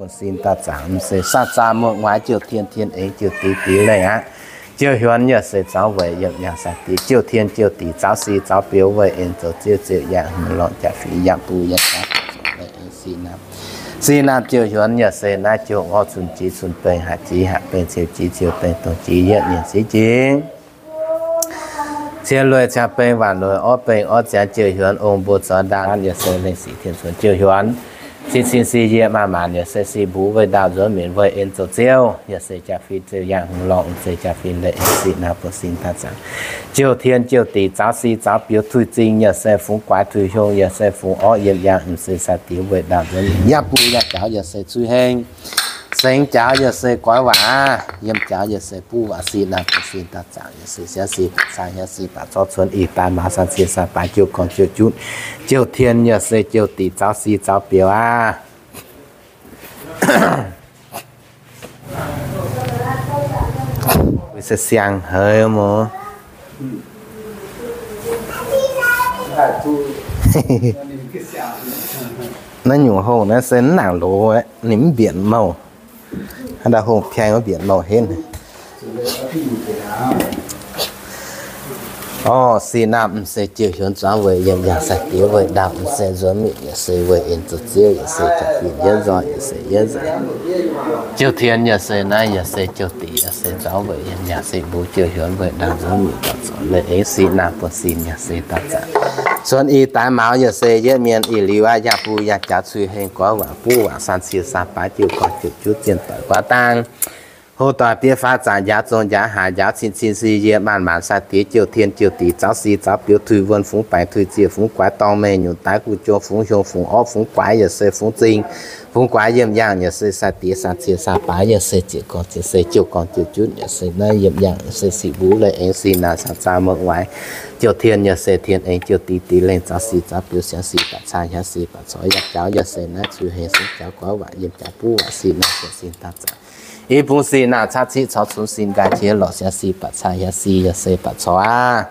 Sin daaih zaangc m'seix saah zaah muoqv nguaaic jouh tien tien eix jouh dix dix lengh aqv. Jouh hiuonx yaac se zaux weic yiem yangh sai-diex jouh tien jouh dix zaux si zaux biux weic en zoux ziouv ziouc yangh hmz lorngh jaax fingx yangh buv yangh jaax zoux weic en sic naamh. Sic naamh jouh hiuonx yaac se naaiv jouh ngorv cun jiex cun bengh haac jiex haac bengh ciouv jiex ciouv bengh dongh jiex yietv mienh sic jiex Cien lueic ciangv bengh waanc lueic orv bengh orv ziangx jouh hiuonx ong mbuo zoux ndaangc yaac se lengh sic tien cuonx jouh hiuonx. Cin cin si yie maanc maanc yaac se sic mbuv weic ndaauh nzuonx minc weic en zoux ziouv yaac se jaa-fin ziouc yangh hmz lorngh se jaa-fin leiz en sic naamh buonv sin daaih zaangc. Jouh tien jouh dix zaux si zaux biux tuix zingh yaac se fungx guaix tuix hiong yaac se fungx orv yiem yangh m'seix sai-diex weic ndaauh nzuonx minc yaac buv yaac jaux yaac se cuiv heng. Sengx jaux yaac se goix waac, yiem jaux yaac se buv waac sic naamh buonv sin daaih zaangc yaac se siav sic baac caa hiav sic baac corc cuonx ih daaih maaz san cie san baaix jouh gorngv jouh jutv. Jouh tien yaac se jouh dix zaux sic zaux biux aqv. Se siang heix mouz. Naaiv nyungc hongh naaiv se mv nangc loz, ninh mv mbienc mouh. Haaix dauh hongh piang mv mbienc mouh henv. Orv, sic naamh m'seix jouh hiuonx zuangx weic yiem yangh sai-diex weic ndaauh m'seix nzuonx minc yaac se weic en zoux ziouv yaac se jaa-fin yietv nzoih yaac se yietv nzoih. Jouh tien yaac se naaiv yaac se jouh dix yaac se zuangx weic yiem yangh sic mbuv jouh hiuonx weic ndaauh nzuonx minc daaih zoux leiz en sic naamh buonv sin yaac se daaih zaangc. Cuonx ih daaih mauz yaac se yietv mienh ih liuz aqv, yaac buv yaac jaux cuiv heng goix waac buv waac san cie san baaix jouh gorngv jouh jutv zienh doic guaav dangh. Hlo doic biei faaux zaangc njaaux zong njaaux haaix njaaux cin cin si yie maanc maanc sai-diex jouh tien jouh dix zaux si zaux biux tuix wuonh fungx baengc tuix ziec fungx guaix dorngh mengh nyungc daix guv jong fungx hiong fungx orv fungx guaix yaac se fungx zingh fungx guaix yiem yangh yaac se sai-diex san cie san baaix yaac se ziec gorngv ziec se jouh gorngv jouh jutv yaac se naaiv yiem yangh yaac se sic mbuv leiz aengx sic naanc saah zaah muoqv nguaaic jouh tien yaac se tien aengx jouh dix dix lengh zaux sic zaux biux siangx sic baac caa hiav sic baac corc yaac jaux yaac se naaiv cuiv hengx sic jaux goiv waac yiem jaux buv waac sic naanc ziec sin daaih zaangc. I bung sic naanc caqv ciqv corc cunx sin nqaai qiex lorqc siangx sic baac caa hiav sic yaac se baac corc aqv.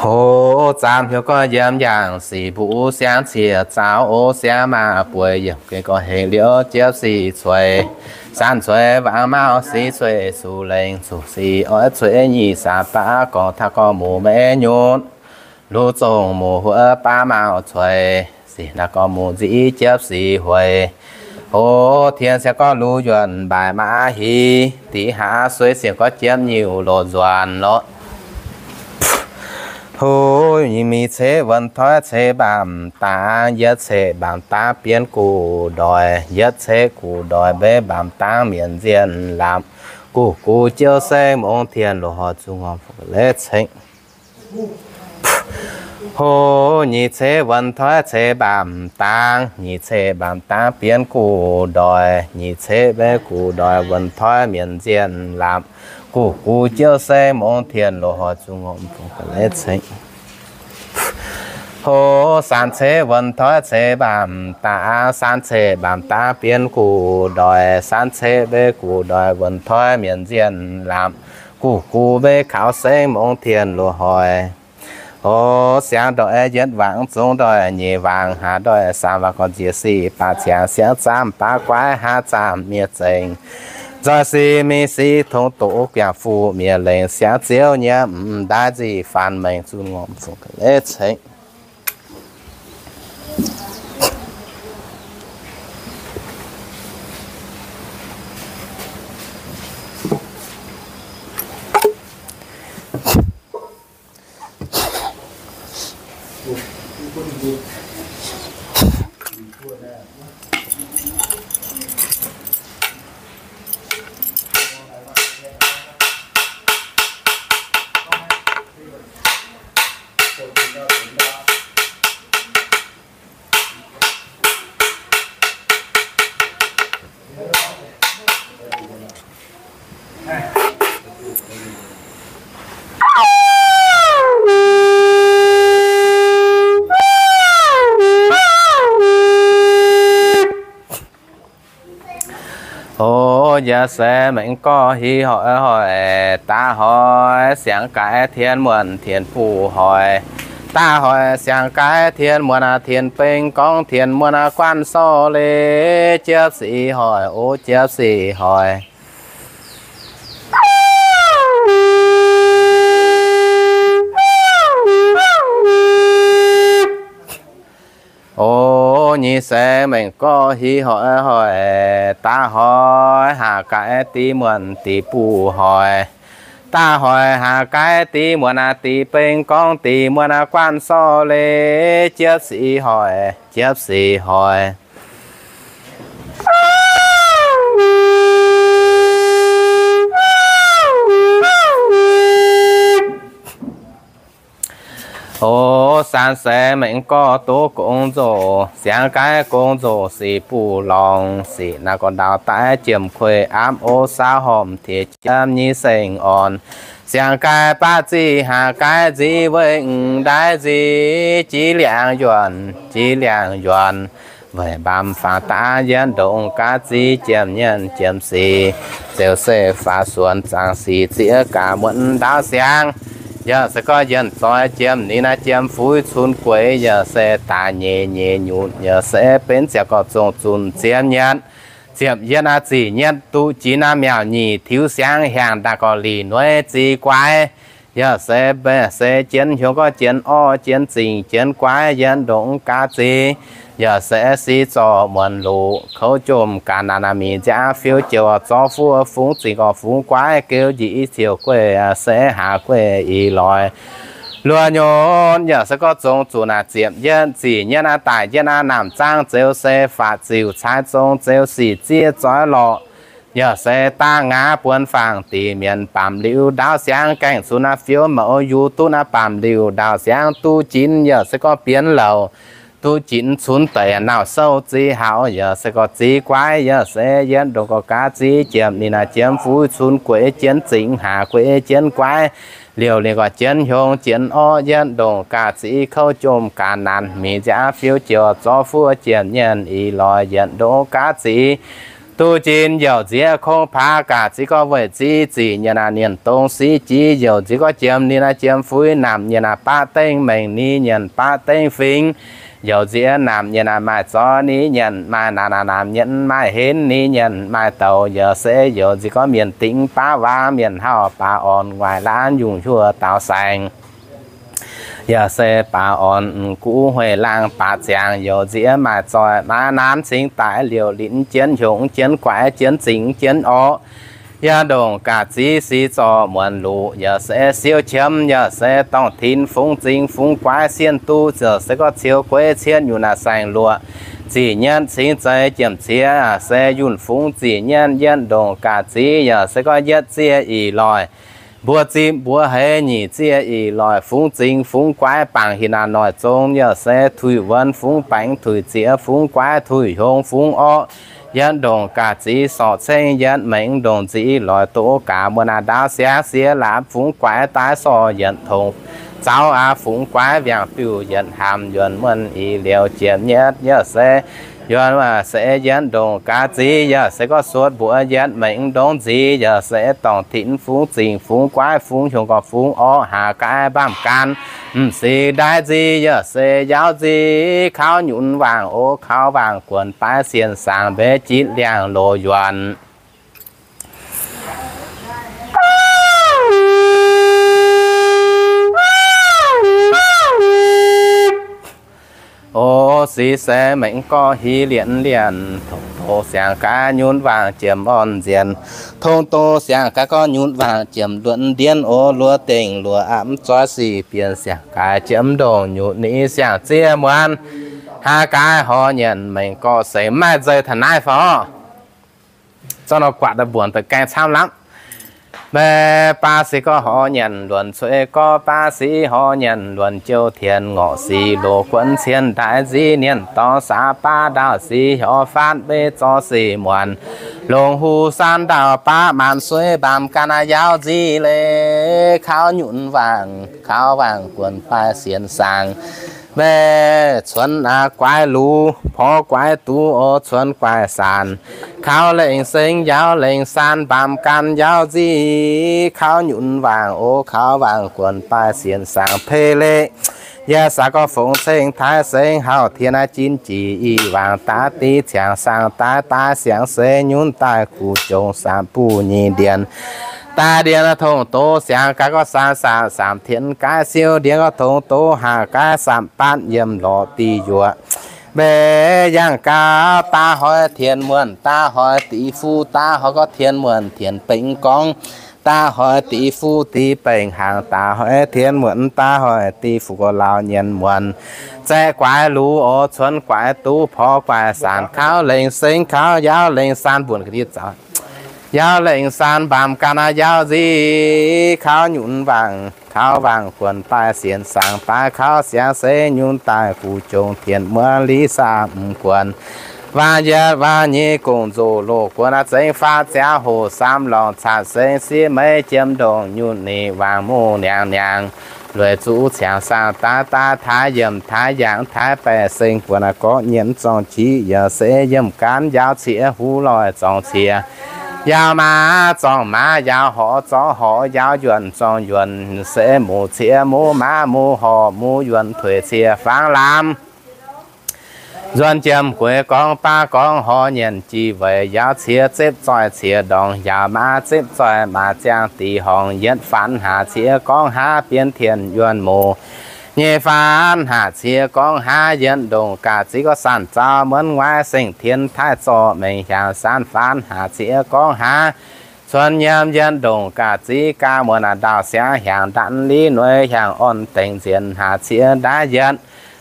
Hoz zaamc hnyouv gorx yiem yangh sic mbuv siangx cie zaux o siangx maah bueix yiem gengh gorx hengx liouh jiepv sic cueix. San cueix wangc mauv sic cueix zuqc lengh zuqc sic oix cueix nyic saah baav gorngv taux gorngv muc maiv nyutc. Luz zongh muc huov baav mauv cueix, sic naaic gorngv muc nziv jiepv sic hueix. Hoz tien siangx gorngv luz yuonh mbaaix maiv hiv, dix hlaax sueiv siangx gorngv jiepv nyungc loz nzuonx lorqc. Hoz nyic mingh ceix wuonh toiv ceix mbaamh dangx, yietv ceix mbaamh dangx bienx guv ndoic, yietv ceix guv ndoic mbeix mbaamh dangx mienh nzienh laapc, guv guv jouv sengx mongh tien loz-hnoi zuqc ngorc fungx leiz cengx. Hoz nyic ceix wuonh toiv ceix mbaamh dangx, nyic ceix mbaamh dangx bienx guv ndoic, nyic ceix mbeix guv ndoic wuonh toiv mienh nzienh laapc, guv guv jouv sengx mongh tien loz-hnoi zuqc ngorc fungx leiz cengx. Hoz san ceix wuonh toiv ceix mbaamh dangx, san ceix mbaamh dangx bienx guv ndoic, san ceix mbeix guv ndoic wuonh toiv mienh nzienh laapc, guv guv mbeix kaux sengx mongh tien loz-hnoi. Hoz siangx ndoih yietv wangc, zungv ndoih nyeic wangc, haav ndoih saam wangc, gorngv nziex sic baac ciangx, siangx zaamv baav guaix, haav zaamv miev zengc, nzoih sic mingh sic tongx doqc, biangh fuqv miev lengc, siangx ziouv nyiemv m'ndaaih nzic faanv mengh, zuqc ngorc fungx leiz cengx. O, yaac se mengh gorx hiv hoic hoic daav hoic, siangx gaaix tien muonh tien buv hoic, Da'hoic siang-gaix tien muonz aac, tien beng gorngv tien muonz aac, guanh sorv leiz jiepv sic hoic, o jiepv sic hoic. O nyic seix mengh gorx hiv hoic hoic, da'hoic haac gaix div muonz div buv hoic. Da'hoic haac gaix div muonz aac, div beng gorngv div muonz aac, guanh sorv leiz jiepv sic hoic, jiepv sic hoic. O san seix mengh gorx duqv gong nzoh, siang-gaix gong nzoh sic buv lorngx, sic naaiv gorx ndau daaih jiem kuei apv o saauv hormh tiex jiemv nyei seng orn. Siang-gaix baav ziqc haac gaix nziv weih m'ndaaih nziv, jiex liangx yuonh, jiex liangx yuonh. Weic mbaamz faaux daav yietv ndongc gaav ziv jiem nyienv jiem sic, zeux se faaux suonx zaangc sic ziex gaax muonz ndaauv siang. Yaac se gorngv yienh zoih jiem ninh naaiv jiem fuix cun gueix, yaac se daaih nyeic nyeic nyutc, yaac se benx ziangx gorx zongh zunc ziepc nyietv, ziepc yietv naaiv zic nyietv duqv jiex naaiv miauc nyic tiux siang hiaangx daaih gorx lih nueiv ziex guaix. Yaac se, se jienv hiuang gorx jienv orv jienv zingc jienv guaix yietv ndongc gaav ziv. Yaac se si zorc muonz luqc kouv jomc ga'naanc mingh nziaamv fiuv jiex zorv fuqv fungx zingc gorx fungx guaix geu njiec i ziouc gueiv se haax gueiv ih loix. Luoqc nyonc yaac se gorngv zongh zuqc naaic ziepc yietv zic nyietv naaiv daaih yietv naaiv naamh zaangv zeux se faatv ziux caaiv zong zeux sic ziev zoix lorqc. Yaac se daav ngaanv buonv faang deix mienh baamz liuz ndaauv siangx gaengh cunx naaiv fiuv mouz yungz duqv naaiv baamz liuz ndaauv siangx duqv jinx yaac se gorngv bienx louc, duqv jinx cunx deix nauc sou ziex hauv yaac se gorngv ziex guaix yaac se yietv ndongc gorx gaav ziex jiem ninh naaiv jiem fuix cunx gueix jienv zingc haax gueix jienv guaix. Liouh ninh gorx jienv hiuang jienv orv yietv ndongc gaav ziex kouv jomc ga'naanc mingh nziaamv fiuv jiex zorv fuqv jiem nyienv ih loix yietv ndongc gaav ziex duqv jin youc nziex kongx paax gaax ziex gorngv weic ziex zic nyienx naaiv nienh dongh sic jiex youc nziex gorngv jiem ninh naaiv jiem fuix naamh nyienx naaiv baav dengv mengh ninh nyienx baav dengv fingx. Youc nziex naamh nyienx naaiv maaih zoih ninh nyienx maaih naanc naanc naamh nyienx maaih henv ninh nyienx maaih douc yaac se youc nziex gorngv mienh dingc baav waac mienh hauh baav orn nguaaic laanh yungh hiuv daaux saengx. Yaac se baav orn m'guv hueiv laangh baav ziangx youc nziex maaih zoih naaiv naanc cingx daic liouh linz jienv hiuv jienv guaix jienv zingx jienv orv. Yaac ndongc gaax ziex sic zorc muonz luqc yaac se siou qiemx yaac se dorngh tinx fungx zingx fungx guaix sienh duqv yaac se gorngv ciou gueix cietv nyungc naaiv saeng-luoqc. Zic nyienv cingx zeiz jiem ciex se yunh fungx zic nyienv yietv ndongc gaax ziex yaac se gorngv yietv ziex ih loih. Mbuo zipv mbuo heix nyic ziex ih loih fungx zingx fungx guaix bangc hinc naaiv noic zong yaac se tuix wuonx fungx baengx tuix ziex fungx guaix tuix hiong fungx orv. Yietv ndongc gaax ziex sorc ceng yietv mengh ndongc nzic loix doqc gaax muonz naaiv ndaauv siangx siex laapv fungx guaix daaih sorc yietv tongx zaux aqv fungx guaix wiangh biuv yietv hamx yuonx muonz ih liouh jiem nyietv yaac se yuonx waac se yietv ndongc gaax ziex yaac se gorngv suotv mbuox yietv mengh ndongc nzic yaac se dorngh tinx fungx zingx fungx guaix fungx hiong gorx fungx orv haax gaaiv mbaamh gan m'sieqv ndaaiv nzic yaac se yaauv nzic kaux nyunc waangc o kaux waangc guonc baaix sienh saangx mbeix jitv liangx loz yuonc. O sic se mengh gorx hiv lienv lienc, tong doz siang gaax nyunc waangc jiem orn nzienh. Tong doz siang gaax gorx nyunc waangc jiem luonc ndiev o luoqc dengh luoqc aqv mv zoih sic bienh siang gaax jiem ndongc nyutc ni siang ziex muonz. Haax gaax horh nyanc mengh gorx se maaih nzeix taux naaiv fai? Zorqv nor guatc daaih mbuonx deix gaeng camv lamh. Mv baac se gorngv horh nyanc luonc cuei gorx baac se horh nyanc luonc jouh tien ngorc sic loz guonv cien ndaix nzic nienh dorngx saax baav ndaauv sic horh faatv mbeix zorqv sic muonc. Longc huv saanv ndaauv baav maanc sueiv mbaamh gan yaauv nzic leiz kaux nyunc waangc kaux waangc guonc baaix sienx saangx. Meih cuonx aqv guaix luc, porv guaix duqv, o cuonx guaix saanc. Kaux lengh seng, yaauz lengh saan, mbaamz gan yaauz nzic. Kaux nyunc wangc, o kaux wangc guonc, baaih sienx saangc pei leiz. Yie saax gorngv fongx ceng taaix seng, hauh tien aqv jin jic, i wangc daav div ciangx saangv daaih, daaih siangx seix nyunc daaih guv jongx, saamv buv nyic ndienh. Daaih ndienh tongx doz siangx gaax gorngv saamv saamv, saamv tien gaaix siou ndienh gorngv tongx doz haac gaaix, saamv baatv yiem lorz diuh yuoqc. Mbenc yangh gaax daaih hoic tien muonh, daaih hoic diqc fuqv, daaih hoic gorngv tien muonh tien bengx gorngv, daaih hoic diqc fuqv diqc bengx hnaangx, daaih hoic tien muonh, daaih hoic diqc fuqv gorx lauh nyienh muonh. Zaeqv guaix luc, o cuonx guaix duqv, porv guaix saanc, kaux lengh seng, kaux yaauz lengh saan, mbuonx ga'ndiev zaux. Yaauz lengh saan mbaamz gan aqv yaauz nzic. Kaux nyunc wangc, kaux wangc guonc, baaih sienx saangc baaix, kaux siangx seix nyunc daaih guv jongx, tien muonh liuz saamv guonc. Waangc yietc waangc nyeic gong-nzoh loz guonc aqv, zengx faatv ziangh hoc saamv lorngc, caatv seng siev meiv jiem ndongc nyunc, ninh waangc muv niangx niangx lueic zuqc ciangx saangv daaih, daaih taaix yiemc taaix yangh taaix baeqc, seng guonc aqv gorqv nyienh zorng-qic, yaac se yiemc gaanv yaauz ciex, huv loic zorng ciex, yaauz maaz zorng maaz, yaauz horc zorng horc, yaauz yuonh zorng yuonh, se muv ciex muv maaz, muv horc muv yuonh, tuix ciex fangx lamz. Nzuonx jiem gueix gorngv baav gorngv horc nyienh jih weic, yaauz ciex zepv zoih ciex ndorngx, yaauz maaz zepv zoih maaz ziangh dih horngz, yietv faanx haac ciex gorngv haav, bien tien yuonh muc, nyeic faanx haac ciex gorngv haav, yietv ndongc gaax ziv gorngv sanc zaux muonv nguaaiv, seng tien taaih zorqv mengh hiaangx, saanv faanx haac ciex gorngv haav, cuonx nyiemc yietv ndongc gaax ziv gaax muonc aac, ndau siangv hiaangx ndaanv liv nueiz, hiaangx orn dengx nzienx haac ciex ndaaiv yietv,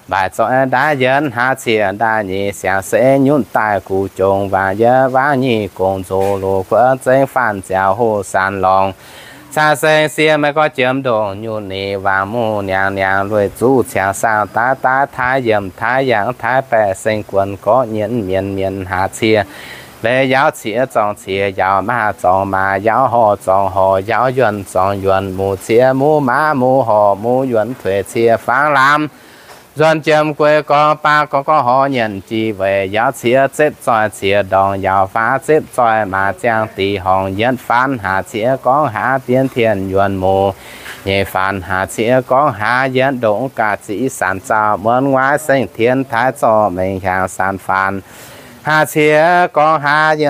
mbaaic zoih ndaaiv yietv, haav ciex ndaaiv nyeic, siangx seix nyunc daaih guv jongx, waangc yietv waangc nyic gong-nzoh loz guonc, zengx faanv ziangh hoc saanv lorngc, caatv seng siev meiv gorngv jiem ndongc nyunc, ninh waangc muv niangx niangx lueic zuqc ciangx saangv daaih, daaih taaix yiemc taaix yangh taaix baeqc, seng guonc gorqv nyienh mienh mienh, haav ciex leiz, yaauz ciex zorng ciex, yaauz maaz zorng maaz, yaauz horc zorng horc, yaauz yuonh zorng yuonh, muv ciex muv maaz, muv horc muv yuonh, tuix ciex fangx lamz. Nzuonx jiem gueix gorngv baav gorngv gorngv horc nyienh jih weic, yaauz ciex zepv zoih ciex ndorngx, yaauz faanx zepv zoih maaz ziangh dih horngz, yietv faanx haac ciex gorngv haav, bien tien yuonh muc, nyeic faanx haac ciex gorngv haav, yietv ndongc gaax ziv sanc zaux muonv nguaaiv, seng tien taaih zorqv mengh hiaangx, saanv faanx haac ciex gorngv haav,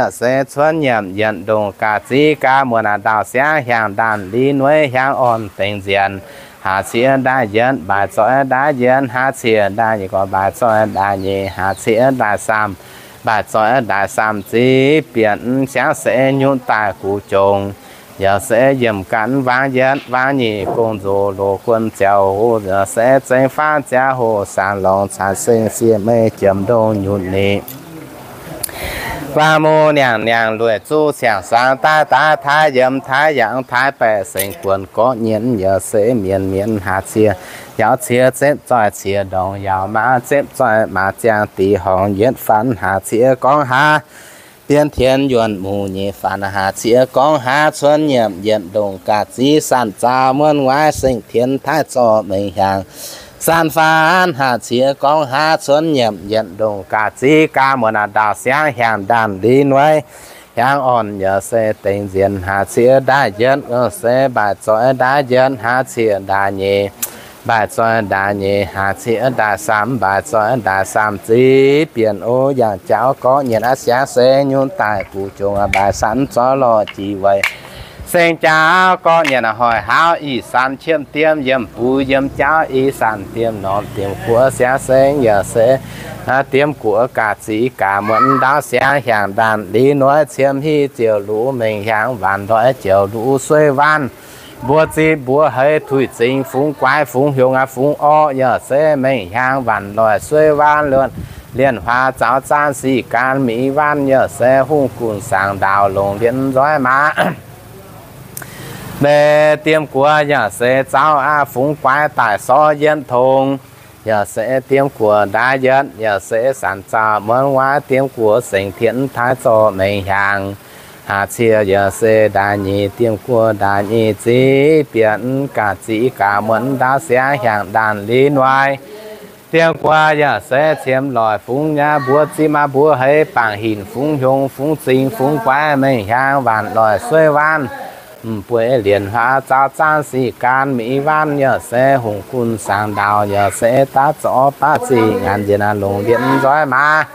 yaac se cuonx nyiemc yietv ndongc gaax ziv gaax muonc aac, ndau siangv hiaangx ndaanh liz nueiz, hiaangx orn dengx nzienx, haac ciex ndaaiv yietv, mbaaic zoih ndaaiv yietv, haav ciex ndaaiv nyeic gorngv mbaaic zoih ndaaiv nyeic, haav ciex ndaaiv saamv, mbaaic zoih ndaaiv saamv, ziv bieqc siangv seix nyunc daaih guv jongx. Yaac se yiemc ganh waangc yietv waangc nyeic gong-nzoh loz guonc ziouc hoc, yaac se zengx faanv ziangh hoc saanv lorngc caatv seng siev meiv jiem ndongc nyunc ni. Waangc muv niangx niangx lueic zuqc ciangx saangv daaih daaih taaih yiemc taaih yangh taaih baeqc, seng guonc gorqv nyienh yaac se mienh mienh, haav ciex yaauz ciex zepv zoih ciex ndorngx, yaauz maaz zepv zoih maaz ziangh dih horngz, yietv faanv haav ciex gorngv haav, bien tien yuonh muc, nyeic faanv haav ciex gorngv haav, cuonx nyiemc yietv ndongc gaax ziv sanc zaux muonv nguaaiv, seng tien taaih zorqv mengh hiaangx, saanv faanv haav ciex gorngv haav, cuonx nyiemc yietv ndongc gaax ziv gaax muonc aac, ndau siangv hiaangx ndaanh liz nueiz, hiaangx orn yaac se dengx nzienx, haav ciex ndaaiv yietv, se mbaaic zoih ndaaiv yietv, haav ciex ndaaiv nyeic, mbaaic zoih ndaaiv nyeic, haav ciex ndaaiv saamv, mbaaic zoih ndaaiv saamv, ziv bieqc o yangh jauv gorqv nyienh aav siangv seix nyunc daaih guv jongx, mbaaic sanv zorqv lorh jiex weic, seng jauv gorqv nyienh hoic hauv ih sanv qiemx diem, yiem buix yiem jauv ih sanv diem norm diem guoqv siangv seix yaac se diem guoqv gaax ziv gaax muonc ndau siangv hiaangx ndaanh liz nueiz, ciem hiv ziouc luv mengh hiaangx, waanc ndoiv ziouc luv suiv waanv, mbuo zipv mbuo heix tuix zingx, fungx guaix fungx hiongx aac fungx orqv yaac se mengh hiaangx, waanc ndoiv suiv waanv, lienh huaax zaux zaanv sic gaanv mi'waanv yaac se hungh gunv saangc ndaauv longc lienh nzoiv maaz. Mbe diem guoqv yaac se zaux aav fungx guaix daaih sorv yietv tong, yaac se diem guoqv ndaaiv yietv, yaac se sanc zaux muonv nguaaiv, diem guoqv seng tien taaih zorqv mengh hiaangx, haav ciex yaac se ndaaiv nyeic, diem guoqv ndaaiv nyeic, ziv bieqc gaax ziv gaax muonc ndau siangv hiaangx ndaanh liz nueiz, Diemv guoqv yaac se qiemx loic fungx nyei, mbuo zipv maa mbuo heix bangc hinc fungx hiong fungx zingx fungx guaix mengh hiaangx waanc loic sueiv waanv, m'bueix lienc hlaax zaaux zaanv sic gaanv miv waanv yaac se hungh gunv saangx ndaauh yaac se daav zorqv baav zingh nyanc njiec naaiv longc lienc nzoih maaz.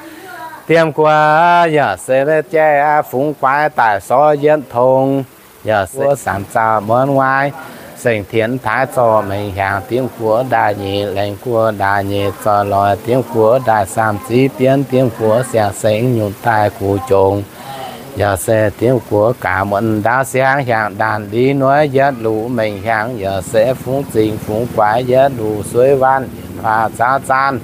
Diemv guoqv yaac se jaiv fungx guaix daaih sorv yietv tong. Yaac se sanc zaux muonz waaiv, seng tienx taaix zorc mengh hiaangx, diemv guoqv ndaaih nyeic, laengz guoqv ndaaih nyeic zoih loic, diemv guoqv ndaaih saam ziv bienv, diemv guoqv siang-sengx nyunc daaih guv jongx. Yaac se diemv guoqv gaax muonz ndaauv siangv hiaangx ndaanh li nuaiv yietv luc mengh hiaangx, yaac se fungx zingh fungx guaix yietv luc sueiv waanv, hlaax zaaux zaanv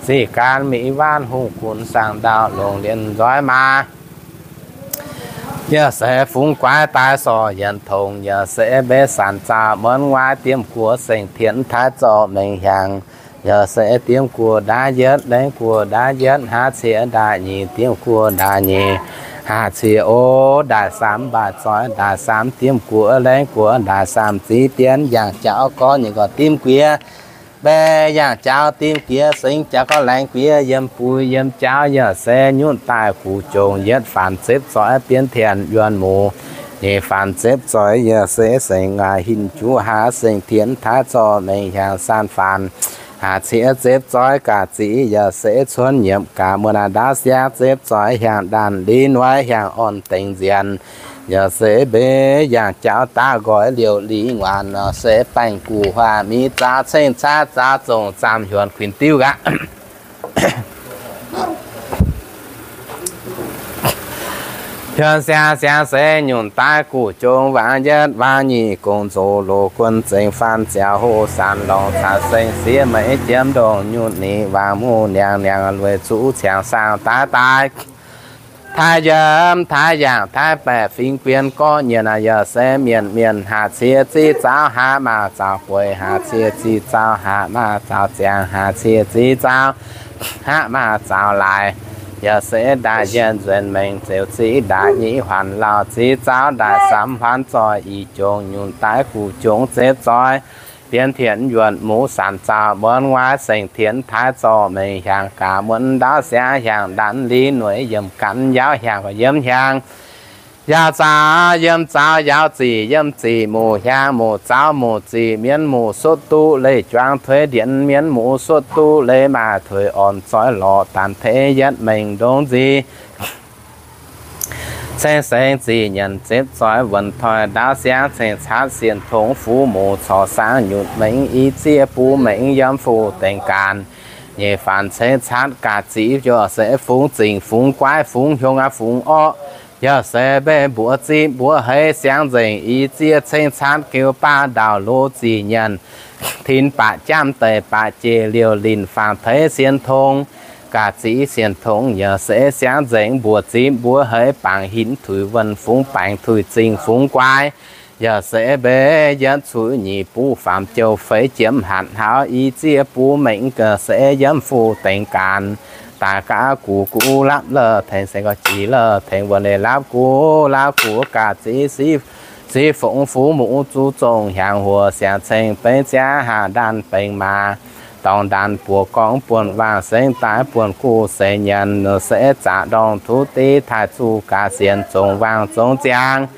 sic gaanv miv waanv, hungh gunv saangx ndaauh longc lienc nzoih maaz. Yaac se fungx guaix daaih sorc yietv tong, yaac se mbe sanc zaux muonz waaiv, diemv guoqv seng tienx taaix zorc mengh hiaangx. Yaac se diemv guoqv ndaav yietv, laengz guoqv ndaav yietv, haav ciex ndaaih nyeic, diemv guoqv ndaaih nyeic, haav ciex o, ndaaih saam mbaaih zoih ndaaih saam, diemv guoqv laengz guoqv ndaaih saam ziv bienv, yangh jaux gorngv nyei gorngv dimv guiex, mbe yangh jaux dimv guiex, sengx jaux gorngv laengz guiex, yiem buix yiem jaux yaac se nyunc daaih guv jongx, yietv faanx zepv zoih bienv tienx yuonh muoz, nyeic faanx zepv zoih yaac se sengx ngaih hinc juv haav, seng tienx taaix zorc mengh hiaangx, saanv faanx haav ciex zepv zoih gaax ziv yaac se cuonv nyiemc gaax muonz naaiv ndaauv siangv zepv zoih hiaangx ndaanh li nuaiv hiaangx orn dengx nzienx. Yaac se mbe yangh jaux daav nqoi liouc li nguaanc nor se baengh guv huaax miv zaaux ceng caatv zaaux zongc zaamh hiuonx kuinx diuv gaax. Hiuonx siangx siangx se nyunc daaih guv jongx, waangc yietv waangc nyeic gong nzoz loz guon zengx, faanv ziaux hoh saanx lorngx caux seng siev meix jiem ndongh nyunc ni, waangc muv niangx niangx lueic zuqv ciangx saangh daaih daaih. Taaix yiem taaix yaangh taaix baeqc fingx bien gorqv nyienh aqv, yaac se mienh mienh haav ciex ziv zaaux haav maaz zaaux bueix, haav ciex ziv zaaux haav maaz zaaux ziangx, haav ciex ziv zaaux haav maaz zaaux laaix. Yaac se ndaaih yienh nzuonx mengh zeux ziv ndaaih nyeic huaanc lauh ziv zaaux ndaaih samx huaanc zoih i jongx nyunc daaih guv jongx zepv zoih. Bienv tienx yuonh muv sanc zaux muonz waaiv seng tienx taaix zorc mengh hiaangx gaax muonz ndaauv siangv hiaangx ndaanh li nueic yiemc gan yaauv hiaangx yiem hiaangx. Yaauv zaaux yiem zaaux yaauv zic yiem zic muc hiaangx muc zaaux muc zic mienv muc sutv duqv leiz juangc tuix ndienx mienv muc sutv duqv leiz maaih tuix orn zoih lorz daanh teix yietv mengh ndongc nzic. Ceng-sengx zic nyanc zepv zoih wuonh toi ndaauv siangv ceng caatv sienh tongx fuqv muc corc saangv nyutc mengh i zieqv buv mengh yiem fu dengx gaanv. Nyeic faanx ceng caatv gaax ziv yaac se fungx zingh fungx guaaiv fungx hiong aqv fungx orqv. Yaac se mbeih mbuox zipv mbuox heix siangv nzengc i zieqv ceng caatv geux baav ndaauh lo zic nyanc tin baac jaamv deic baac jiex liouh linh faang teix sienh tongx. Gaax ziv sienh tongx yaac se siangv nzengc mbuox zipv mbuox heix bangc hinc tuix wuonh fungx baengc tuix zingh fungx guaix. Yaac se mbeih yietv cuix nyic buv faam jouh feix jiemx hatc hlauv i zieqv buv mengh gaax se yiem fu dengx gaanv. Daaih gaav gux guv lapv la'tengx seng ga'jix la'tengx wuonh leiz lapv gux lapv gux gaax ziv siv fongx fuqv muc zuqc zongh hiaangx huoc siangx ceng beiv ziangv haah ndaanh bengx maaz. Dorngx ndaanh buoz gorngv buonv waangh sengx daaih buonv guv seix nyanc se zaqc ndorngh tuv div taaih zuqc gaax sienx zongx waangh zongx ziangx.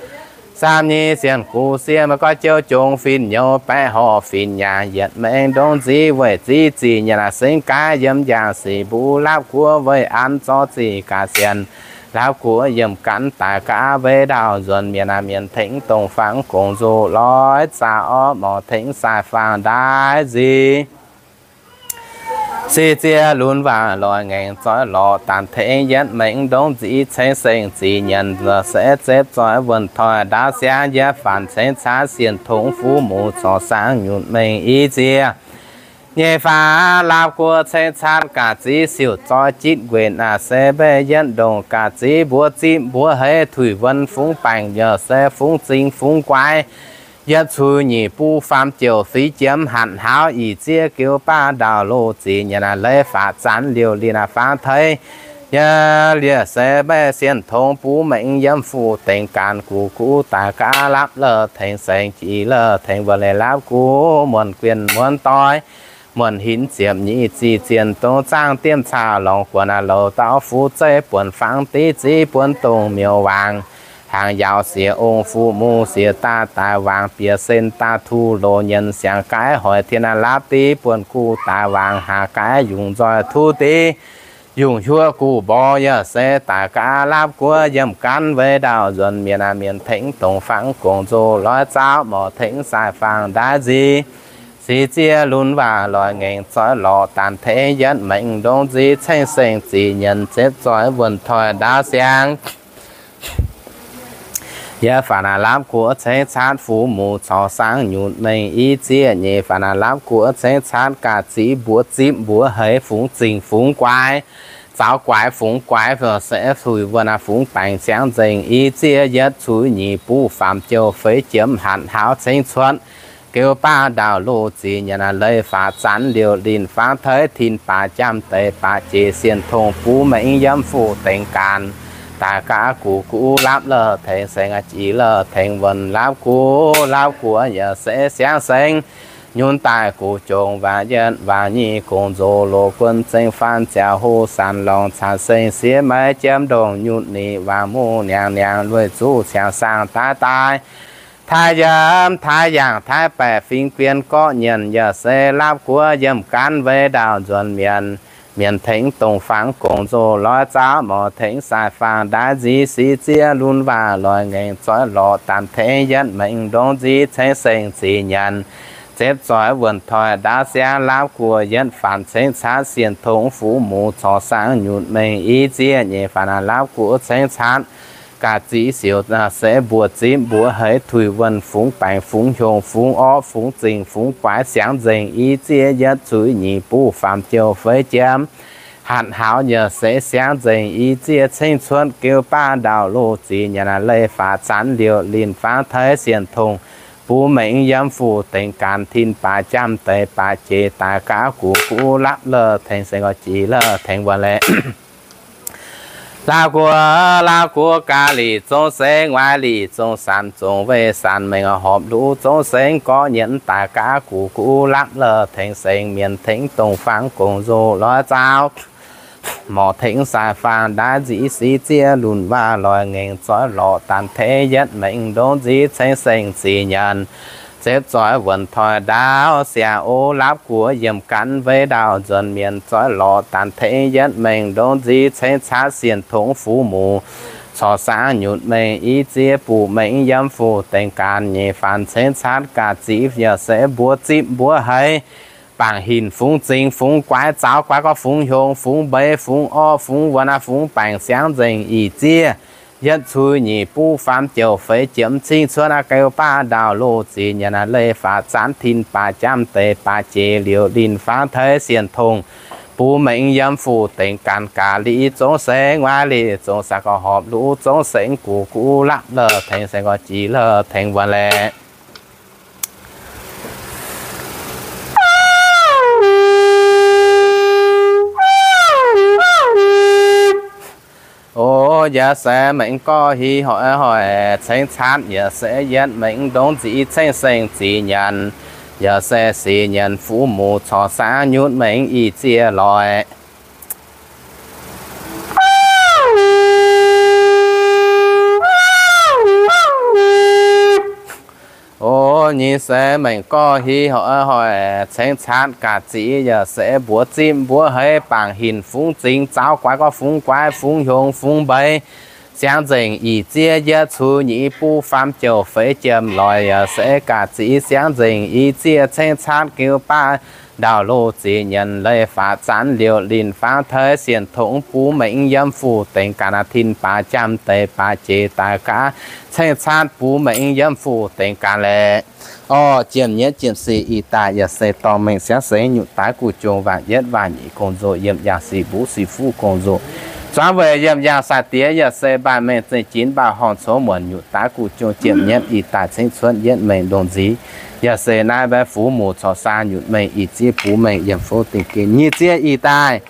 Saam nyei sienh gux siev maaih gorx jouv jongx fin-nyouz baeqc horh fin-nyaanh yietc mengh ndongc nziv weic ziv zic nyanc sengx gaax yiem njang sic mbuv lapv guoqv weic an zorqv zic gaax sienx. Lapv guoqv yiem gan daaih gaav weic ndaauh nzuonx mienh aqv, mienh tengx dongh fangx gongx nzoh loiv zaqc orv morc tengx sai faang ndaaiv nzic. Sic ziex lunx waangh loic ngaengc zoih lorz daanh tengx yietv mengh ndongc nziv ceng-sengx zic nyanc se zepv zoih wuonh toi ndaauv siangv yietv faanx ceng caatv sienh tongx fuqv muc corc saangv nyutc mengh i zieqv. Nyei faanx lapv guoqv ceng caatv gaax ziv siouc zoih jitv nquenc aqv se mbeih yietv ndongc gaax ziv mbuox zipv mbuox heix tuix wuonh fungx baengc yaac se fungx zingh fungx guaix. Yietv cuix nyic buv faam jouh fiv jiemx hatc hlauv i zieqv geux baav ndaauh lo zic nyanc leiz faatv zanv liouh linh aqv faang teix. Yaac lieqc se mbeih sienh tongx buv mengh yiem fu dengx gaanv gux guv daaih gaav lapv la'tengx sengx jix la'tengx wuonh leiz lapv gux muonz guinh muonz doix. muonc hinc ziepc nyeic ziqc zienh dongh zaangv diemv caux lorngx guonx aav louz dauh fuqv zeiv buonc fangx diqv ziv buonc dongh miuc waangc. Hnaangx yauz siex ong fuqv muv siex daaih daaih waangc bieqc sen daaih tuv loz nyienz siangx gaaiv hoic tien aav lapv div buonc guv daaih waangc haaix gaaiv yungz nzoih tuv div yungz huoqv guv mborqv yaac se daaih gaav lapv guoqv yiem gaanv weic ndau nzuonx mienh aav mienh tengx dongh fangx gongx nzoh loiv zaauv morc tengx sai faang ndaaiv nziv. Six ziev lunx waac loix ngaengc zoih lorqc daanh tengx yietv maengx ndongc nziv ceng-seng zic nyienz zepv zoih wuonh toiv ndaauv siangx. Yie faanx naaic lapv guoqv cengx caatv fuqv muc corc saangv nyutc mengh i zieqv nyeic faanx naaic lapv guoqv cengx caatv gaax ziqv mbuox zipv mbuox heix fungx zingh fungx guaix, zaaux guaix fungx guaix se tuix wuonh fungx baengc siangv nzengc i zieqv yietv cuix nyic buv faam jouh feix jiemx hatc hlauv cengx cuotv. Geux baav ndau loz zic nyanc leiz faaux zanv liouc linh fangx teix tin baac jaamv deix baac jiex sienh tongx buv mengh yiem fu dengx gaanx. Daaih gaav gux guv lapv lorh tengx seng jiex lorh tengx wuonh lapv guv lapv guv yaac se siangv seng nyunc daaih guv jongc waac yietv waac nyic gongx nzoh loz guon zengx faan ziouc hlo sanc lorngx caux seng siev maiv jiemv ndongc nyutc nyic waangc muv niangx niangx lueic zuqv ciangx saangh daaih daaih taaix yiem taaix yaangh taaix baeqc fingx bien gorqv nyienc yaac se lapv guoqv yiem gaanv weic ndau nzuonx mienh, mienh tengx dongh fangx gongx nzoh loiv zaauv morc tengx sai faang ndaaiv nziv six ziev lunx waac loix ngaengc zoih lorqc daanh tengx yietv maengx ndongc nziv cengx seng zic nyanc zepv zoih wuonh toiv ndaauv siangv lapv guoqv yietv faanx cengx caatv sienh tongx fuqv muc corc saangv nyutc mengh i zieqv nyeic faanx naaic lapv guoqv cengx caatv gaax ziqv siouc se mbuox zipv mbuox heix tuix wuonh fungx baengc fungx hiongx fungx orqv fungx zingh fungx guaix siangv nzengc i zieqv yietv cuix nyic buv faam jouh feix jiemx hatc hlauv yaac se siangv nzengc i zieqv cengx cuotv geux baav ndau loz zic nyanc leiz faaux zanv liouc linh fangx teix sienh tongx buv mengh yiem fu dengx gaanx tin baac jaamv deix baac jiex daaih gaav gux guv lapv lorh tengx seng jiex lorh tengx wuonh laeh. Lauv guoqv, lauv guoqv gaax lic zong sengx, waaic lic zong sanx, zong weih sanx, mengh horpc luv zong sengx, gorqv nyienz daaih gaav gux guv lapv lorh tengx sengx mienh tengx dongh fangx gongx nzoh loiv zaauv morc tengx sai faang ndaaiv nziv six ziev lunx waac loix ngaengc zoih lorqc daanh tengx yietv maengx ndongc nziv cengx seng zic nyanc zepv zoih wuonh toiv ndaauv siangv o lapv guoqv yiem gaanv weic ndau nzuonx mienh zoih lorqc daanh tengx yietv maengx ndongc nziv cengx caatv sienh tongx fuqv muc corc saangv nyutc mengh i zieqv buv mengh yiem fu dengx gaanx nyeic faanx cengx caatv gaax ziqv yaac se mbuox zipv mbuox heix bangc hinc fungx zingx fungx guaix zaaux guaix gorqv fungx hiongx fungx mbeix fungx orqv fungx wuonh aav fungx baengc siangv nzengc i zieqv yietv cuix nyic buv faam jouh feix jiemx cingv cuotv aqv geu baav ndau loz zic nyanc leiz faaux zanv tin baac jaamv deix baac jiex liouc linh fangx teix sienh tongx buv mengh yiem fu dengx gaanx gaax lic zong sengx waaic lic zong sanx gorqv horpc luv zong sengx gux guv lapv lorh tengx seng gorqv jiex lorh tengx wuonh laeh. O, yaac se mengh gorqv hih hoic hoic cengx caatv yaac se yietv mengh ndongc nziv cengx seng zic nyanc, yaac se sic nyanc fuqv muc corc saangv nyutc mengh i zieqv loic. O, nyic se mengh gorqv hih hoic hoic cengx caatv gaax ziqv yaac se mbuox zipv mbuox heix bangc hinc fungx zingx zaaux guaix gorqv fungx guaix fungx hiongx fungx mbeix siangv nzengc i zieqv yietv cuix nyic buv faam jouh feix jiemx loic yaac se gaax ziqv siangv nzengc i zieqv cengx caatv geu baav ndau loz zic nyanc leiz faaux zanv liouc linh fangx teix sienh tongx buv mengh yiem fu dengx gaanx aav tin baac jaamv deix baac jiex daaih gaax cengx caatv buv mengh yiem fu dengx gaanx laeh. Orv, jiem nyietv jiem sic ih daaih yaac se dorh mengh siangv sengx nyutc daaih guv jong waac yietv waac nyic gong nzoh yiem yaangh sic mbuv sic fuqv gong nzoh zuangx weic yiem yaangh sai-diex yaac se mbaanh mengh zengc jinx mbaanh horngh cov muonc nyutc daaih guv jong jiem nyietv ih daaih cengx cuotv yietv mengh ndongc nziv yaac se naaiv mbaeqv fuqv muc corc saangv nyutc mengh ih zieqv buv mengh yiem fu dengx gaanx nyic zieqv ih daaih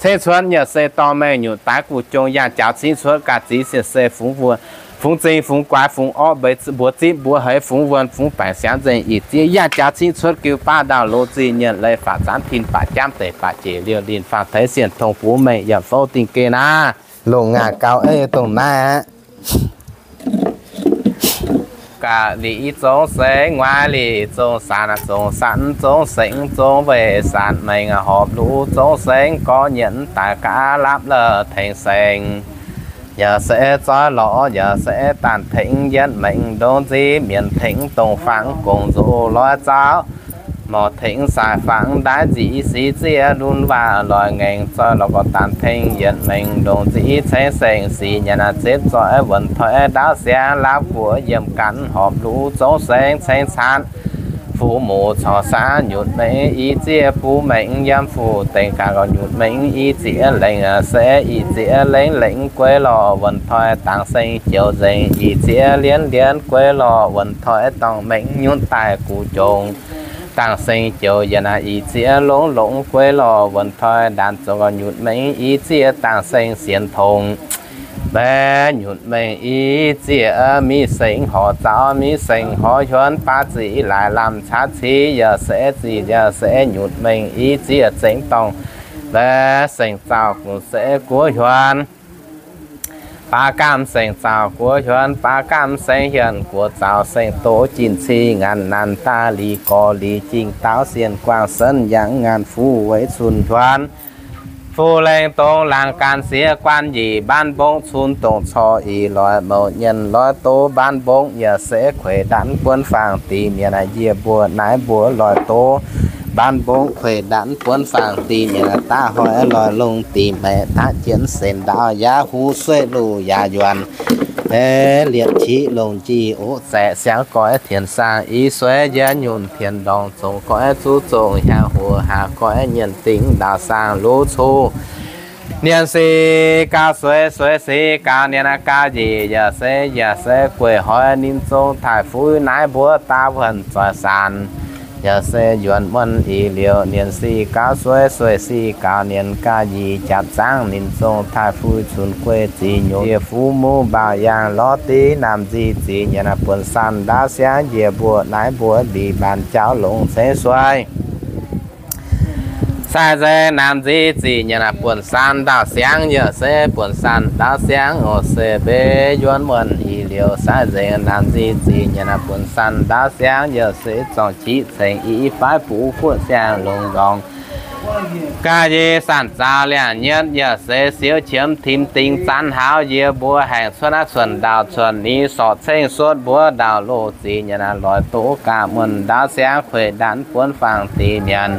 Ceng cuotv yaac se dorh mengh nyutc daaih gu'jong yangh jaux cingv cuotv ga'zix sienx se fungx wuonh, fungx zingh, fungx guaix, fungx orqv, mbuox zipv mbuox heix, fungx wuonh fungx baengc siangx nzengc ih zieqv yangh jaux cingv cuotv giu baav ndau loz zinh nyienc leiz faatv zaanv tin baac jamv deic baac jeic liouh linh faang teix sienh tong bungx mengh yaac fouv dingh geh naaiv. Longc ngaah gaux ei dongh naaiv aqv. Ga'lic zong sengx, nguaaiv lic zong sanc, zong sanc zong sengx, zong weih sanc mengh horpc luv zong sengx, gorx nyienc daaih gaav lapv la'tengx sengx. Yaac se zoih lorz, yaac se daanh tengx yietv mengh ndongc nziv mienh tengx dongh fangx gong nzox loiv zaux, morc tengx saai fangx ndaaiv nziv sic zieqv lunx waac loic ngaengc zoih lorz gorx daanh tengx yietv mengh ndongc nziv ceng sengx sic nyanc aav zepv zoih wuonc toi ndaauv siangx lapv guoqv yiem ganh horpc luv zong sengx ceng caanv. Fuqv muc corc saangv nyutc mengh i zieqv buv mengh yiem fuqv dengx gaax gauh nyutc mengh i zieqv lengh se i zieqv lengh lengh gueiv lorh wuonc toi dangx seng joux nzengc i zieqv lienv lienv gueiv lorh wuonc toi dorngh mengh nyutc daaih gu'jong dangx seng joux yaac naaiv i zieqv longx longx gueiv lorh wuonc toi ndaanx zoux gauh nyutc mengh i zieqv dangx seng sienx tongx. Mbaeqv nyutc mengh i zieqv miv sengx horc zaux miv sengx horc hiuonv baav ziqc laaix lamh caav civ yaac se ziqc yaac se nyutc mengh i zieqv zengx dorngh. Mbaeqv sengx zaux gu'se guoqv hiuonv baav gaamv sengx zaux guoqv hiuonv baav gaamv sengx hienx guoqv zaux sengx doz jin cing ngaanc naanc daaih liz gorx liz jingh daauv sienh guangc senv yangh ngaanc fuqv weic cun hiuonv. Fuqv lengh dongh laangz gaanv siex guan nyic mbaanv mbong cun dongh corc ih loic mouc nyienh loiv doz mbaanv mbong yaac se kueic ndanv buonv faang dingc mienh aqv. Yie mbuo naaiv mbuo loic doz mbaanv mbong kueic ndanv buonv faang dingc mienh aqv. Daav hoic loic longx dingc maeqc daav jienv senx ndaauv yaav huv sueiv luh yaac yuonc liepc qiv longx njiec oc zaeqc siangx goix tienx saang i sueiv yaav nyunc tienx ndorngx zongc goix zuqv zongc hiaang hoc haaz goix nyienh dingc ndaauv saang luv cuv. Nienx sic gauh sueix, sueix sic gauh nienx gauh njiec yaac se, yaac se gueic hoic ninh zong taaih fuix naaiv mbuo daav wuonh zoih saanx. Yaac se yuonx muonh ih liouh nienx sic gauh sueix, sueix sic gauh nienx gauh njiec japc zaangv ninh zong taaih fuix cunx gueic zic nyungc yie fuv muv mbaaux yaangh lorz div naamh nzic zic nyanc buonv sanh ndaauv siangv njiec mbuo naaiv mbuo mbic mbaanh jauv longx ceix suei. Sai nzengc naamh nzic zic nyanc buonv sanh ndaauv siangv yaac se buonv sanh ndaauv siangv oc se mbe yuonx muonh ih liouh sai nzengc naamh nzic zic nyanc buonv sanh ndaauv siangv yaac se zorngc qiv cengx i faix buv guoqv siang longx nzorngx. Ga'nyiec sanc zaux liangx nyietv yaac se siou qiemx tim ding zanv hlauv yie mbuo haengx cuotv naaiv cuotv ndaauv cuotv ni sorc ceng suotv mbuo ndaauv loz zic nyanc loix doqv gaax muonh ndaauv siangv kueic ndanv buonv faang dingc mienh.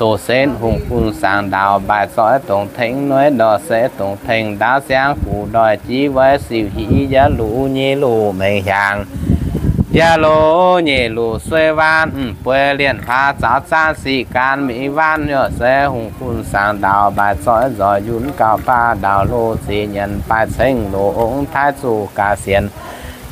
Doqc senv hungh gunv saangx ndaauv mbaaix zoih dongh tengx nueiv ndorh se dongh tengx ndaauv siangv guv ndoih jiv weic siuc hiv yaav luv nyei luv mengh hiaangx. Yaav luv nyei luv sueiv waanv mv bueix lienh hlaax zaux zaanv sic gaanv mingh waanv yaac se hungh gunv saangx ndaauv mbaaix zoih nzoih yunv gauh baav ndaauv loz zic nyanc baaix ceng loz ong taaix zuqc gaax sienx.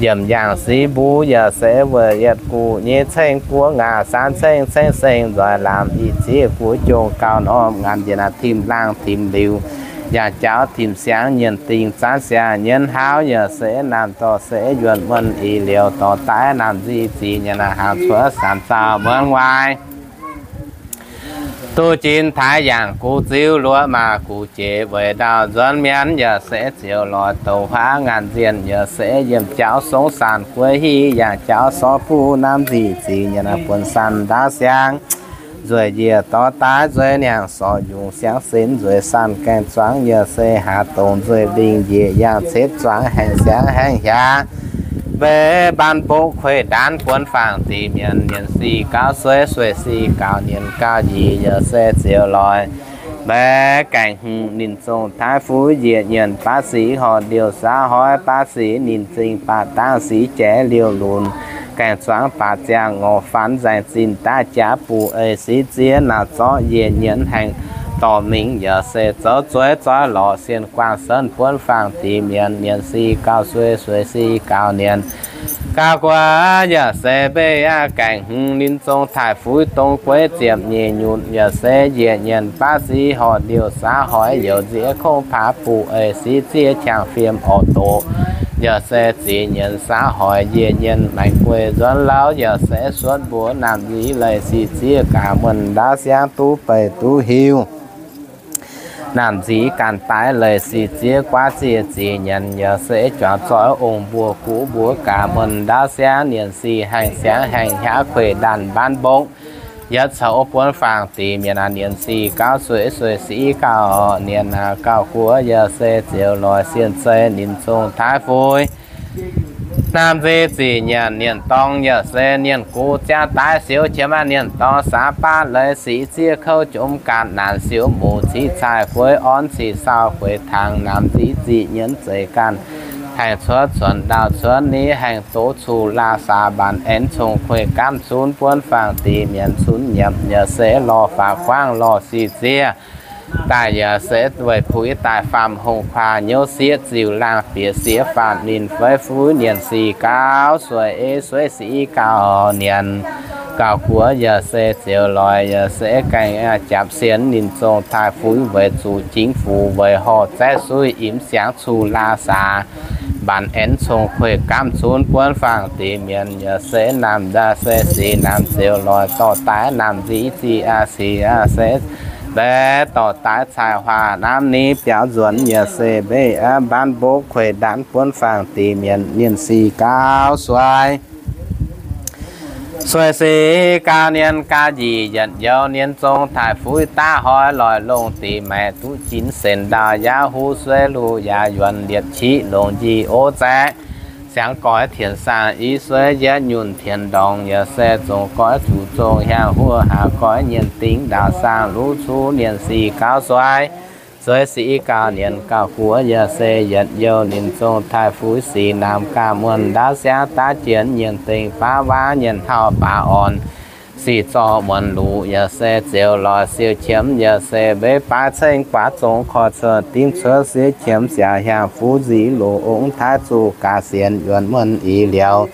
Yiemc yaangh sic mbuo yaac se weic yietc guv nyei ceng guoqv ngaah saan ceng ceng seng nzoih lamh ih zieqv guv jong gauh norm ngaanc njiec naaiv tim laangh tim liuz, yaac jauv tim siangx nyienx dingh zaanv siangx nyienx hlauv yaac se naamh dorh se yuonx muonh ih liouh dorh daaih naamh nzic zic nyanc naaiv hnaangx cuotv sanx zaux muonv waaic. Duqv jin taaix yangh guv ziux luoqc maac guv jeic weic ndaauv nzuonx mienh yaac se ziouc loix douc huaav ngaanc nzienh yaac se yiem jauv song saan gueiv hiv yaac jauv sorv buv naamh nzic zic nyanc buonv saan ndaauv siangv. Nzueic njiec dorh daaih nzueic niangh sorc yungz siangv senv nzueic saan gaengh zuangx yaac se haax dongc nzueic lingh njiec yangh cepv zuangx haengh siangx haengh hiaangx. Mbe mbaanv mbong kueic ndanv buonv faang dingc mienh nienx sic gauv sueiv, sueiv sic gauv nienx gauv njiec yaac se ziouc loix. Mbe gaengh hmz ninh zong taaix fuix njiec nyienx baav sic horc liouh saax hoiv baav sic ninh zingh baac dangh sic jaiv liouh lunx. Gaengh zuangx baac ziangh ngorc faanx nzaengc zinh daaih jaax buc eix sic ziex naaic zorqv njiec nyienx haengh dorh mingh yaac se zoux zueiz zoih lorz sienh guangc senv buonv faang dingc mienh nienx sic gauv sueiv, sueiv sic gauv nienx. Gauh guoqv yaac se mbeih aqv gaengh hmz ninh zong taaih fuix dongh gueiv ziepc nyeic nyutc yaac se njiec nyienc baav sic horc ndiouh saax hoic youc nziex kongv paax buoqv eix sic ziev qangx fiem orv doqc yaac se zic nyienc saax hoic njiec nyienc maengx gueix nzuonx lauv yaac se suotv mbuox naamh nziv leih sic ziev gaax muonh ndaauv siangv duqv beih duqv hiuv. Naamh nziv ganh daaih leih sic ziev guaav ziev zic nyienc yaac se juangc zoih ong mbuo guv mbuox gaax muonh ndaauv siangv nyienc sic haengh siangv haengh hiaav kueic ndaanh mbaanv mbong. Yietv coux buonv faang deix mienh aac, nyienc sic gauh sueih sueih sic gauh nyienc aac, gauh guoqv yaac se ziouc loix sienh zei ninh zong taaih fuix. Naamh nziv zic nyanc nyienc dorngx yaac se nyienc gux ziangv daaih siou qiemx aqv, nyienc dorngx saax baav leiz sic ziev kouv jomc ganh naanc siou muc ciqv caaih gueix orn ciqv saauh gueix tangx naamh nziv zic nyienc zeiz ganh haengh cuotv cuotv ndaauh cuotv ni haengh doz cuh laa saax mbaanc aengx cong kueiv gaamv cunv buonv faang deix mienh cunv nyiemc yaac se lorh faaux guangv lorh sic ziev daaih yaac se weic puix daaih faam hungh kuaah nyouv sieqv ziux laangh bieqc sieqv faam ninh feiv fuix nyienc sic gauh sueih ei sueih sic gauh nyienc gauh guoqv yaac se ziouc loix yaac se gaengh japc sienx ninh zong taaih fuix weic zuqc jingv fuc weic horh zaeqv suiv imx siangx cuh laa saax mbaanc aengx cong kueiv gaamv cunv buonv faang deix mienh yaac se naamh ndaa se sic naamh ziouc loix dorh daaih naamh nziv zic aqv sic aqv se mbaeqc dorh daaih cai huaax namv ni biaux nzuonx yaac se mbeih aqv mbaanv mbopv kueiv ndaanv buonv faang deix mienh nyienc sic gauh sueih. Sueih sic gauh nyienc gauh njiec yietc youz nyienc zong taaih fuix daav hnoi loix longh deix maengx duqv jinx senx ndaauh yaav huv sueiv luv yaac yuonx liepc qiv longx njiec ov zaeqv siangx goix tienx saang i sueiv yietv nyunc tienx ndorngx yaac se zong goix zuqc zong hiaangx huov haax goix nyienc dingx ndaauh saang luv cuv nyienc sic gauh sueih. Sueih sic gauh nyienc gauh guoqv yaac se yietc youz ninh zong taaih fuix sic naamh gaax muonh ndaauv siangv daav jienv nyienc dingc baav waav nyienc hauh baav orn sic zorqv muonz luqc yaac se ziouc loix siou qiemx yaac se mbeiv baaix ceng guaav zong korv cuotv dimv cuotv siou qiemx siaaux hiaangx fuv nziv loz ong taaix zuqc gaax sienx yuonx muonh i liouh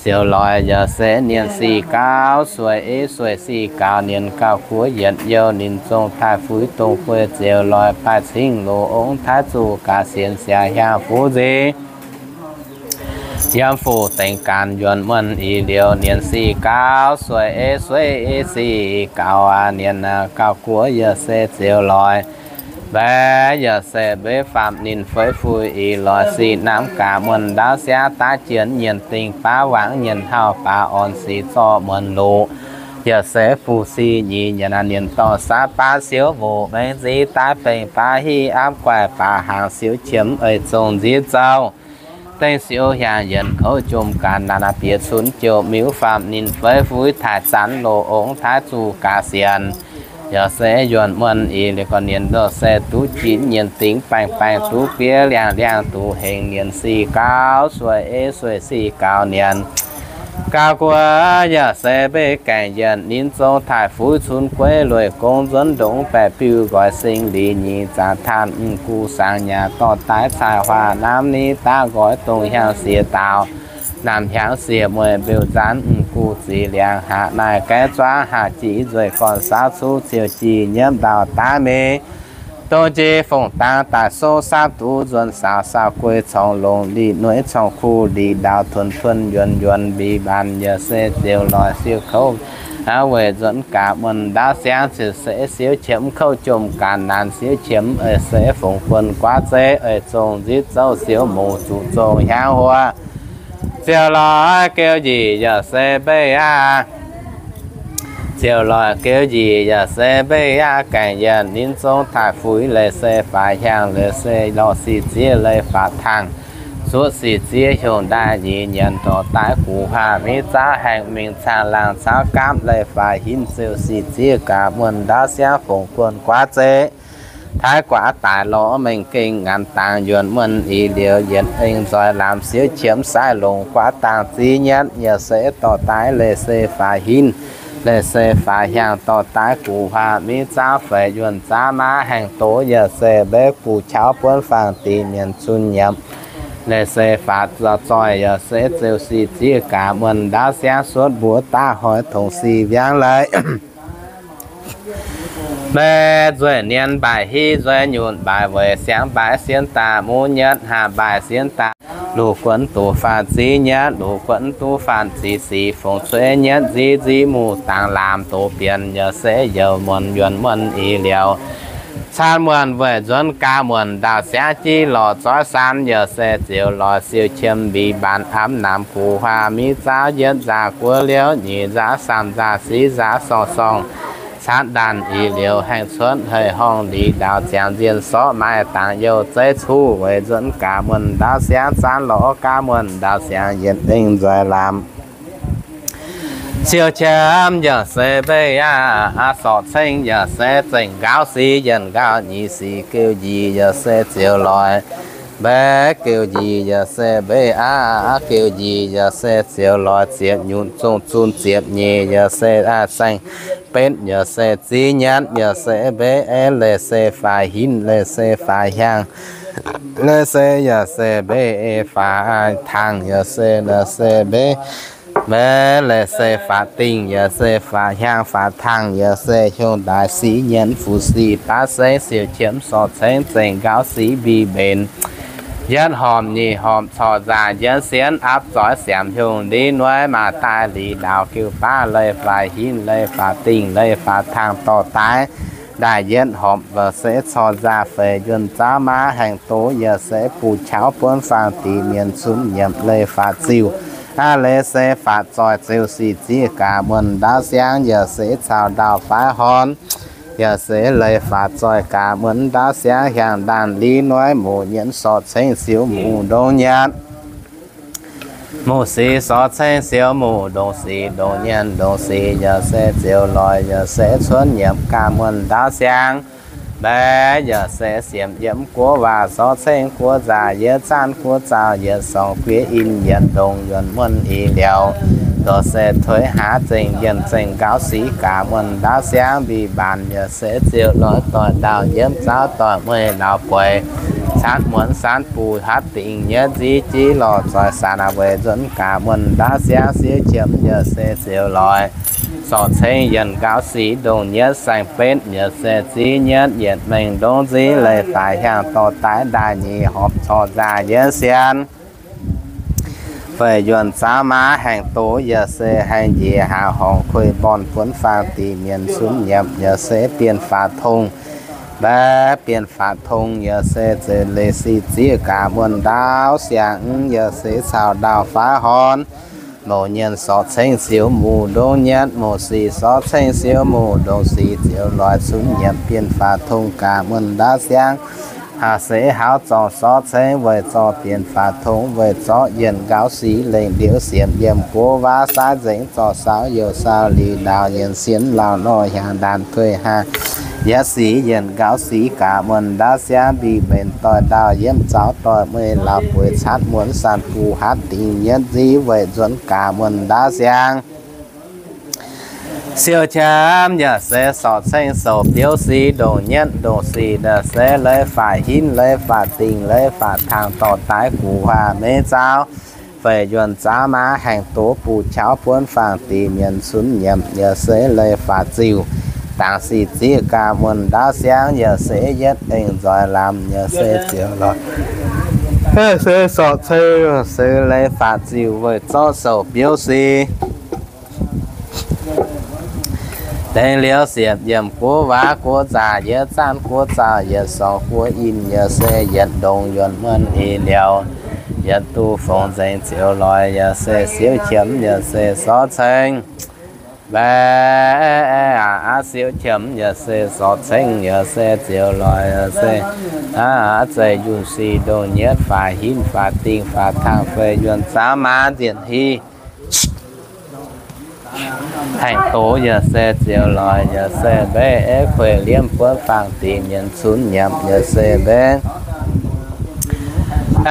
ziouc loix yaac se nyienc sic gauh sueih ei sueih sic gauh nyienc gauh guoqv yietc youz ninh zong taaih fuix dongh guei ziouc loix baaix cing loz ong taaix zuqc gaax sienx siaaux hiaangx fuv nziv yiem fuqv dengx gaanx yuonx muonh i liouh nyienc sic gauh sueih ei sueih ei sic gauh aac nyienc aac gauh guoqv yaac se ziouc loix mbaeqc yaac se mbeiv faam ninh feiv fuix i loix sic naamh gaax muonh ndaauv siangv daav jienv nyienc dingc baav waac nyienc hauh baav orn sic zorqv muonz luqc yaac se fuqv sic nyic nyienc aac nyienc dorh saav baav siouv mbuoqc mengh nziv daaih bengx baav hiv aapv guaih baav hnaangx siouv qiemx eix zong nziv zouh dengh siouv hiaangx yienx kouv jomc gaax naanc aac bieqc cunx jouh miuv faam ninh feiv fuix taaih zanv loz ong taaix zuqc gaax sienx yaac se yuonx muonh i liouh gorqv nyienc ndoh se duqv jinx nyienc dingc baengh baengh duqv biev liangh liangh duqv hengx nyienc sic gauh sueih ei sueih sic gauh nyienc gauh guoqv yaac se mbeih gaengh yienc ninh zong taaih fuix cunx gueiv lueic gong nzuonx ndongx baeqc biuv nqoi sing liz nyeic zaax taanh m'gux saangx nyaah dorh daaih cai huaax namv ni daav nqoi dongh hiaangx siex daaux naamh hiaangx siex mueiz mbeux nzaanx m'gux zic liangx haac naaic gaeqv zuangv haac jix nzueic gorn saauv cuv ziouc jih nyiemv ndau daav mingh dongh jiex fongc dangx daaih souv saapv duqv nzuonx saaux saaux guei corngx longx liqc nueiv corngx kuh liqc ndau tuonx tuonx yuonx yuonx mbic mbaanx yaac se ziouc loix siou kouv aav weic nzuonx gaax muonh ndaauv siangv ziouc se siouv qiemx kouv jomc gaax naanc siouv qiemx eix se fongc guon guaav zeiv eix zong nzipv zouv siouv mouc zuqc zong hiaangv huov ziouc loix geu njiec yaac se mbeih aqv. Ziouc loix geu njiec yaac se mbeih aqv. Gaengh yienc ninh zong taaih fuix leiz se faix hiaangx leiz se lorh sic ziev leiz faaux tangh zuov sic ziev hiongx ndaaih nyic nyanc dorh daaih guv huaax miv zauv haengh mingh caangh laangh cauv gaamv leiz faix hinv ziouc sic ziev gaax muonh ndaauv siangv fongc guon guaav zeiv taaix guaax daaih lorz mengh gengh nganc dangx yuonx muonh i liouh yietc eng nzoih lamz siouv qiemx sai longc guaav dangx ziv nyatv yaac se dorh daaih leiz se faix hinv leiz se faix hiaangx dorh daaih guv huaax miv zauv feix yuonh zaav maav haengh doz yaac se mbeiv buc qauv buonv faang deix mienh cun nyiemc Leiz se faatv zoih yaac se ziouc sic zieqv gaax muonh ndaauv siangv suotv mbuox daav hoic tongx sic mbiangv leiz. Mbe nzueic nien mbaaic hiv nzueic nyunc mbaaic weic siangx mbaaic sienx daaih muv nyatv hnangv mbaaic sienx daaih luqc guonv duqv faatv ziv nyatv luqc guonv duqv faatv ziv sic fungc cueiv nyatv nziv nziv muc dangx laamc doz bienx yaac se youc muonc yuonc muonh ih liouc. Caanv muonh weic nzuonx gaax muonh ndaauv siangv jiv lorz zoiv saan yaac se ziouc loix siou qiemx mbic mbaanx amv namx guv huaax miv zaauv yietv nzaah guoqv liouv nyic nzaauv samh nzaah siv nzaauv sorng-sorng caatv ndaanh ih liouc haengh cuotv hei horngh liz ndaauv ziangx nzienh sortv maaih dangx youh zeiv cuv weic nzuonx gaax muonh ndaauv siangv zaanv lorz gaax muonh ndaauv siangv yietc lengh nzoih lamz. Siou qiemx yaac se mbeix aqv, sorc ceng yaac se zengc nqaauv sic yietc nqaauv nyic sic geuh njiec yaac se ziouc loix. Mbeix geuh njiec yaac se mbeix aqv, geuh njiec yaac se ziouc loix ziepc nyutc zong zun ziepc nyeic yaac se saeng-betv yaac se ziv nyatv yaac se mbeix eix leiz se faix hinv leiz se faix hiaang leiz se yaac se mbeix eix faix tangh yaac se, se mbeix, mbeix leiz se faix dingh yaac se faix hiaang faix tangh yaac se hiuv daaix sic nyienx fuqv sic baav sengv siou qiemx sorc ceng zengc nqaauv sic mbic mbenc. Yietv horpc nyic horpc corc nzaah njienv sienv apv zoix siamx hiuv ndiev nueiv maah daaih liz ndaauv geuh baav leiz faix hinv leiz faix dingh leiz faix tangh dorh daaih. Ndaaih yietv horpc yaac se corc nzaah feix yuonh zaauv maav haengh doz yaac se buv qauv buonv faang diqc mienc cunx nyiemc leiz faix ziuh. Aav leiz se faix zoih ziouc sic zieqv gaax muonh ndaauv siangv yaac se caux ndaauv faix horn yaac se leiz faix zoih gaax muonh ndaauv siangv hiaangx ndaanh liv nueiv moc nyienx sorc ceng siou muc ndongc nyienx muc sic sorc ceng siou muc ndongc sic ndongc nyienx ndongc sic yaac se ziouc loix yaac se cuotv nyiemc gaax muonh ndaauv siangv. Mbaeqc yaac se siemx yiem guoqv waac sorc ceng guoqv nzaac yietv zaanv guoqv zaux yietc sorngx guiev in yietc ndongc yuonc muonh ih liouc. Ndortv se tuix haav zengc yienh zengc nqaauv sic gaax muonh ndaauv siangv mbic mbaanc yaac se ziouc loix doic ndaauv yiem zaux doic mueiz lauz bueix caatv muonz sanv buv hatv dingc nyietv nziv jiv lorh zoih sanv weic nzuonx gaax muonh ndaauv siangv siouv qiemx yaac se ziouc loix sorc ceng yienh nqaauv sic ndongc nyietv saeng-betv yaac se ziv nyietv yietc mengh ndongc nziv leiz faix hiaangx dorh daaih ndaaih nyic horpc corc nzaah yietv sienv feix yuonh zaauv maav haengh doz yaac se haengh njiec haangh horngc kuei mbornh buonv faang diqc mienc cunx nyiemc yaac se bienh faatv tong. Mbaeqc bienh faatv tong yaac se ziouc leiz sic zieqv gaax muonh ndaauv siangv yaac se caux ndaauv faix horn moc nyienx sorc ceng siou muc ndongc nyietv moc sic sorc ceng siou muc ndongc sic ziouc loix cunx nyiemc bienh faatv tong gaax muonh ndaauv siangv. Haaix se hauv zorc sorc ceng weic zorc bienh faatv tong weic zorc yienh nqaauv sic lengc liuz siemx yiem guoqv waac saaiv nzengc zorc saauv youh saauv liz ndaauv yienh sienx lauh nor hiaangx ndaanh guei haangh yietv sic yienh nqaauv sic gaax muonh ndaauv siangv mbic mbenc doic ndaauv yiem zaux doic mueiz lauz bueix caatv muonz sanv buv hatv dingc nyietv nziv weic nzuonx gaax muonh ndaauv siangv. Siou qiemx yaac se sorc ceng sou biouv sic ndongc nyietv ndongc sic yaac se leiz faatv hinv leiz faatv dingh leiz faatv tangh dorh daaih guv huaax meiv zaauv feix yuonh zaauv maav haengh doz buv qauv buonv faang diqc mienc cunx nyiemc yaac se leiz faatv ziuh dangc sic zieqv gaax muonh ndaauv siangv yaac se yietv eng nzoih lamz yaac se ziouc loix se sorc ceng se leiz faatv ziuh weic zorqv sou biouv sic. Dengh liuz siepv yiemc guoqv waac guoqv nzaac yietv zaanv guoqv zaux yietc sorngx guoqv in yaac se yietc ndongc yuonc muonh ih liouc. Yietc duqv fongc nzengc ziouc loix yaac se siouv qiemx yaac se sorc ceng. Mbaeqc aav siouv qiemx yaac se sorc ceng yaac se ziouc loix yaac se aav zeiz yunh sic ndongc nyietv faatv hinv faatv dingh faatv tangh feix yuonh zaauv maav nzienh hiv haengh doz yaac se ziouc loix yaac se mbeix eix kueic liemh buonv faang diqc mienc cunx nyiemc yaac se mbeix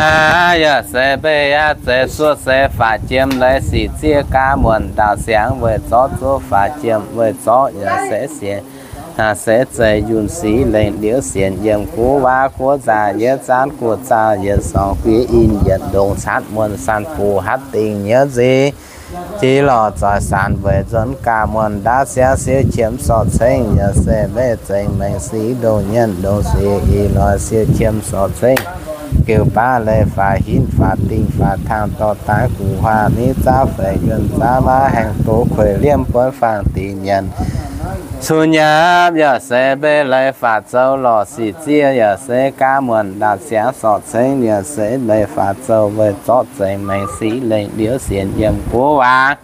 aav yaac se mbeix aav zeiz suotv se faatv jiem leiz sic zieqv gaax muonh ndaauv siangv weic zorqv zuov faatv jiem weic zorqv yaac se siec Aa, se zeiz yunh sic lengc liuz sienx yiem guv waac guov nzaah yietv zaanv guoqv zaauh yietc sorngx guiex in yietc ndongc catv muonh san buc hatv dingc nyei nziv jiex lorh zoih saanx weic nzuonx gaax muonh ndaauv siangv siou qiemx sorc ceng yaac se mbeih zengx maengc sic ndongc nyienx ndongc sic ih loix siou qiemx sorc ceng geu baav leiz faix hinv faix dingh faix tangh dorh daaih guv huaav miv zaauv feix yuonh zaauv maav haengh doz kueic liemh buonv faang dingc nyienx cun nyiemv yaac se mbeih leiz faix zoux lorc sic zieqv yaac se gaav muonh ndaauv siangv sorc ceng yaac se leiz faix zoux weic zorqv zengx maengc sic lengc liuz sienx yiem guov waac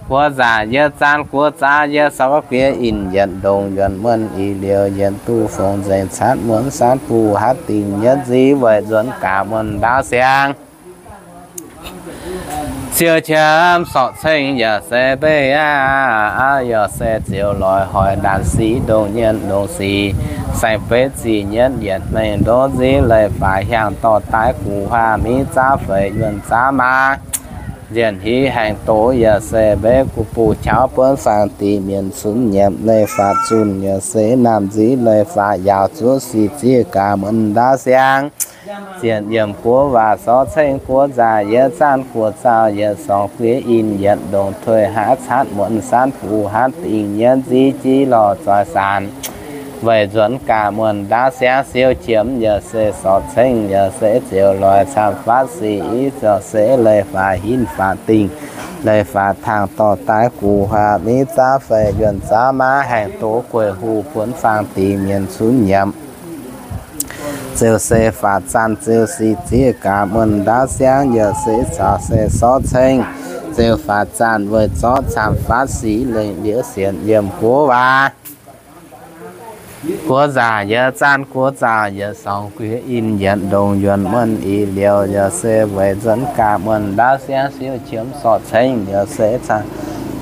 guov nzaah yietv zaanv guov zaauv yietv sorngx guiex in yietc ndongc yuonh muonh ih liuz yietc duqv fongc nzengc catv muonh san buc hatv dingc nyei nziv weic nzuonx gaax muonh ndaauv siangv siou qiemx sorc ceng yaac se mbeih aqv, yaac se ziouc loix hoic ndaanx sic ndongc nyienx ndongc sic saeng-betv zic nyienv yietc hmengx ndov nziv leiz faix hiaangx dorh daaih guv huaav miv zaauv feix yuonh zaauv maav nzienh hiv haengh doz yaac se mbeih guv buv qauv buonv faang dingc mienh cunx nyiemc leiz faix zunh yaac se naamh nziv leiz faix yaauc zuov sic zieqv gaax muonh ndaauv siangv zienx yiem guov waac sorc ceng guov nzaah yietv zaanv guoqv zaauh yietc sorngx guiex in yietc ndongc tuix haav catv muonh san buc hatv dingc nyei nziv jiex lorh zoih saanx weic nzuonx gaax muonh ndaauv siangv siou qiemx yaac se sorc ceng yaac se ziouc loix camv fatv sic yaac se leiz faix hinv faix dingh leiz faix tangh dorh daaih guv huaav miv zaauv feix yuonh zaauv maav haengh doz gueic huv buonv faang dingc mienh cunx nyiemc ziouc se faix zaanh ziouc sic zieqv gaax muonh ndaauv siangv yaac se caux se sorc ceng ziouc faix zaanh weic zorqv camv fatv sic lengc liuz sienx yiem guov waac guov nzaah yietv zaanv guov zaauh yietc sorngx guiex in yietc ndongc yuonh muonh ih liuz yaac se weic nzuonx gaax muonh ndaauv siangv siou qiemx sorc ceng yaac se caux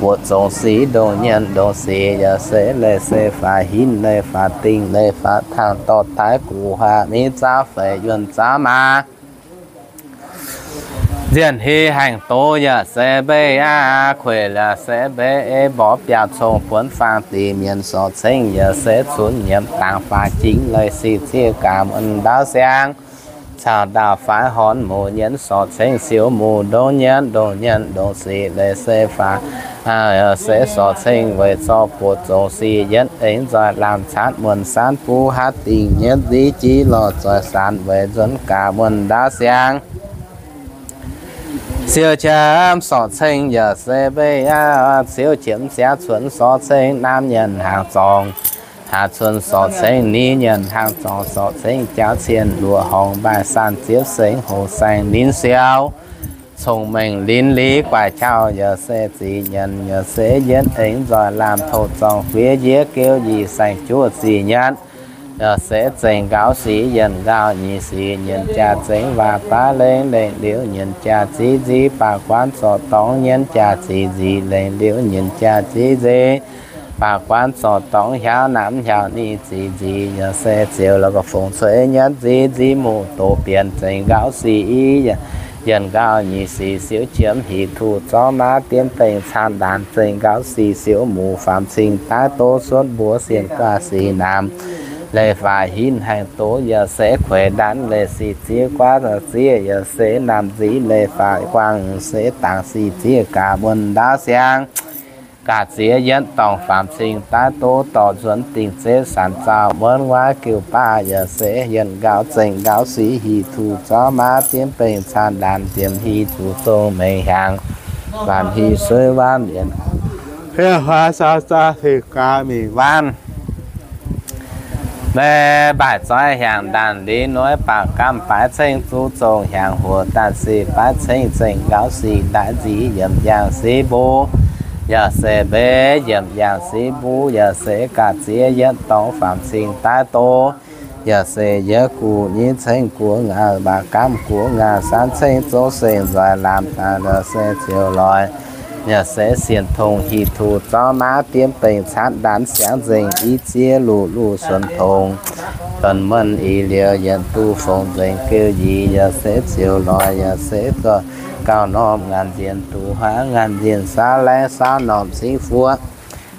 buoqc zongc sic ndongc nyienx ndongc sic yaac se leiz se faix hinv leiz faix dingh leiz faix tangh dorh daaih guv huaav miv zaauv feix yuonh zaauv maav nzienh hiv haengh doz yaac se mbeih aqv, kueic yaac se mbeih ei mborqv biauv cong buonv faang dingc mienh sorc ceng yaac se cunx nyiemc dangx faix jingx leiz sic zieqv gaax muonh ndaauv siangv caux ndaauh faix horn muc nyienz sorc ceng siou muc ndongc nyienx ndongc nyienx ndongc sic leiz se faix se sorc ceng weic zorqv buoqc zongc sic yietv aengx nzoih lamh catv muonh sanv buv hatv dingc nyienz nziv jiex lorh zoih saanx weic nzuonx gaax muonh ndaauv siangv siou qiemx sorc ceng yaac se mbeih aqv, siou qiemx siangv cunx sorc ceng naamh nyanc hnaangx zorngx, haav cunx sorc ceng ni nyanc hnaangx zorngx sorc ceng jaauv cien luoqc horngz mbaaih saanh ziepv sengx hoc saeng ninh siou cong-mengh linz li guaix qauv yaac se zic nyanc yaac se yietv aengx nzoih lamh touh zorngh fiev yiev geuv yie saeng juov zic nyanc yaac se zengc nqaux sic yienc nqaux nyic sic nyienc jaax zengx waac baav lengh lengh liuz nyienc jaax ziv nziv baac guanv zorc dorngx nyienc jaax zic nzic lengh liuz nyienc jaax ziv nziv baac guanv zorc dorngx hiaauv namx hiaauv ni zic nzic yaac se ziouc la'ga'fongc cueix nyienz nziv nziv muc doqc bienx zengc nqaux sic i yienc nqaux nyic sic siou qiemx hic tuh zorqv maav diev bengh caan ndaanx zengc nqaux sic siou muc faam cing daaih doz suotv mbuox sienh guaav sic namx leiz faix hinv haengh doz yaac se kueix ndanv leiz sic ziev guaav ziev yaac se naamh nziv leiz faix guangc se dangx sic ziev gaax muonh ndaauv siangv gaax ziex yietv dorngx faam cing daaih doz dorh nzuonx dingc zeiv sanc zaux muonv waav giuv baav yaac se yienc nqaux zengc nqaux sic hic tuh zorqv maav diev bengh caan ndaanx diemx hi zuqc dongh mengh hiaangx laanh hi suiv waanv yienc huaav saauv zaauv fih gaax mingh waanv mbaih mbaaic zoih hiaangx ndaanx liz noiv baac gamh baaix ceng zuqc zongh hiaangx huoc daanh sic baaix ceng zengc nqaux sic ndaix nziv yiemc yaangh sic mbuv yaac se mbeih yiemc yaangh sic mbuv yaac se gaax ziex yietv dorngx faam cing daaih doz yaac se yietv guv nyeiv ceng guoqv ngaanc mbaac gamh guoqv ngaanc sanv ceng zouv seng nzoih lamh daaih la'se ziouc loix yaac se sienh tongx hic tuh zorqv maav diev bengh catv ndaanx siangx nzengc i ziex luv luv suonx tongx donx muonh i liouh yietc duqv fongc nzengc geuh yie yaac se ziouc loix yaac se zorqv gauh norm ngaanc nzienh duqv huaav ngaanc nzienh saauv laengv saauv normh cingv fuoqv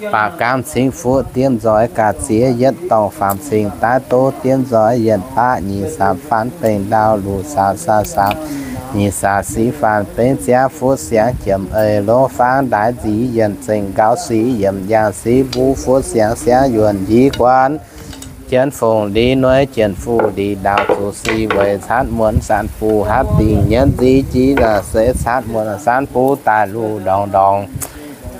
Baac gaamv cingv fuqv diemv nzoih ga'ziex yietv dorngh faam cing daaih doz diemv nzoih yietc baqv nyic saam faanv bengh ndau luc saam saam saam nyic saam sic faanv bengh ziangv fuqv siangx jiemh eix longx faang ndaix nzic yienh zengc nqaux sic yiemc yangh sic mbuv fuqv siangx siangx yuonh njiec guon jienv fongc liz nueiv jienh fuqv liz ndaauh zuqc sic weic caatv muonz saanv buv hatv dingc nyienz nzic jiv yaac se caatv muonz saanv buv daaih luv ndorngx ndorngx.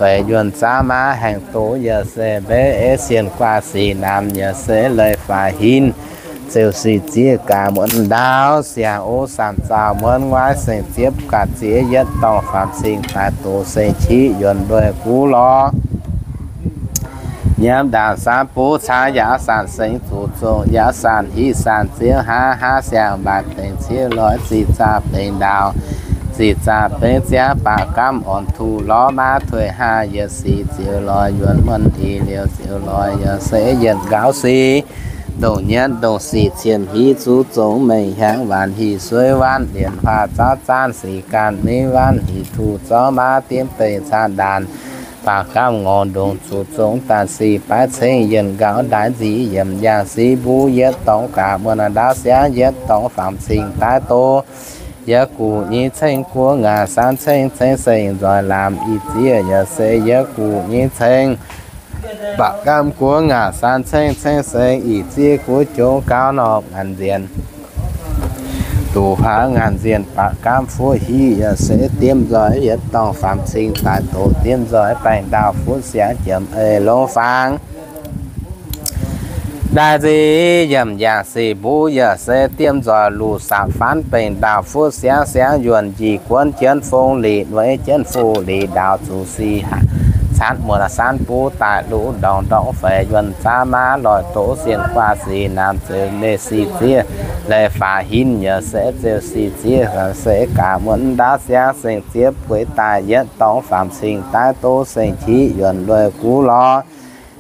Weic yuonh zaav maav haengh doz yaac se mbeix ei sienh guaav sic namx yaac se leiz faix hinv. Ziouc sic zieqv gaax muonz ndaauv siangx o sanc zaux muonz nguaaiv seng ziepv ga'ziex yietv dorngh faam cing daaih doz seng qiv yuonh lueic guv lorz. Nyiemv ndaangc saanv buv caangv yaac sanc seng zuqc zongc yaac sanc hiv sanc ziouv hnangv hnangv siang mbaaix bengx ciev loix ziqc zaah bengx ndaauh ziqc zaah bengx ziangv baac gaamv orn tuh lorz maav tuix hnangv yietc sic ziouc loix yuonx muonz ih liouh ziouc loix yaac se yietc nqaux sic ndongc nyienv ndongc sic cien hiv zuqc zongc mengh hiaangx waanc hic suiv waanc lienc huaav zaanv zaanv sic gaanh mingh waanc hic tuh zorv maav diemv bengx zaanv ndaanc baac gaamv ngorc ndongc zuqc zongc daanh sic baaix ceng yietc nqaux ndaix nzic yiemc yangh sic mbuv yietv dorngx gaax muonz ndaauv siangv yietv dorngx faam cing daaih doz yietv guqc nyei ceng guoqv ngaanc saanv ceng ceng seng nzoih lamz ih zieqv yaac se yietv guqc nyei ceng baac gaamv guoqv ngaanc saanv ceng ceng seng ih zieqv guoqv jongx gauh norm ngaanc nzienh duqv huaax ngaanc nzienh baac gaamv fuqv hiv yaac se diemv nzoih yietv dorngx faam cing daaih doz diemv nzoih baengh ndaauh fuqv siangx jiemh eix longx faang ndaix nzic yiemc yangh sic mbuv yaac se diemv nzoih luc saapv faanv bengh ndaauh fuqv siangv siangv yuonh njiec guonv jienv fong lic nueiv jienv fuqv lic ndaauh zuqc sic caatv muonz saanv buv daaih luv ndorngx ndorngx feix yuonh zaav maav loic doz sienh guaav sic namx ziouc leiz sic zieqv leiz faaux hinv yaac se ziouc sic zieqv se gaax muonz ndaauv siangv seng ziepv bueix daaih yietv dorngx faam cing daaih doz seng qiv yuonh lueic guv lorz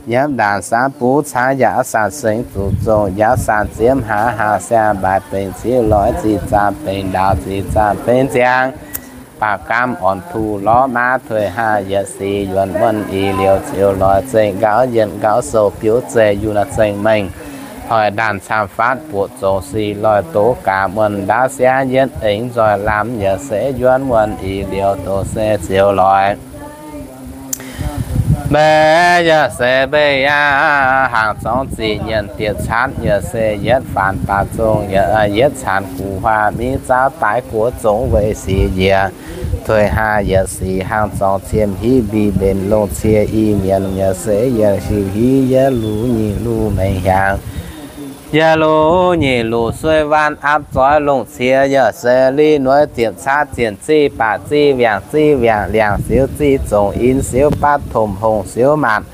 nyiemv ndaangc saanv buv caangv yaac sanc seng zuqc zongc yaac sanc ziepv hnangv hnangv siang mbaaix bengx ciev loix ziqc zaah bengx ndaauh ziqc zaah bengx ziangv baac gaamv orn tuh lorz maav tuix hnangv yietc sic yuonx muonz ih liouh ziouc loix zengc nqaux yietc nqaux sou biouv zeiz yunh zengc mengh hoic ndaanh camv faatv buoqc zongc sic loix doz gaax muonz ndaauv siangv yietv aengx nzoih lamz yaac se yuonx muonz ih liouh doz se ziouc loix Mbeix yaac se mbeix yaac hnaangx zorngx ziqc nyienc dietc caatv yaac se yietv faanx baac zong yaac yietv caanx guv huaav miv zauv daaix guoqv zongx weic sic njiec tuix hnangv yietc sic hnaangx zorngx cien hiv mbic mbenc longc cie i mienh yaac se yietc sic hiv yietv luc nyic luc mengh hiaangx yietv luc nyic luc suiv waanv apv zoix longc cie yaac se liv nueiv ziepc caatv zienc ziv baac ziv wiangc ziv wiangc liangc siouv ziv zongc in siouv batv tomc hongh siouv maanc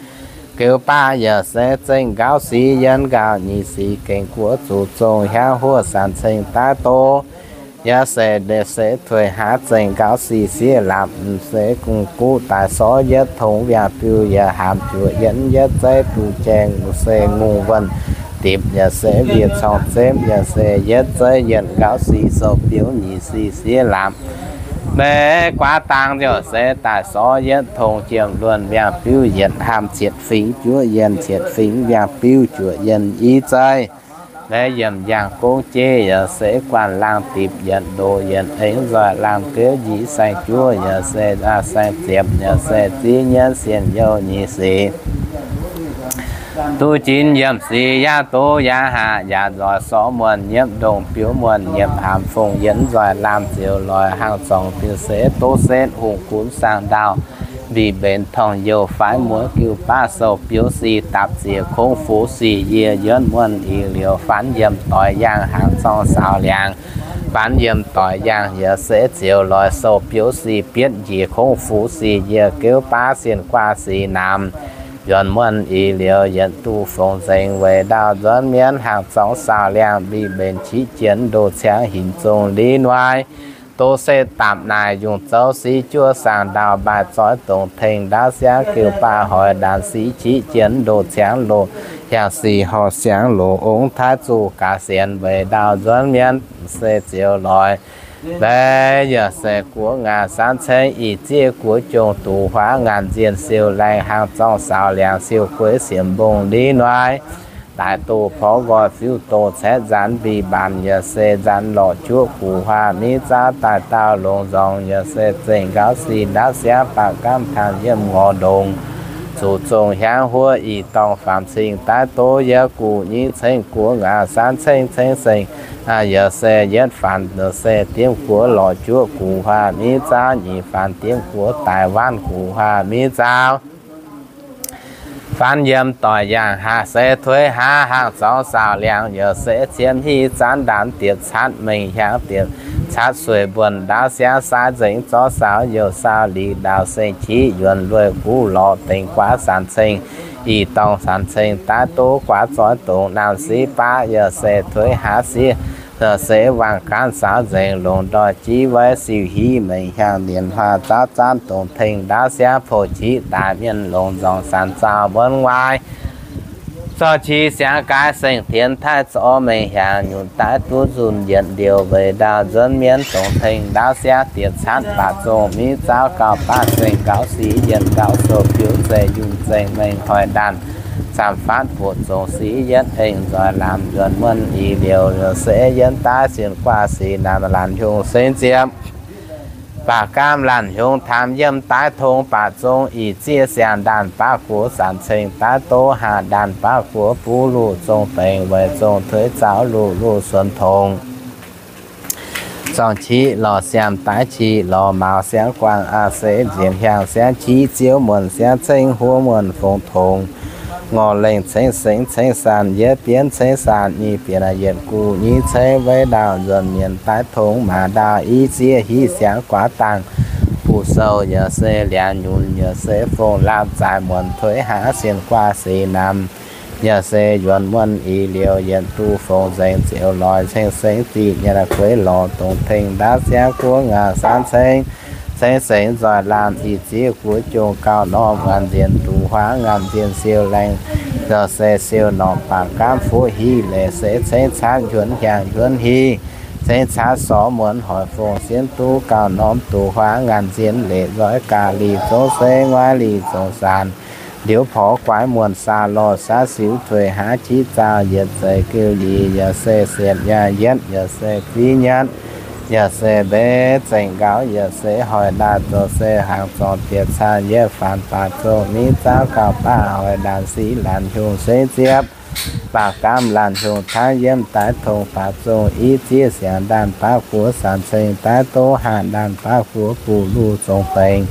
geux baav yaac se zengc nqaux sic yienx nqaux nyic sic gengh guoqv zuqc zongc hiaangv huov sanc ceng daaih doz yaac se ndeic se tuix hnangv zengc nqaux sic siev lamz se guv daaih sorv yietv tongx wiangh biuv yaac haamx juoqc yienx yietv zeiv duqv jaeng se ngongh wuonh dipc yaac se mbiec corngh zemv yaac se yietv zeiv yietc nqaux sic sou biouv nyic sic siev lamz Meix guaav dang yaac se daaih sorv yietv tongx jiem luonh wiangh biuv yietc haamx cietv fingx juoqv yienh cietv fingx wiangh biuv juoqc yienh i zeiv. Meix yiemc yangh gong jeiv yaac se guanh laangh dipc yietc ndoqc yietc aengx nzoih laangh geuv njiec saeng-juov yaac se saeng-ziepc yaac se ziv nyienv sienh youh nyic sic. Duqv jinx yiemc sic yaac doz yaac haac yaac nzoih sorv muonh nyiemv ndongh biouv muonh nyiemv haamx fongc yienx nzoih laamh ziouc loix hnaangx zorngx biux se doz setv hungh gunv saang ndaauh mbic mbenc torngx youh faix muoz giuv baav sou biouv sic dapc ziec kongv fu sic yie yuonv muonh ih liouh faanv yiem doix yaangh hnaangx zorngx saaux liangx faanv yiem doix yaangh yaac se ziouc loix sou biouv sic bietv njiec kongv fu sic yie geuv baav sienh guaav sic namx yuonv muonh ih liouh yietc duqv fongc nzengc weic ndaauh nzuonx mienv hnaangx zorngx saaux liangx mbic mbenc qiv jienv ndoh ciangv hinc zong liv nuai doz se dapc naaic yungh zouv sic juov saang ndaauh mbaaih zoix dongc tengx ndaauv siangv geuh baav hoic ndaanx sic qiv jienv ndoh ciangv loz hiaangx sic horh siangx loz ongx taaix zuqc gaax sienx weic ndaauh nzuonx mienv se ziouc loix Mbaeqc yaac se guoqv ngaanc saanv ceng, ih zieqv guoqv jong duqv huaav ngaanc nzienh siou laengh, hnangv zorng saaux liangx siou gueix siemx mbong li noic. Daaih doqc porv nqoi fiuv doqc caeqv nzaanx mbic mbaanc, yaac se nzaanx lorqc juoqv guqc huaav miv zaauv daaih dauh longx nzorngx, yaac se zengc nqauv sic ndaauv siaauv baac gamv tangx yiem ngorc ndongc. Zuqc zongh hiaangv huov ih dorngh faam cing daaih doqc yaac guqc nyic ceng guoqv ngaanc saanv ceng ceng seng, yaac se yietv faanx, yaac se diemv guoqv lorqc juoqv guqc huaav miv zaauv, nyic faanx diemv guoqv daic waanv guqc huaav miv zaauv. Faanv yiem doic yaangh haac se tuix haav hnangv zorngv saaux liangx, yaac se cien hiv zaanv ndaanx dietc catv mengh hiaangx dietc catv sueih mbuonx ndaauv siaauv sai nzengc zorqv saaux youh saaux lic ndaauv seng qiv yuonx lueic guv lorz dengx guaav saanx ceng, ih dorngh saanx ceng daaih doqc guaav zoix dongc naamh siqv baav, yaac se tuix haav siqv, yaac se wangc gaanv saaux nzengc longc ndoih jiv weiv siu hiv mengh hiaangx nienx huaav zaauv zaanv dongc tengx ndaauv siaauv pou qiv daaih mienh longx nzorngx saanx zaauh muonv waaic. Zorqv qi siangx gaaix seng tienx taaih zorqv mengh hiaangx nyunc daaih duqv nzunc yietc liouh weic ndaauv nzuonx mienh dongc tengx ndaauv siaauv dietc catv baac zongh miv zaauv gauh baav zengc nqauv sic yietc nqauv sou biouv zeiv yunh zengc mengh hoic ndaanh camv fatv buoqc zongc sic yietv eng nzoih lamz yuonx muonh ih liouh, yaac se yietv daaih sienx guaav sic naamh laanh hiungh sengx ziepc baac gamh laanh hiungh taamx yiem daaih tong baac zong ih zieqv siang-ndaanh baav guoqv saanx ceng daaih doqc haac ndaanh baav guoqv buv luh zong bengx weic zong tuix zaux luh luh suonx tongx. Zorng qiv lorz siaam daaih qiv lorz mauz siangv guangc aqc se nziemx hiaangx siangv qiv ziouv muonc siangv cengv huov muonc fongx tongx. Ngorc lengh cengv sengx cengx saanc yietv bienv cengh saanc nyic bienv yietc guv nyic cengx weic ndaauv nzuonx mienh daaih tongx maac ndaauv i zieqv hiv siangv guaav dangh buv sou yaac se liangx nyunc yaac se fongc laapv zaaix muonc tuix haav sienx guaav sic naamh yaac se yuonx muonh ih liouh yietc duqv fongc nzengc ziouc loix ceng sengx ziqc nyanc gueix lorz dongc tengx ndaauv siangv guoqv ngaanc saanv ceng, ceng sengx nzoih laamh ih zieqv guoqv jong gauh norm ngaanc nzienh duqv huaav ngaanc nzienh siou laengh, yaac se siou norqc baac gaamv fuqv hiv leiz se cengx caatv nquonx hiaangx nquonx hiv, cengx caatv sorv muonc hoic fongc sienx duqv gauh norm duqv huaav ngaanc nzienh leiz nzoih gaax lic zong sengx waaiv lic zong saanc. Liuz porv guaix muonh saah lorh saah siux tuix haav qiv zaauh yietc zeiz geuh lic yaac se sietc nyaah yietv yaac se fiv nyatv yaac se mbev zengc nqaux yaac se hoic ndaanh zoux se hnaangx zorngc bieqc caanh yietv faanx baac zong miv zaauv gauh baav hoic ndaanh sic laanh hiungh sengx ziepc baac gaamv laanh hiungh tangv yiem daaih tong baac zong i zieqv siang-ndaanh baav guoqv saanc ceng daaih doqc haac ndaanh baav guoqv buv luh zong bengx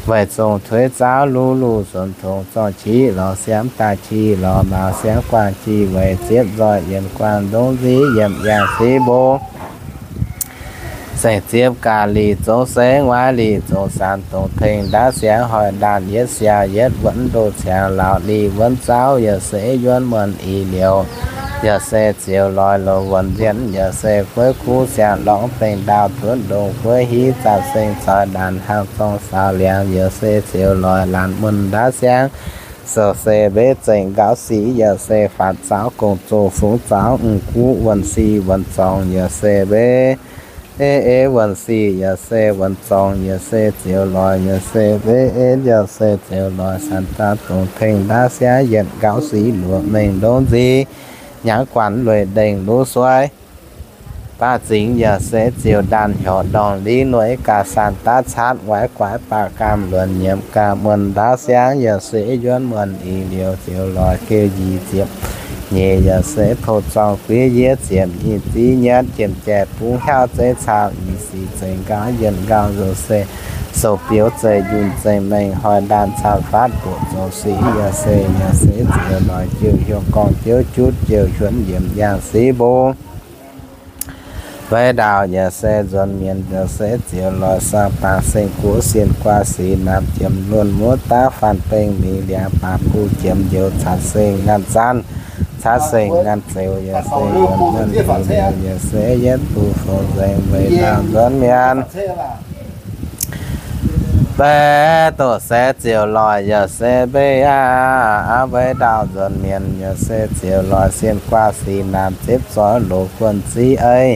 weic zong tuix zaux luv luh suonx tongx zorng qiv lorz siamv daaih qiv lorz mauz siangv guangc qiv weic ziepv nzoih yienx guangc ndongc nziv yiemc yangh siv mbong. Sengx ziepv gaax lic zong sengx waaiv lic zong saanc dongc tengx ndaauv siangv hoic ndaanh yietv siaauc yietv wuonv ndoh ciangx laauc lic wuonv zauv yaac se yuonv muonh ih liouh yaac se ziouc loix loz wuonc nzienh yaac se gueiv kuv siang-lorngx bengh ndaauv tuotv ndongc gueiv hiv zaapv sengx coix ndaanh hnangv zorng saaux liangx yaac se ziouc loix laanh muonh ndaauv siangv sou se mbev zengc nqaux sic yaac se faatv zaux gong-zoh fungx zaux m'guv wuonh sic wuonh zorngx yaac se mbev e, e wuonh sic yaac se wuonh zorngx yaac se ziouc loix yaac se mbev e, yaac se ziouc loix saanc zaauv dongc tengx ndaauv siangv yietc nqaux sic luoqc mengh ndongc nziv nyangv guanh lueic ndengh luv suoi baav zingx yaac se ziouc ndaanh hiorqc ndorngh liv noic gaax saanh daav caatv waaiv guaix baac gaamv luonc nyiemc gaax muonh ndaauv siangv yaac se yuonv muonh ih liouh ziouc loix geu nyic ziepc nyeic yaac se pou-zorng guiv yietv ziepc nyic ziv nyatv jiemh jaaix bungx hiauv zeiv cau nyic sic zengc nqaux yienc nqaux nzunc se sou biouv zeiv yunh zengc mengh hoic ndaanh camv fatv buoqc zoux sic yaac se yaac se ziouc loix jiouc hiuv gorngv jiouv jutv jiouc hiuonv yiemc yangh siv mbong. Weic ndaauv yaac se nzuonx mienh yaac se ziouc loix saang-baangc seng guoqv sienh guaav sic naamh jiemx luonh muoz daav faanh bengh mingh liangx baac buv jiemx njoux catv seng ngaanh zanv, catv seng ngaanh zeux yaac se nzuonx mienh liouh yaac se yietv duqv fongc nzengc weic ndaauv nzuonx mienh. Mbaeqc doqc se ziouc loix yaac se mbeqc aqv, weic ndaauv nzuonx mienh yaac se ziouc loix sienh guaav sic naamh zipv zoih loz guonh ziv ei.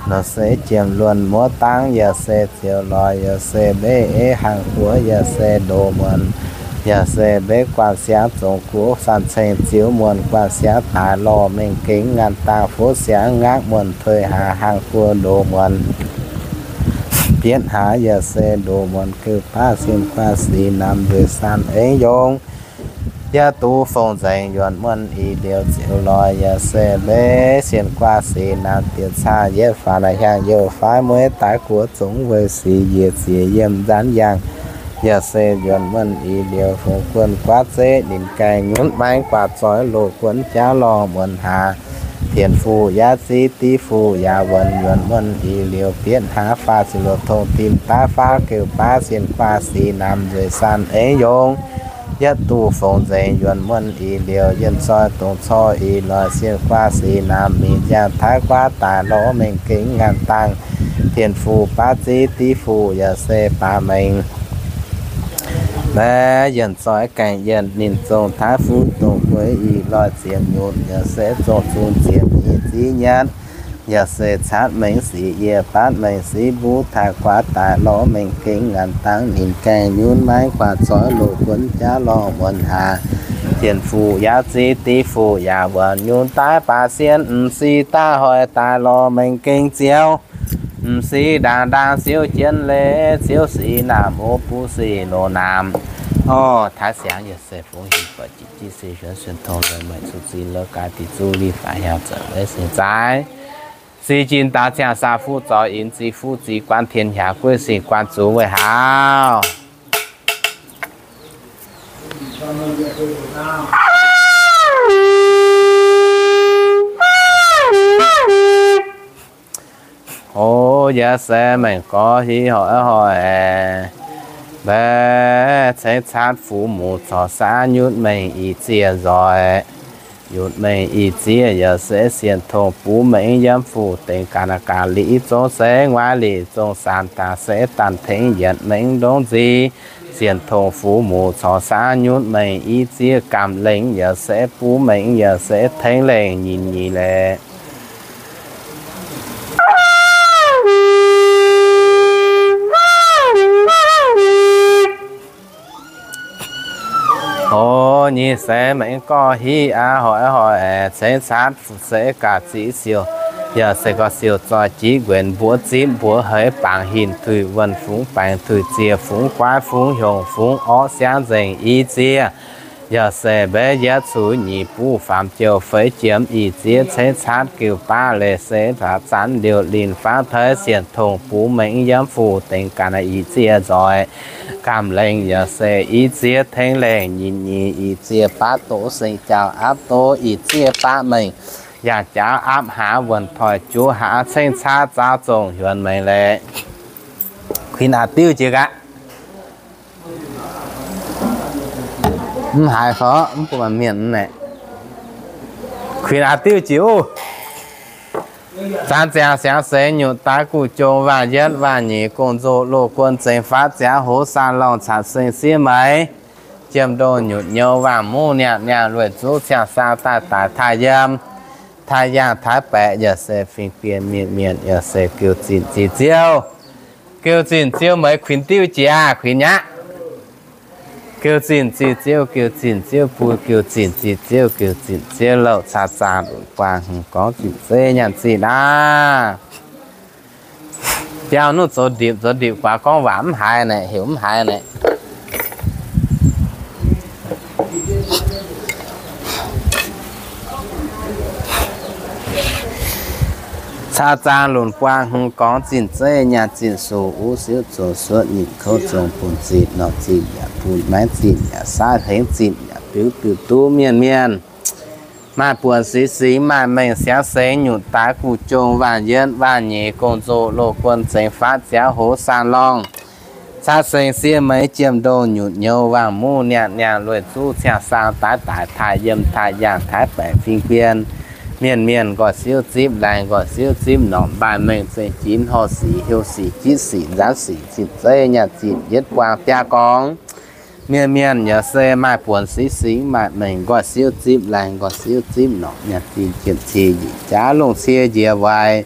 Nor se jiem luonh muoz dangv, yaac se ziouc lorz, yaac se mbeiv eiv hnaangx guoqv, yaac se ndoqc muonz, yaac se mbeiv guanh siangx zongc guv san-ceng ziouv muonc guanh siangx daaih lorh mengh gengx ngaanh dangh fuqv siangx ngaqv muonc pei hlaax hnaangx guoqv ndoqc muonc bietv hlaax, yaac se ndoqc muonc geuh baav sien guaav sic namx nzueic san eix yongh. Yaac duqv fongc nzengc yuonc muonh ih liouc ziouc lorz, yaac se mbeiv sien guaav sic namx bieqc caah yietv faaux naaic hiaangx youh faaiv mueiz daaih guoqv zongx weic sic njiec ziex yiem nzanv yangh. Yaac se yuonc muonh ih liouc fongc guonh guaav zeiv ninh gaengh nyunv maiv guaax zoix loz guonv jaav lorh muonc hlaax. Tien fuqv yaav ziv div fuqv yaac wuonc yuonc muonh ih liouc bietv hlaax faah ziepc luoqc tong dimh daav fav geuh baav sien guaav sic namx nzueic san eix yongh. Yietv duqv fongc nzengc yuonc muonh ih liouc yienh zoi dongc cor ih lorz sien guaav sic namx mingh yangh taav guaav daaih lorz mengh gengx ngaanh dangh. Tien fuqv baav ziv div fuqv yaac se baav mengh. Mbaeqv yienh zoi gaengh yienh ninh zong taav fuqv dongh gueix ih lorz ziepc nyutc yaac se zong zun ziepc nyic ziv nyatv. Yaac se catv mengh sic yie baatv mengh sic mbuv taaih guaav daaih lorz mengh gengx ngaanh dangh ninh gaengh nyunv maiv guaax zoix loz guonv jaav lorh muonc hlaax. Tien fuqv yaav ziv div fuqv yaac wuonc nyunv daaih baav sien m'sieqv daaih hoic daaih lorz mengh gengx ziouv. M'sieqv ndaangc ndaangc siouv jienv leiz, siouv sic naamh oc, buv sic loz naamh. Orv, taaix siangx yaac se fungx hingh buatc jic jiv se yuonx sien tong lorz meih zuqc zinh lorz gaax dic zuqv li faix hiaangx zouc weiv sing zaaix. Zinh jin daax ziangh saa fuqv zoux inx zinh fuqv zinh guanv tien hiaangx gueiv sing guanv zuqc weic haauv. Oc, yaac se mengh gorx hiv hoic hoic, mbaeqv cengx catv fuqv muc corc saav nyutc mengh ih zieqv nzoih. Nyutc mengh ih zieqv yaac se sienx tongx buv mengh yiem fuqv dengx ga'naaiv ga'lic zong se nguaaiv lic zong saanx daaih se danh tengx yietc mengh ndongv nziex. Sienx tongx fuqv muc corc saav nyutc mengh ih zieqv gamh lengh yaac se buv mengh yaac se tengx lengh nyinh nyeic leiz. Oc, nyic seix mengh gorx hiv aqv, hoic hoic cengx catv fuqv se ga'ziqv siou, yaac se gorx siou zoih jiv nquenc mbuox zipv mbuox heix bangc hinc tuix wuonh fungx baengc tuix ziex fungx guaiv fungx hiongc fungx orv siangv nzengc i ziex. Yaac se mbaeqv yietv cuqv nyic buv faam jouh feix jiem ih ziex cengx catv geuh baav leiz se taux zanv liouh linh faanv teix sienx tongh buv mengh yiem fuqv dengx ganh ih ziex nzoih. Gamh lengh yaac se i ziex tengx lengh nyinh nyeic ih ziex baav doz seng jauv aapv doz ih ziex baav mengh. Yangh jaav aapv hlaax wuonh toic juv hlaax cengx catv zaaux zongh hiuonx mengh leiz. Kuinx a'diuv jiex gaax. Mv haiz fai mv bun mienh naeqc. Kuinx a'diuv jiex oc. Zaanx ziangx siangx seix nyutc daaix guv jong waanc yietv waanc nyeic gong-nzoh loz guon zengx faatv ziangx hoz saah lorngh caqv seng siev meix. Jiem ndongh nyutc nyouz waanc muv niangh niangh lueic zuqv ciangh saang daaih daic taaih yiem, taaih yaangh taaix baeqc yaac se fingx bienh mienh mienh yaac se geuh zinh zinh ziouv. Geuh zinh ziouv meix kuinx diuv jiex, kuinx nyaqv. Geuh zinh zinh ziouv, geuh zinh ziouv bun, geuh zinh zinh ziouv, geuh zinh ziouv louh caa zaah lunc buangh hmz gorngv zinh zeiv nyaanh zinh aav. Biauv nuqv zoux ndipc zoux ndipc guaax gorngv waac mv haiz naeqc, heuc mv haiz naeqc. Caa zaang lunc buang hmz gorngv zinh zeiv nyaanh zinh suqc uv siuv zoux suotv nyitc kouv zong bun zinh norqc zinh yaac bun maiv zinh yaac saav hlengv zinh yaac biuv biuv duqv mienh mienh. Maaih buonc six singx maaih mengh siangx sengx nyutc daaix guv jong waanc yietv waanc nyeic gong-nzoh loz guon zengx faatv ziangx hoz saang lorngh. Caqv seng siev meix jiem ndongh nyutc nyouz waangc muv niangh niangh lueic zuqv ciangh saang daaix daic taaih yiem taaih yaangh taaix baeqc fingx bienh. Mienh mienh nqoi siuv zipv laengz nqoi siuv zipv norqc maaih mengh zengx jinx horh sic heuc sic jitv sic nzaanv sic zinh zeiv nyaanh zinh yietv buang biaa gorngv. Mienh mienh yaac se maaih buonc six singx maaih mengh nqoi siuv zipv laengz nqoi siuv zipv norqc nyaanh zinh jiem cie njiec jaav longh cie njiec waaic.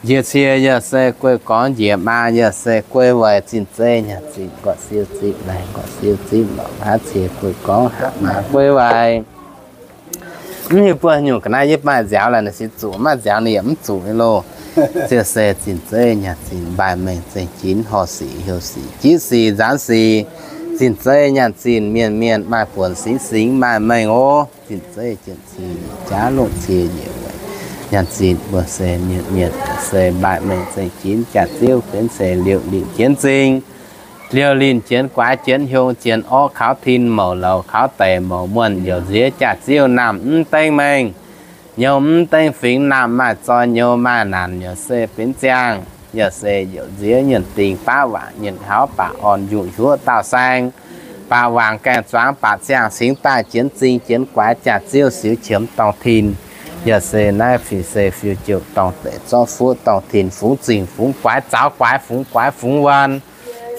Njiec cie yaac se guei gorngv njiec maa, yaac se guei weic zinh zeiv nyaanh zinh nqorqv siou zipv laengh nqorqv siou zipv lorqc. Hnangv cie guei gorngv haac maa guei weic. Mv hiuv buo nyungc ga'naaiv yie maaih nziaaux laaix ninh six zuqc, maaih nziaaux ninh yaac mv zuqc nyei loh. Ziouc se zinh zeiv nyaanh zinh maaih mengh zengc jinx, horh sic, heuc sic, jiv sic, nzaanx sic, zinh zeiv nyaanh zinh mienh mienh maaih buonc, singx singx maaih mengh oc. Zinh zeiv jienv cie jaav longh cie njiec weic nyaanh zinh mbuo se mienh mienh se maaih mengh zengc jinx jaax-ziouv benx se liouh linh jienv zingh, liouh linh jienv guaax jienv hiong jienv orqv kaux tin mouc louz kaux deic mouc muonh youc nziex jaax-ziouv naamh mv dengv mengh, nyouz mv dengv fingx naamh maaih zoi nyouz maaih naanc yaac se benx ziangh, yaac se youc nziex nyienh dingh baav waac nyienh hauv baac orn njuqc hiuv daauh saeng, baac waangc gaengh zuangx baac ziangh cingx daaih jienv zingh jienv guaax jaax-ziouv siux qiemx dorngh tin, yaac se naaiv fih se fiuv jouh dorngh deic zorqv fuqv dorngh tin fungx zingh fungx guaax zaux guaax fungx guaax fungx wuonh,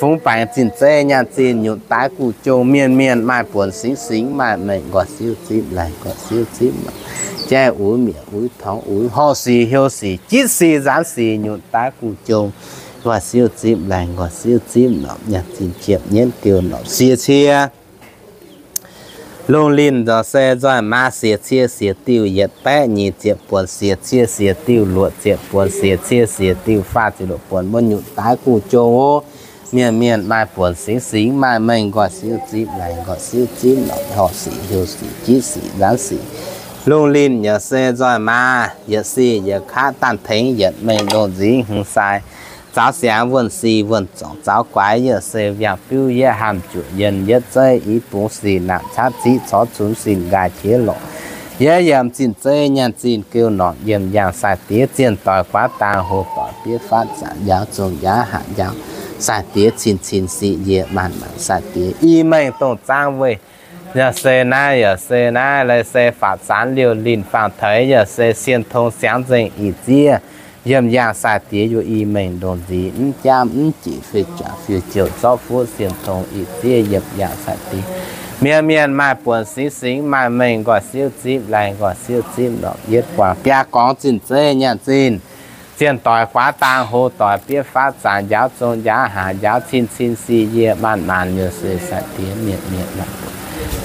fungx baengc zinh zeiv nyaanh zinh nyutc daaix guv jong mienh mienh maaih buonc, singx singx maaih mengh nqorqv siouv zipv laengh nqorqv siouv zipv lorqc. Jaiv uix mietc uix torngx uix horh sic heuc sic jiv sic nzaanx sic nyutc daaix guv jong nqorqv siouv zipv laengh nqorqv siouv zipv lorqc. Nyaanh zinh jiepv nyienv diuh norqc sie cie. Lungh linh nzorc se nzoih maa siec cie siec diuh yietc baeqv nyic ziepc buonc, siec cie siec diuh luoqc ziepc buonc, siec cie siec diuh faah ziepc luoqc buonc, mbuo nyutc daaix guv jong oc. Mienh mienh maaih buonc, singx singx maaih mengh, nqoi siouv zipv laengh, nqoi siouv zipv lorqc, horh sic, heuc sic, jiv sic, nzaanx sic. Lungh linh yaac se nzoih maa, yietc sic yietc kaav daanh tengx yietc mengh ndongc nzingx hmz sai. Zaux siangx wuonh sic wuonh zorngc zaux guaix, yaac se viangh biuv yietv haamh juoqc yienh yietv zeiv, i bungx sic naamh catv ciqv corc cunx sin nqaai qiex lorqc. Yietv yiem zinh zeiv nyaanh zinh geu norqc yiem yangh sai diex zienh doic guaav dang hlo doic biev fatv zanc njaaux zong njaaux hatc njaaux sai diex cin cin sic yie maanc maanc sai diex i mengh dongh zaang weih. Yaac se naaiv, yaac se naaiv, leiz se faatv zaanx liouh linh faang teix, yaac se sien tong siangx nzengc ih ziev. Yiem yangh sai diex yuoqc i mengh ndongc nziex, mv jaamv mv jic fei juangc fiuv jouh zorqv fuqv sien tong ih ziev yiem yangh sai diex. Mienh mienh maaih buonc singx singx maaih mengh, nqoi siouv zipv laengh, nqoi siouv zipv lorqc, yietv guangc biaa gorngx zinh zeiv nyaanh zinh. Zienh doic guaav dang hlo doic biev fatv zanc njaaux zong njaaux haaix njaaux cin cin sic yie maanc maanc yaac se sai diex mienh mienh maaih buonc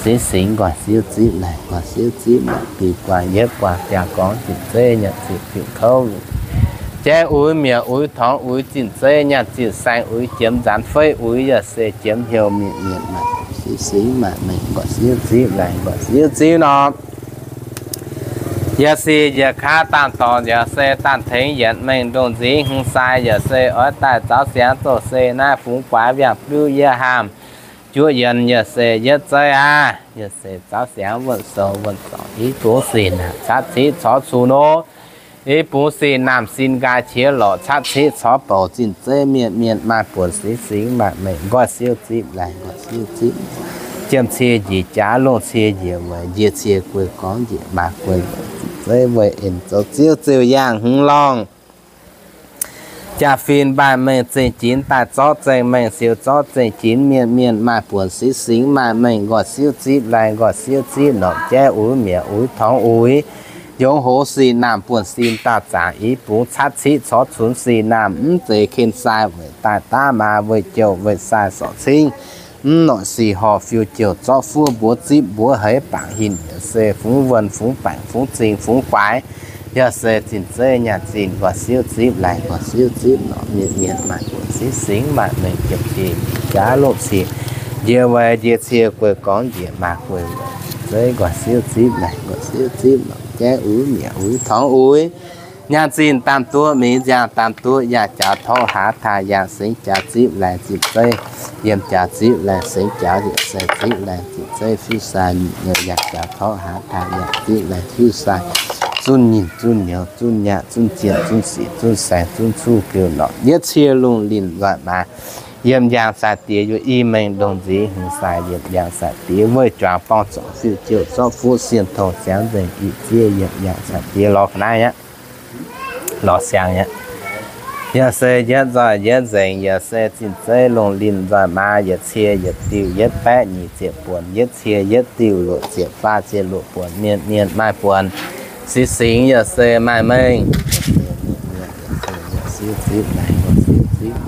singx singx, nqoi siouv zipv laengh, nqoi siouv zipv lorqc, biv guangc yietv guangc biaa gorngv zinh zeiv nyaanh zinh fingx kouv lungh. Jaiv uix mietc uix torngx uix zinh zeiv nyaanh zinh saeng uix jiemx nzaanx feiv uix yaac se jiemx hnyouv mienh mienh maaih singx singx maaih mengh, nqoi siouv zipv laengh, nqoi siouv zipv norm. Yietc sic yietc kaav daanh dorngc yaac se daanh tengx yietc mengh ndongc nzingx hmz sai, yaac se oix daaih zaux siangx doz se naaiv fungx guaax viangh biuv yietv haamh juoqv yienh, yaac se yietv zeiv aqv. Yaac se zaux siangx wuonh sou wuonh zorngc i bungx sic naamh catv ciqv corc cunx nor, i bungx sic naamh sin nqaai qiex lorqc catv ciqv corc bouc zinh zeiv mienh mienh maaih buonc singx singx maaih mengh, nqoi siouv zipv laengh, nqoi siouv zipv. Jiem cie njiec jaax, longh cie njiec weic, njiec cie guei gorngv njiec maa guei weic zinh zeiv weih en zoux ziouv ziouc yangh hmz lorngh. Jaa-fin mbaih mengh zengc jinx daaih zorqv zengc mengh siou zorqv zengc jinx mienh mienh maaih buonc singx singx maaih mengh, nqoi siouv zipv laengh, nqoi siouv zipv norqc, jaiv uix mietc uix torngx uix, yongz hoz sic naamh buonv sin daauh zaangc i bungx catv ciqv corc cunx sic naamh mv zeiz ken sai weic daaih daav maa weih jouh weih sai sorc cingv. Mv noic sic horh fiuv jouh zorqv fuov mbuov zipv mbuov heix bangc hinc, yaac se fungx wuonh fungx baengc fungx zingh fungx guaix, yaac se zinh zeiv nyaanh zinh, nqoi siouv zipv laengh, nqoi siouv zipv norqc, mienh mienh maaih buonc singx singx maaih mengh, jiem cie jaax longh cie njiec weic, njiec cie guei gorngv njiec maa guei weic, zeiv nqoi siouv zipv laengh, nqoi siouv zipv norqc, jaiv uix mietc uix torngx uix. Nyaanh zinh daamh duqv mingh nziaangx daamh duqv yaac jaax torv haaix taaih yangh sengx jaax zipv laengh zinh zeiv, yiem jaax zipv laengh sengx jaax yietc se zipv laengh zinh zeiv fiuv sai, yaac jaax torv haaix taaih yangh zipv laengh fiuv sai, zunh nyinh zunh nyouz zunh nyaah zunh zienh zunh sic zunh saeng zunh cuv geu norqc, yietv cie lungh linh nzoih maa. Yiem yangh sai diex yuoqc i mengh ndongc nziex hmz sai, yiem yangh sai diex weih juangc borng zorngc fiuv jouh zorqv fuqv sienh tong siangx nzengc i ziev yiem yangh sai diex lorz ga'naaiv aqv. Lorz siang aqv. Yaac se yietv nzoih yietv nzengc, yaac se zinh zeiv lungh linh nzoih maa, yietc cie yietc diuh yietv baeqv nyic ziepc buonc, yietv cie yietv diuh luoqc ziepc faah ziepc luoqc buonc, mienh mienh maaih buonc singx singx, yaac se maaih mengh. siqv zipv laengz, siqv zipv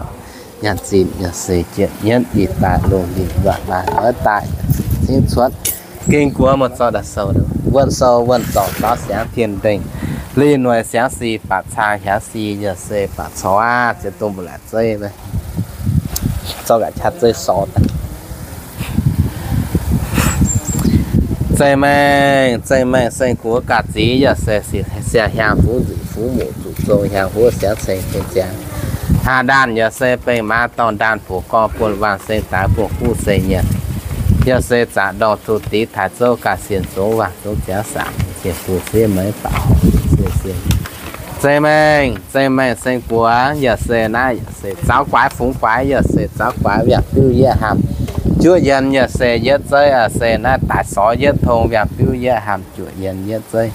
nyanc zinh, yaac se jiex nyienv ih daaih lungh ndiev waac laaih oix daaih cingv cuotv. Ging guoqv muoz-doic daaih sou, wuonh sou wuonh zorc zaux siangx tien ndengh, liuh noic siangx si baac caa hiaangx si, yaac se baac corc ziex dongh mbuo laaic zeiv, zorqv ga'qaqv zeiv sou daaih. Zeih maengh, zeih maengh seng guoqv ga'zic, yaac se siang hiaangx fuqv nzuqc fuqv muqc zuqc zong hiaangx huov siangx ceng fin ziangx. Haav ndaanh yaac se bengh maaz dorngh ndaanh puoqc gorngv buonv waangh seng daaix buonv guv seng nyienc. Yaac se zaqc ndorngh zuqc diqv taaix zouv ga'sienx zongv waangh zongv ziangx saangc sienx bun siev meix baac horpc sienx siev. Zeih maengh, zeih maengh seng guoqv yaac se naaiv yaac se zaux guaix fungx guaix yaac se zaux guaix wiangh biuv yietv haamh juoqv yienh yaac se yietv zeiv, yaac se naaiv daaih sorx yietv tong wiangh biuv yietv haamh juoqv yienh yietv zeiv.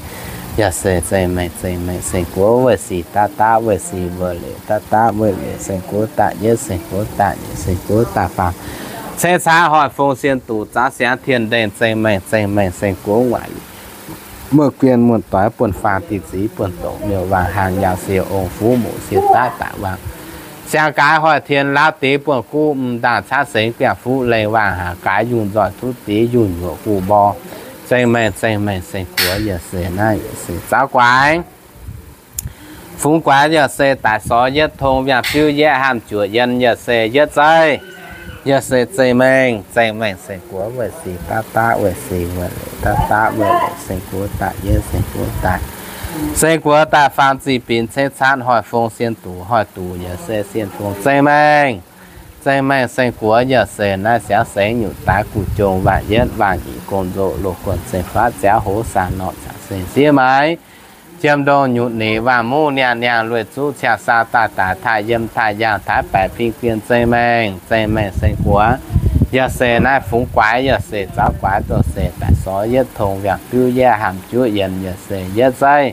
Yaac se zeih maengh, zeih maengh seng guoqv weih sic daav daav weih sic wuoz leiz daav daav wuoz leiz seng guoqv daaih yietv seng guoqv daaih nyiec seng guoqv daaih faam ceix caaiv hoic fong sien duqv zaux siangx tien ndengh. Zeih maengh, zeih maengh seng guoqv waaic muoz-guien muoz-doic buonv faang diqv ziv buonv doqc miuc waangh haangh njaaux siec ong fuqv muqc siec daav daaih waangh siang gaaix hoic tien laauv deix buonv guv m'ndaangh caaiv sengx biangh fuqv lengh waangh haangh gaaix yungh nzoih duqv deix yungh nyuoqc guv mborh. Zeih maengh, zeih maengh seng guoqv yaac se naaiv yaac se zaux guaix fungx guaix yaac se daaih sorx yietv tong wiangh biuv yietv haamh juoqc yienh yaac se yietv zeiv. Yaac se zeih maengh, zeih maengh seng guoqv weih sic daav daav weih sic wuoz leiz daav daav wuoz leiz seng guoqv daaih yietv seng guoqv daaih, seng guoqv daaih faam ziqc binc ceix caatv hoic fong sien duqv hoic duqv yaac se sien fong. Zeih maengh, zeih maengh seng guoqv yaac se naaiv siangx sengx nyutc daaix guv jong waanc yietv waanc nyic gong nzoqc loz guonc zengc faatv ziangx hoz saah norqc caqv seng siev meix jiem ndongh nyutc nyic waanc muv niangh niangh lueic zuqv ciangh saa daaih daaih taaih yiem taaih yaangh taaix baeqc fing bien. Zeih maengh, zeih maengh seng guoqv yaac se naaiv fungx guaix yaac se zaux guaix doz se daaih sorx yietv tong wiangh biuv yietv haamh juoqv yienh yaac se yietv zeiv.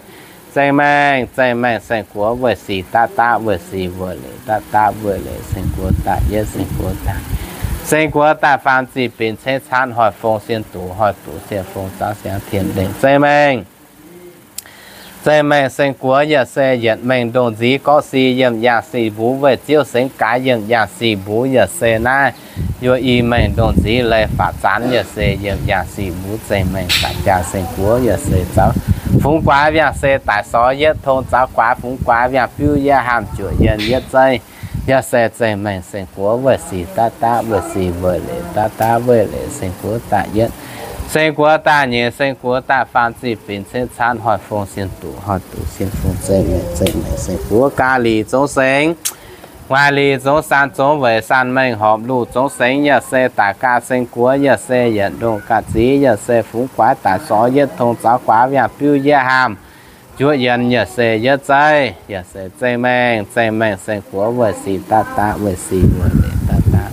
Zeih maengh, zeih maengh seng guoqv weih sic daav daav weih sic wuoz leiz daav daav wuoz leiz seng guoqv daaih yietv seng guoqv daaih, seng guoqv daaih faam ziqc binc ceix caatv hoic fong sien duqv hoic duqv sien fong zaux siangx tien ndengh. Zeih maengh, zeih maengh seng guoqv yaac se yietc mengh ndongh nziv gorqv si yiem yangh sic mbuv weih ziouv sengx gaaix yiem yangh sic mbuv yaac se naaiv yuoqc i mengh ndongh nziv leiz faatv zanv yaac se yiem yangh sic mbuv. Zeih maengh daaih jaa seng guoqv yaac se zaux fungx guaax wiangh se daaih sorx yietv tong zaux guaax fungx guaax wiangh biuv yietv haamh juoqc yienh yietv zeiv. Yaac se zeih maengh seng guoqv weih sic daav daav weih sic wuoz leiz daav daav wuoz leiz seng guoqv daaih yietv, seng guoqv daaih nyiec, seng guoqv daaih faam ziqc binc ceix caatv hoic fong sien duqv hoic duqv sien fong. Zeih maengh, zeih maengh seng guoqv gaax lic zongx sengx, maaih lic zongx saan zongx weic saan mengh horpc luc zongx sengx. Yaac se daaih gaax seng guoqv yaac se yietc ndongh gaax ziv yaac se fungx guaax daaih sorx yietv tong zaux guaax wiangh biuv yietv haamh juoqv yienh yaac se yietv zeiv. Yaac se zeih maengh, zeih maengh seng guoqv weih sic daav daav weih sic wuoz leiz daav daav,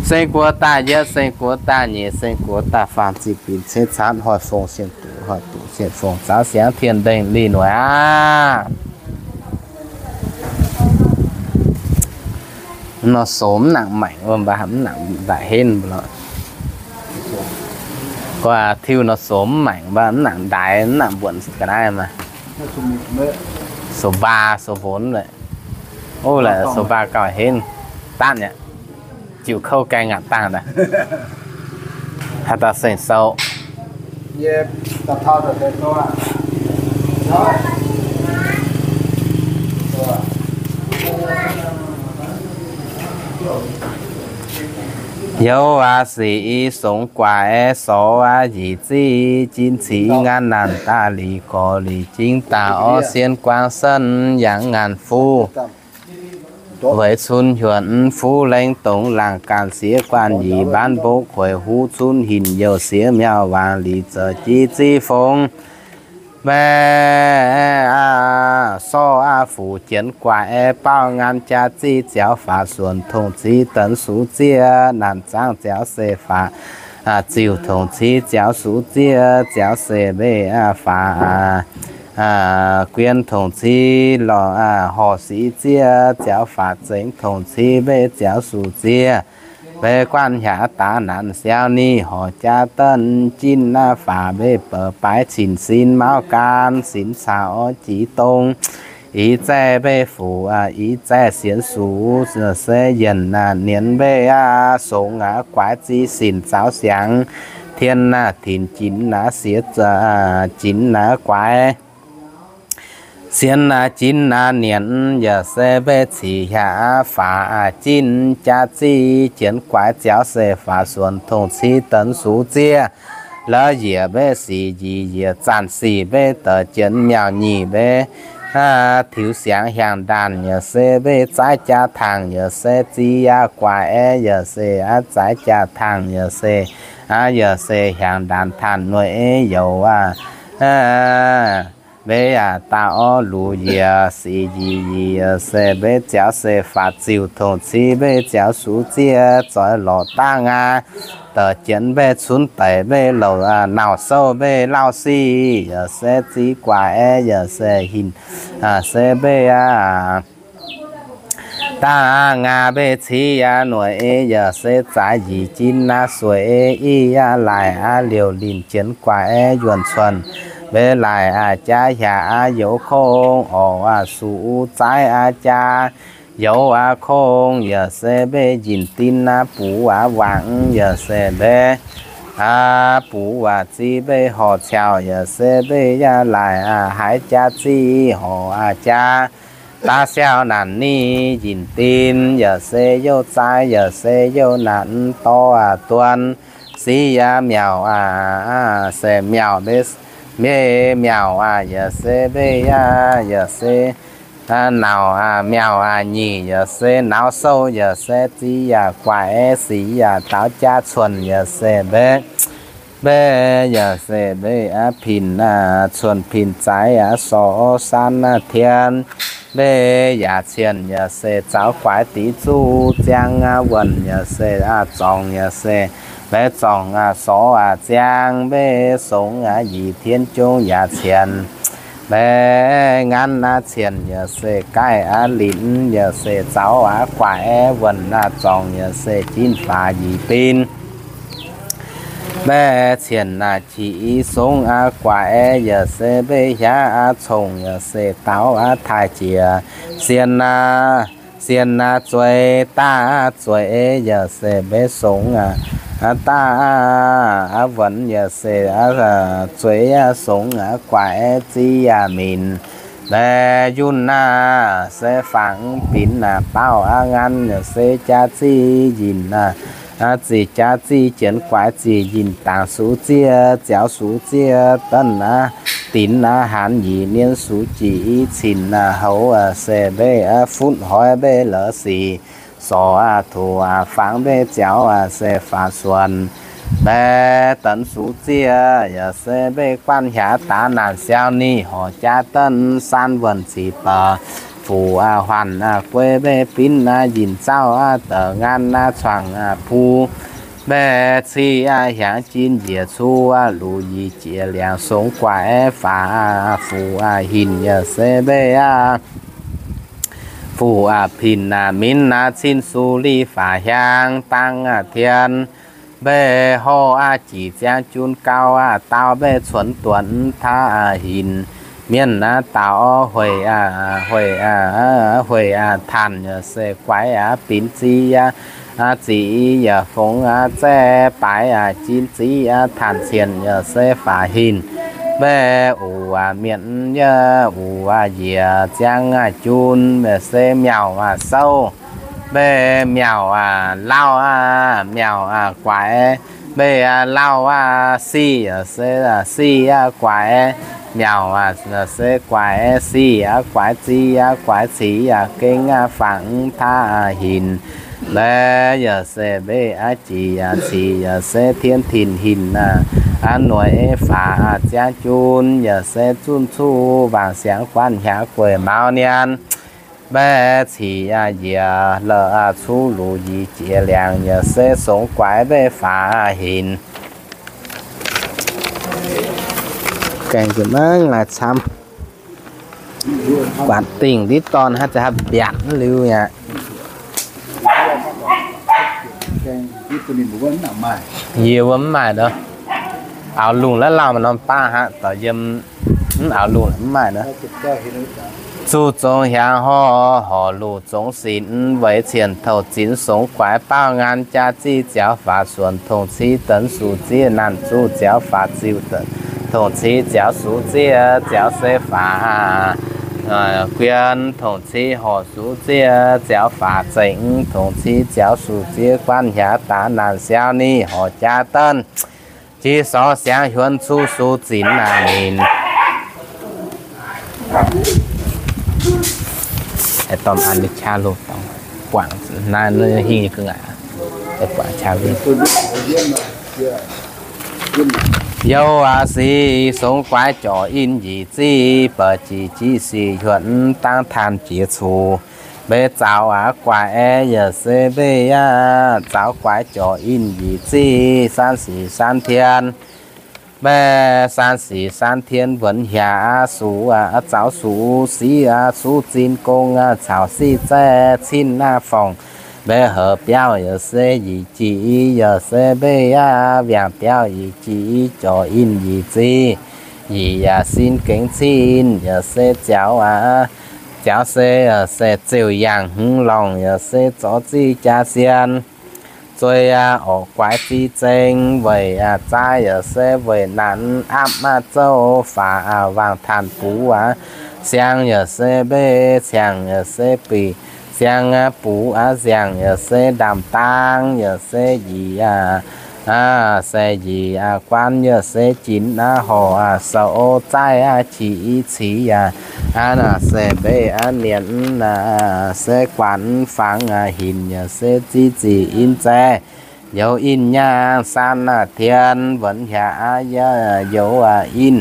seng guoqv daaih yietv, seng guoqv daaih nyiec, seng guoqv daaih faam ziqc binc ceix caatv hoic fong sien duqv hoic duqv sien fong zaux siangx tien ndengh lic noic aqv. Nor sou mv nangc maengc wuov mv nangc ndaix henv mv lorqc. Gorx tiuv nor sou mv maengc mv nangc ndaix mv nangc mbuonc ga'naaiv maah. Sou mbaa sou mbonx leh, o leh sou mbaa gauh henv, daanv yaac jiu kouv gaeng ngaanc dangh daaih. Haaix dauh seng sou? Youz aac, sic i songx guaax aeqv, sorx aac, njiec ziqv jin cic nganc naanc daaih lic gorx lic jingv daaih orv sien guangc senv yangh ngaanc fuqv. Weic cun hnyuonh fuqv lengh dongh laangh ganh siex guanh yie mbaanv mbov kueic huv cun hinc youh siex miauh waangc lic zoux jiv ziv fongx. Mbaeqc aac, sorv aac, fuqv jienv guaax aeqv, baauv nganc jaax ziqv ziouc faaux suonc tongx civ deix suqv zieqv naanc zaangv ziouc se faaux ziux tongx civ ziouc suqv zieqv ziouc se mbeqc aac faaux guien tongx civ lorh horh siqv zieqv ziouc faaux zengx tongx civ mbeqc ziouc suqv zieqv. Mbeqc guanh hiaangx daaih naanc siaaux ni horc jaax deix jin aac faaux mbeqc bouc baaix cin sin mauv gaanv sin caux orv jiex dongh Ih zaeqv mbeih fuqv, ih zaeqv sienx sux, se yienc nienx mbeih aqv, songx aqv guaix zih sinc zaux siangx, tien aqv tinc jinx aqv siex, jinx aqv guaix, sienx aqv jinx aqv nienx, yaac se mbeih cic hiaangx aqv faaux aqv jinv jaax zih jienx guaix ziaux se faaux suonc tongx cih deix sux zieqv. La'yiec mbeih sic njiec yiec zanc sic mbeih deix jienx miauc nyic mbeih tiux siangx hiaangx ndaanc yaac se mbeih zaaix jaa tangx yaac se zih aqv guaix aeqv yaac se aqv zaaix jaa tangx yaac se aqv yaac se hiaangx ndaanc tanh nueiv youz aqv. Mbeih yaac daaih orv luc yiec sic njiec yiec se mbeih ziaux se faaux ziux tongx cih mbeih ziaux sux zieqv zoix lorz dangh aqv. Deix jienx mbeih cunx deix mbeih louc nauc souv mbeih lauh sic yaac se zih guaix aeqv yaac se hinc se mbeih aqv dangh aqv mbeih cih aqv nueiv yaac se zaaix njiec jinv aqv sueiz ih aqv laaix aqv liouc linc jienx guaix aeqv yuonh cuonx mbeih laaix aqv jaax hiaangx aqv youz kongx orqc aqv sux zaaix aqv jaax youz aqv kongx yaac se mbeih njinc dinv aqv buv aqv wangc yaac se mbeih buv aqv zih mbeih horc ciauc yaac se mbeih aqv laaix aqv haiz jaax zih horc aqv jaax daav siau naanc ninh njinc dinv yaac se youh zaaix yaac se youh naanc dorh aqv duon sic aqv miauc aqv se miauc mbeih miauc aqv yaac se mbeih aqv yaac se nauc aqv miauc aqv nyic yaac se nauv souv yaac se zih aqv guaix aeqv sic aqv daaux jaax cuonx yaac se mbeih mbeih yaac se mbeih aqv pinc aqv cuonx pinc zaaix aqv sorc san aqv tien mbeih yaac cien yaac se zaux guaix dix zuqc ziangx aqv wuonh yaac se aqv zorngc yaac se mbeih zorngc aqv sorc aqv ziangx mbeih songx aqv njiec tien jong yaac cien mbeih nganv aqv cien yaac se gaih aqv linc yaac se zaux aqv guaix aeqv wuonh aqv zorngc yaac se jinv faaux njiec bin mbeih cien aqv qic songx aqv guaix aeqv yaac se mbeih hiaangx aqv congx yaac se daaux aqv taaih jiex sien aqv sien aqv zueiz daav aqv zueiz yaac se mbeih songx aqv daav aqv wuonx yaac se aqv zueiz aqv songx aqv guaix aeqv zih aqv minc mbeih yunh aqv se fangx binc aqv baauh aqv nganv yaac se jaax zih yinc aqv zic jaax zih jienx guaix zic yinc dangc sux zieqv ziaux sux zieqv danv aqv dinc aqv hanx nyic mienh sux jic i cin aqv houx aqv se mbeih aqv futv hoiv mbeih la'sic sorc aqv tuc aqv fangx mbeih ziaux aqv se faaux suonc mbeih danv sux zieqv yaac se mbeih guanh hiaangx daax naanc siau ninh horc jaax danv san wuonh zic baac fuqv aqv huaanc aqv guei mbeih binc aqv yinc zauv aqv deix ngan aqv cuangx aqv puv mbeih cih aqv hiaangx jin njiec cuv aqv luc yie jiex liangx songx guaix aeqv faaux aqv fuqv aqv hinc yaac se mbeih aqv fuqv aqv pinc aqv minc aqv cin sux li faaux hiaangx dangh aqv tien mbeih horh aqv jic ziangh jun gau aqv dau mbeih cuonx duonx taav aqv hinc mienh aqv daux hueic aqv hueic aqv hueic aqv tanh yaac se guaix aqv binc zih aqv aqv zic yaac fongx aqv zaeqv baaix aqv jin zih aqv tanh cien yaac se faaux hinc mbeih uqv aqv mienh yaac uqv aqv njiec ziangh aqv jun mbeih se miauc aqv souv mbeih miauc aqv lauh aqv miauc aqv guaix mbeih aqv lauh aqv sic yaac se sic aqv guaix miauc aqv se guaix sic aqv guaix zih aqv guaix cic aqv gengh aqv fangx taav aqv hinc mbeih yaac se mbeih aqv jic aqv cic yaac se tien tinc hinc aqv aqv nueiz faaux aqv ziangh jun yaac se zunh cuv mbaangc siangx guanh hiaangx gueic maux nyanc mbeih cic aqv njiec la'cuv luc yie jiex liangx yaac se songx guaix mbeih faaux aqv hinc gaengh zuqc maiv ngaih camv. Guatc dingc ndiev dorn hnangv za'haav mbiaatc liuz aqv. Yie wuov mv maaih nor. Auv-lungh la'lauh maaih norm baav hnangv, dorh yiem mv auv-lungh mv maaih nor. Zuqc zongx hiaangx horh, horc luqc zongx sinx, weic cien touh zinx songx guaix baauh ngaan jaa ziqv ziaux faatv suonc tongx civ denx suqv zieqv naanc zuqv ziaux faatv ziuh denx tongx civ ziaux suqv zieqv ziaux se faatv guien tongx civ horc suqv zieqv ziaux faatv zengx tongx civ ziaux suqv zieqv guanv hiaangx daaih naanc siaauv ni horc jaa denv jiex sorv siangx hiuonx cuv suqv zinx naaic ninh. Dorn an qaqv loz-dorngx guangc naaiv hingh ga'ngaaic, guangc qaqv loz. Youh aac sic songx guaix jorc in nyic ziqv, ba'jic jiv sic hiuonx dangv taan jiex cuc. Mbe zaux aac guaix aeqv, yaac se mbe aac zaux guaix jorc in nyic ziqv, 三十三天. Mbe 三十三天 wuonx hiaangx aac suqv aac zaux suqv siqv aac suqv zinh gong aac caux siqv zaeqv cin naaiv forngh. Mbe heuc biauv yaac se nyic jic, yaac se mbe aac wiangh biauv nyic jic jorc in nyic ziqv. Nyic yaac sin gengx cin yaac se ziaux aac, ziaux se, se ziouc yangh hmz lorngh yaac se zorz ziqv jaa sien. Zueih aac orqc guaix ziqv zeng, weic aac zaaiv yaac se weic naanc apv maah zouv faaux aac wangc tanh buv aac. Siang yaac se mbe, siang yaac se bic, siang aac buv aac, siang yaac se ndaamv-daang, yaac se nyic aac, se nyic aac guan, yaac se jinx aac horc aac sou zaaiv aac qiex i ciqv yaac aac naaic se mbe aac mienc aac se guanx fangx aac hinc yaac se ziqv ziqc in zaeqv. Youz in nyaangh 三十天 wuonx hiaangx aac, youz in,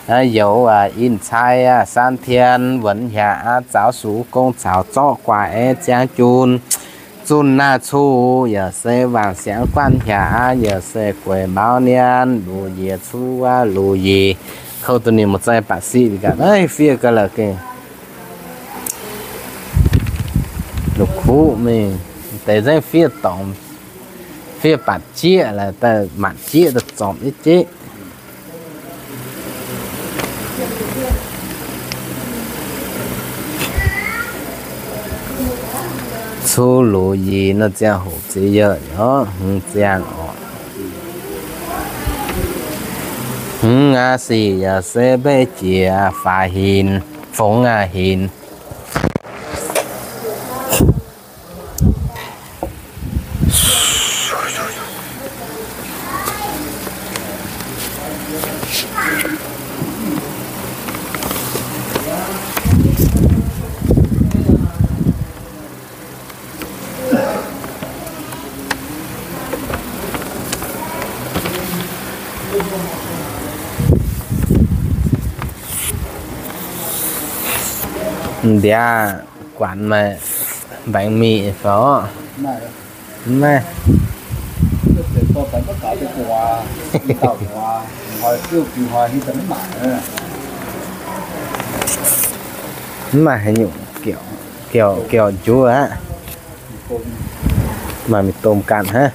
youz in cai aac 三十天 wuonx hiaangx aac zaux suqv gong caux zorqv guaax aeqv, ziangh jun zunh naaiv cuh yaac se wangc siangx guanv hiaangx aac, yaac se gueix maux nien luoqc yiec cuh aac luoqc yiec. Kouv duqv ninh mbuo zaih baac siqv gaax, fiev ga'lauc gengh la'kuqv mingh deix nzengc fiev dorngx, fiev baac jieqv laaix daaih maanc jieqv daaih zorpc jienv jeiv. Cuh luoqc yiec nor ziangh hoc ziex yaac nor hmz ziangh orqc. Hmz aac sic yaac se mbe jiex faix hinc, fongx aac hinc. Mv baac guanx maaih mbaengx mingh fai? Mv maaih. Mv maaih haaix nyungc, giouc, giouc njuov aqv. Maaih mingh domh ganh hnangv.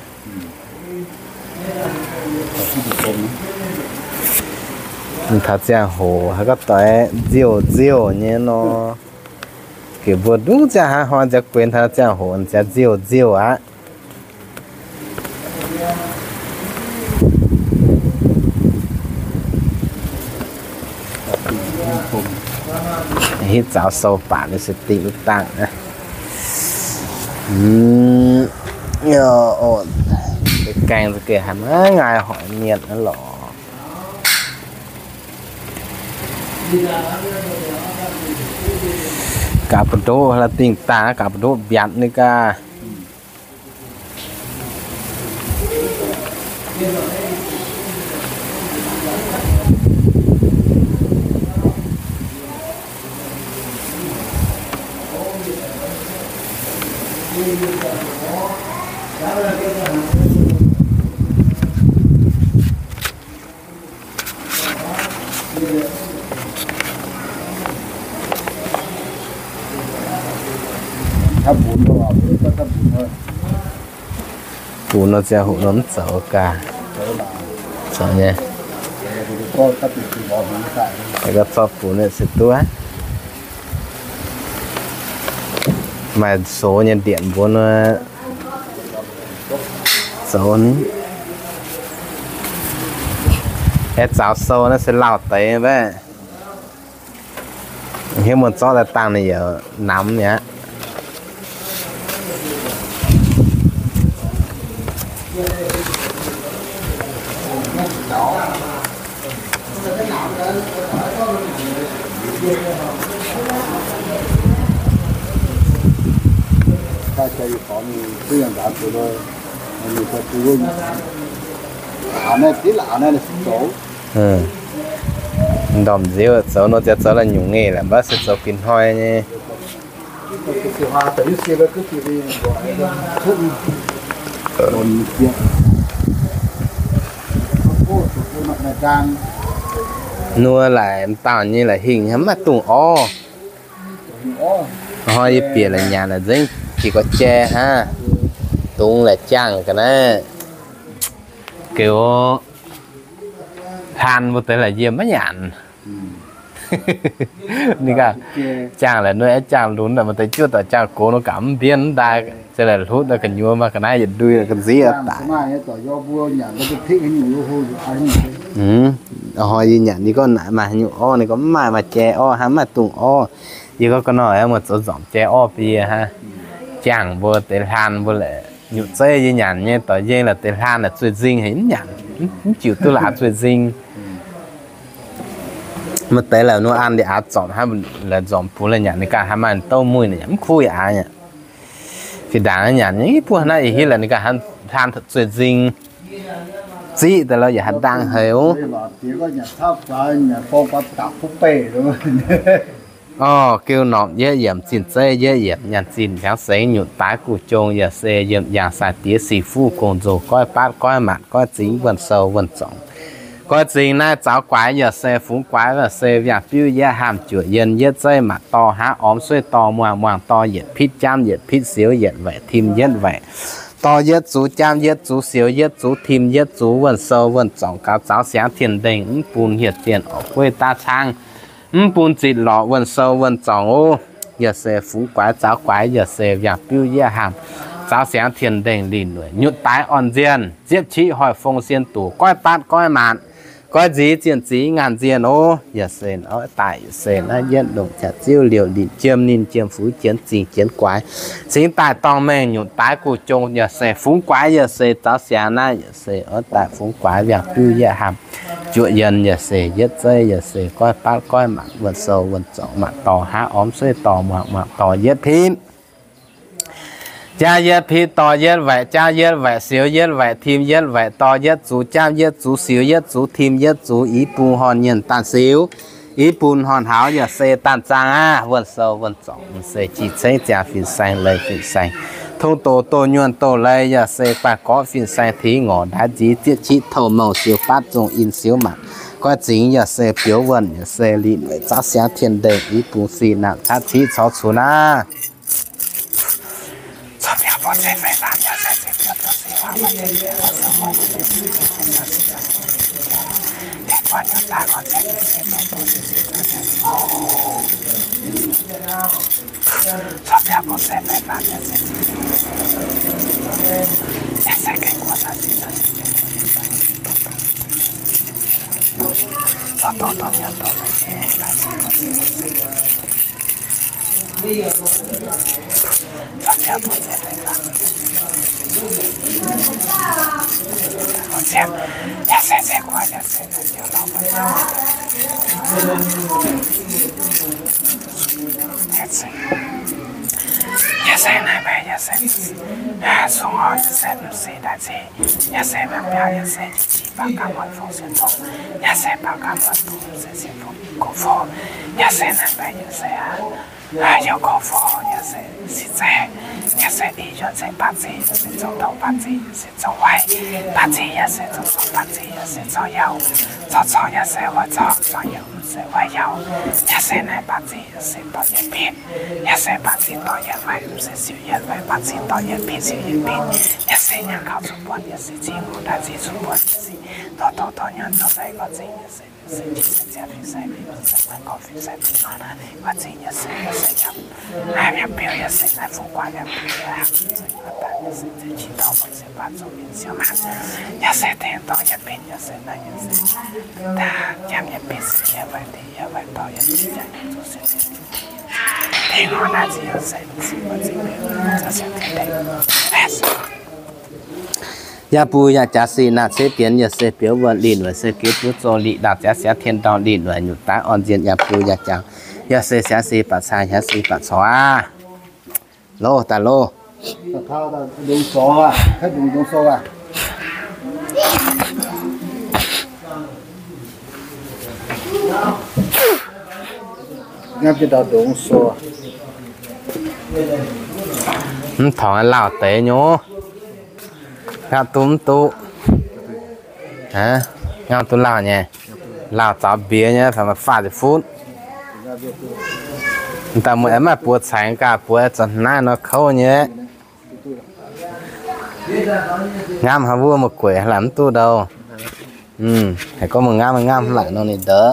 Taux ziangh hoc haaix gorngv doix nziouv nziouv nyei nor, gec mbuo ndungv ziangh hnangv hnoi nziaaux gueix taux ziangh hoc nziaaux nziouv nziouv aqv. Hitv zaux sou baac ninh se dingh wuov dangh. Gaeng za'gengh haiz maiv ngaih hoic mienh lorqc. Gaax buoz-ndoqv la'dingh dangh, gaax buoz-ndoqv mbiatc ninh gaax. Bungx nor ziangh hoc nor mv zoux gaax. Zoux nyei. Haiz gorngv zorqv bungx se duqv. Maaih soux nyei ndienc mbuo nor, zoux ni. Aeqv, zaux sou naaiv se lauh deix mbaeqv. Hiuv muoz-zorqv daaih dangh ninh yaac namx mi'aqv. Ndorm nziouv zoux nor ziouc zoux la'nyungc nyei laaix, mv baac se zoux gin hnoi nyei. Nor laaix m'dauh nyei la'hingh hnangv, maiv dungx orv. Hnoi yie bieqc la'nyanc la'nzengc, jiex gorx jai hnangv, dungx la'jangh ga'naaiv. Geux hlan mbuo deix la'yiem maiv nyanc. Ninh gaax, jangh la'nuov aeqv, jangh lunx mbuo deix juov doic jangh gox nor gaax mv mbienv mv daaih, se la'hlutv gu'nyuoz maaih ga'naaiv yietc ndui ga'nziev daic. Hnoi yie nyanc yie gorngv naaic maaih haaix nyungc orv, ninh gorngv mv maaih, maaih jai orv hnangv, maiv dungx orv. Yie gorngv ga'nor muoz zoux nzormc jai orv bun yie hnangv. Jangh mbuo deix hlan mbuo la'nyungc zeiv yie nyanc nyei dorh yie la'deix hlan la'zueih nzing haic mv nyanc, mv jiuc duqv la'zueih nzing. Maaih deix la'nuov an ndie aav zorpc hnangv, la'nzormc bungx la'nyanc ninh ganh hnangv maaih douv muic ninh yaac mv kuv yaac aav nyei. Fih ndaangc nyanc nyei buov naaiv ih hitv la'ningh ganh hnangv hlan zueih nzing. Ziqv daaih lorqc yaac haaix ndaangc haic oc. Orv, geu norqc yietv yiemc zinh zeiv yietv yiemc nyaanh zinh hnyangx sengx nyutc daaix guv jong yaac se yiem yangh sai diex sic fuqv gong-nzou goiv baatv goiv maanc goiv zingx wuonh sou wuonh zorngc. Goiv zingx naaiv zaux guaix yaac se fungx guaix yaac se viangh biuv yietv haamh juoqc yienh yietv zeiv maanc dorh hnangv ormx sueiv dorh muangh muangh dorh yietc pitv jaamv yietc pitv siux yietc waeqc tim yietv waeqc dorh yietv zux jaamv yietv zux siux yietv zux tim yietv zux wuonh sou wuonh zorngc gaux zaux siangx tien-ndengh mv bun hieh zienh orqc gueiv daav caangv. Mv bun zitc lorqc wuonh sou wuonh zorngc oc. Yaac se fungx guaix zaux guaix yaac se viangh biuv yietv haamh zaux siangx tien-ndengh lih nueic nyutc daaix orn nzienh ziepv qiv hoic fong sien doqc goiv baatv goiv maanc goiv nziz zienh zingx ngaanh nzienh oc. Yaac se oix daaih yaac se naaiv yietv longc jaax ziouv liouc lih jiem ninh jiem fuix jienv zingh jienv guaix cingx daaih dorngh mengh nyutc daaix guv jong yaac se fungx guaix yaac se zaux siangx naaiv yaac se oix daaih fungx guaix viangh biuv yietv haamh juoqc yienh yaac se yietv zeiv yaac se goiv baatv goiv maanc wuonh sou wuonh zorngc maanc dorh hnangv ormx sueiv dorh muangh muangh dorh yietv pitv jaamv yietv pitv dorh yietv waeqc jaamv yietv waeqc siux yietv waeqc tim yietv waeqc dorh yietv zux jaamv yietv zux siux yietv zux tim yietv zux i bung horn nyienh daanh siux i bung horn hauz yaac se daanh zaang aqv. Wuonh sou wuonh zorngc se jih cengv ziangx fin-saeng leiz fin-saeng, tong doz doz nyuonh doz leiz yaac se baah gorqv fin-saeng tingx ngorc ndaix nziz zieqv qiv touh mouh siux baatv zongh in siux maanc goiv zingx yaac se biouv wuonh yaac se lih mueic zaux siangx tien-ndengh i bung sic naamh caqv ciqv caux cunx aqv. Yaac se naaiv mbaeqc yaac se sung horc yaac se m'seix daaih ceix, yaac se mangc biauv yaac se qiex jiez faaux gapv muonc fongc sien fongc, yaac se faaux gapv muonc bungx m'seix sien fongc gorngv fouv, yaac se naaiv mbaeqc yaac se aqv, yaac gorngv fouv yaac se sic zeiv, yaac se i yuonh se baav ziqc, yaac se zouv douh baav ziqc, yaac se zouv waaic baav ziqc, yaac se zouv zorc baav ziqc, yaac se zouv yauh, zouv zorc yaac se waaic zorc, zouv yauh m'seix waaic yauh, yaac se naaiv baav ziqc yaac se dorh yietv pitv, yaac se baav ziqc dorh yietv waaic m'seix siou yietv waaic, baav ziqc dorh yietv pitv siou yietv pitv, yaac se nyaanh gauh zuqc buonc, yaac se ziqc ngongh daaih ziqc zuqc buonc, yaac se dorh dorh dorh nyaanh dorh daaih gauh zingh, yaac se Yaac bun yaac jaax sic naaic ceix bienx yaac se biouv wuonh lih noic se geh duqv zoux liqc ndaauh ziangx siangx tien ndorm lih noic nyutc daaih orn nzienh yaac bun yaac jaax yaac se siangx sic baac cai siangx sic baac corc aqv. Loh daaih loh. Mv tongx lauh deix nyei. Ngapv duqv mv duqv. Ngapv duqv lauh nyei. Lauh zaux mbiex nyei, faah ziepc fuqv. Daaih muoz aengx maaih buoz caengx gaax, buoz zorc naaiv nor kouv nyei. Ngamv haaix wuov muoz-gueic laaic mv duqv ndou. Haiz gorngv muoz ngamv, ngamv laaic nor ninh ndouv.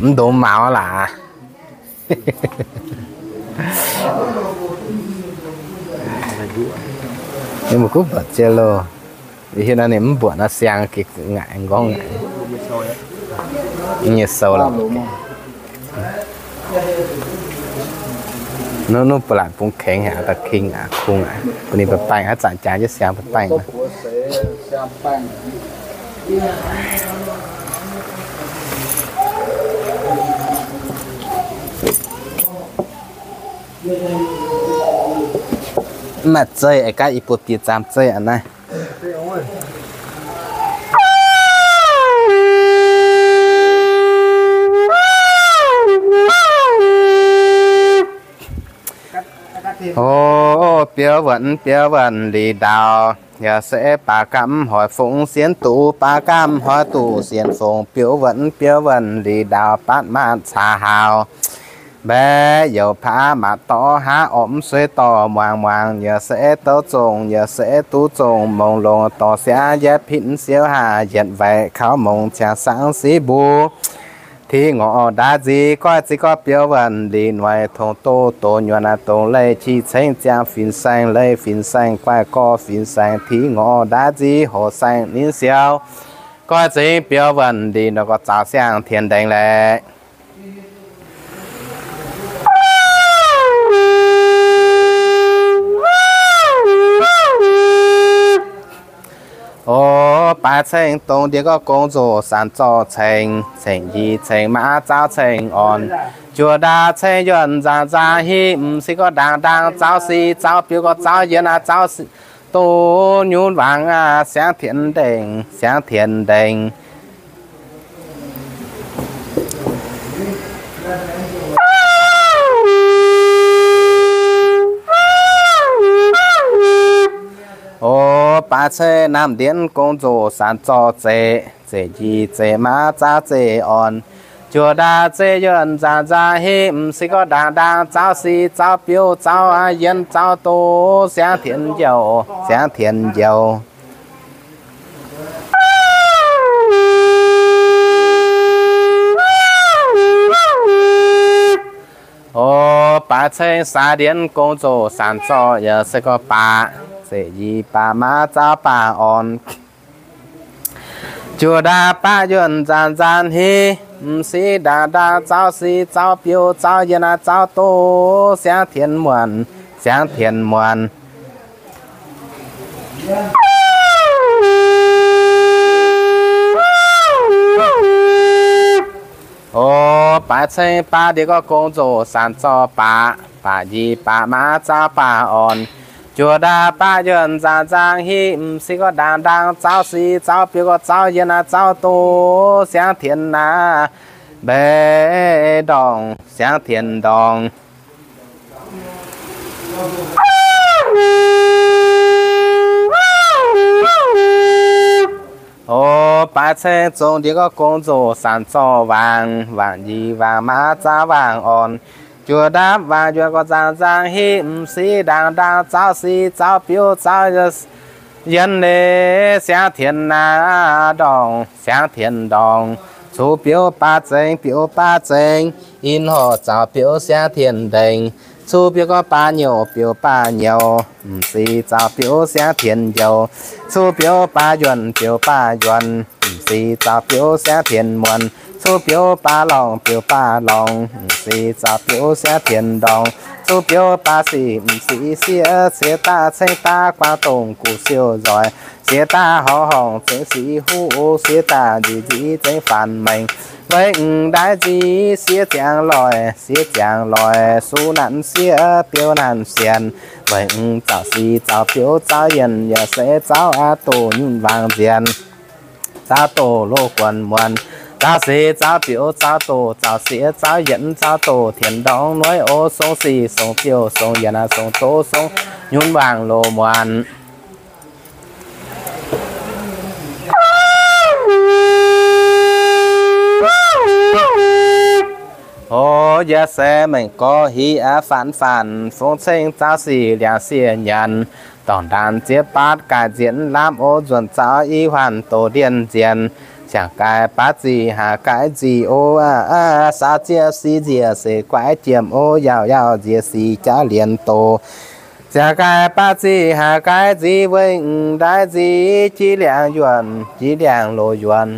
Mv ndongx maux laaic. Ninh mbuo gunv buatc jienv loh. Hiuv naaiv ninh mv mbuoqc naaiv siang gengh ngaaic nqorngv ngaaic nyei sou lorqc. Nuv, nuv ba'laqc bungx kengx haic, da'king aqv, kungx aqv, bun ninh ba'baengh haaix zanc jaax jienv siang ba'baengh. Mv maaih zeiv, a'gaav i buo bieqc zaamc zeiv aqv naaiv. O, biouv wuonh, biouv wuonh lic ndaauh, yaac se baac gamh hoic fungx sienx duqv, baac gamh hoic duqv sienx fungx, biouv wuonh, biouv wuonh lic ndaauh, baatv maatv caax haaux. Mbaeqv youc paav maac dorv haav orqc, mv suiv dorh muangx muangx, yaac se duqv zongh, yaac se duqv zongh mongx longx, dorh siangv yietv pitv siouv haah, yietc waeqc kaux mongx ziangx sangv siv mbuo. Ti ngorc ndaaiv nziex goiv ziex gorngv biouv wuonh lic noic, tongx doz doz nyuonh aqv, dongh leih qiex cengx ziangh fin-saeng, leih fin-saeng guaih gorx fin-saeng, ti ngorc ndaaiv nziex hoc saeng ninh siou. Goiv ziex biouv wuonh lic noic, gorx zaux siang-tien ndengx laeqc. O, baaix ceng dongh ndie gorngv gong nzoh sanc zorqv ceng, ceng nyic ceng maav zaux ceng orn, juoh ndaauv ceng yuonh nzaangc nzaangc hiv, m'sieqv gorngv ndaangc ndaangc zaux sic zaux biouv gorx zaux yienx aqv, zaux sic doz nyunc wangc aqv, siangv tien ndengc, siangv tien ndengc. O, baaix ceng naamh ndienv gong nzoh sanc zorqv zeqc, zeqc nyic zeqc maav zaux zeqc orn, juoh ndaauv zeqc yuonh nzaangc nzaangc hiv, m'sieqv gorngv ndaangc ndaangc zaux sic zaux biouv zaux yienx zaux doz, siangv tien njoux, siangv tien njoux. O, baaix ceng saax ndienv gong nzoh sanc zorqv yaac se gorngv baac, zeqc nyic baac maav zaux baac orn, juoh ndaauv baav yuonh nzaanc nzaanc hiv, m'sieqv ndaangc ndaangc zaux sic zaux biouv zaux yienx aqv zaux doz, siangv tien muonc, siangv tien muonc. O, baaix ceng baav ndie gorngv gong nzoh sanc zorqv baac, baac nyic baac maav zaux baac orn, juoh ndaauv baav yuonh nzaanc nzaanc hiv, m'sieqv gorngv ndaangc ndaangc zaux sic zaux biouv gorx zaux yienx aqv zaux doz, siangv tien aqv, mbeix ndorngc, siangv tien ndorngc. O, baaix ceng zong ndie gorngv gong nzoh sanc zorqv waangc, waangc nyic waangc maav zaux waangc orn, juoh ndaauv waangc yuonh gorx nzaanc nzaanc hiv, m'sieqv ndaangc ndaangc zaux sic zaux biouv zaux Yien leiz siangv tien naaiv ndorngc, siangv tien ndorngc, cuv biouv baav zengx, biouv baav zengx, in horc zaux biouv siangv tien ndengc, cuv biouv gorngv baav nyouc, biouv baav nyouc, m'ziex zaux biouv siangv tien njoux, cuv biouv baav yuonh, biouv baav yuonh, m'ziex zaux biouv siangv tien muonc, cuv biouv baav lorngc, biouv baav lorngc, m'ziex zaux biouv siangv tien ndorngc, cuv biouv baav sic, m'ziex sieqv sieqv daav cengx daav guaang dongh guv siouv nzoih, sieqv daav horngc horngc zengx siqv huv, sieqv daav nzic nzic zengx faanx maengx, weic m'ndaaih nzic sieqv ziangx loic, sieqv ziangx loic suv nanv sieqv biouv nanv sienx, weic m'zaux sic zaux biouv zaux yienc yaac se zaux aqv doqc nyunc waangc nziex. Zaux doqc loz guonc muonc, zaux sic zaux biouv zaux doqc, zaux sieqv zaux yienc zaux doqc tien ndorngx nueiv o, song sic song biouv song yienc aqv, song doqc song nyunc waangc loz muonc. O, yaac se mengh gorx hiv aqv faanx faanx, fong ceng zaux sic liangx sieqv nyanc, dorngc ndaanx zieqv baatv gaaix nzienx lamh o, nzuonx zaux i huaanh doz ndienh nzienx, ziangh gaaix baav ziqc haaix gaaix nzic o, saax zieqv sic nziec se guaix jiem o, yaauc yaauc nziec sic jaav lienx doz. Ziangh gaaix baav ziqc haaix gaaix nzic weic m'ndaaih nzic jiex liangx yuonh, jiex liangx loz yuonh.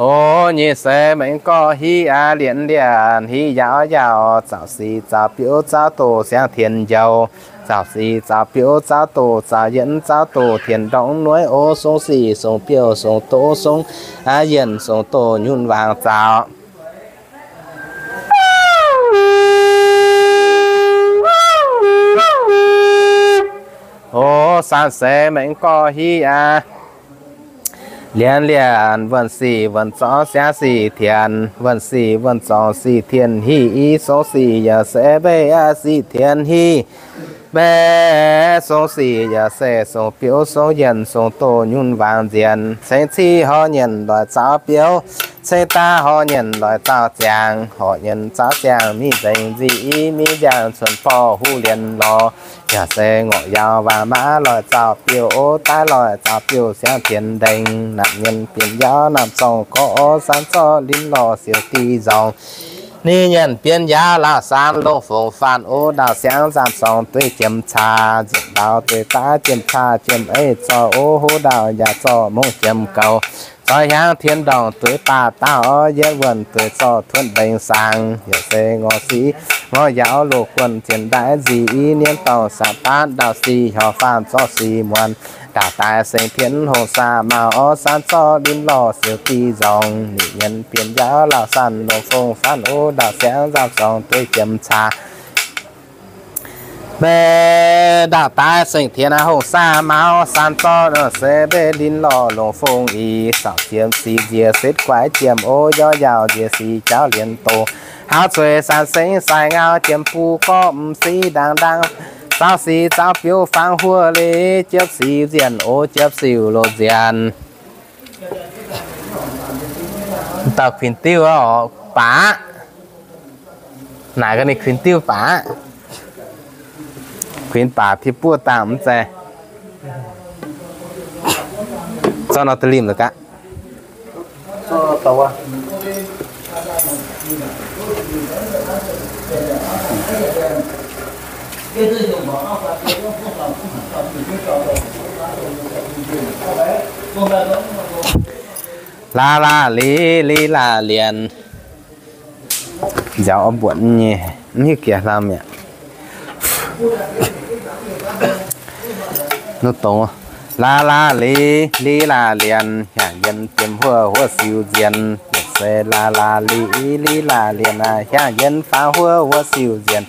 O, nyic se mengh gorx hiv aqv lienx lienx hiv yaauc yaauc, zaux sic zaux biouv zaux doqc siangv tien njoux, zaux sic zaux biouv zaux doqc zaux yienc zaux doqc tien ndorngx nueiv o, song sic song biouv song doqc song aqv yienc song doqc nyunc waangc zaux. O, saanv se mengh gorx hiv aqv lienx lienx wuonh sic wuonh zorngx siangv sic tien, wuonh sic wuonh zorngx sic tien hiv i, song sic yaac se mbeix sic tien hiv mbeix, song sic yaac se song biouv song yienc song doqc nyunc waangc nziex, ceng civ horc nyienc loic zaux biouv, ceng daav horc nyienc loic zaux ziangx, horc nyienc zaux ziangx mingh nzengc nzic i, mingh nziangx cuonx borh huv lienx lorz, yaac se ngorc yaauc waac maav loic zaux biouv o, daaih loic zaux biouv siangv tien ndengc, naamh nyienx bienh yaauv naamh zorngh gorx o, saanv zorqv linv lorh siouc diqc nzorngx. Ninh nyienx bienh yaauv laauh saanv longx fongc faanv o, ndaauh siangv nzamv sorngx dueiv jiem caa, nzipc ndaauv dueiv daav jiem caa jiem eix zorqv o, hov ndaauh yaac zorqv mongh jiem goux, zorqv hiaangv tien ndorngc dueiv baac daauh o, yietv wuonh dueiv zorqv tuotv mbengx saangx, yaac se ngorc sic ngorc yaauv loz guonh zien ndaaiv nzic i, nienv dorngh saah baatv ndaauh sic horc faanv zorqv sic muonc, ndaauh daaih seng tienx hongh saah maauh o, saanv zorqv linv lorh siouc diqc nzorngx, ninh nyienx bienh yaauv laauh saanv longx fongc faanv o, ndaauh siangv nzamv sorngx dueiv jiem caa. Mbe ndaauh daaih seng tienx aqv hongh saah maauh, saanv zorqv se mbe linv lorh longx fongc i, caux jiem sic nziec setv guaix jiem o, yaauv yaauc nziec sic jaauv lienx doz, haauv zueiz saanv sengx sai ngau jiem buv gorqv m'sic ndaangc ndaangc, zaux sic zaux biouv fangx huoqv leiz jiepv sic nzienh o, jiepv sic loz nzienh. Dauh kuinx diuv oc, baac. Naaic ga'naaiv ninh kuinx diuv baac. Kuinx baac piev buov dangh mv zeiz. Zorqv nor da'limh la'gaqv. Laa laa li, li laa lienx. Nziaaux oix mbuonx nyei, mv hiuv jiex hlam mi'aqv. Nuqv dongz. Laa laa li, li laa lienx, hiaangx yienh jiem huoqv huoqv siou nzienh. Yietc se laa laa li, li laa lienx aac, hiaangx yienh fangx huoqv huoqv siou nzienh.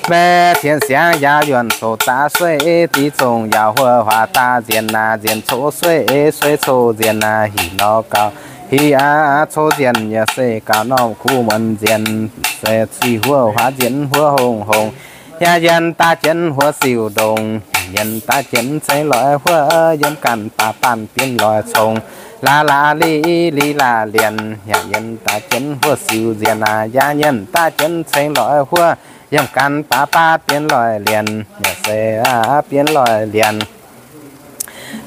Mbe tien siangx yaauc yuonh coqv zaqc sueiv, diqc zongh yaauc huoqv huaax daaih nzienh aac, nzienh coqv sueiv, sueiv coqv nzienh aac, hinc nor gaux. Hiv aqv coqv nzienh yaac se gaux norm kuv muonz nzienh. Se zic huoqv huaax nzienh huoqv hongh hongh. Hiaangx yienh daaih jienv huoqv siou ndongc, hiaangx yienh daaih jienv ceng loix huoqv yiem ganh baac baanh bienv loix congx. Laav laav li li laav lienc, yaac yienh daaih jienv huov siou nzienh aqv. Yaac yienh daaih jienv ceng loic huov, yiem gan baav baav bienx loic lienc, yaac se bienx loic lienc,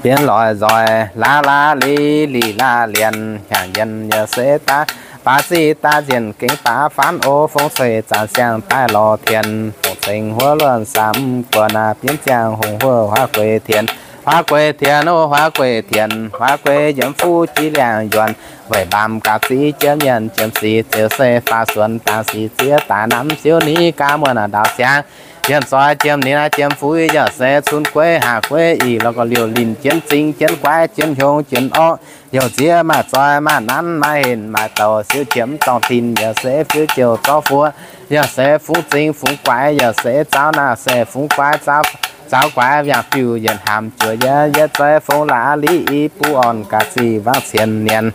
bienx loic nzoih. Laav laav li li laav lienc, yaac yienh yaac se daaih baav ziqv daaih nzienh gengh baav faanv o. Fong ceix zanc siang daaih lorz tien, fongc ceng huov luonh samx guoqv naaic, bienv ziangh hungh huov huaav gueix tien. Huaav gueix tien o, huaav gueix tien, huaav gueix yiem fuqv jiex liangx yuonx, weic mbaamz gaux ziqv jiem mienh jiem sic, ziouc se faaux suonx dangx sic ziex daaih namx siouv ni gaax muonh ndaauv siangx. Yienh zoih jiem ninh naaiv jiem fuiv yaac se cun gueiv haac gueiv ih lorz gauh liouh linh jienv zing jienv guaiv jienv hiong jienv orqv. Youh ziex maaih zoih maaih nanv maaih henc maaih douc siouv jiem dorngh tin yaac se fiuv jouh zorqv fuoqv. Yaac se fungx zing fungx guaix yaac se zaaux naaic se fungx guaix zaaux, zaaux guaix yaac biuv yietc hnamv juoz yie, yie zei fong laav li i buv orn gaax ziqc wangv cien nienx.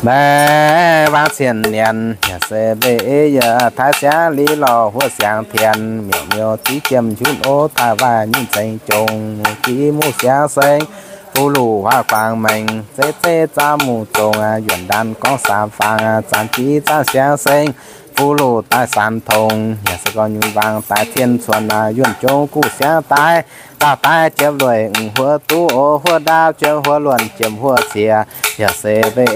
Maiv wangv cien nienx, yaac se mbe yie taaix siangx li lorh huov siangx tien, miuc miuc ziqv jiem hiuv o, taaix waac nyinh zengx jongx, jiv muv siangx seng, fu luc huaav guangc mengh, zeiv zeiv zaaux muc zongx, yuonc ndaanv gorngv saam fangx, zanc jiv zanc siangx seng, fu luc daaih san tongx, yaac se gorngv nyunc wangc daaih cien cuonx, yuonc jongx guv siangx daaih, daauh daaih jiem lueic huov duqv o, huov ndaauv jiem huov luonh jiem huov ciex, yaac se mbe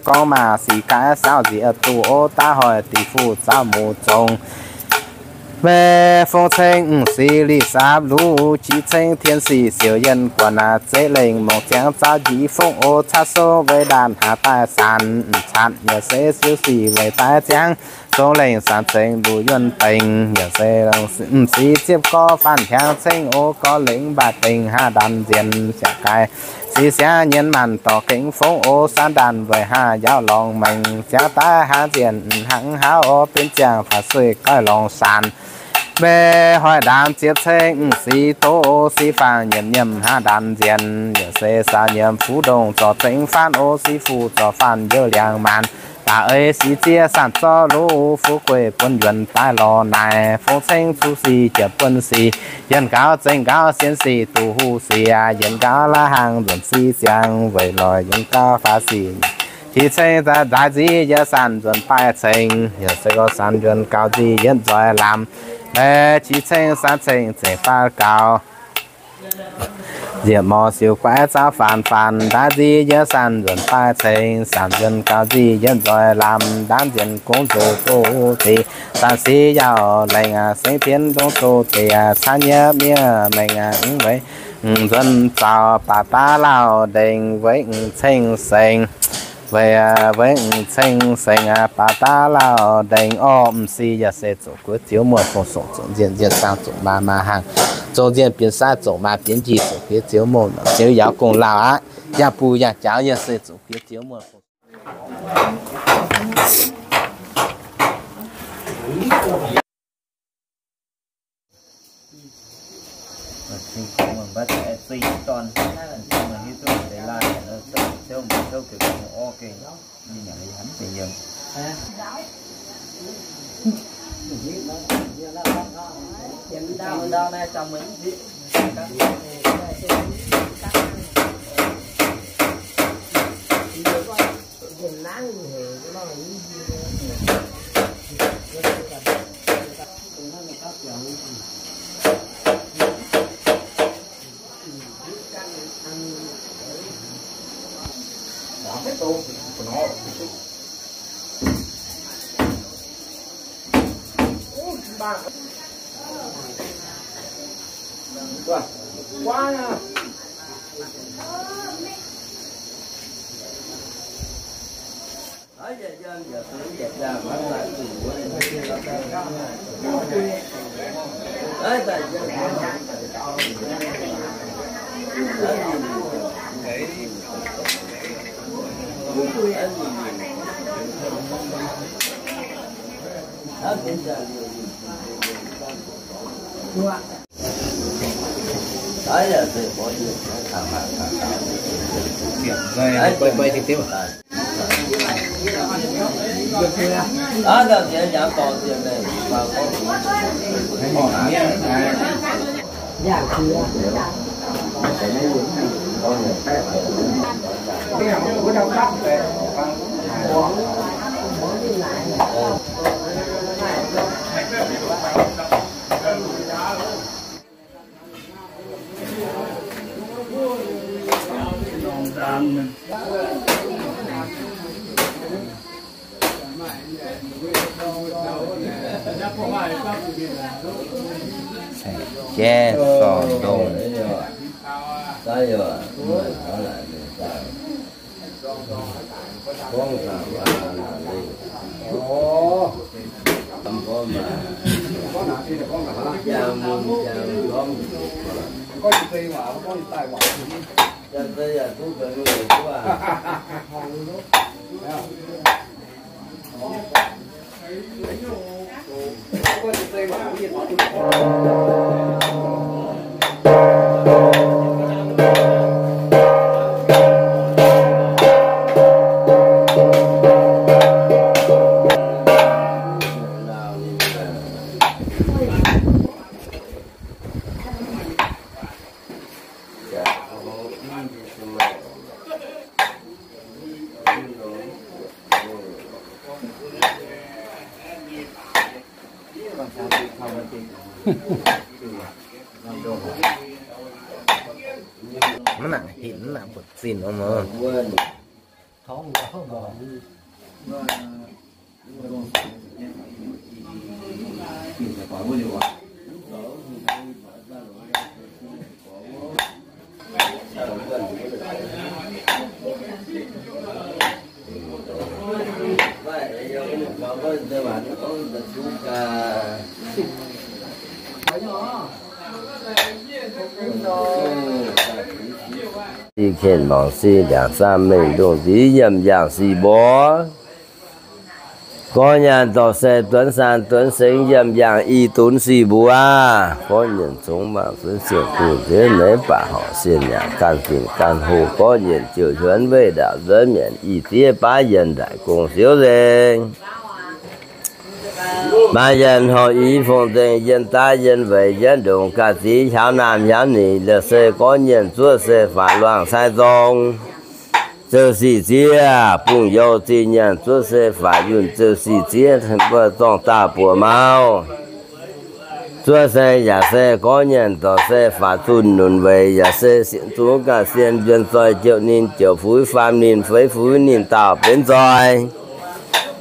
gorngv maac sic gaaix saauv nziex duqv o, daav hoic diqc fuqv zaaux muc zongx. Mbe fong ceng m'sic lic saapv luv, qiex ceng tien sic siouc yienh guonc aac, zeiv lengh mongc ziangx zaaux njiec fongv o, caqv sou weic ndaanv haaix daaih san m'catv, yaac se siouv sic weic daaih ziangx zong lengh san ceng luc yuonh dengx, yaac se m'sic ziepv gorx faanh hiaangx ceng o, gorx lengh mbaih dengx hnangv ndaanv nzienh siangx gaaix. Sic siangx nyienh maanc dorh gengh fongv o, san ndaanv weic hnangv yaauv lorngx mengh, siangx daaih hnangv nzienh hnangv haav o, benx ziangh faaux sueih goiv lorngx saan. Mbe hoic ndaamv ziepv ceng m'sic doz o, sic faang nyiemc nyiemc hnangv ndaanv nzienh, yaac se saau nyiemc fuqv ndongh zorc zengx faanv o, sic fuqv zorc faanv youh liangx maanc. Da'eix sic ziex sanc zorqv luv, fu'jueiv buonv yuonx daaih lorz naaic, fong ceng cuv sic jiepc buonv sic, yienh gaux zengx gaux sien sic duqv huv sic, yienh gaux la'hangx nzuonx sic siangx, weic lorz yienh gaux faaux sic. Qiex ceng nzaaix nziv yie sanc nzuonx baaiv ceng, yaac se gorngv sanc yuonx gaux nziv yienh nzoih lamz. Qiex ceng sanc ceng zengc faaux gaux. Nzieqc morc siouc guaix zaaux faanx faanx, ndaaiv nziv yie sanc nzuonx baaiv ceng, sanc yuonx gaux nziv yienh nzoih lamz, ndaaiv nzieqc gong zoux doz deix, sanc sic yaauh lengh aac, sengx pienx ndongc doz deix aac, caav nyiev miev mengh aac, mv weic nzuonx zaux baac daav lauh ndengc, weic ceng sengx, weic, weic ceng sengx aac, baac daav lauh ndengc orqv. M'sic yaac se zoqc guoqv zioux muonh fong songc zoqc nzienh, nzienh saang zoqc maa, maa haangh zoqc nzienh, bienx sai zoqc maa, bienx njiec zoqc guoqv zioux muonh, zioux yaauv gong lauh aqv. Yangh buc yangh jaaux yaac se zoqc guoqv zioux muonh fong Jaiv sorng ndongh. Mv nangc hinc, mv nangc buatc zinh nor mv. Ih ken mangc si ndiangx saam mengh ndongh nziv yiem yangh si mbuo. Gorngv nyanc dorh se duonx saan duonx sengx yiem yangh i dunx si mbuo. Gorngv nyanc zongx mangc zunv sienx kuh nziex meix baac horc sienh nyanc gan zinh gan hoh. Gorngv nyanc ziouc hiuonx weih ndaauc nzuonx mienc i ziex baav yienh nzaic gong siouv nzengc. Maaih yienh horc i fong nzengc yienh daav yienh weic yietv ndongc ga'zic hiaaux naamh hiaaux nyic la'se gorngv nyanc zuov se faatv luangh cai zong. Zouv sic ziev bungx youh zinh nyanc zuov se faatv yunh zouv sic ziev mbuo zorng daauh buoz mauv. Zuov se yaac se gorngv nyanc dorh se faatv zunh nunc weic yaac se sienx zuqc ga'sien njuonx zoih jouh ninh jouh fuix faam ninh feix fuix ninh daauh benx zoih.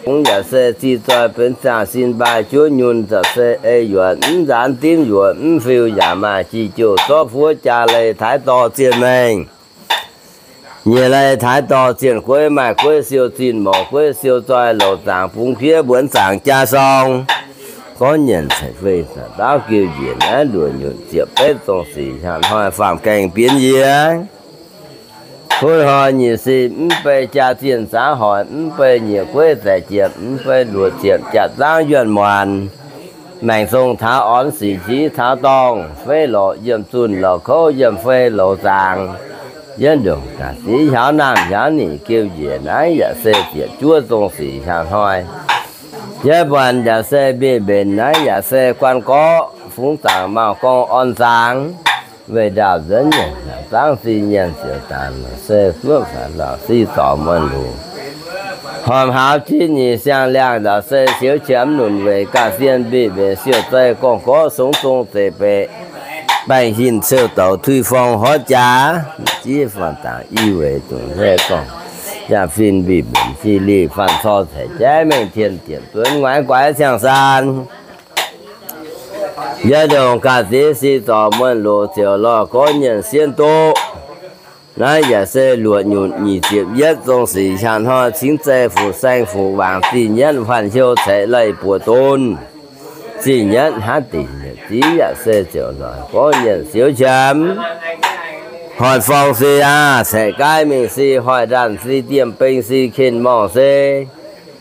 Fungx yaac se zih zoih benx zaangh sin mbaai juov nyun za'gengh se ei yuoqc mv nzaanx dimv yuoqc mv fiuv yaac maaih jih jouh zorqv fuov jaa leih taaix dorh zienh mengh. Nyiec leih taaix dorh zienh gueiv maaih gueiv siou zinh morc gueiv siou zoih louc zaangc bungx fiev mbuonx zaangc jaa sorng. Gorngv nyanc ceix fei za'gengh ndaauv geu njiec naaiv nduoqc nyutc ziepc betv zong sic hnyangx hnoi faam gaengh bienx yie. Kuv hnoi nyic sic mv bei jaa zienh zaav hoic mv bei nyiec gueiv zaic jiepc mv bei luoqc ziepc jatv zaangv yuonh muonc. Maengc zong taux orn sic nziv taux dorngh feiv lorqc yiem zunh lorqc kouv yiem fei louz zaangc. Yietv ndongc ga'zic hiaaux naamh hiaaux nyic geu njiec naaiv yaac se ziepc juov zong sic hnyangx hnoi. Yietv buonc yaac se mbiv mbenc naaiv yaac se guan gorqv fungx zaangc mauh gorngv orn zaangc. Weih ndaauh nzuonx nyanc zaangc zinh nyanc ziouc daaih se guoqv faaux laauc si zorc muonz luc. Horpc haaux jiv nyic siang-liangh ndaauc se siouv qiemx nunc weic ga'sien mbiv mbenc siou zei gorngv gorqv songx zong zeic beqc baengh hinc ciou douc tuix forng horv jaax. Jiv faanh dangc i weic dungc se gorngv yaac fin mbiv mbenc si lic faanh cor caic jaiv mengh tien dienc duonx nguaaiv guaix ciangh saan. Yietv ndongc ga'zic si zorc muonz loc ziouc lorh gorngv nyanc sienh duqv. Naaiv yaac se luoqc nyutc nyic ziepc yietv zong sic hnyangx hnoi cingv zei fuqv saeng fuqv waangc zinh nyienv faanh hiou caeqv leih buoz-dunv. Zinh nyienv hnangv dingc yietc ziv yaac se ziouc lorh gorngv nyanc siouv qiemx. Hoic forng si aav, caeqv gaaiv mingh si, hoic ndaanh si, diemh beng si, kin morngh se.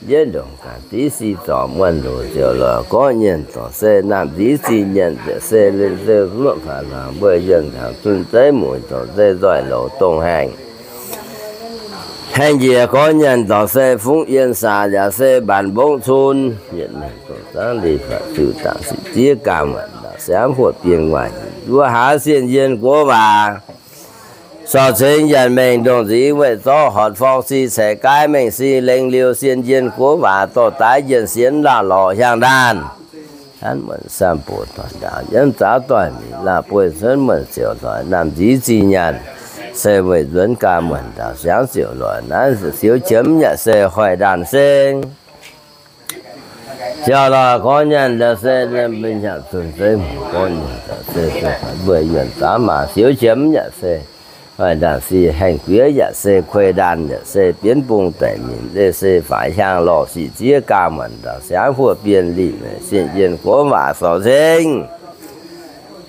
Yietv ndongc ga'zic si zorc muonz loc ziouc lorh gorngv nyanc dorh se naamh nziv zinh nyanc ziouc se linh se luoqv faaux laangc mbuo yienh taux zunh zeiv mueic dorh se nzoih louz dongh haengh. Haengh njiec gorngv nyanc dorh se fungv yienh saac yaac se mbaanc mbongv cun. Yietv mengh dongh zaangv leiz faatv ziuc dangc sic ziev gaam waanc ndaauc siamv huoqv bienh waac nduov haav sienh yienh guov waac. Sorc cingx yienc mengh ndongc nzix weih zorqv horc forng si caeqv gaaiv mengh si lengh liuz sien njien guoqv waac dorh daaih yienc sienx laauh lorqc hiaangx ndaanh. Hanv muonc sam buoz doic ndaauv yienv zaux doic minc laauh bueix cuotv muonc ziouc loic naamh nziv zih nyaanh. Se weih nzuonx gaax muonc ndaauh siangx ziouc loic naaiv siou qiemx yaac se hoic ndaanh seng. Ziouc loic gorx nyaanh yaac se, binh hnyangx zunh zeiv gorx nyaanh yaac se, mbuo yuonh zaav maaz siou qiemx yaac se, hoic ndaanh sic haengh guiex yaac se, kuei ndaanh yaac se, bienv bung daic minc leiz se, faix hiaang lorh sic ziev gaax muonc ndaauh siangx huoqv bienh lih meic sienh yienh gorx waac sorc cingx.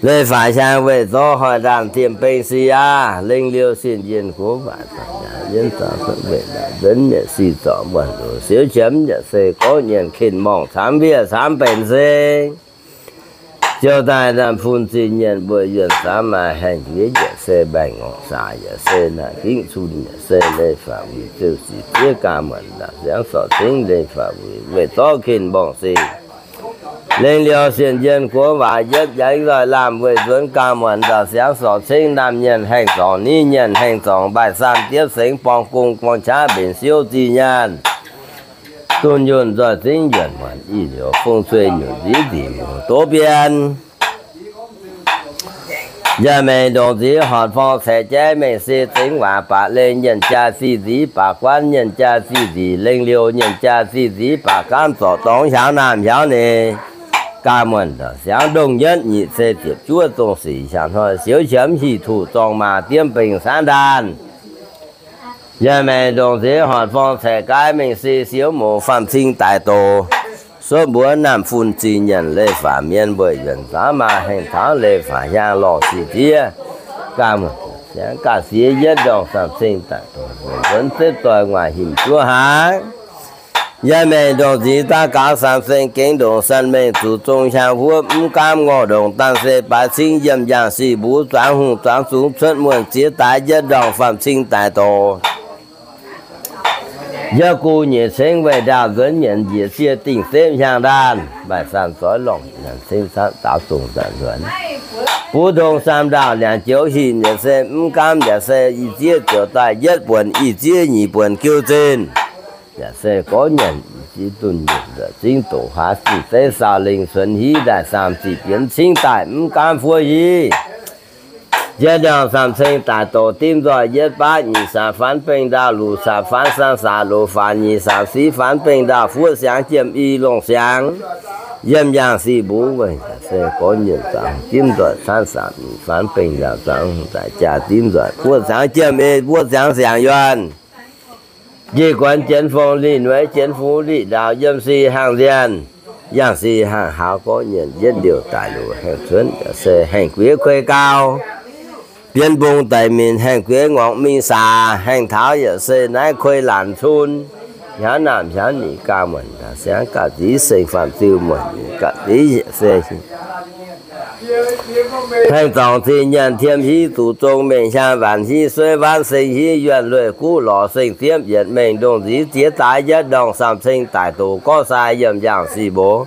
Leiz faix hiaang weih zorqv hoic ndaanh diemh beng si aqv. Lengh liuz sienh yienh gorx waac yienv zaux weic ndaauh nzuonx mietc si zorc muonh loz siou qiemx yaac se, gorx nyaanh kin morngh camv wiev camv benx seng. Ziouc daaih naamh fun zinh nyaanh mbuo yuonh zaav maaz haengh guiex yaac se, mbaengx ngorc saax yaac se, naaic gingv cun yaac se, leiz faix wuic ziouc sic ziev gaax muonc ndaauh siangx sorc cingx leiz faix wuic weih zorqv kin morngh si. Lengh liuz sienh yienh gorx waac yietv yaengx nzoih laamh weih nzuonx gaax muonc ndaauh siangx sorc cingx naamh nyaanh haengh zorngc niv nyaanh haengh zorngc mbaih saam diepv sengx borng gong borng qaqv mbenc siouv zih nyaanh. Dunh yunh nzoih zingv yuonc muonc i liouc fong cuei nyutc nziv nzic muoz doz bienh. Yaac mengh ndongc nziv horc forng caeqv jaiv mengh se zingx waac baac leih nyienh jaa zih nziv baac guanv nyienh jaa zih nzic lengh liuz nyienh jaa zih nziv baac gaamv zorc dorngx hiaaux naamh hiaaux ninh. Gaax muonc ndaauh siangx ndongh nyietv nyic se ziepc juov zong sic hiaangx hnoi siou qiemx hieh tuh zorng maaz diemv bengh saanv ndaanh. Yaac mengh ndongc nziv horc forng caeqv gaaiv mengh se siou mouz faam cing daic doz. Suotv mbuov naamh fun zinh nyaanh leiz faix mienh mbuo yuonc zaav maaz haengh taux leiz faix hiaang lorh sic ziev. Gaax muonc siangx gaax ziex yietv ndorngh faam cing daic doz, nzuonx setv doic nguaaic himv juov haaix. Yaac mengh ndongc nziv daav gaux saam seng gengx ndongc san mengh zuqc zong hiaang huov mv gaamv ngorc ndongc daan se baaix cingv yiem yaangh sic mbuo zuangx hungh zuangx zungx cuotv muonh ziex daaix yietv ndorngh faam cing daic doz. Yaac guv nyiec cengx weih ndaauh nzuonx nyienc njiec siev dingh sepv hiaang ndaanh, maaih saam zoix lorngh nyanc cengx caatv daaux zong daaih nzuonx. Buv ndongh saam ndaauh liangx joux hinh yaac se, mv gaamv yaac se, i zieqv ziouc daaih yietv buonc, i zieqv nyic buonc jiu zinh. Yaac se gorngv nyanc i zieqv dunh nyienc nzuonx zingv doqc huaax zinh zeiv saau lingh cuonx hiv ndaaih saam ziqc bienx cingv daaih mv gaamv fuov hiv. Yietv ndorngh saam ceng daaih doqc dimv nzoih yietv baav nyic saam faanv bengh ndaauh luc saam faanv saang saam luc faanv nyic saam siv faanv bengh ndaauh fuov siangx jiem i longh siangx. Yiem yaangh sic mbuo weic se gorngv nyienc zaangc dimv nzoih caanv saam nyic faanv bengh ndaauh zaangc daaih jaa dimv nzoih buov siangx jiem ei buov siangx siangx yuonh. Njiec guonx jienv fong lih nueiz jienv fuv lih ndaauh yiem sic hangh nzienh, yangh sic hangh haaux gorngv nyienc yietv liouh daaih luc haengh cuotv yaac se haengh guiex kuei gau. Bienx mbong daic minc haengh guiex ngorc mingh saax haengh taux yaac se naaiv kuei laanc cun. Hiaanv naamh hiaanv nyic ganh muonc siangx ganh ziv seng faam ziu muonc ganh ziv yaac se haengh zorngc zinh nyaanh tiem hiv zuqc zong mengh hiaang waanc hiv sueiv waanv seng hiv yuonh lueic guv lorz seng ziepv yietc mengh ndongh nziv ziex daaix yietv ndorngh saam ceng daic doqc gorqv sai yiem yaangh sic mbox.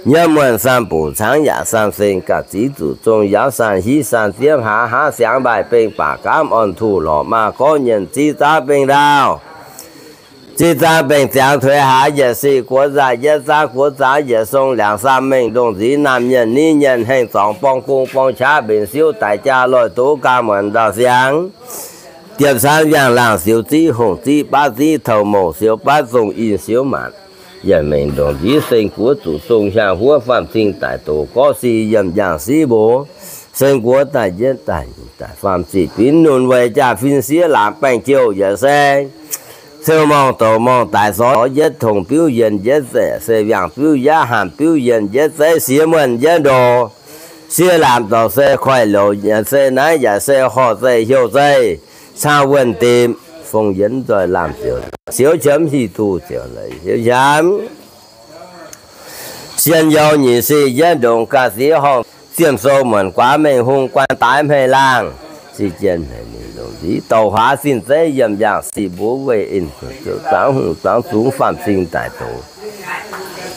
Nyiemv muonh saam buc caangv yaac saam seng ganh ziv zuqc zong yaauv saam hiv saam ziepv haax haav siangx mbaaih bengh baac gaamv orn tuh lorqc maaz gorqv nyienc ziv zaangv bengh ndaauh. Ziv zaangv bengh ziangx tuix haax yietc sic guoqv nzaaih yietv zaangv guoqv zaangv yietc song liangx saam mengh ndongh nziv naamh nyienc niv nyienc haengh zorngc borng gong borng qaqv mbenc siouv daic jaa loih doz ganh muonc ndaauh siangx. Diepv caanv yangh laangh siou ziv hongh ziv baav ziv touh mouc siou baav zong in siou maanc. Yaac mengh ndongc nziv seng guoqv zuqc zong hiaang huov faam cing daic doqc gorqv si yiem yaangh siv mbox. Seng guoqv daaih yietv daaih nyic daaih faam zic binv nunc weic jaa-fin siev laamz baengh jouh yaac se Ceu-morngh douc morngh daaih sorx yietv tongx biuv yienh yietv zeiv se yangh biuv yaav hanc biuv yienh yietv zeiv siev muonh yietv ndoh. Siev laamz dorc se koiv-louc yaac se naaiv yaac se horh zeih heuc zeih cau wuonh dimc fong yienv nzoih laamh ziouc siouv qiemx hieh duqv ziouc leiz siouv qiemx. Sien you nyic sic yietv ndongc ga'sie horngh ziemh sou muonc guaax mengh hung guanh daaix hmei laangh. Sic jien hmei ninh longc nziv douc huaax zinh zeiv yiem yaangh sic mbuo weih in zuqc ziouc zuangx hungh zuangx zungx faam cing daic doz.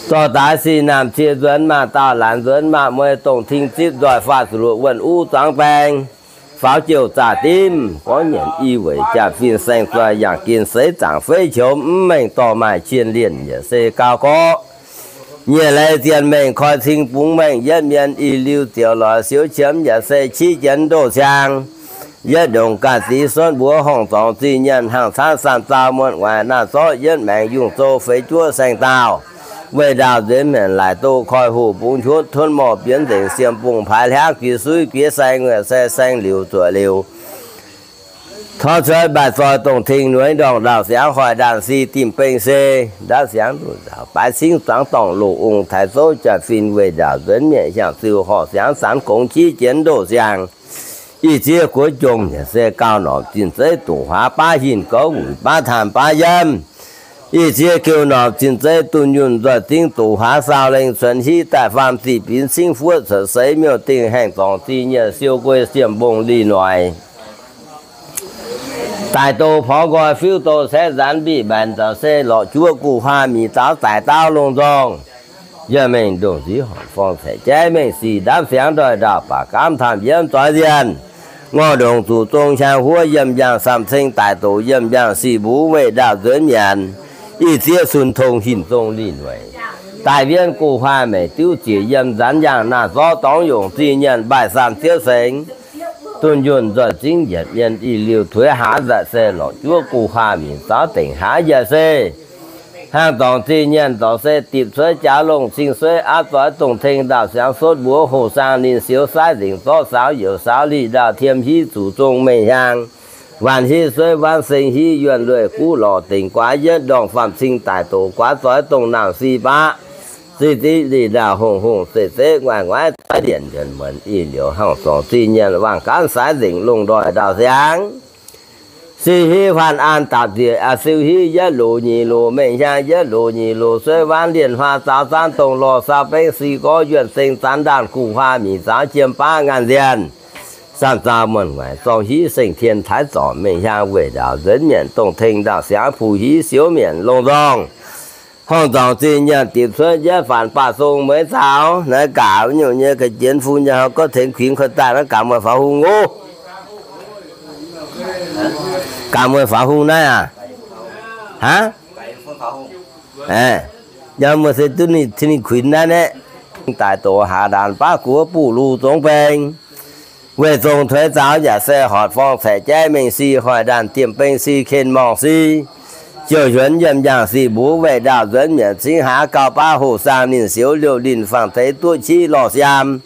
Zorqv daaix sic naamh cie nzuonx maaz daauh laanz nzuonx maaz mueiz dongh ting zipv nzoih faah zuqc luoqc wuonh uv zuangx baeng. faaux jouh zaah dimv, gorngv nyanc i weic jaa-fin saeng zoih yangh gen seix zaangc feiv qoux mv mengh dorh maaih qienh lienh yaac se gauh gorqv. Nyiec leiz zienh mengh koi cing bungx mengh yietv mienh i liuz ziouc lorz siouv qiemx yaac se qiv jienx ndoh siang. Yietv ndongc ganh zix suonv mbuox horngh dorngc zinh nyaanh hnangv camv samh zaux muonh waaic naah zorqv yietv maengx yungh zouv feix juov saeng-daauh. Weih ndaauh nzuonx mienc laaic doh koi hoh bungx nqutv tonv morh bienx nzengc siem bungx paaix hlangv guiex suiv guiex saeng nguaaic se saeng liuz zuoqc liuz. Torv cuotv mbaih zoi dongh tengx nueiz ndorngh ndaauh siangx hoic ndaanh si dimh beng se, ndaauv siangx nduqc nzaaux baaix cingv zuangx dorngh loz ong taaix zouv jaax-fin weih ndaauh nzuonx mienc hiaangx ziuh horqc siangx zanx gongx qiv jienx ndoh siang. Ih zieqv guoqv jongh yaac se gauh norqc zinh zeiv doqc huaax baav hinc gorngv wuic baav taanh baav yiem. Ih zieqv keuv norqc zinh zeiv dunh yunh nzoih zingv doqc huaax saau lengh cuonx hiv daaih faam ziqc binx cingv fuoqv cuotv seix miuc-dingh haengh dorngc zinh nyieh siou guei siem mbong lih noic. Daic doz porv nqoi fiuv doz caeqv nzaanx mbiqv mbaenx zaux se lorqc juoqv guv huaa miqc zaaux daic daauv longh nzorng. Yie mengh ndongc nziv horngc forng caeqv jaiv mengh sic ndaamv siangx ndoih ndaauh baac gaamv taamh yiemv zoix nzienh. Ngorc ndongc zuqc zong hiaang huov yiem njang samh ceng daic doqc yiem njang sic mbuv weih ndaauh nzuonx mienc. Ih zieqv sun tong hinc zong lih noic. Daaih wienv guv huaa meic diuv ziec yiem nzanx yangh naah zorqv dorngx yongc zinh nyaanh mbaih saanh ziouv sengx. Dunh yunh nzoih zingv yietc mienh ih liuz tuix hlaax nzaic se lorqc juov guv huaa miqc zaaux dengc hlaax yaac se. Hnangv dorngc zinh nyaanh dorngc se dipc cuotv jaax longh cing sueiv aav zoix dongh tengx ndaauh siangx sotv mbuox hoh saang ninh siouv saiv nzengc zorqv saaux youz saaux lih ndaauh tiem hiv zuqc zong mengh hiaang. Waanc hiv sueiv waanv seng hiv yuonh lueic guv lorqc dengc guaax yietv ndorngh faam cing daic doqc guaax zoix dongh naamh si baqv. Zinh ziv lih ndaauh hongh hongh zeiv zeiv nguaaic nguaaiv zoiv ndienc ndienc muonc ih liouc hnangv zorngc zinh nyaanh wangc gaanv saaix nzengc longh ndoih ndaauh siangx. Si hiv huaanh an dapc nzieqc aqc siu hiv yietv loz nyic loz mengh hiaang yietv loz nyic loz sueiv waanv lienh huaa zaaux zaanv dongh lorh saau bengv si gorv yuonh seng zanv ndaanh guv huaa miqc zaaux jiem baav ngaanh nzienh. Samh zaux muonh waaic zorng hiv seng tien taaix zorc mengh hiaang weih ndaauh nzuonx mienc dongh tengx ndaauh siangx puh hiv siouv mienc longh nzorng. Horngh dorngc zinh nyaanh dipc cuotv yietv faanx baah zong mueiz zaux naaiv gaax nyungc nyei ga'jienv fun nyei gorngv tengx kuinx koi daaih naaiv gaax mueiz faaux hung oc. Gaax mueiz faaux hung naaiv aac. Hnangv, yaac mueiz se duqv ninh kuinx naaiv naeqv. Daic doqc haax ndaanx baav guoqv buv luz zongx beng. Weih zong tuix zaux yaac se horc forng caeqv jaiv mengh si hoic ndaanh diemh beng si ken morngh si. Jouh hiuonx yiem njang sic mbuv weih ndaauh nzuonx mienc cingv hlaax gauh baav hoh saang ninh siouv liouh linh fangx teix duqv qiv lorh siaam.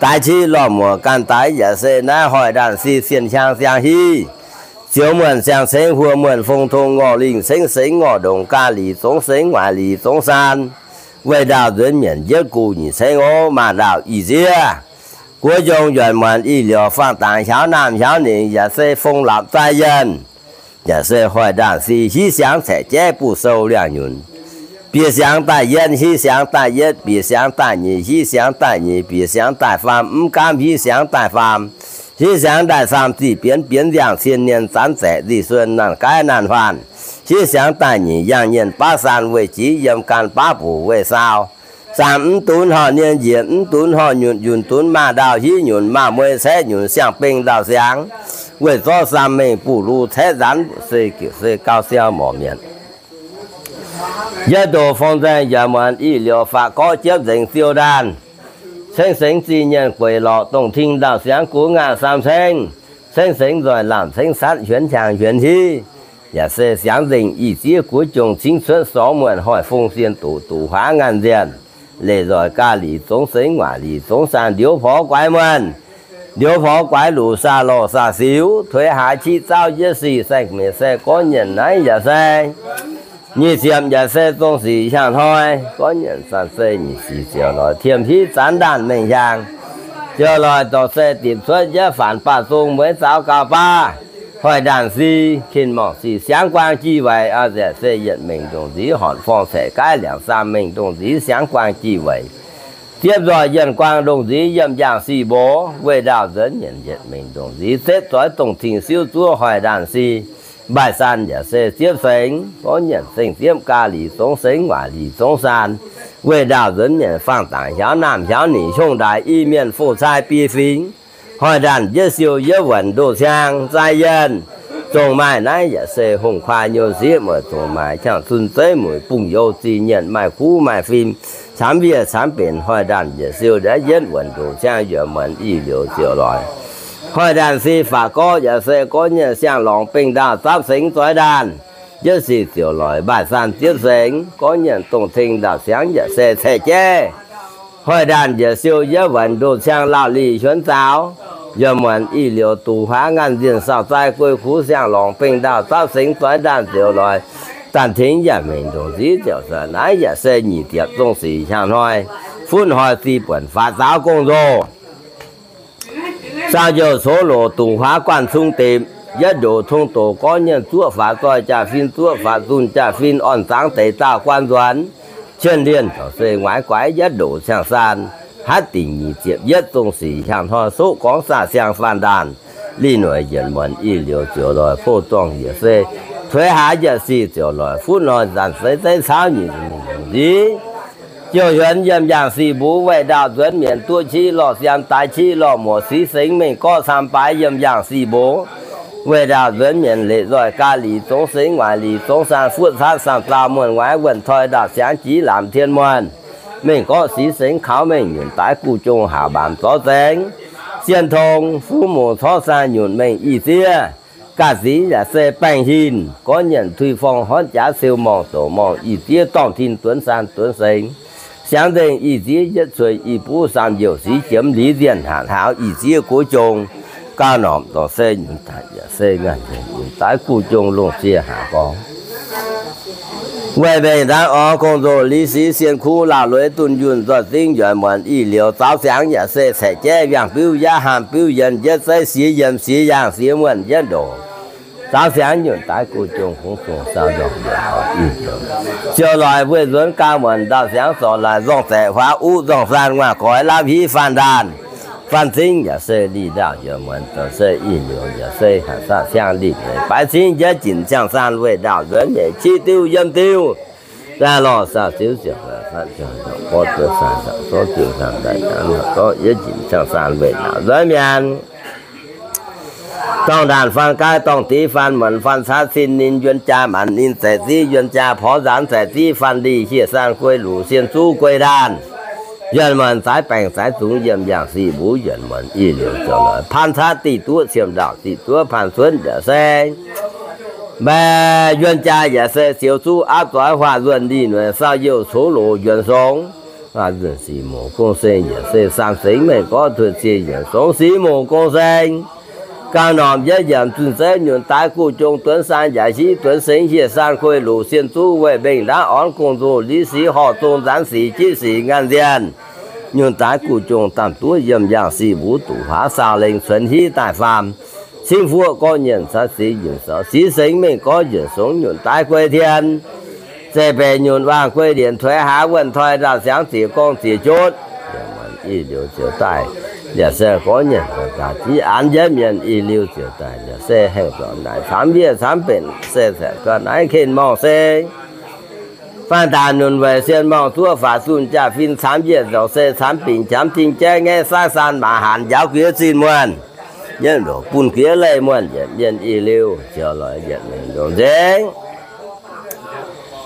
Daaix qiv lorh muoc ganh daaix yaac se naaiv hoic ndaanh si sienh hiaang siang hiv. Ziouv muonh siang-cengv huo muonh fong tong ngorc lingh cengv sengx ngorc ndongc ga'lic zongx sengx waaic lic zongx saan. Weih ndaauh nzuonx mienc njietv guv nyic cengv ov maanc ndaauh ih zieqv. Guoqv njong njuonc muonc ih liouc faang dangx hiaaux naamh hiaaux ningc yaac se fong lapc zaaih yienh. Yaac se hoic ndaanh si hiv siangx caeqv jaiv buv sou liangh nyunc. Bieqc siangx daaih yietv hiv siangx daaih yietv, bieqc siangx daaih nyic hiv siangx daaih nyic, bieqc siangx daaih faam mv gaamv hiv siangx daaih faam. Hiv siangx daaih saam ziqc bienx bienx yangh cien nien zanv zaeqc nzih suon naanh gaaiv naanh huaanh. Hiv siangx daaih nyic yangh nyienh baav saan weih jiex yiem gan baav buc weih saau. Saam mv dunx horh nien njiec mv dunx horh nyunc, nyunc dunx maah ndaauh hiv nyunc, maah mueiz caeqv nyunc siang-beng ndaauh siangx. Weih zorqv saam mengh buv luz caeqv nzaanx se gauh siou morc mienc. Yietv doz fong nzaeng njuonc muonc ih liouc faatv gorqv jiepv nzengc ziou ndaanh. Cengx sengx zinh nyaanh gueic lorqc dongh ting ndaauh siangx gux ngaanh saam cengx. Cengx sengx nzoih lamh cengx catv hiuonx hiaangx hiuonx hiv. Yaac se siangx nzengc ih zieqv guoqv jongc cingv cuotv sorngx muonh hoic fong sien doqc doqc huaax ngaanh nzienh. Leic nzoih ga'lic zongx sengx waaic lic zongx saan ndiouv porv guaix muonh. Ndiouv porv guaix luc saah lorh saah siux tuix haaix qiv zauv yietv sic saeng-mieqc se gorngv nyienc naaiv yaac se nyic ziepc yaac se zong sic hiaang hnoi gorngv nyienc saan se nyic sic ziouc loic tiem hiv zanv ndaanh mengh hiaang. Ziouc loic dorc se dipc cuotv yietv faanx baah zong mueiz zaux gauh baav. Hoic ndaanh si, kin morngc sic siangv guaang jih weic, nzieqc se yietc mengh ndongc nziv hornc forng caeqv gaaiv liangx saam mengh ndongc nziv siangv guaang jih weic. Ziepv nzoih yienh guaang ndongc nziv yiem njang sic mbox, weih ndaauh nzuonx nyienc yietc mengh ndongc nziv zepv zoix dongh cing siouv zuov hoic ndaanh si. Mbaih saan yaac se ziepv sengx, gorngv nyienc seng ziepv ga'lic zongx sengx waaic lic zongx saan. Weih ndaauh nzuonx nyienc faang dangc hiaaux naamh hiaaux ningc hiong ndaaix i mienh fo cai biei fingx. Hoic ndaanh jienv siou yietv wuonc ndoh ciang zai yienh. Zongh maaih naaiv yaac se hungh kuaai nyou sieqv mueic zongh maaih qangx zun zeiv mueic bungx youz zih nyienh maaih kuv maaih fim camv wiev camv benx. Hoic ndaanh yaac siou ndaaiv yietv wuonc ndoh ciang yuoqc muonc ih liuz ziouc loix. Hoic ndaanh si faatv gorqv yaac se gorqv nyienh siang-lorngc bengh ndaauh zapv sengx zoix ndaanh. Yietv sic ziouc loix mbaaih saan ziepv sengx, gorqv nyienh dongh ceng ndaauh siangx yaac se caeqv jaiv. Hoic ndaanh yaac siou yietv wuonc ndoh ciang laauh lih hiuonv zaaux. Yuoqc muonc ih liuz duqv huaav ngaanh nzienh saauh zai guei kuv siang-lorngc bengh ndaauh zapv sengx zoix ndaanh ziouc loix. Daan tengx yaac mengh ndongc nziv ziouc suonc naaiv yaac se nyic ziepc zong sic hiaang hnoi. Funv hnoi zih buonc faaux zaaux gong-nzou. Saau youh cox loc dungz huaav guanh cung depc, yietv ndoqc tong doqc gorngv nyienh zuoqv faaux zoih jaa-fin, zuoqv faaux zunh jaa-fin, orn zangx deix daauh guaan nzuonx. Cien lienh corc se nguaaiv guaix yietv ndoqc ciang saan, hatv dingc nyic ziepc yietv zong sic hiaang hnoi soqv gorngv saah siang faanh ndaanh. Lih noic yietc muonc ih liuz ziouc loix, poh zorngh yietc se tuix haaix yietc sic ziouc loix, funv hnoi nzanc zeiv zeiv cauv nyic nziv. Jouh hiuonx yiem yaangh sic mbuo weih ndaauh nzuonx mienc duqv qiv lorh siam daaix qiv lorh muoc sic sengx mengh gorqv camv baaix yiem yaangh sic mbuo weih ndaauh nzuonx mienc leic nzoih ga'naaiv lic zongx sengx nguaaic lic zongx saan fuotv catv saam zaah muonh nguaaiv wuonh toi ndaauh siangx jiex laamc tien muonh. Mengh gorqv sic sengx kaux mengh nyunc daaix guv jong haac mbaamc zorv zengx. Sien tong fuv mouc corv saan nyunc mengh ih ziev. Ga'ziex yaac se baengh hinc, gorngv nyienc tui forng horntv jaax siou morngh doqc morngh ih ziev dorngh tin duonx saan duonx sengx. Siangx nzengh ih ziev yietv cuei ih buv saam youh sic jiemx liz nzienh hatc hlauv ih ziev guv jong. Gauh norqc dorngc se nyunc daaih yaac se ngaanc nzengc nyunc daaix guv jong lungh cie haac gorngv. Weih mbengh ndaangv orv gong-nzou liz sic sien kuv laauh lueiz dunh yunh nzoih zingv njuonc muonc ih liuz zaaux siangx yaac se caeqv jaiv wiangh biuv yaav haamh biuv yienh jienv zeiv siex yiem siex yaangh siex muonh yietv ndoqc. Zaaux siangx nyunc daaix guv jong kungx zungh saau nzorngc. Ziouc loic weih nzuonx gau muonc ndau siangx zorc laaix nzorng zaeqc huaav uv nzorng saan nguaaic goix lapv hiv faanh ndaanh. Faanh zingv yaac se lih ndaauh yaac muonc zoux se ih liuz yaac se hanc saah siang lih leiz baaix cingv njiec jinc ciang saan weih ndaauh nzuonx nyeic qiv diuv yiem diuh. Daaih lorh saah ziux ziepc faatv ziangh nzangc gorv duqv saah nzangc zorv ziux saah nzangc nzangc zorv yietv jinc ciang saan weih ndaauh nzuonx mienh. Dorngh ndaanc faanh gaaiv dorngh div faanh muonc faanh caav cin ninh yuon jaa maanc ninh zaeqc ziv yuon jaa porv nzaanx zaeqc ziv faanh lih hieh saan guei luc sien zuv guei ndaanh. Yuonc muonc zaaix baengc zaaix zungx yiem yaangh sic mbuo yuonc muonc ih liuz ziouc loic paan caav diqc duqv ciem ndaauh diqc duqv paan cuotv yaac se mbaeqc yuon jaa yaac se ziux zuqv aapv zoix huaah nzuonx lih noic saau youh cox loc yuonc songx. Huaah nzuonx sic mouc gong seng yaac se saam sengx mengh gorngv tuoqv cie yuonc songx sic mouc gong seng. Gauh norqc yietv yiemc zunh zeiv nyunc daaix guv jong duonx saan yaac hiv duonx sengx hieh saan guei luc sien zuv weih mbengh ndaangv orn gong-nzou liz sic horh zong nzaanx sic jiv sic ngaanh nzienh. Nyunc daaix guv jong daanh duqv yiem yaangh sic mbuo duqv huaav saau lengh cuonx hiv daaih faam. Cingv fuoqv gorqv nyienh caav sic yuonc saux sic sengx mengh gorngv yuonc songx nyunc daaix guei tien. Zeiv mbenc nyunc waangh guei ndienc tuix haaix wuonh toi ndaauh siangx ziec gorngv ziec jotv. Ih liuz ziouc daaih, yaac se gorngv nyienh daaih jiv an yietv mienh ih liuz ziouc daaih yaac se hengh zorc naaic camv wiev camv benx se saeqc gau naaiv ken morngh se faanh ndaanh nyunc weic sien morngh zuov faaux zunh jaa-fin camv wiev nzauc se camv bingc qamv zinh jaiv ngaeqv saaiv saan maac hanc njaaux guiex zinh muonh. Yietv ndoqc bun guiex leih muonh yietc mienh ih liuz ziouc loix yietc mienh ndoqc nzengc.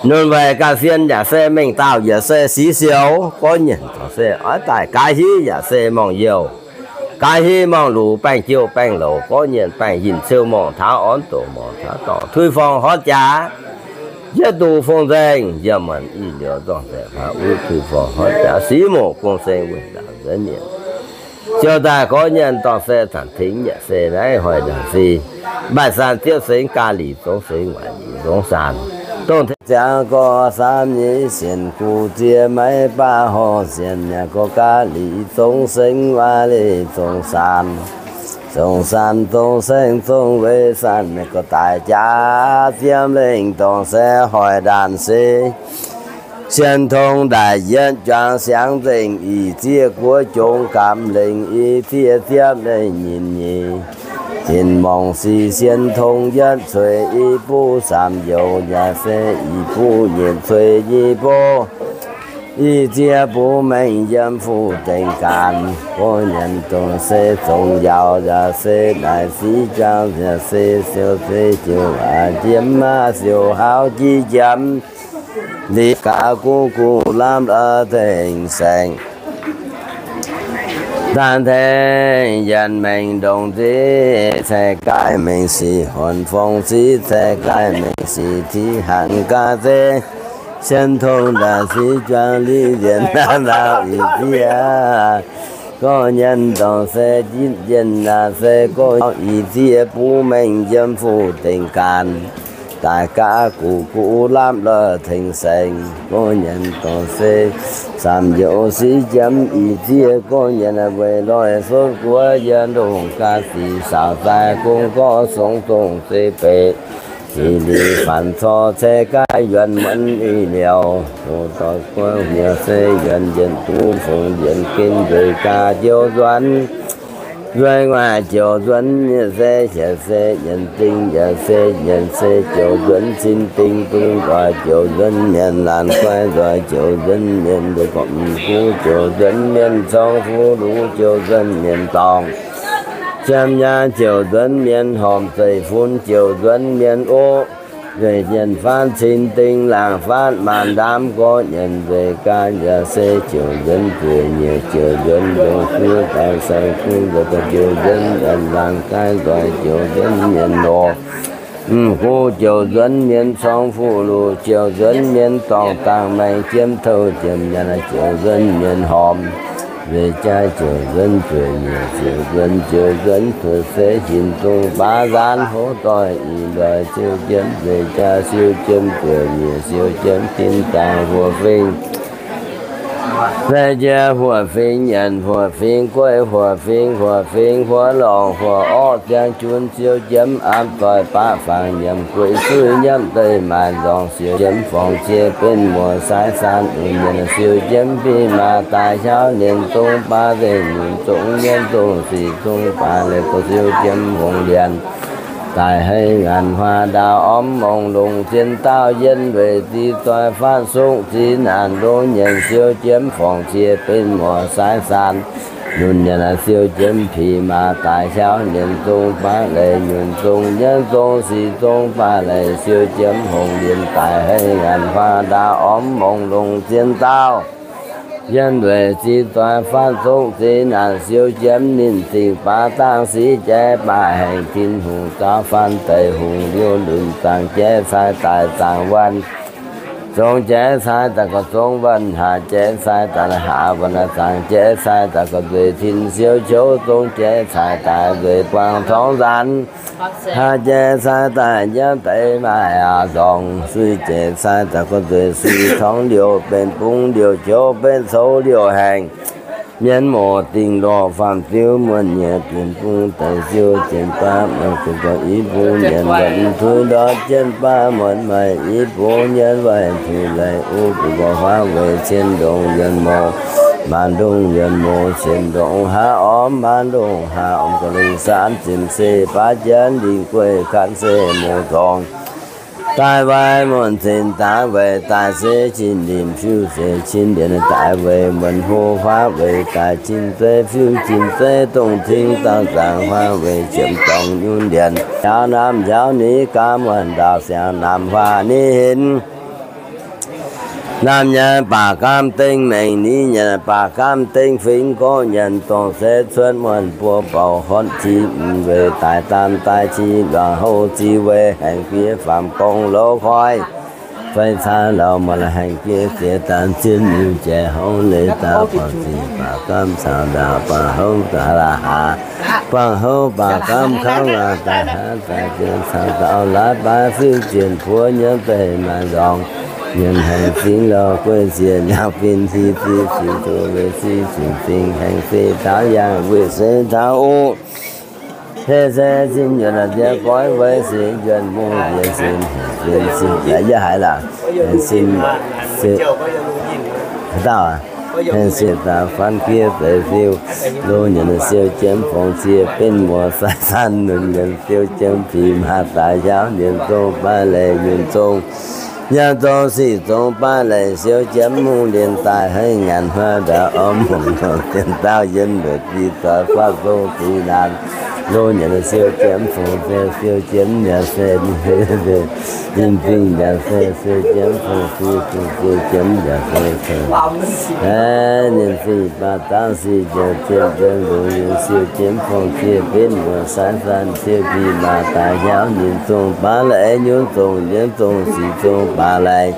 Nunc weic gauh sien yaac se mengh dauh yaac se sic sioux, gorngv nyienc dorngc se oix daaih gaax hiv yaac se morngh youh. Gaax hiv morngh luc baengh jouh baengh louc, gorngv nyienc baengh hinc ciou morngh taux orn doqc morngh taux dorngc tui forng horv jaax. Yietv duqv fong nzengh yiem muonc ih liuz zorng zaeqc huaav uv tui forng horv jaax sic mouc gong seng wuov ndaauv nzuonx mienh. Ziouc daaih gorngv nyienc dorngc se zanc tengx yaac se naaiv hoic ndaauv si, maaih saan ziepv sengx gaax lic zongx sengx waaic lic zongx saan, dongh tengx ziangx gorx saam nyei sienx guv ziex maiv baav horh sienx yaac gorx gaax lic zongx sengx waaic lic zongx saan, zongx saan zongx sengx zongx weic saan yaac gorx daaih jaax ziepv lengh dorngc se hoic ndaauv se Cien tong ndaaih yietv juangc siangx nzengc, ih zieqv guoqv jongx gamh lengc, ih zieqv ziepv lengc nyinc nyeic. Tin-morngh sic cien tong yietv cueiz, i buv samx youz yaac se i buv nyeic cueiz nyei buv. Ih ziex bun mengh yiem fu-dengc gaanc, gorngv nyanc dongh se zongx njaaux, yaac se naaic siqv juangc, yaac se siou se jiuc aac, jiem maah siouc haauv jiv jiem, liuz gaax guv guv lamh la'tengx saengx. Daan tengx yienc mengh ndongc ziqv, caeqv gaaih mengh sic horn fong siqv, caeqv gaaih mengh sic tiqv hanc gaax zeiv, cien tong daaih siqv juangc liqv nziex naaiv lauh ih ziex. Gorngv nyanc dongh se jitv njien naaic se gorngv ih ziex bun mengh yiem fu-dengc gaanc, daaih gaax guv guv lamh la'tengx saengx. Gorngv nyanc dongh se zaamc youz siqv jiem ih ziex, gorngv nyanc weic loih sotv guoqv yie ndongh ga'sic saauc zaaih gong gorqv songx dongh se beic, zic liuz faanx cor caeqv gaaix yuonx muonz ih liouh, hoc doic guoqv hmiex se yuonx yienc duqv fongc yienc gen nzueic gaax jouv nzuonx. Nzueic nguaaic jouv nzuonx mienh se hietc se nyanc ding, yaac se nyanc se jouv nzuonx cin ding, bun nzoih jouv nzuonx mienh laanh guai, nzoih jouv nzuonx mienh nduqc gorqv m'guv, jouv nzuonx mienh cong fuqv luqc, jouv nzuonx mienh dorngc jiem nyaanh, jouv nzuonx mienh hormc zeiv-fun, jouv nzuonx mienh oqv nzueic nyanc faatv cin ding, laangc faatv maanc ndaamv gorqv nyanc nzueic gaax, yaac se jouv nzuonx nzueic nyeic, jouv nzuonx ndongc fuqv daaih sai gunv nzuonx, jouv nzuonx mienh laanh gaaiv nzoih, jouv nzuonx mienh loz m'guv, jouv nzuonx mienh cong fuqv luqc, jouv nzuonx mienh dorngc dangh maengx jiem touv jiem nyaanh, jouv nzuonx mienh hormc nzueic jaaix, jouv nzuonx nzueic nyeic, jouv nzuonx, jouv nzuonx tuotv se hinc zong baav nzaanv hoc doic ih ndoih siou jiem nzueic jaaix, siou jiem nzueic nyeic, siou jiem tin dangh huoqv fingx. Sai jiex huoqv fingx nyanc, huoqv fingx gueiv, huoqv fingx, huoqv fingx huoqv lorngc, huoqv orqv ziangh junc siou jiem, aapv doic baqv fangx nyiemc gueiv suiv nyiemv deic maaic nzorngc, siou jiem forngx cie benv muoz saaiv saan lunx nyanc, siou jiem fih maaz daaih hiauv nienx zong baav nzengc nyunc zong nyienv zong sic zong baav leiz dorh siou jiem hungh lienc daaih hei ngaanc huaang ndaauv ormv mongh longc zien daauh yien weic ziex doic faatv sokv ziex naanc longx nyanc, siou jiem forngx cie benv muoz saaiv saan lunx nyanc, siou jiem fih maaz daaih hiauv nienx zong baav leiz nyunc zong nyienv zong sic zong baav leiz, siou jiem hungh lienc daaih hei ngaanc huaang ndaauv ormv mongh longc zien daauh yien weic ziex doic faatv sokv ziex naanc, siou jiem ninh zingh baav dangh siqv jaiv baac haengh Tin-Hungh zaaux faanv deic hungh liouh lunc zaangc jaiv cai daaih zaangc waanc, zong jaiv cai daaih gauh zong waanc, haax jaiv cai daaih haax waanc, zaangc jaiv cai daaih gauh nzueic tin siou qouv, zong jaiv cai daaih nzueic buangh torngv nzaanx, haax jaiv cai daaih nyiemv deix maaih aqc nzorngc, suiv jaiv cai daaih gauh nzueic suiv torngv liouh benx bung liouh qouv benx cou liouh haengh. Mienh mouz dingh lorh faam-ziu muonh nyieqc dienx bung daic siou jienv baav muonz gu'nguaaic i bung nyanc waaic m'tui ndortv jienv baav muonz maaih i bung nyanc waaic m'tui leiz uv gu'nguaaic huaav weic cien ndongc yuonh mouz, maanc ndongc yuonh mouz cien ndongc haav ormv, maanc ndongc haav ormv gauh lengh saanv zimc se baav jienv lingh gueiv kan se mouz zorngx. Daaih waaic muonc cin daaih weic daaih se cin limc fiuv se cin lienc daaih weic muonc hlo huaav weic daaih cin zeiv fiuv cin zeiv dongh cing dauh nzaangc huaav weic ziepc dorngh nyunv lienc njaaux namx njaaux ni gaamv muonc ndaauh siangx namx huaav ni hinc. Namx nyanc baac gaamv dengv mengh ni nyanc baac gaamv dengv fingx gorqv nyanc dongh se cuotv muonc buo bouc horpc ci m'weic daaih daanh daaih ci luangc houv ziux weic haengh fiev faam gorngv louz koi fei caa lauz maaih haengh fiev ziex daanh zien miuc jaic houv leiz daaih buatc ziqc baac gaamv caux ndaauh baac houv daaih la'haax baac houv baac gaamv kangv waac daaih haav daaih jien caux ndaauh laaix baaix fiuv jien puoqv nyiemv deic maaih nzorngc nyiemc haengh fingx louz gueiv ziex miangh fin hiv ziv cingx zoh weic siv cingx fingx haengh se taux yangh weic se taux uv. Heh se sin yuonc ziex goiv weic se yuonc mungh ziex sin hec fin sin yaac yie haiz laac. Sin se dauh heh se daaih fan fiev zeix siou lo nyanc siou jiem fongc cie benv muoz sai san lunx nyanc siou jiem fih maaz daaih hiauv nyienx zong baav leiz nyunc zong nyanc dongh sic zong baav leiz, siou jiemv hungh lienx daaih, haiv ngaanc huaav ndaauv orv mongh longc, dien dauh yien lueic, biei zoix faatv song sic naanc, loz nyanc siou jiemv fongc se, siou jiemv yaac se ninh zingh yaac se, siou jiemv fongc sic, siou jiemv yaac se, ninh zingh baac dangv sic njiec zienh njiec longx, siou jiemv fongc cie benv muoc saaiv san, siou bih maac daaih hiauv ninh zong baav leiz, nyunv zong nyienv zong sic zong baav leiz,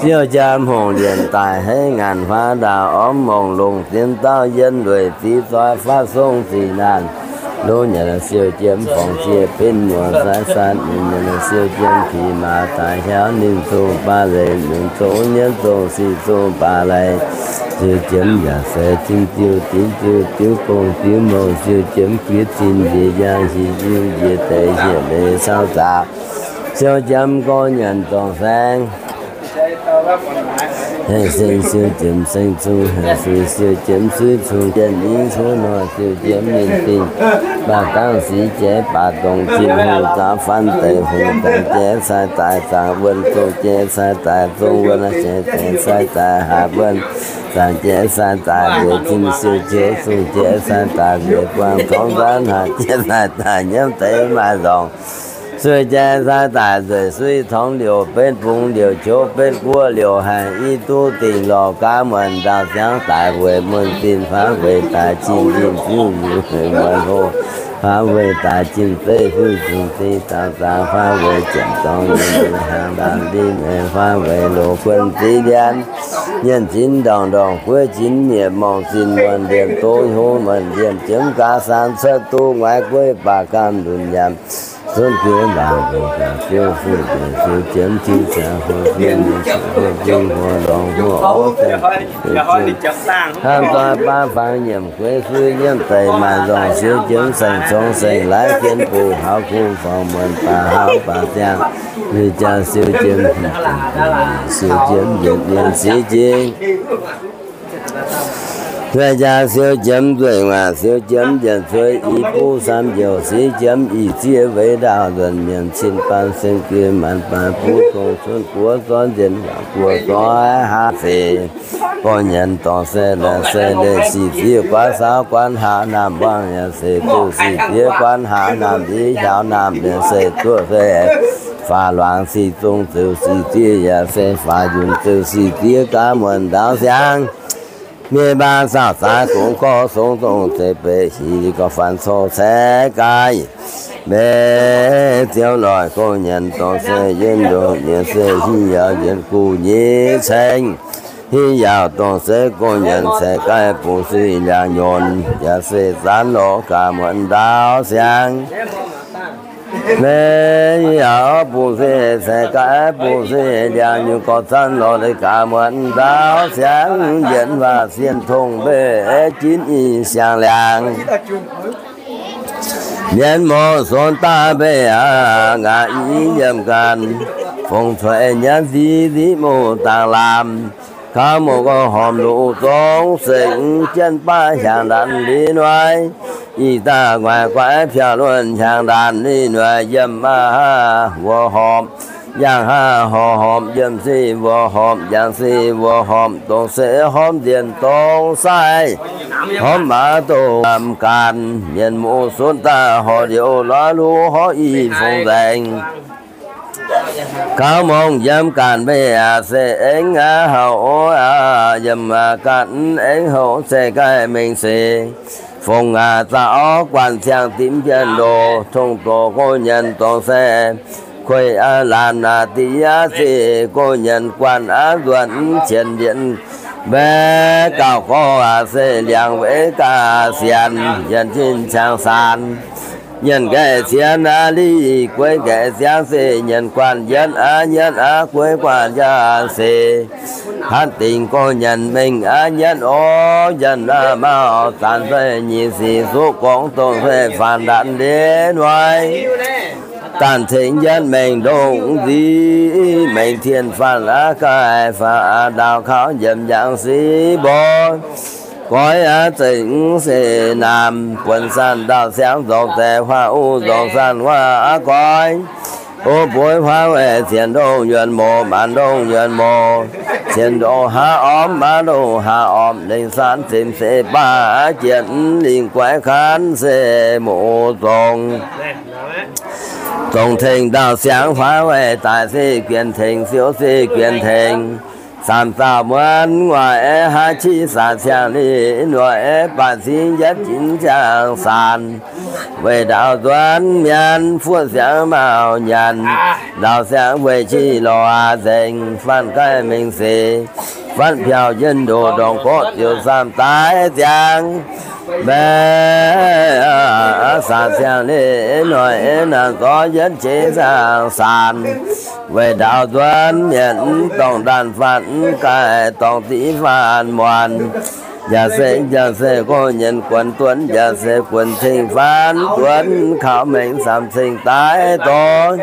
siou jiemv hungh lienx daaih, haiv ngaanc huaav ndaauv orv mongh longc, dien dauh yien lueic, biei zoix faatv song sic naanc, loz nyanc siou jiemv fongc cie benv muoc saaiv san, ninh nyanc siou jiemv bih maac daaih hiauv ninh zong baav leiz, nyunv zong nyienv zong sic zong baav leiz, siou jiemv yaac se, tin diuh dinv diuh diuv gong diuv mouh, siou jiemv guiv zinh njiec njang, hieh jiuv njiec deix hieh leiz cau zaqc, siou jiemv gorngv nyanc dongh saeng, haih seng siou jiemv seng cung, haih sui siou jiemv sui cung, jien nyingv cuotv nor siou jiemv ninh dingh, baac dangv sic jeiv baac dongh zinh hungh zaaux fan deix hungh, zaangc jeiv sai daaih zaangc wuonh, zong jeiv sai daaih zong wuonh, jeiv jeiv sai daaih haaix wuonh, zaangc jeiv sai daaih nzueic zinh siou jeiv, zong jeiv sai daaih nzueic buangh torngv nzaanv, haaix jeiv sai daaih nyiemv deix maaih nzorngc, suiv jeiv sai daaih nzueic suiv torngv liouc betv bung, liouc qouv betv guoqv, liouc haih i duqv dingc lorh gaav muonc ndaauv siangv daaih weic muonh zinh faanv weic daaih zinh zinh ziuv nzuqc weic muonc hlo faanv weic daaih zinh zeiv fiuv zinh zeiv zaangc zaangc faanv weic ziepc dorngx nyei hnaangx ndaamv ndiev nyei faanv weic loz guon ziex ndian, nyienh zinv ndorngc ndorngc gueiv zinv mietc morngh zinh muonh liemh doz hlo muonh liemh jiemv gaax san cuotv duqv nguaaiv gueiv baac gamh lunc nyanc zunv jiex mbaangc nzunc gaax ziouv fuqv njiec siou jiemv tiuv ziangx huo fien nyei siou huo zingh huo lorngx huo orv ziangh hnamv doiv baav fangx nyiemc gueiv suiv nyiemv deix maaih nzorngh siou jiemv saeng-cong saeng-laaix jienv buc hauv kuv forngx muonc baac hauv baac ziangh, ninh jaax siou jiemv, siou jiemv yietc mienh sic jiex. Zueih jaax siou jiemv nzueic waac siou jiemv njiec cuei i buv sam njoux sic jiemv ih ziev weic ndaauh nzuonx mienh cin baan seng gien maanc baac buv dongh cuotv guoqv zorqv nzien yaac guoqv zorqv haav seix. Gorx nyanc dorngc se laaix se leiz sic ziev guaav saauv guaav haav naamh mbuangz yaac seix duqv sic ziev guaav haav naamh ndiev hiaaux naamh liuz seix duqv se faaux luangx sic zong ziouc sic ziev yaac se faaux yunc ziouc sic ziev gaav muonc ndaauv siangv. Mienh mbaang saauc zaaix gongx gorx song dongh zeiv beic hic gorx faanx cou caeqv gaaih mbenc ziouv loic gorx nyanc dorngc se yiem ndongc nyiex se hiv yaauc yietc guv nyei ceng. Hiv yaauc dongh se gorx nyanc caeqv gaaih bungx sic ndiangx nyorx yaac se zanv lorz gaax muonc ndaauv siangv. Mbenc hiv yaauc bungx sic caeqv gaax bungx sic ndiangx nyorx gorx zanv lorz gaax muonc ndaauv siangv. Yienx waac sienh tongx mbeih jinv i siang-liangx. Mienh mouc sonx daaih mbeih aqv, ngaac i yiem ganh, fongc cuotv nyanv ziv ziv mouc dangx lamh. Kaux mouc gorx hormc luc zong sengx jienv baav hiaangx ndanc li nui. Ih daaih nguaaic guaix piaux luonh hiaangx ndanc li nui yiem aqv, wuov horpc, yangh aqv, horpc, horpc yiem sic wuov horpc, yangh sic wuov horpc, dongh se horpc nzienh dongh sai, horpc maaz dongh lamh ganh. Mienh mouc sonx daaih horpc liouc lorz luv horpc i fongc nzaengc. Kaux mouc yiem ganh mbeih aqv se aengx aqv houc ov aqv, yiem ganh aengx houc se gaaih mengh seix. Fongc aqv zaqc orv guanh ciangx dimv jienv loz, tongx doqc gorx nyanc dorngx se kueih aqv laanh aqv diqv aqv ziqc, gorx nyanc guanh aqv nzuonx qienx yienx mbaeqv gauh gorx aqv se liangx weic gaax sienx yienx jin ciangx saan. Nyanc nqaeqv sienx aqv liqv gueiv nqaeqv siangv se nyanc guanh yietv aqv nyietv aqv gueiv guanh jaav seix. Hatv dingc gorx nyanc mengh aqv nyietv orv nyanc aqv mauh zanc fai nyic sic suqv gorngv dongh fai faanx ndanc ndiev nui. Danh cingx yietv mengh ndongc nziv mengh tien faanx aqv gaaih faanx ndaauv kaux njiemc njang sic mborqv. Goiv aqv zengc se naamh buonc sanh ndaauv siangv nzorngc zaeqc huaav uv nzorngc sanh huaav aqv goiv. O buov huaav weih cien ndongh yuonh mouz, maanc ndongh yuonh mouz, cien ndongh haav ormv, maanc ndongh haav ormv, lengc saanv zemc seix baav jienv lingh guaiv kanv se mouz zongx. Zongc tengx ndau-siangx huaav weih daaih se juenx tengx, siou se juenx tengx, saamh dauh muonz nguaaic haav qiex saac ciangh liz noic baac cingx yietv jinx ziangh saanc. Weih ndau nzuonx mienh fuoqv siangx mauh nyanc, ndau-siangx weih qiex lorz nzengc, faanv gaaih mengh seix, faanv biauv yienh ndoqc ndorngc gorqv ziouc saamh daaih ziangx. Mbaeqc saac ziangh liz noic naanc zorqv yietv qiex ziangh saanc. Weih ndau nzuonx mienh dorngh ndaanh faanv gaaih dorngh div faanv muonc. Yaac se, yaac se gorngv nyienz guonx duonv, yaac se guonx cing faanv duonv, kaux mengh saamv cing daaih dorngc.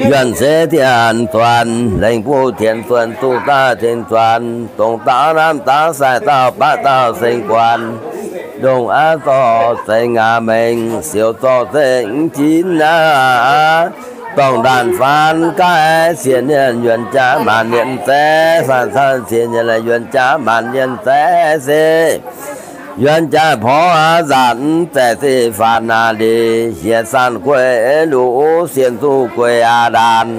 Yuonh se dienh zuonx, lengc buv dienx zuonx, duqv daaih dienx zuonx, dongh dauh lamh dauh sai dauh baqv dauh seng guanx, ndongc aqv zorqv zengc aqv mengh, siouc zorqv zengc jinx aqv. Dorngh ndaanh faanv gaaih sienx nienh yuonh jaax maanc nienh zaeqv, faanv caanv sienx nienh yuonh jaax maanc nienh zaeqv se yuonh jaax porv aqv nzanc zaeqv se faanv aqv liz, hieh zaanh gueiv luv sien zuqc gueiv aqv ndaanh,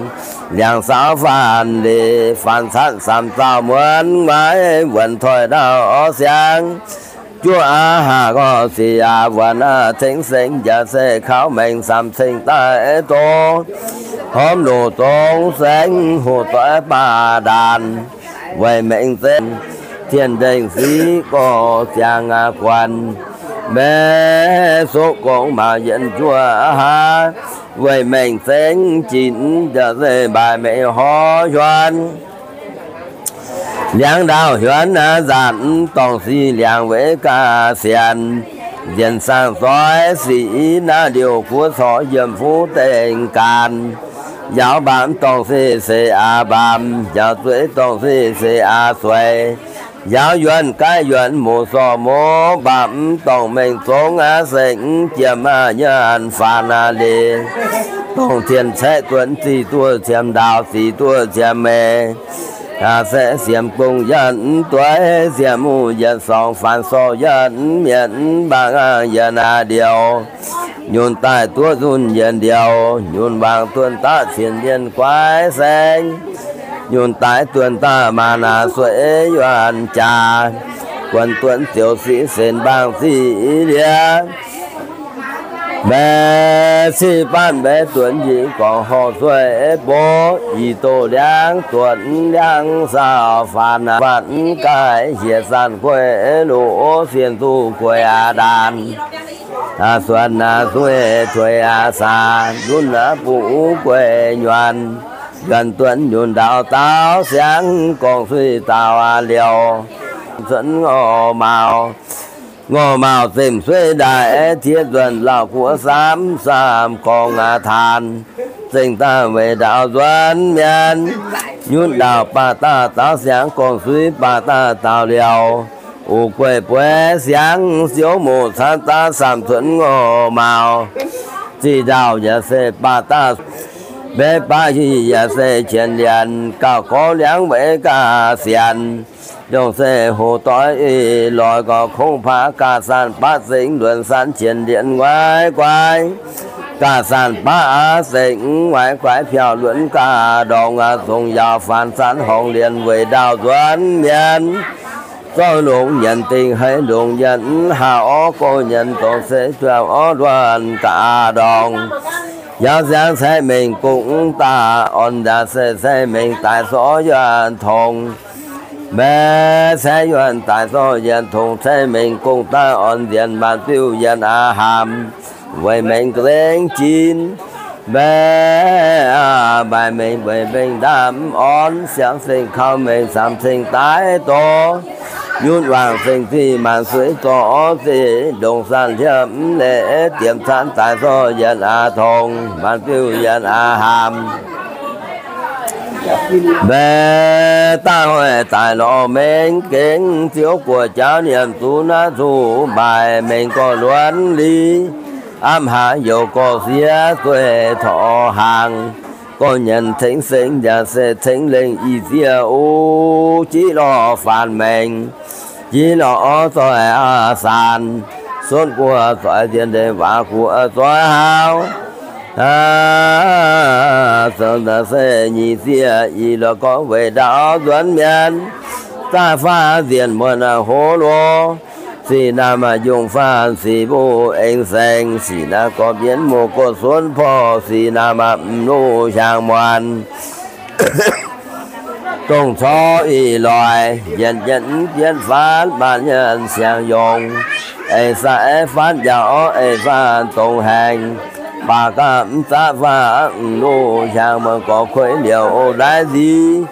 liangx saauv faanv liz, faanv caanv saamv dauh muonz maiv wuonc toiv ndau-siangx. Juov aqv haah gorx sic aqv wuonc aqv ceng seng, yaac se kaux mengh saamv cing daaih doz, hormh loz zong seng hoqc doiv baac ndaanh, weic mengh zengc tien ndengh siqv gorx ziangx aqv guanx, mbaeqc soqv gong maux yienh juov aqv, weic mengh zengc jinx yaac se mbaaix mengh horv hiuonv. Liangx ndau-hiuonv aqv nzanc dorngc sic liangx weic gaax sienx, nzienx saang-zoih sic naaiv liouh guoqv corc yiem fuv dengh gaanx. Yaauv mbaamz dorngc sic seix aqv mbaamz, yaauv zueiz dorngc sic seix aqv zueiz. Yaauv yuonh gaaiv yuonh muoz sorc muoz mbaamz dorngc mengh zongx aqv sengx jiem aqv nyaanh faanx aqv liz. Dorngc tien caeqv duonx zic duoh ciemx ndaaux zic duoh ciemx meix, se siemx gong yienh dueiv siemx muh yietc sorngx faanx sorc yienh mienh mbaang aqv yienh aqv ndioux. Nyunc daaih duqv zunh yienh ndioux, nyunc wangc dunh daaih cien yienh guaiv saeng. Nyunc daaih dunh daaih maanc aqv sueiv yuonh jaax, guonx duonx ziouc siqv senx mbaang ziqv liev. Mbaeqc ciqv baanv mbaeqc duonx yie gorngv horh sueiv bov, yie doh liangv duonx liangv saauh faanx aqv faanx gaaih hieh zaanh gueiv loz sienx duqv gueiv aqv ndaanh. Suonx aqv sueiv tuix aqv saax lunx aqv buv gueiv nyuonh, yuonh duonx nyunc ndau daauv siangv gorngv suiv daauh aqv liouh. Cuotv ngorc maauh, ngorc maauh zemh sueiv ndaaih tiev nzuonx lauh guoqv saamv saamh gorngv aqv taanx. Zengh daaih weic ndaauv nzuonx mienh, nyutc ndau-baah daaih daauv siangv gorngv suiv baah daaih daauh liouh. Uqv gueiv bueix siangv siouv moc caanv daav saamv cuotv ngorc maauh. Ziqc ndau yaac se baah daaih, mbaeqc baav hieh yaac se qienx lienc, gauh gorngv liangv weic gaax sienx. Ndongc se hoc doix ih loix gorx kongv paav gaax saanh baav zengx luonx saanh qienx lienc nguaiv guaiv. Gaax saanh baav aav zengx nguaiv guaiv biauv luonx gaax ndorngx aqv zongc yaauc faanx saanh horngz lienc weic ndaauv nzuonx mienh. Zorqv longx nyanc dingc haiz longx nyanc haah orv gox nyanc dongh se juangc orv luonx gaax ndorngx. Yaauv siangv caeqv mengh gong daaih orn yaac se caeqv mengh daaih sorv yuonh tongx. Mbaeqc caeqv yuonh daaih sorv yienh tongx caeqv mengh gong daaih orn nzienh maanc biuv yienh aqv haamx. Weic mengh zengx jin mbaeqc maaih mengh weic mengh ndaamv orn siangx zengh kaux mengh saamx cing daaih doz. Nyutc wangc zengh ziqc maanc suiv zorqv orv ziqc ndongc saanh hliemv leiz diemx caanv daaih sorv yienh aqv tongx maanc biuv yienh aqv haamx. Mbaeqc daaih hoic daaih lorz mengh gengh ziouv guoqv jauv nyiemc zuqc naaiv zuqc mbaaic mengh gorx luonx liz. Apv haaix youz gorx-sieqv dueiv torqv hlang, gorx-nyanc tengx seng yaac se tengx lengh i zieqv o, jiv lorh faanx maengx, jiv lorh orv zoih aa saanx, suonv guoqv zoih dien deix waac guoqv zoih haauv. Aa, zoux daaih se nyic zieqv ih lorz gorngv weic ndaauv nzuonx mienh, zaah faanv nzienh muonh hoz loz, sic naamh yungh faanv sic mbuo aengx saeng, sic naaiv gorx mienh muoz gorx-suonv porv, sic naamh mv nuqv hiaangx muonh. Dongh corc ih loix yienc jienv bienv faanv maanc nyaanh siangx yongc, eix sai faanv njaaux eix faanv dongh haengx, baac gapv mv zaqv faanv mv nuqv hiaangx muonh gorx kueiv liouc o naaiv nziv,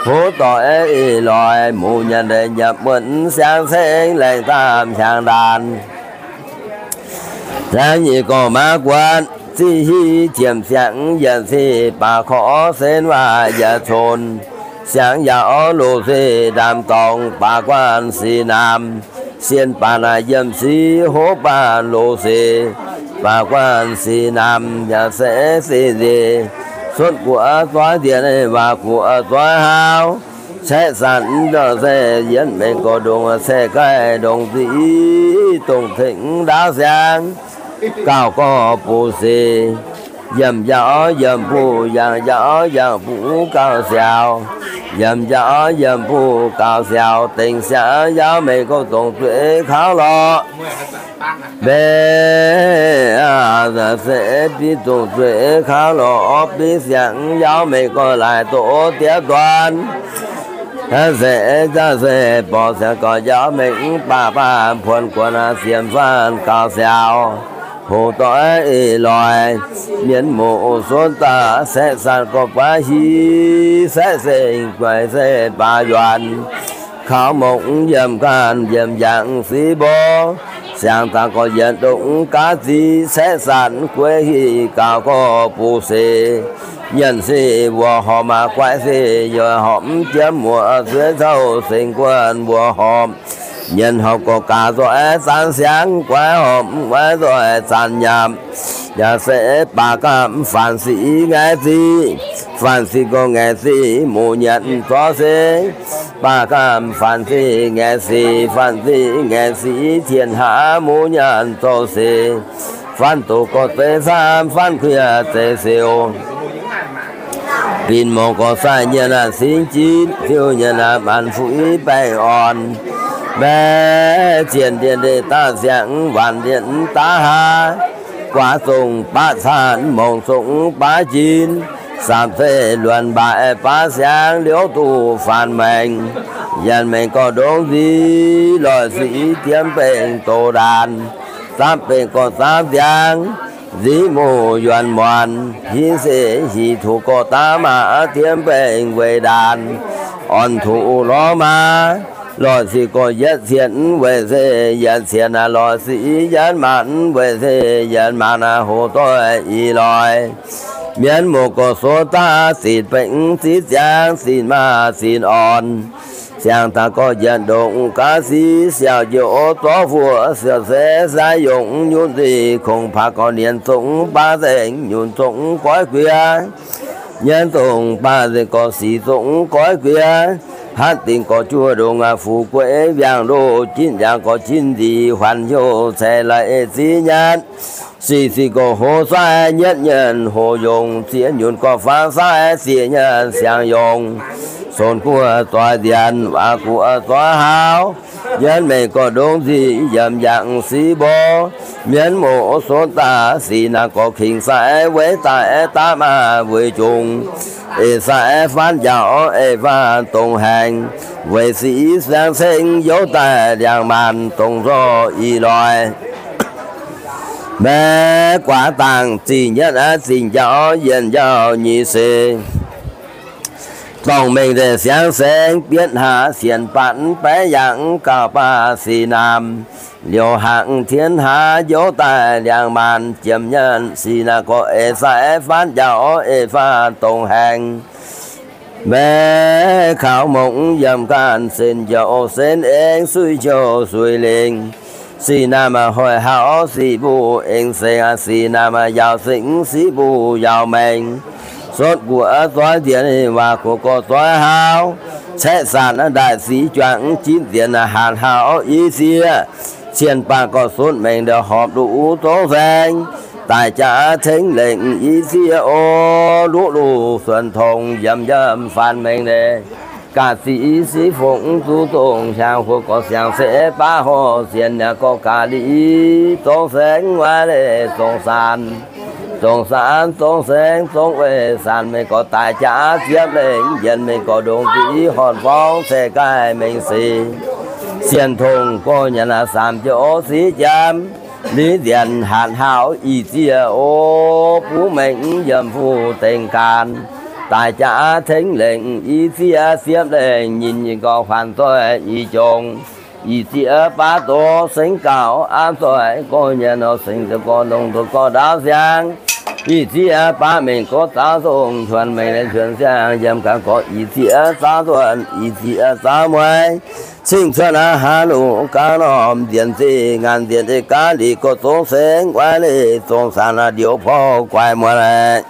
huv doic ih loix muc nyanc deix nyanc muonh siangx ceng laengz daamh hiaangx ndaanx. Zaangv nyic gorx-maiv guonv ziqv hiv qiemx siangx yienc sic baac korv sen waac yaac cunx, siangx yaac orv loz se ndaamv dorngx baac guanh sic naamh, sien baac naaic yiem sic hov baac loz se baac guanh sic naamh yaac se se nziex, cuotv guoqv zoih dien waac guoqv zoih haauv, caeqv sanc mv dorh se yienv mengh gorx ndongc caeqv gaih ndongc zic, dongh tengx ndaauv siangx gauh gorx-buc sic, yiemh njaaux yiemh buv yangh njaaux yangh buv gauh siaaux, yiemh njaaux yiemh buv gauh siaaux, dengc siangx yaauz mengh gorx dongh zueiz kaux lorqc. Mbe, se biv dongh zueiz kaux lorqc, biv siangx yaauz mengh gorx laaix doqc diev duan. Se zaav se borqc siangx gorx yaauz mengh mv baac baac buonc guonx ziemx faanv gauh siaaux. Hoc doic ih loix mienh muoz suonv daaih caeqv sanc gorx-baav hiv, caeqv seng guaix se baac yuanc, kaux mongh yiem ganh yiem yangh sic mbo, siangx daaih gorx yienc ndongc gaav zic, caeqv sanc gueix hiv gauh gorx-buc sic, nyanc sic mbuoqc horpc, guaix sic yoic horpc, jiem muoz zueiz cou sengx guanh mbuoqc horpc, nyanc horpc gorx gaax nzoih zanc siangx, guaix horpc guaix nzoih zanc nyaapc. Yaac se baac ganh faanx sic ngaeqv zic, faanx sic gorx ngaeqv zic muc nyanc zorqv se, baac ganh faanx sic ngaeqv sic, faanx sic ngaeqv sic tien haav muc nyanc zorqv se, faanx doqc gorx zeiv camv, faanx kuiv zeiv siou, binc mouc gorx sai nyanc singx jinv, siou nyanc maanc fuix baengh orn. Mbaeqv zienh ndiev ndeic daav siangx, waanc ndiev daav haav, guaax zongc baav caanv, mongc zongc baav jin, saapc zeiv luonc mbaaix baav siangx, liouv duqv faanx maengx, yienc maengx gorx ndongc nziv, loic sic jiemv bengh doz ndaanx, zaapv bengh gorx zaapv nziangx, nziv muoz yuonc muonc, hiv se hic tuqc gorx daav maaz, jiemv bengh weic ndaanx, orn tuqc lorz maaz, loic sic gorx yietv cienx weic se yietv cienx, loic sic yietv maanc weic se yietv maanc, hoc doic ih loix mienh muoz gorx-suonv daav zitc bengh zitc ziangx, zitc maaz zitc orn. Siangx daaih gorx yietc ndongc gaav sic, siaauc njoux zorqv fuoqv siouc se sai yongc nyunc nzih, kongx paax gorx nienx zongc baav nzengc, nyunc zongc goiv guiex, nyienz zongc baav nzengc gorx sic zongc goiv guiex, hatv dingc gorx juov ndongc fu'jueiv mbiaangx ndoh, jin yangh gorx jin nzic huan hnyouv ceix laaix ziv nyatv. Sic sic gorx hoz sai nyietv nyienc hoc yongc, ziex nyunc gorx faang sai ziex nyienc siangx yongc, cunx guoqv zoih nzienx waac guoqv zoih haauv, nyienz mengh gorx ndongc nzic yiemc yangh sic mbo, mienh muoz suonv daaih sic naaic gorx kingx sai weic daaih daav maaz weic jungx, eix sai faanv njaaux eix faanv dongh haengx, weic sic siang ceng youv daaih ndiangx maanc dongh nzoih ih loix. Mbaeqv guaax dangh zingh nyietv aqv, zingh njaaux yienc njaaux nyic seix, dorngh mengh nzengc siang sengx bietv haax sienx batc baeqv yangh gauh baac sic naamh, liouc hangx tien haax youv daaih ndiangx maanc jiem nyienc sic naaic gorx eix sai faanv njaaux eix faanv dongh haengx. Mbaeqv kaux mongh yiem ganh sen njoux sen eng, suiv njoux suiv lengh, Sic naamh hoic hauv sic mbuo aengx seix, sic naamh yaauc seix sic mbuo yaauc maengx. Sotv guoqv doix nziex waac gox gorx doix hauv, caeqv saatc ndaaih sic juangc jitv nziex hatc hauv i sieqv. Cien baac gorx sutv maengx ndau horpc nduqc zongv saeng, daaih jaax tengx lengc i sieqv o, luqv luqv suonc tongx yiem yiem faanx maengx leiz. Ga'sic siqv fongc zuqc dongh hiaangx huoqv gorx siangx se baav horc sienx yaac gorx ga'lic zongv saeng waiv leiz zongc saanx, zongc saanx zongv saeng zongv weic saanx mengh gorx daaih jaax ziepv lengc yienx mengh gorx ndongc ziqc horn forng ceix gaaih mengh seix. Sienh tongx gorx nyanc saamv joux siqv jaamv, liuz nzienx hatc hauv i zieqv o, buv mengh yiem fuqv dengh gaanx, daaih jaax tengx lengc i zieqv ziepv lengc nyinh nyinh gorx huaanc zoih i jongx. I zieqv baav doz sengx gauh aav zoih gorx nyanc nor sengx zoux gorx nongx zoux gorx ndaauv siang. I zieqv baav mengh gorx zaauv zongh huaanc mengh leiz huaanc siang yiem gaax gorx i zieqv zaauv zuonh i zieqv zaauv mueiz. Cingv cuotv aqv haaix lungh gaax norm nzienx zingh ngaanc nzienx ei gaax lic gorx zongv sengx waiv leiz zongc saanx aqv ndioux porv guaix mueiz.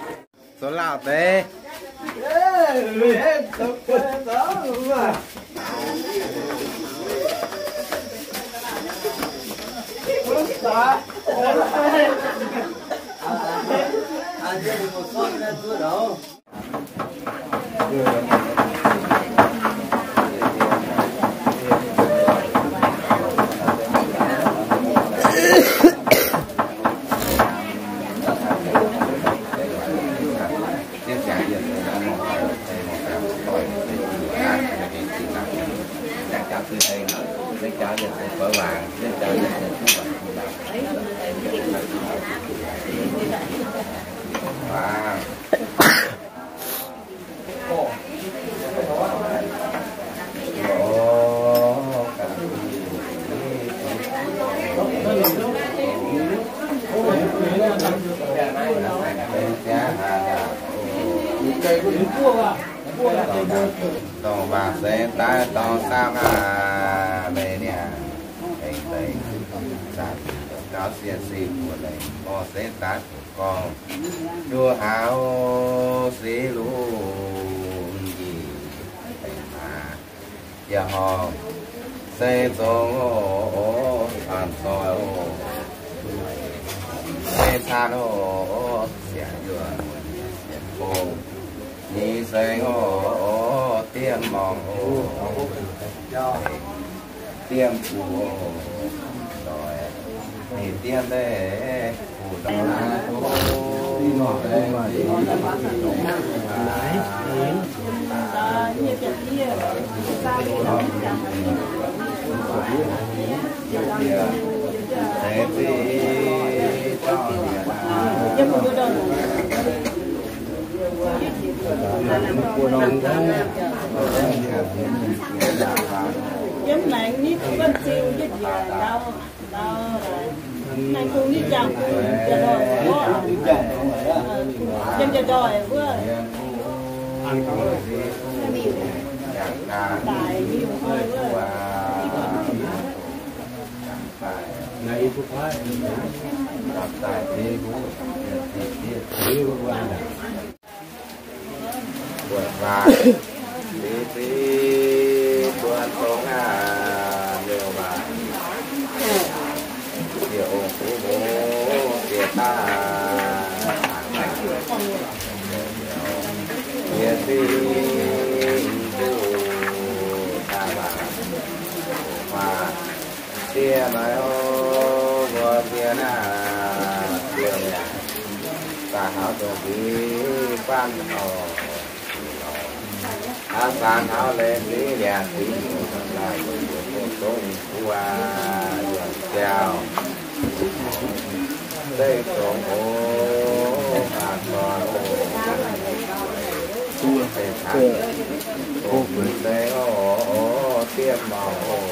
Dongh waac seix daaih dorngx saauv aav, meih niaa, aengx deix zanc gauv sienh sic mbuo lengc gorngv seix daaih zuqc gorngv nduov haaix seix lungh njiec deix maa, yaac horpc se zongx oc, taan zoih oc, se caan oc, siec yuonh siec gong, nyei seng oc, diev morngh oc, diev gu'oc, doic, ninh diev deix gu'ndoic. Yiem maengx nitv buonv-ziu yietv njiec ndau, ndau, naaiv kungx nitv jangx kungx jiex ndoih, yiem jiex ndoih wuov. Daic miuc hnoi wuov. Buatc waac, ziqc ziqc buonv dongh aav, liouh waac, ziec ong-buv mbuo ziec daaih, ziec ziqc duqv daaih waac, waac, ziec maaih o, mbuo ziec naaiv, ziec mi'aqv, daaih hnangv dongh deix guanh oc. Hnangv zanc hnangv leiz deix yaac deix, dongh dongh wuov, yaac jauv, zeiv zongx oc, maah zoih oc, zeiv cangx, dongh fun zeiv oc, diev mangc oc,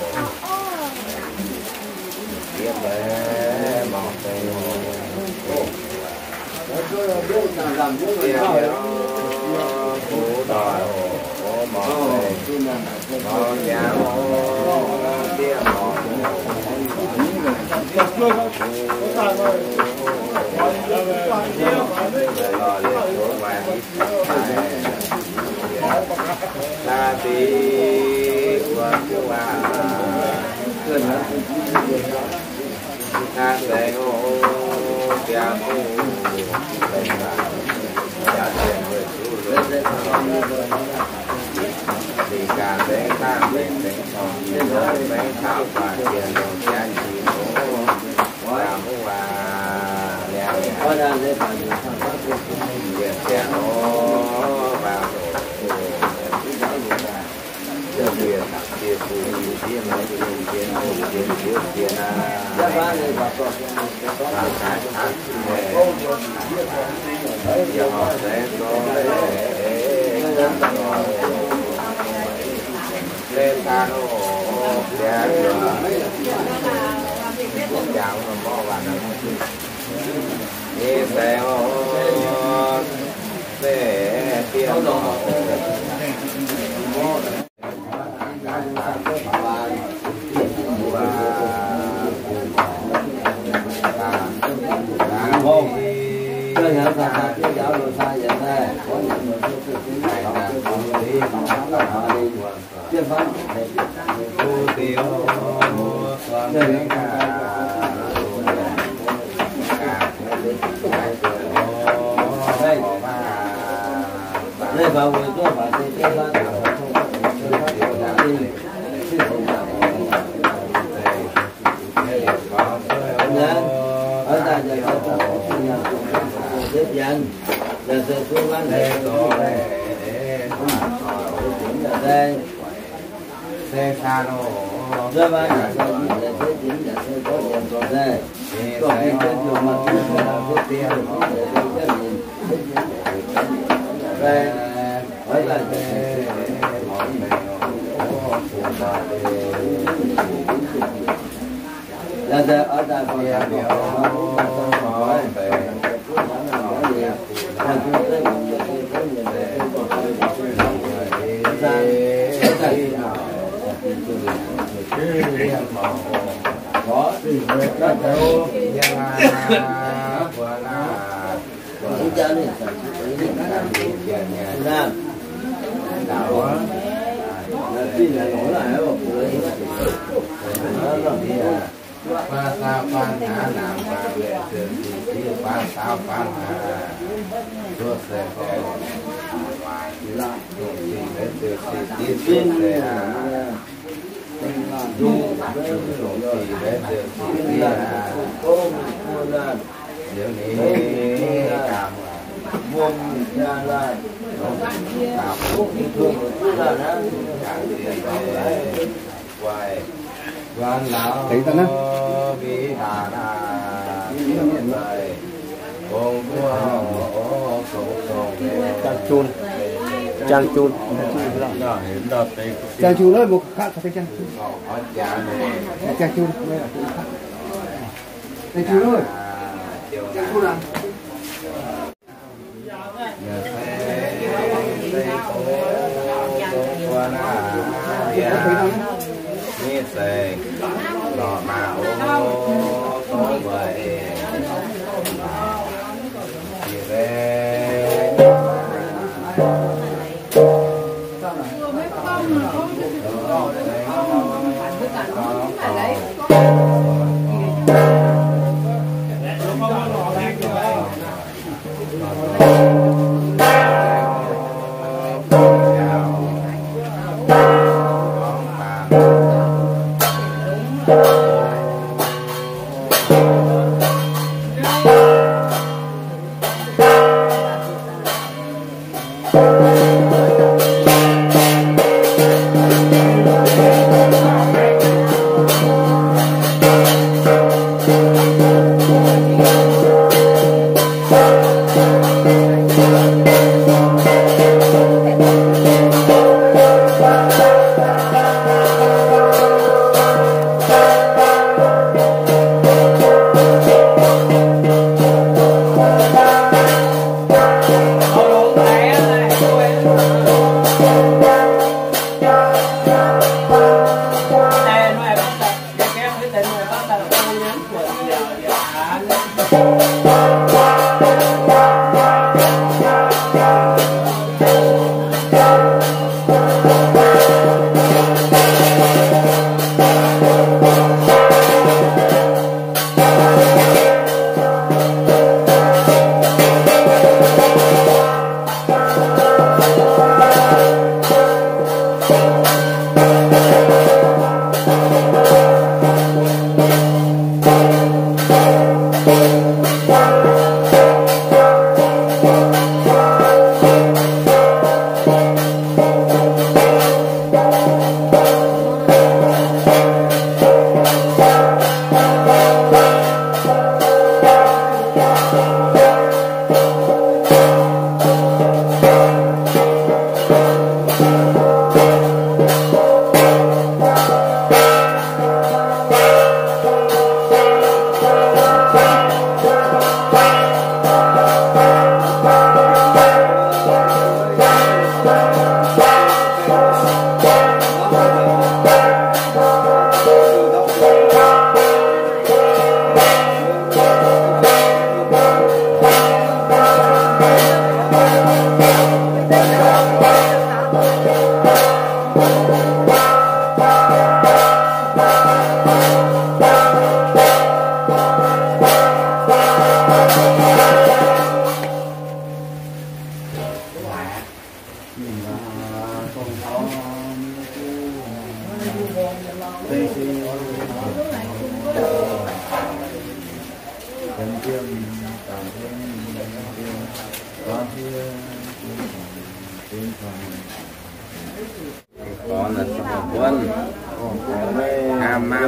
diev leiz mangc zeiv oc. Jang Jun. Jang Jun. Jang Jun, mbuo kaqv taux Jang Jun. Jang Jun, Jang Jun, Jang Jun.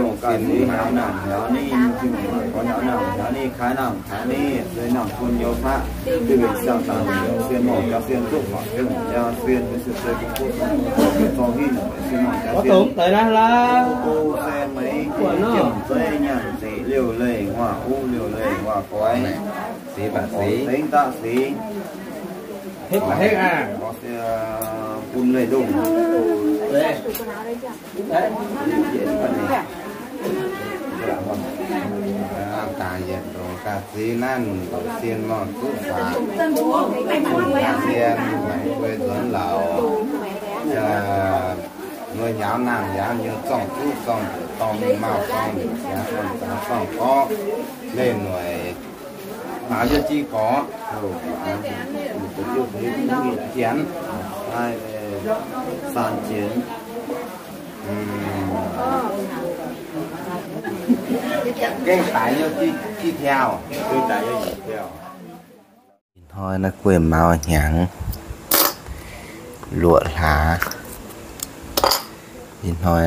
Ganh nyei hnyangx nangh hnyangx ni, gorx hnyangx nangh hnyangx ni, kaaix nangh kaaix ni, se nangh bun nyouz faqv, duqv mingh siang-dangx, sien morc jaa sien duqv horpc, sien jaa sien, se se se zorng hiuv, sien morc jaa sien, se meix jiem zeiv nyaanh zeqc liouh leih waac-ungh liouh leih waac-goix, zengx daqv seix, bun leih ndongh. Dangh yietc ndongc ganh zeix naaiv, sien morc zuqv faatv, sien maengc guei nzuonx lauc, nduov hnyangx nangh hnyangx nyei zorng zuqv zorng mbuoqc dorng mingh mauh dorng mingh ziangx dorng zangx dorng gorqv, leih noic faaux yie jiez gorx, janx, saan jienx. Gengh daic nyei jiez tiauh. Ih hnoi naaiv gueiv maux hnyangx luoqc hlaax. Ih hnoi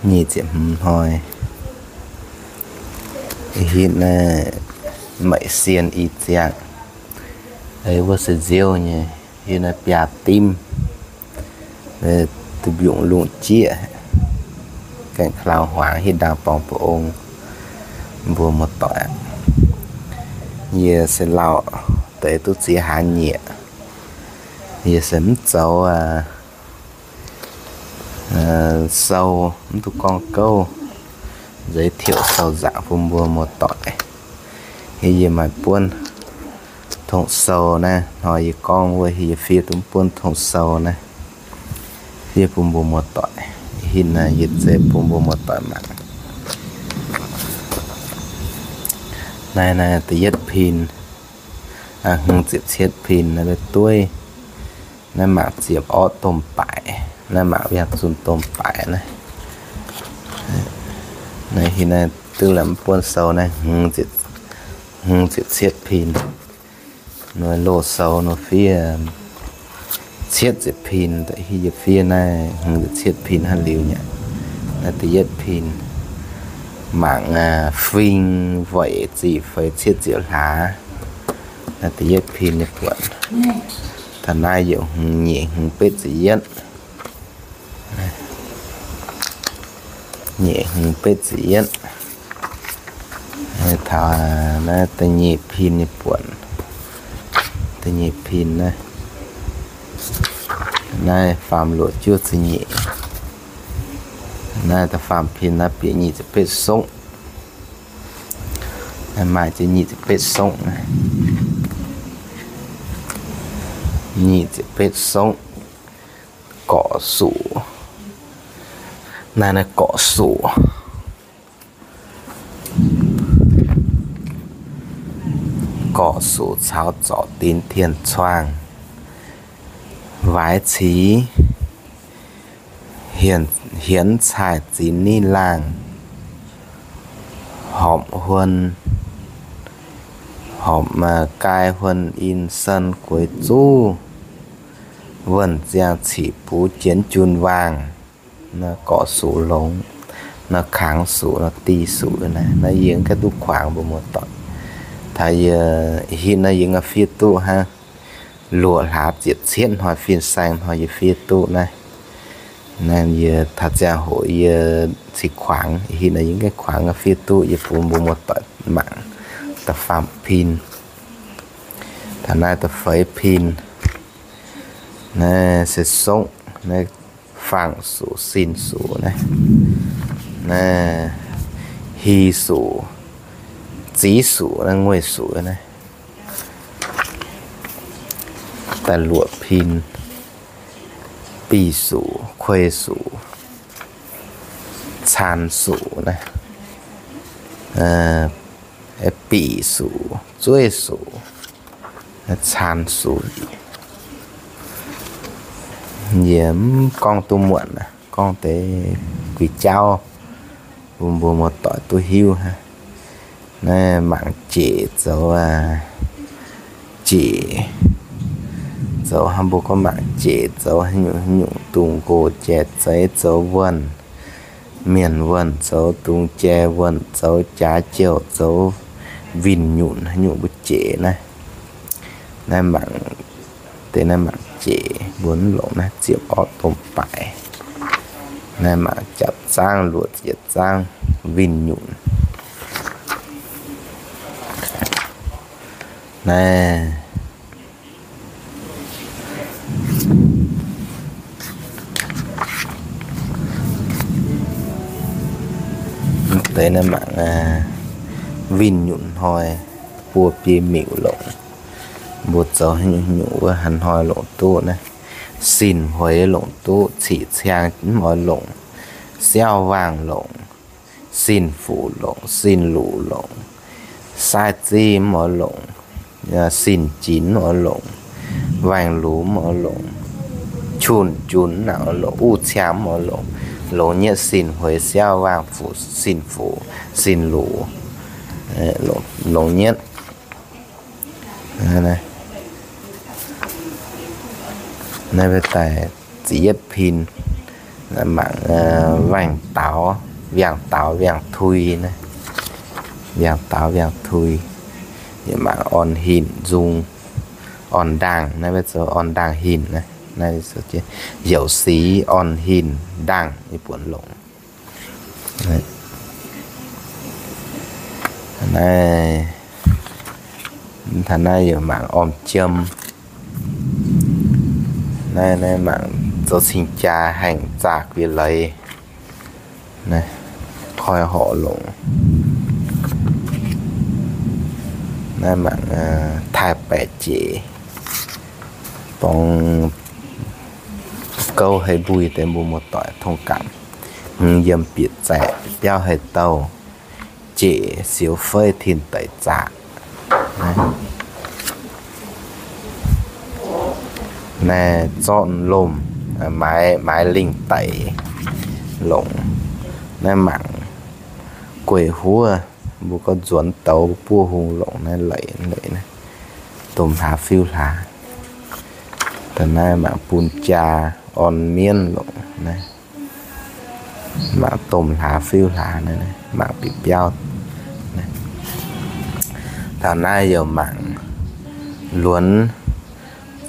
nyic ziepc hmz hnoi. Hitv naaiv maiv sien i ziangh, wuov se nziouv nyei. Hitv naaiv biaa dimv, duqv mbiungc lungh jieqv, gaengh ka'lauh hmuangx hitv ndaangc borngz buoz-ong. Mbuo muoz-doic, yie se lauh deix duqv ziex hlaax nyieqc. Yie se mv zoux sou, mv duqv gorngv gouv, giới thiệu sou nzaangc bun mbuo muoz-doic. Hitv yie maaih buonv tong sou naaiv, hnoi yie gorngv wuov, hitv yie fiev duqv buonv tong sou naaiv, fiev bun mbuo muoz-doic. Hitv naaiv yie zeiz bun mbuo muoz-doic mangc. Naaiv naaiv da'yietv pin, hmz ziepc cietv pin naaiv dueiv. Naaiv mangc ziepc orqv domh baaic, naaiv mangc biaa zunh domh baaic naaiv. Naaiv hitv naaiv duqv lamh buonv sou naaiv hmz ziepc cietv pin. Nor loz sou nor fiev cietv ziepc pin, hitv yie fiev naaiv hmz ziepc cietv pin hnangv liuz nyei. Naaiv da'yietv pin mangc fing weic ziqc feix cietv ziepc hlaax. Naaiv da'yietv pin nyei buonc. Taux naaiv yietc hmz nyeic hmz betv ziepc yietv. Nyeic hmz betv ziepc yietv. Taux naaiv da'nyeic pin nyei buonc. Da'nyeic pin naaiv, naaiv faam luoqc juov ziepc nyeic. Naaiv da'faam pin naaiv bieqc nyic ziepc betv songv. Maaih jienv nyic ziepc betv songv naaiv. Nyic ziepc betv songv. Gorqv suqc. Naaiv naaiv gorqv suqc. Gorqv suqc caux zorc dinx tien cuangh, waaiz cic, hienx caaih zinx niv laangh, horpc huon, horpc gaai huon in sen gueix zuv, wuonh ziangh ciqc buv jienv jun waangh. Naaiv gorqv suqc longx, naaiv kangx suqc, naaiv diuh suqc naaiv, naaiv yie mv gaengh duqv kuangx mbuo muoz-doic. Taux yie hitv naaiv yie mv fiev duqv hnangv. Luoqc hlaax ziepc cietv hnoi fin-saeng hnoi yie fiev duqv naaiv. Naaiv yie taux ziangh hoc yie cingx kuangx, hitv naaiv yie mv gaengh kuangx fiev duqv, yie bun mbuo muoz-doic mangc. Da'faam pin, taux naaiv da'feix pin, naaiv se songv, naaiv faang-suqc, sin-suqc naaiv, naaiv hi-suqc, ziv-suqc, naaiv ngueih-suqc naaiv. Da'luoqc pin, biv-suqc, kuei-suqc, caan-suqc naaiv, biqc-suqc, zueiv-suqc, caan-suqc. Yie mv gorngv duqv muonc aqv, gorngv deix guix jauv bun mbuo muoz-doic duqv hiuv hnangv. Naaiv mangc jeic zoux, jeic, Zoux hnangv mbuo gorngv mangc jeic, zoux haaix nyungc haaix nyungc dungz nqox jai zeiz, zoux wuonh, mienh wuonh, zoux dungz jai wuonh, zoux jaax jouh, zoux winh nyunc haaix nyungc mbuo jeic naaiv. Naaiv mangc, deix naaiv mangc jeic mbuo mv longc naaiv ziepc orqv domh baaix. Naaiv mangc japc zaangv luoqc ziepc zaangv winh nyunc. Naaiv deix naaiv mangc winh nyunc hnoi buo biei miuc longc. Mbuo zoux haaix nyungc wuov haaix hnoi longc duqv naaiv. Sin hueix longc duqv, ciqv ciang mv oix longc, siauv waangh longc, sin fuqv longc, sin luqc longc, saaiv zinh mv oix longc, sin jinx mv oix longc, waangh lux mv oix longc, qunx junx mv oix longc, uv ciang mv oix longc, longx nyetv sin hueix, siauv waangh fuqv, sin fuqv, sin luqc, longx nyetv. Naaiv mbuo daaih ziepc yietv pin, mangc waangh daaux, wiangh daaux wiangh tui naaiv, wiangh daaux wiangh tui. Yie mangc orn hinc nzung, orn ndaangh, naaiv mbuo zoux orn ndaangh hinc naaiv, naaiv heuc sic orn hinc ndaangh, yie buatc longc. Naaiv, taux naaiv yie mangc orm jiem. Naaiv, naaiv mangc zoux cing-jaa haengh zaah guix leiz. Naaiv koi horc longc. Naaiv mangc taaih baeqc jeic, borngz gouv hei mbui deix mbuo muoz-doic tong gapc. Hmz yiem bieqc zaeqc biauv hei douh, jeic siou feiv tin deic zaqc. Naaiv zorqv lomh, maaiz, maaiz lingh daic longc. Naaiv mangc gueic huov, mbuo gorngv nzuonx douz buov hung longc naaiv leic, leic naaiv domh hlaax fiuv hlaax. Da'naaiv mangc bun jaa orn mienv longc naaiv. Mangc domh hlaax fiuv hlaax naaiv, mangc bieqc biauv. Taux naaiv yaac mangc luonx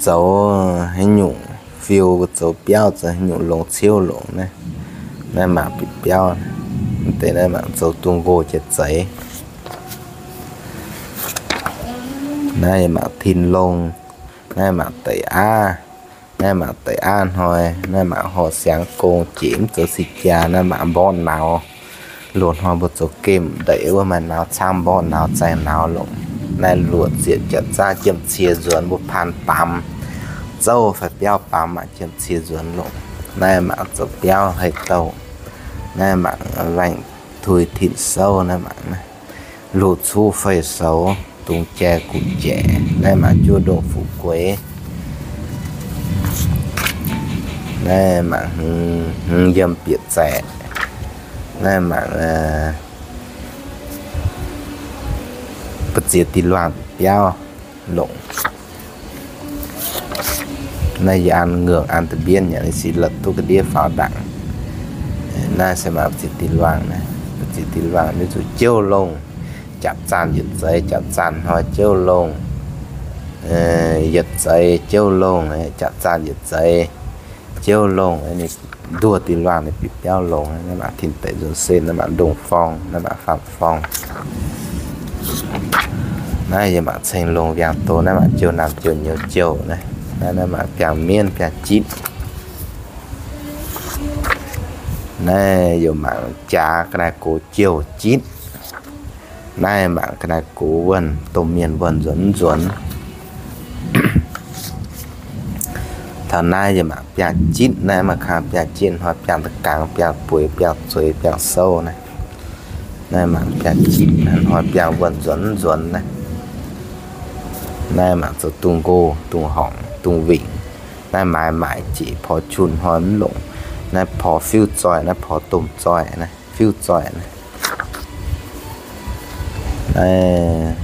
zoux haaix nyungc fiu, zoux biauv zoux haaix nyungc longx ciouv longc naaiv. Naaiv mangc bieqc biauv. Mv deix naaiv mangc zoux dungz nqox jiex zeiz. Naaiv yaac mangc tin longh. Naaiv mangc deic aav. Naaiv mangc deic aav hnoi. Naaiv mangc horh siangx gong jiex mv zoux cing-jaa. Naaiv mangc mborqv nauz. Loz-hnoi mbuo zoux gemh ndeic wuov maaih nauz camv, mborqv nauz, zaeng nauz longc. Naaiv luoqc ziepc jaav zaav jiem cie nzuonx mbuo paan baamz zouv fai biauv baamz mangc jiem cie nzuonx longc. Naaiv mangc zoux biauv haih douh. Naaiv mangc waengh tui tin souv. Naaiv mangc naaiv luqc cuv fei soux, dungz jai guqc jaic. Naaiv mangc juov ndongh fuqv gueix. Naaiv mangc hmz yiem bieqc zaeqc. Naaiv mangc ba'ziex dih luangh biauv longc. Naaiv yie an ngurc an da'bienv nyanc, ninh sic la'duqv ga'ndiev faaux ndaangc. Naaiv se mangc ba'ziex dih luangh, ba'ziex dih luangh ninh zuqc jouv longh. Japc zaanh yietc zeiz, japc zaanh hnoi jouv longh. Yietc zeiz jouv longh, japc zaanh yietc zeiz jouv longh. Ninh nduov dih luangh ninh bieqc biauv longh. Naaiv mangc tin deic nzuonx sen, naaiv mangc ndongh forng, naaiv mangc faam forng. Naaiv yie mangc ceng longh wiangh doz, naaiv mangc jouh naamh jouh nyouz jouh naaiv. Naaiv, naaiv mangc biangh mienv biangh jitv. Naaiv yie mangc jaax ga'naaiv gox jouh jitv. Naaiv mangc ga'naaiv gox wuonh, domh mienh wuonh nzuonx mv nzuonx. Taux naaiv yie mangc biangh jitv naaiv, mangc kangx biangh jitv hnoi, biangh da'gaang, biangh bueix, biangh zueiz, biangh souv naaiv. Naaiv mangc biangh jitv hnoi, biangh wuonh nzuonx mv nzuonx naaiv. Naaiv mangc zoux dungz nqox, dungz horngc, dungz wingc. Naaiv maaiz maaic jiex, porx qunx hnoi mv longc. Naaiv porx fiuv zoih, naaiv porx domh zoih naaiv, fiuv zoih naaiv. Naaiv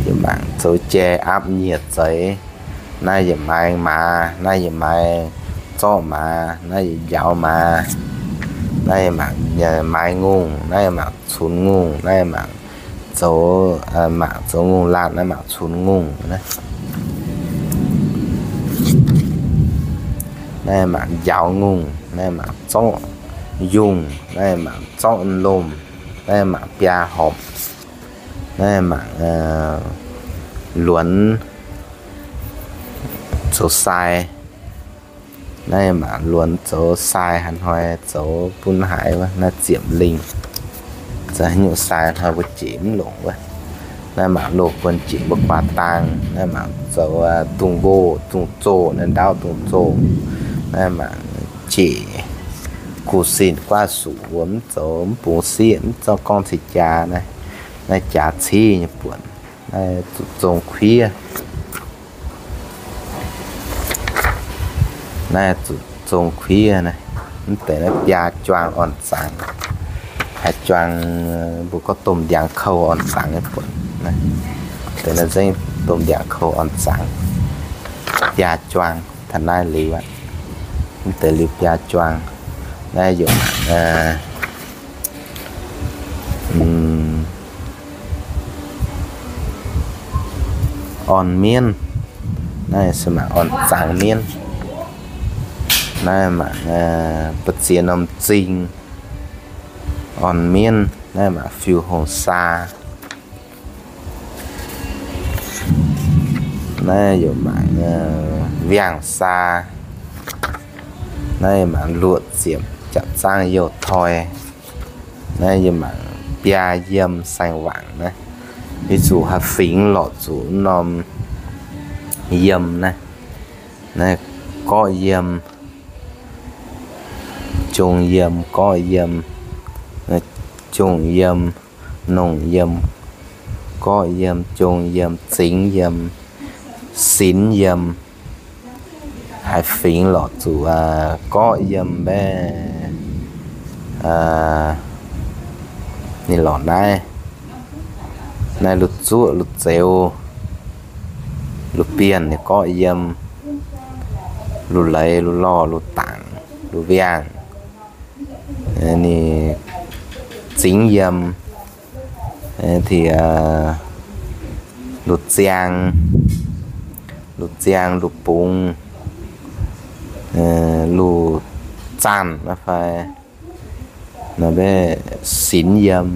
yie mangc zoux jai aapv nyieh zeiz, Naaiv yietc maaiz maaz, naaiv yietc maaiz zorqv maaz, naaiv yietc njaaux maaz. Naaiv mangc maaiz ngongh, naaiv mangc cunx ngongh, naaiv mangc zoux, mangc zoux ngongh laanh, naaiv mangc cunx ngongh. Naaiv mangc njaaux ngongh, naaiv mangc zorqv yungh, naaiv mangc zorqv lomh, naaiv mangc biaa horpc, naaiv mangc luonx zoux sai. Naaiv mangc luonx zoux sai haaix hnoi zoux bun haaix wuov, naaiv ziepc lingh. Zoux haaix nyungc sai hnoi mbuo jiex mv longc wuov. Naaiv mangc loz-guon jiex mbuo guaax dang. Naaiv mangc zoux dungz nqoh, dungz zoh, naaiv ndaauv dungz zoh. Naaiv mangc jiex guv sin guaav suqc wuov, mv zoux mv bungx sieqv, mv zorqv gorngv ceix jaax naaiv. Naaiv jaax civ nyei buonc. Naaiv zuqc zong kuiv. Naaiv zuqc zong kuiv naaiv. Mv deix naaiv biaa juang orn-zangx. Haaix juang mbuo gorngv domh ndiangx-kou orn-zangx nyei buonc. Deix naaiv nzengc domh ndiangx-kou orn-zangx. Biaa juang taux naaiv liuz aqv. Mv deix liuz biaa juang. Naaiv yaac orn mienv. Naaiv se mangc orn-zangx mienv. Naaiv mangc ba'ziex norm zing orn mienv. Naaiv mangc fiuv-hongh saa. Naaiv yaac mangc viangh saa. Naaiv yaac mangc luoqc ziepc, jaav zaangv youh toi. Naaiv yaac mangc biaa yiem saeng-wangc naaiv. Ih zuqc haih fingx lorqc zuqc norm yiem naaiv. Naaiv gorqv yiem, jong yiem, gorqv yiem, jong yiem, nongh yiem, gorqv yiem, jong yiem, zingx yiem, sinx yiem. Haih fingx lorqc zuqc gorqv yiem mbaeqv ninh lorqc naaiv. Naaiv lungh zuoqv, lungh zeux, lungh bienh ninh gorqv yiem, lungh leiz, lungh lorh, lungh dangc, lungh viangh, ninh zingx yiem, lungh ziang, lungh ziang, lungh bungx, lungh zanh fai sinx yiem.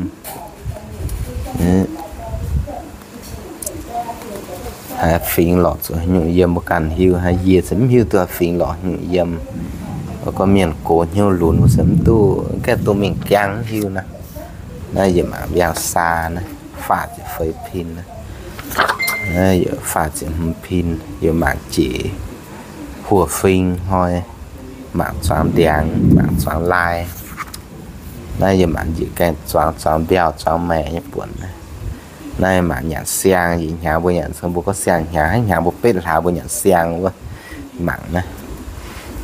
Haih fingx lorqc zuqc haaix nyungc yiem mbuo ganh hiuv, haaix yie se mv hiuv duqv haih fingx lorqc haaix nyungc yiem. Gorngv mienh gox hnyouv lunx mbuo se mv duqv, gaengh duqv mingh jangx mv hiuv naaiv. Naaiv yie mangc mbiaangx saa naaiv, faah ziepc feix pin naaiv. Naaiv yie faah ziepc hmz pin, yie mangc jiex huoqv fing hnoi, mangc zuangx ndiangx, mangc zuangx lai. Naaiv yie mangc njiec gaengh zuangx, zuangx mbiauh, zuangx maengc nyei buonc naaiv. Naaiv mangc nyanc siang, ih hnyangx mbuo nyanc, mbuo gorngv siang hnyangx, hnyangx mbuo betv hlaax mbuo nyanc siang wuov. Mangc naaiv,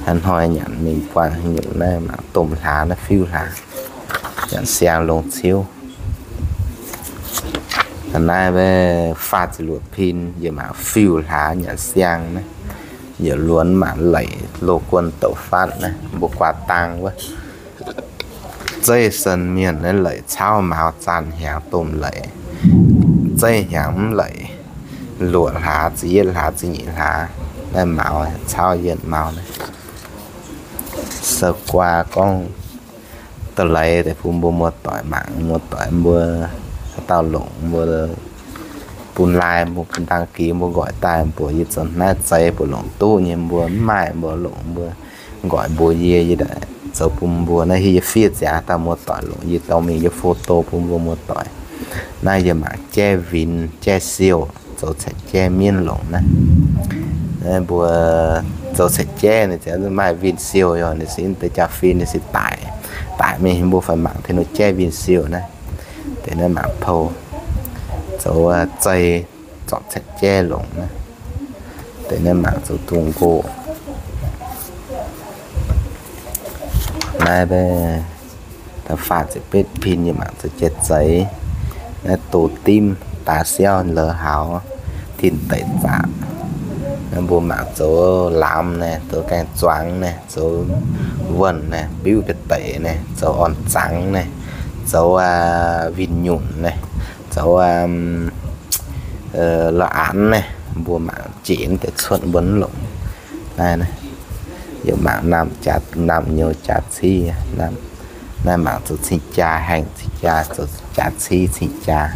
hnoi nyanc mingh buangh haaix nyungc naaiv, mangc domh hlaax naaiv, fiuv hlaax, nyanc siang longx ciouv. Naaiv faah ziepc luoqc pin, yie mangc fiuv hlaax nyanc siang naaiv. Yie luonx mangc leic loz-guon douc fatv naaiv, mbuo guaax dang wuov. Zeiv sen mienh naaiv leic cauv mauz zaanh hnyangx domh leic. Zeiv hnyangx mv leic, luoqc hlaax, ziepc yietv hlaax, ziepc nyeic hlaax, naaiv mauz cauv yienh mauz naaiv. Sou guaa gorngv da'leiz deix bun mbuo muoz-doic mangc, muoz-doic mbuo haaix dauh longc mbuo bun lai, mbuo bun dang gix mbuo nqoic daaih mbuox yie zoux naaiv zeiz mbuo longc duqv nyei, mbuo mv maaih mbuo longc mbuo nqoic mbuox yie, yie daaih zoux bun mbuo. Naaiv hiuv yie fiev ziangx haaix dauh muoz-doic longc, yie dorh mingh yie photo bun mbuo muoz-doic. Naaiv yie mangc jaiv vinx jaiv siou zoux caeqv jaiv mienv longc naaiv. Mbuo zoux caeqv jaiv ninh maaih vinx siou yaac ninh six deix jaa-fin ninh six daic, daic mingh mbuo fai mangc taux ninh jaiv vinx siou naaiv. Deix naaiv mangc pou zoux zei zorpc caeqv jaiv longc naaiv. Deix naaiv mangc zoux dungz nqoh. Naaiv faah ziepc betv pin yie mangc zoux jaiv zeix. Naaiv doz dimv, daaih siauv la'haux, tin deic zaqc. Mbuo mangc zoux lamz naaiv, zoux gaeng-zuangx naaiv, zoux wuonh naaiv, biuv ga'deic naaiv, zoux orn-zangx naaiv, zoux win-nyunc naaiv, zoux la'anx naaiv, mbuo mangc jiex deix cuotv mbuo mv longc. Naaiv, yie mangc naamh jaax, naamh nyouz jaax civ. Naaiv mangc zoux cing-jaa, haengh cing-jaa, zoux jaax civ cing-jaa.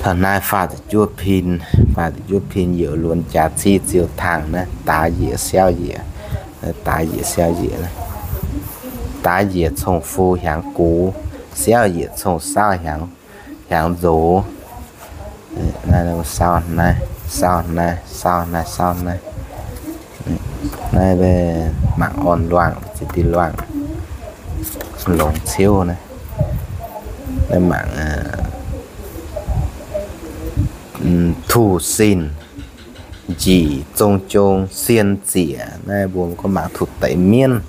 Taux naaiv faah ziepc juov pin, faah ziepc juov pin youc luonx jaax civ ziouc tangh naaiv, daaix njiec siauv njiec, daaix njiec siauv njiec, daaix njiec cong-fu hiaangx gux, siauv njiec cong-saauv hiaangx, hiaangx nzox. Naaiv, saauv naaiv, saauv naaiv, saauv naaiv, saauv naaiv. Naaiv mangc orn-luangh, ziex diuh luangh, longx ciouv naaiv. Naaiv mangc 吐信, njiec zong jong, sien ziec. Naaiv mbuo gorngv mangc 吐信 deix mienv.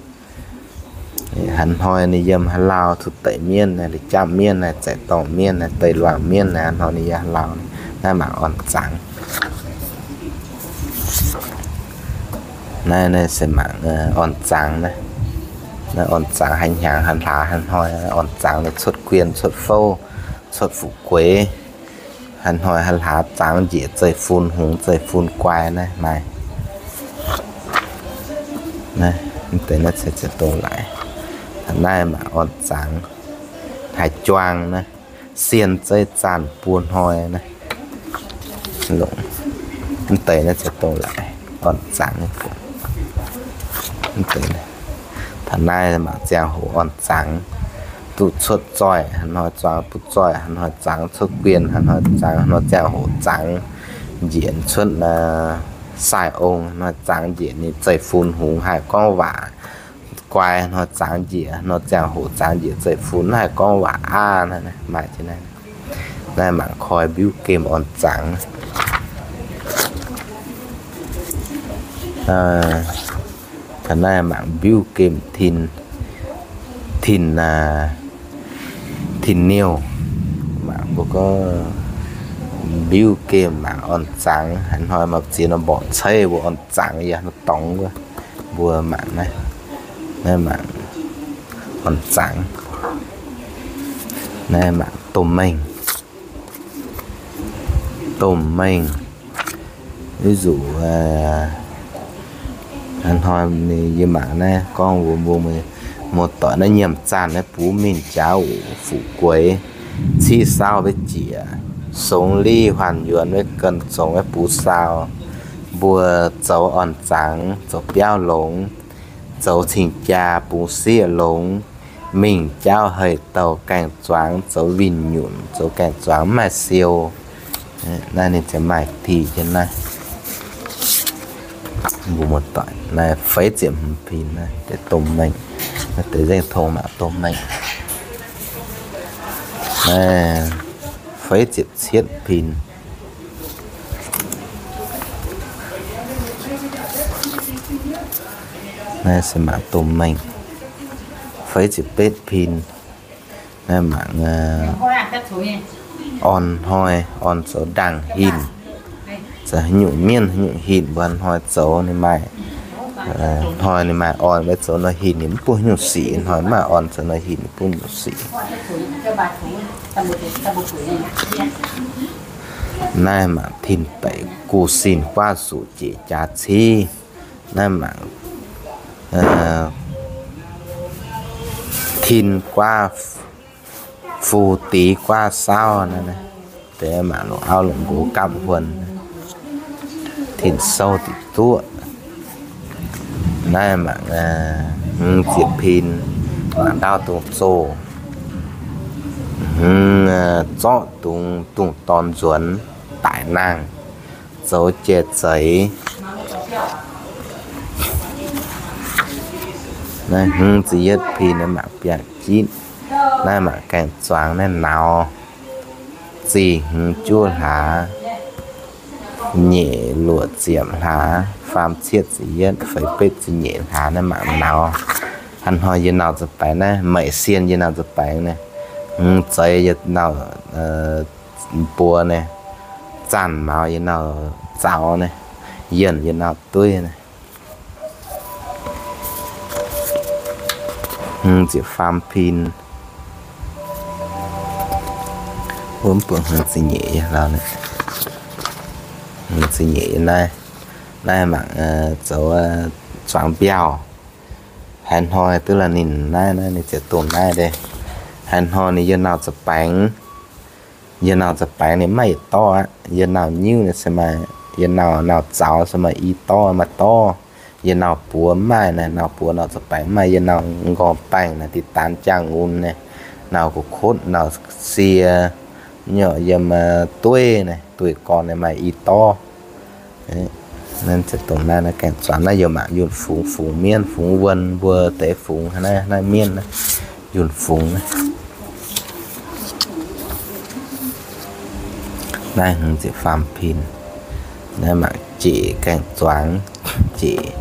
Haaix hnoi ninh yiem haaix lauh 吐信 deix mienv naaiv, li jaav mienv naaiv, zaaix dorngh mienv naaiv, deic-luangh mienv naaiv, haaix hnoi ninh yiem haaix lauh naaiv, naaiv mangc orn-zangx. Naaiv, naaiv se mangc orn-zangx naaiv. Naaiv orn-zangx haaix hnyangx haaix hlaax haaix hnoi orn-zangx naaiv, cuotv guien, cuotv fouv, cuotv fu'jueiv. Haaix hnoi haaix hlaax zangx njiec zeiv-fun hngongx, zeiv-fun guai naaiv maaih. Naaiv deix naaiv se ziouc dongh laaix. Naaiv mangc orn-zangx haaix juang naaiv, sien zeiv zaanh buo hnoi naaiv. Mv deix naaiv ziouc dongh laaix orn-zangx. Taux naaiv mangc ziangh hoc orn-zangx, duqv cuotv zoih haaix hnoi zangx, duqv zoih haaix hnoi zangx, cuotv guien haaix hnoi zangx, haaix hnoi ziangh hoc zangx, njiec cuotv sai-ong haaix hnoi zangx njiec ninh zeiv-fun hngongx haih gorngv waac, guai haaix hnoi zangx njiec, haaix hnoi ziangh hoc zangx njiec zeiv-fun haih gorngv waac aav. Naaiv maaih jienv naaiv. Naaiv mangc koi mbiuv gemh orn-zangx. Taux naaiv mangc mbiuv gemh tin, tin, tin niouh. Mangc mbuo gorngv mbiuv gemh mangc orn-zangx. Haaix hnoi maaih ziex norm mborqc ceiv mbuo orn-zangx yaac dorngx wuov. Mbuo mangc naaiv, naaiv mangc orn-zangx. Naaiv mangc domh mengh, domh mengh. Ví dụ, hnoi yie mangc naaiv gorngv mbuo, mbuo muoz-doic naaiv nyiemc zaanh naaiv bux mingh jaax wuov fu'jueiv, civ saauv maiv jiex, songx liv huaanh yuonx maiv gan zongx maiv bux saau. Mbuo zoux orn-zangx, zoux biauv longx, zoux cing-jaa bungx sieqv longx, mingh jaauv hei douh gaeng-zuangx, zoux win-nyunc, zoux gaeng-zuangx mv maaih siou. Naaiv ninh ziouc maaih diuh jienv naaiv. Mbuo muoz-doic naaiv feix ziepc hmz pin naaiv deix domh mengh, naaiv deix nzengc tong mangc domh mengh. Naaiv feix ziepc cietv pin. Naaiv se mangc domh mengh. Feix ziepc betv pin. Naaiv mangc orn hnoi, orn zoux ndaangc hin. Zoux haaix nyungc mienv haaix nyungc hin mbuo hnoi zoux ninh maaih, hnoi ninh maaih orn, maiv zoux nor hin ninh mv bun haaix nyungc sic, hnoi mv maaih orn zoux nor hin ninh bun nyungc sic. Naaiv mangc tin deic guv sin guaav zuqc jiex jaax civ. Naaiv mangc tin guaav fu dix guaav saauv naaiv, deix mangc longc auv longc nqox gapv huon, tin sou deic duqv. Naaiv mangc hmz ziepc pin, mangc ndaauv dungz zoh, hmz zorqv dungz, dungz dorn nzuonx daic nangh, zoux jai zeix. Naaiv hmz ziepc yietv pin naaiv mangc biaav-jitv. Naaiv mangc gaeng-zuangx naaiv nauz. Zih hmz juov hlaax, nyeic luoqc ziepc hlaax, faam cietv ziepc yietv, feix betv ziepc nyeic hlaax naaiv mangc nauz. Hnangv hnoi yie nauz za'baengx naaiv, meic sien yie nauz za'baengx naaiv, hmz zeix yie nauz buo naaiv, zaanh mauz yie nauz zaux naaiv, yienh yie nauv dueiv naaiv. Hmz ziepc faam pin. Wuov mv buatc hmz ziepc nyeic yie lauh naaiv. Hmz ziepc nyeic yie naaiv, naaiv mangc zoux zuangx mbiauh. Haaix hnoi duqv la'ninh naaiv, naaiv ninh ziouc dongh naaiv deix. Haaix hnoi ninh yie nauv za'baengx, yie nauv za'baengx ninh maiv yietc dorv aqv. Yie nauv nyiuv ninh se maaih, yie nauv, nauv zaux se maaih i dorv maaih dorv. Yie nauv buoz mv maaih naaiv, nauv buoz nauv za'baengx mv maaih. Yie nauv nqorngv baengh naaiv, diqc daanx jaang nqun naaiv, nauv gu'kotv, nauv sie, nyorqc yiem dueiv naaiv, dueiv gorn naaiv maaih i dorv. Naaiv ziouc dongh naaiv, naaiv gaengh zuangx naaiv yie mangc yunh fungx, fungx mienv, fungx wuonh mbuo deix fungx naaiv, naaiv mienv naaiv, yunh fungx naaiv. Naaiv hmz ziepc faam pin. Naaiv mangc jieqv gaengh zuangx jieqv.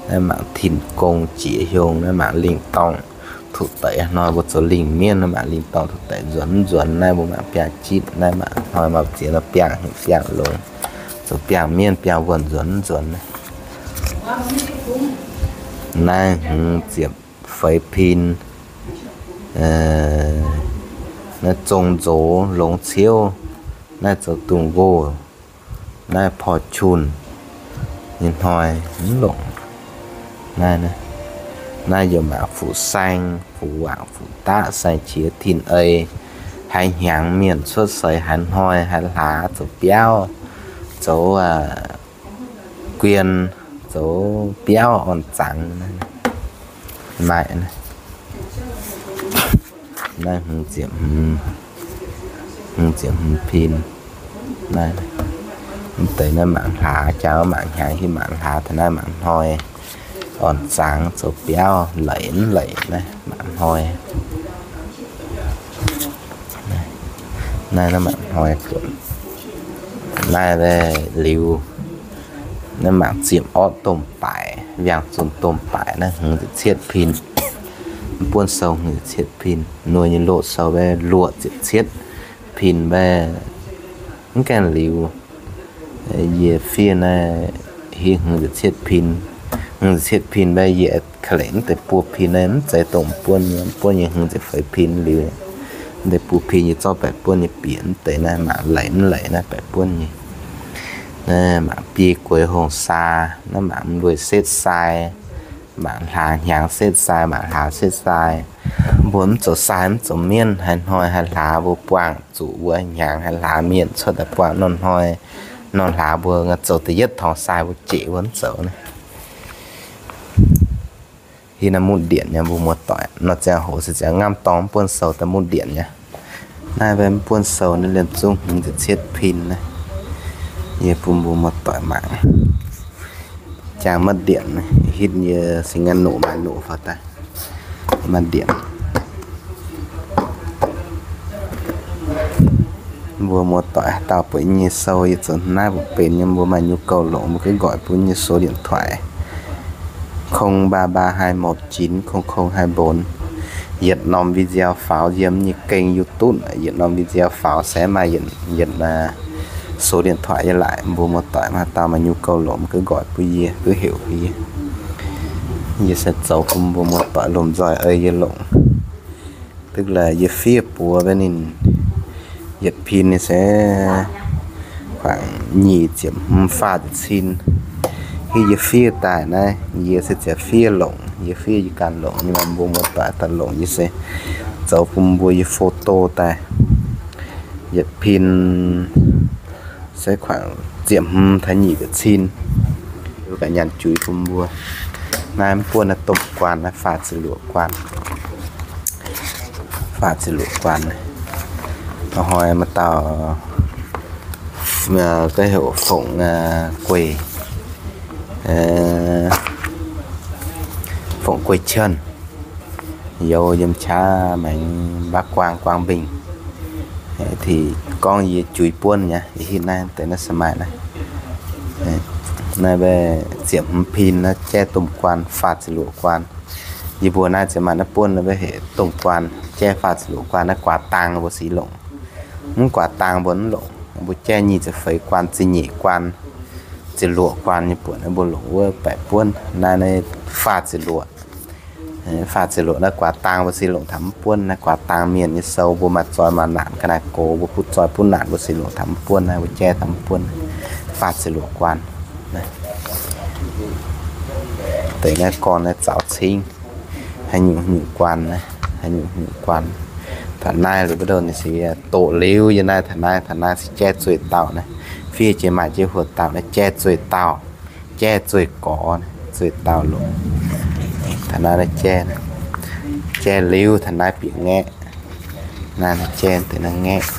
Naaiv mangc tin-gong jieqv hiong. Naaiv mangc lingh dorngh. Tuqv deix hnoi mbuo zoux lingh mienv, naaiv mangc lingh dorngh tuqv deix nzuonx mv nzuonx. Naaiv mbuo mangc biangh jitv. Naaiv mangc hnoi mangc ziex nor biangh heuc biangh longx, zoux biangh mienv biangh wuonh nzuonx mv nzuonx. Naaiv hmz ziepc feix pin. Naaiv zong nzox longx ciouv. Naaiv zoux dungz nqoh. Naaiv porv-qunh nyei hnoi mv longc. Naaiv, naaiv yie mangc fuqv saeng, fuqv waangc, fuqv daqv, saeng-qiex, tin-ei, haaix hnyangx mienh cuotv seix, haaix hnoi, haaix hlaax zoux biauv, zoux guien, zoux biauv orn-zangx maaih. Naaiv hmz ziepc hmz, hmz ziepc hmz pin. Naaiv, mv deix naaiv mangc hlaax, jangx mangc hnyangx, hitv mangc hlaax, taux naaiv mangc hnoi, orn-zangx zoux biauv, leic mv leic naaiv mangc hnoi. Naaiv, naaiv mangc hnoi. Naaiv liuz, naaiv mangc ziepc orqv domh baaic, wiangh zunc domh baaic, naaiv hmz ziepc cietv pin. Mv buonv sou hmz ziepc cietv pin, nor nyei loz sou mbaeqv luoqc ziepc cietv pin mbaeqv mv gaengh liuz. Yie fiev naaiv hitv hmz ziepc cietv pin, hmz ziepc cietv pin mbaeqv yie ka'lengc mv deix buo pin naaiv mv zeiz dongh buonv nyei, buonv nyei hmz ziepc feix pin liuz. Mv deix buo pin yie zorqv baeqc buonv nyei bieqc, mv deix naaiv mangc leic mv leic naaiv baeqc buonv nyei. Naaiv mangc biei gueix hongh saa, naaiv mangc mv lueiz setv sai, mangc hlaax hnyangx setv sai, mangc hlaax setv sai. Mbuo mv zoux sai mv zoux mienv, haaix hnoi haaix hlaax mbuo buangh zuqc mbuo hnyangx haaix hlaax mienh cuotv daaih buangh nor hnoi nor hlaax mbuo zoux da'yietv torngx sai mbuo jieqv mbuo mv zoux naaiv. Hitv naaiv mutv ndienc nyei mbuo muoz-doic nor, ziangh hoc se ziangx ngamv dorng mv buonv sou daaih mutv ndienc nyei. Naaiv mbaeqv mv buonv sou naaiv liemh zungv hmz ziepc cietv pin naaiv. Yie bun mbuo muoz-doic mangc. Jangx maiv ndienc, hitv yie se ngaanc noqc maaih noqc faaux daaih. Maiv ndienc. Mbuo muoz-doic haaix dauh buatc yie nyei sou, yie zoux naaiv mbuo benx nyei, mbuo maaih nhu gouv longc, mbuo gengh nqoix bun yie nyei số điện thoại không ba ba hai một chín không không hai bốn. Yietc norm video faaux yiem nyei kênh YouTube, yietc norm video faaux se maaih yietc, yietc số điện thoại yie laaic. Mbuo muoz-doic haaix dauh maaih nhu gouv longc, mbuo gengh nqoix bun yie, gengh heuc yie. Yie se zoux bun mbuo muoz-doic lomh nzoih ei yie longc. Tức là yie fiev buoz mbaeqv ninh, yietc pin ninh se khoảng nyic ziepc hmz faah ziepc cin. Hitv yie fiev daaih naaiv, yie se ziouc fiev longc, yie fiev yie ganh longc, ninh mbuo muoz-doic daaih longc, yie se zoux bun mbuo yie photo daaih. Yietc pin se khoảng ziepc hmz taux nyic ziepc cin. Yie ganh nyanc juix bun mbuo. Naaiv mv buonv naaiv domh guaan, naaiv faah ziepc luoqc guaan. Faah ziepc luoqc guaan. Hnoi maaih dauh, ga'heuc Fongc Guei, Fongc Guei Qian, youz yiem qaqv maengx Bắc Quang, Quảng Bình. Thì gorngv yie juix buonv nyei, yie hitv naaiv deix naaiv se maaih naaiv. Naaiv mbaeqv ziepc hmz pin naaiv jaiv domh guaan faah ziepc luoqc guaan. Yie mbuo naaiv ziouc maaih naaiv buonv naaiv mbaeqv heuc domh guaan jaiv faah ziepc luoqc guaan, naaiv guaax dang mbuo sic longc. Mv guaax dang mbuo mv longc, mbuo jaiv nyic ziepc feix guaan, ziepc nyeic guaan. ziepc luoqc guaan nyei buonc naaiv mbuo longc wuov baeqc buonv. Naaiv, naaiv faah ziepc luoqc. Faah ziepc luoqc naaiv guaax dang mbuo se longc taux mv buonv. Naaiv guaax dang mienh nyei sou mbuo maaih zoi maaih naanc ga'naaiv gox mbuo butv zoi butv naanc mbuo se longc taux mv buonv naaiv, mbuo jaiv taux mv buonv. Faah ziepc luoqc guaan. Deix naaiv gorn naaiv zaux cingv, haaix nyungc nyungc guaan naaiv, haaix nyungc nyungc guaan. Taux naaiv liuz wuov douh ninh se doqc liuz yiem naaiv taux naaiv, taux naaiv se jaiv zueih dauh naaiv. Fiev jiex maaih jiex huoqc dauh naaiv jaiv zueih dauh, jaiv zueih gorx, zueih dauh longc. Taux naaiv naaiv jaiv, jaiv liuz taux naaiv bieqc ngaeqv. Naaiv naaiv jaiv deix naaiv ngaeqv.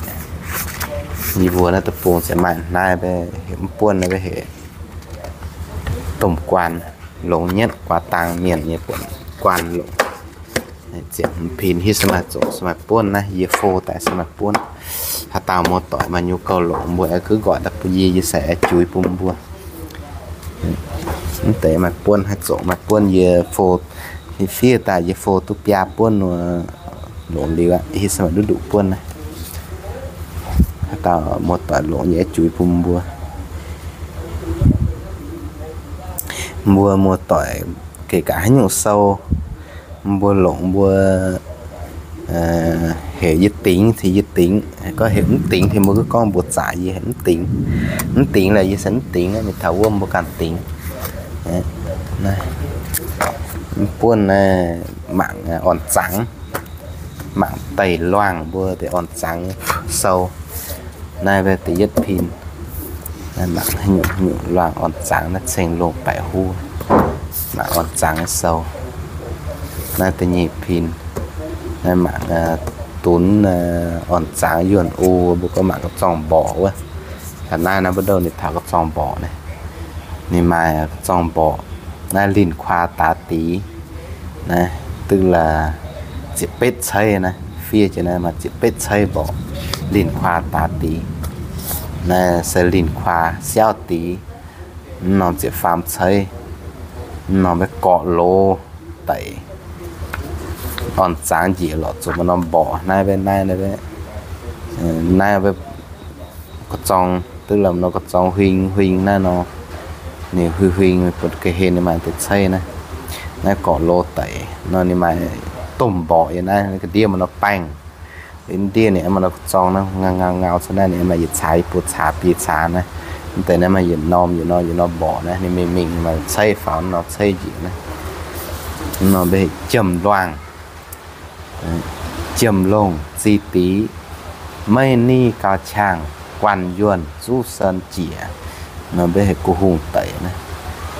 Yie mbuo naaiv deic-bung se maaih naaiv heuc mv buonv naaiv heuc domh guaan, longx nyetv guaax dang mienh nyei buonc guaan longc. Ziepc hmz pin hiuv se maaih zoqc se maaih buonv naaiv, yie fo daaih se maaih buonv. Haaix dauh muoz-doic maaih nyungc gauh longc mbuo aengx gux nqoic daaih bun yie, yie se aengx juix bun mbuo. Mv deix maaih buonv, haaix zoqc maaih buonv yie fo, fiev daaih yie fo duqv biaa buonv nor longc liuz aqv. Hiuv se maaih nduqc nduqc buonv naaiv. Haaix dauh muoz-doic longc yie aengx juix bun mbuo. Mbuo muoz-doic geh gaax haaix nyungc sou, mbuo longc mbuo heuc yie dingx cingx yie dingx, gorngv heuc mv dingx cingx mbuo gorngv mbuox zaqc yie heuc mv dingx. Mv dingx laaix yie se mv dingx, mingh taux wuov mbuo ganh dingx. Mv buonv naaiv mangc orn zangx, mangc deic luangh mbuo deix orn zangx sou. Naaiv da'yietv pin, mangc haaix nyungc luangh orn zangx naaiv ceng longh baeqc huv, mangc orn zangx sou. Naaiv da'nyeic pin, naaiv mangc dunx orn zangx yuonh o, mbuo gorngv mangc ga'zorng mborqc wuov. Taux naaiv naaiv mbuo douh ninh taux ga'zorng mborqc naaiv, ninh maaih ga'zorng mborqc. Naaiv linh kuaa daax dix, naaiv duqv laaix ziepc betv ceiv naaiv, fiev jiex naaiv maaih ziepc betv ceiv mborqc, linh kuaa daax dix. Naaiv se linh kuaa siauv dix, mv norm ziepc faam ceiv, mv norm maiv gorqv loz daic. Orn zangx njiec lorqc zuqc maaih norm mborqc naaiv, naaiv, naaiv, naaiv ga'zorng duqv laaix norm ga'zorng huing huing naaiv nor, ninh huing huing bun ga'hlen ninh maaih deix ceiv naaiv. Naaiv gorqv loz daic nor ninh maaih domh mborqc yiem naaiv, ga'ndiev maaih norm baengh. Ndiev ninh maaih norm ga'zorng naaiv ngau ngau ngau cuotv naaiv, ninh maaih yietc caax yie mbuo caax biei caax naaiv. Mv deix naaiv maaih yietc norm yietc norm yietc norm mborqc naaiv, ninh mingh mingh maaih ceiv faaux norm ceiv njiec naaiv. Mv norm mbuo heuc jiemh luangh, jiemh longh zi dix, meiv niv gauh qangx, guanh yuonh zuqv sen jiex. Nor mbuo heuc guv hungh deic naaiv.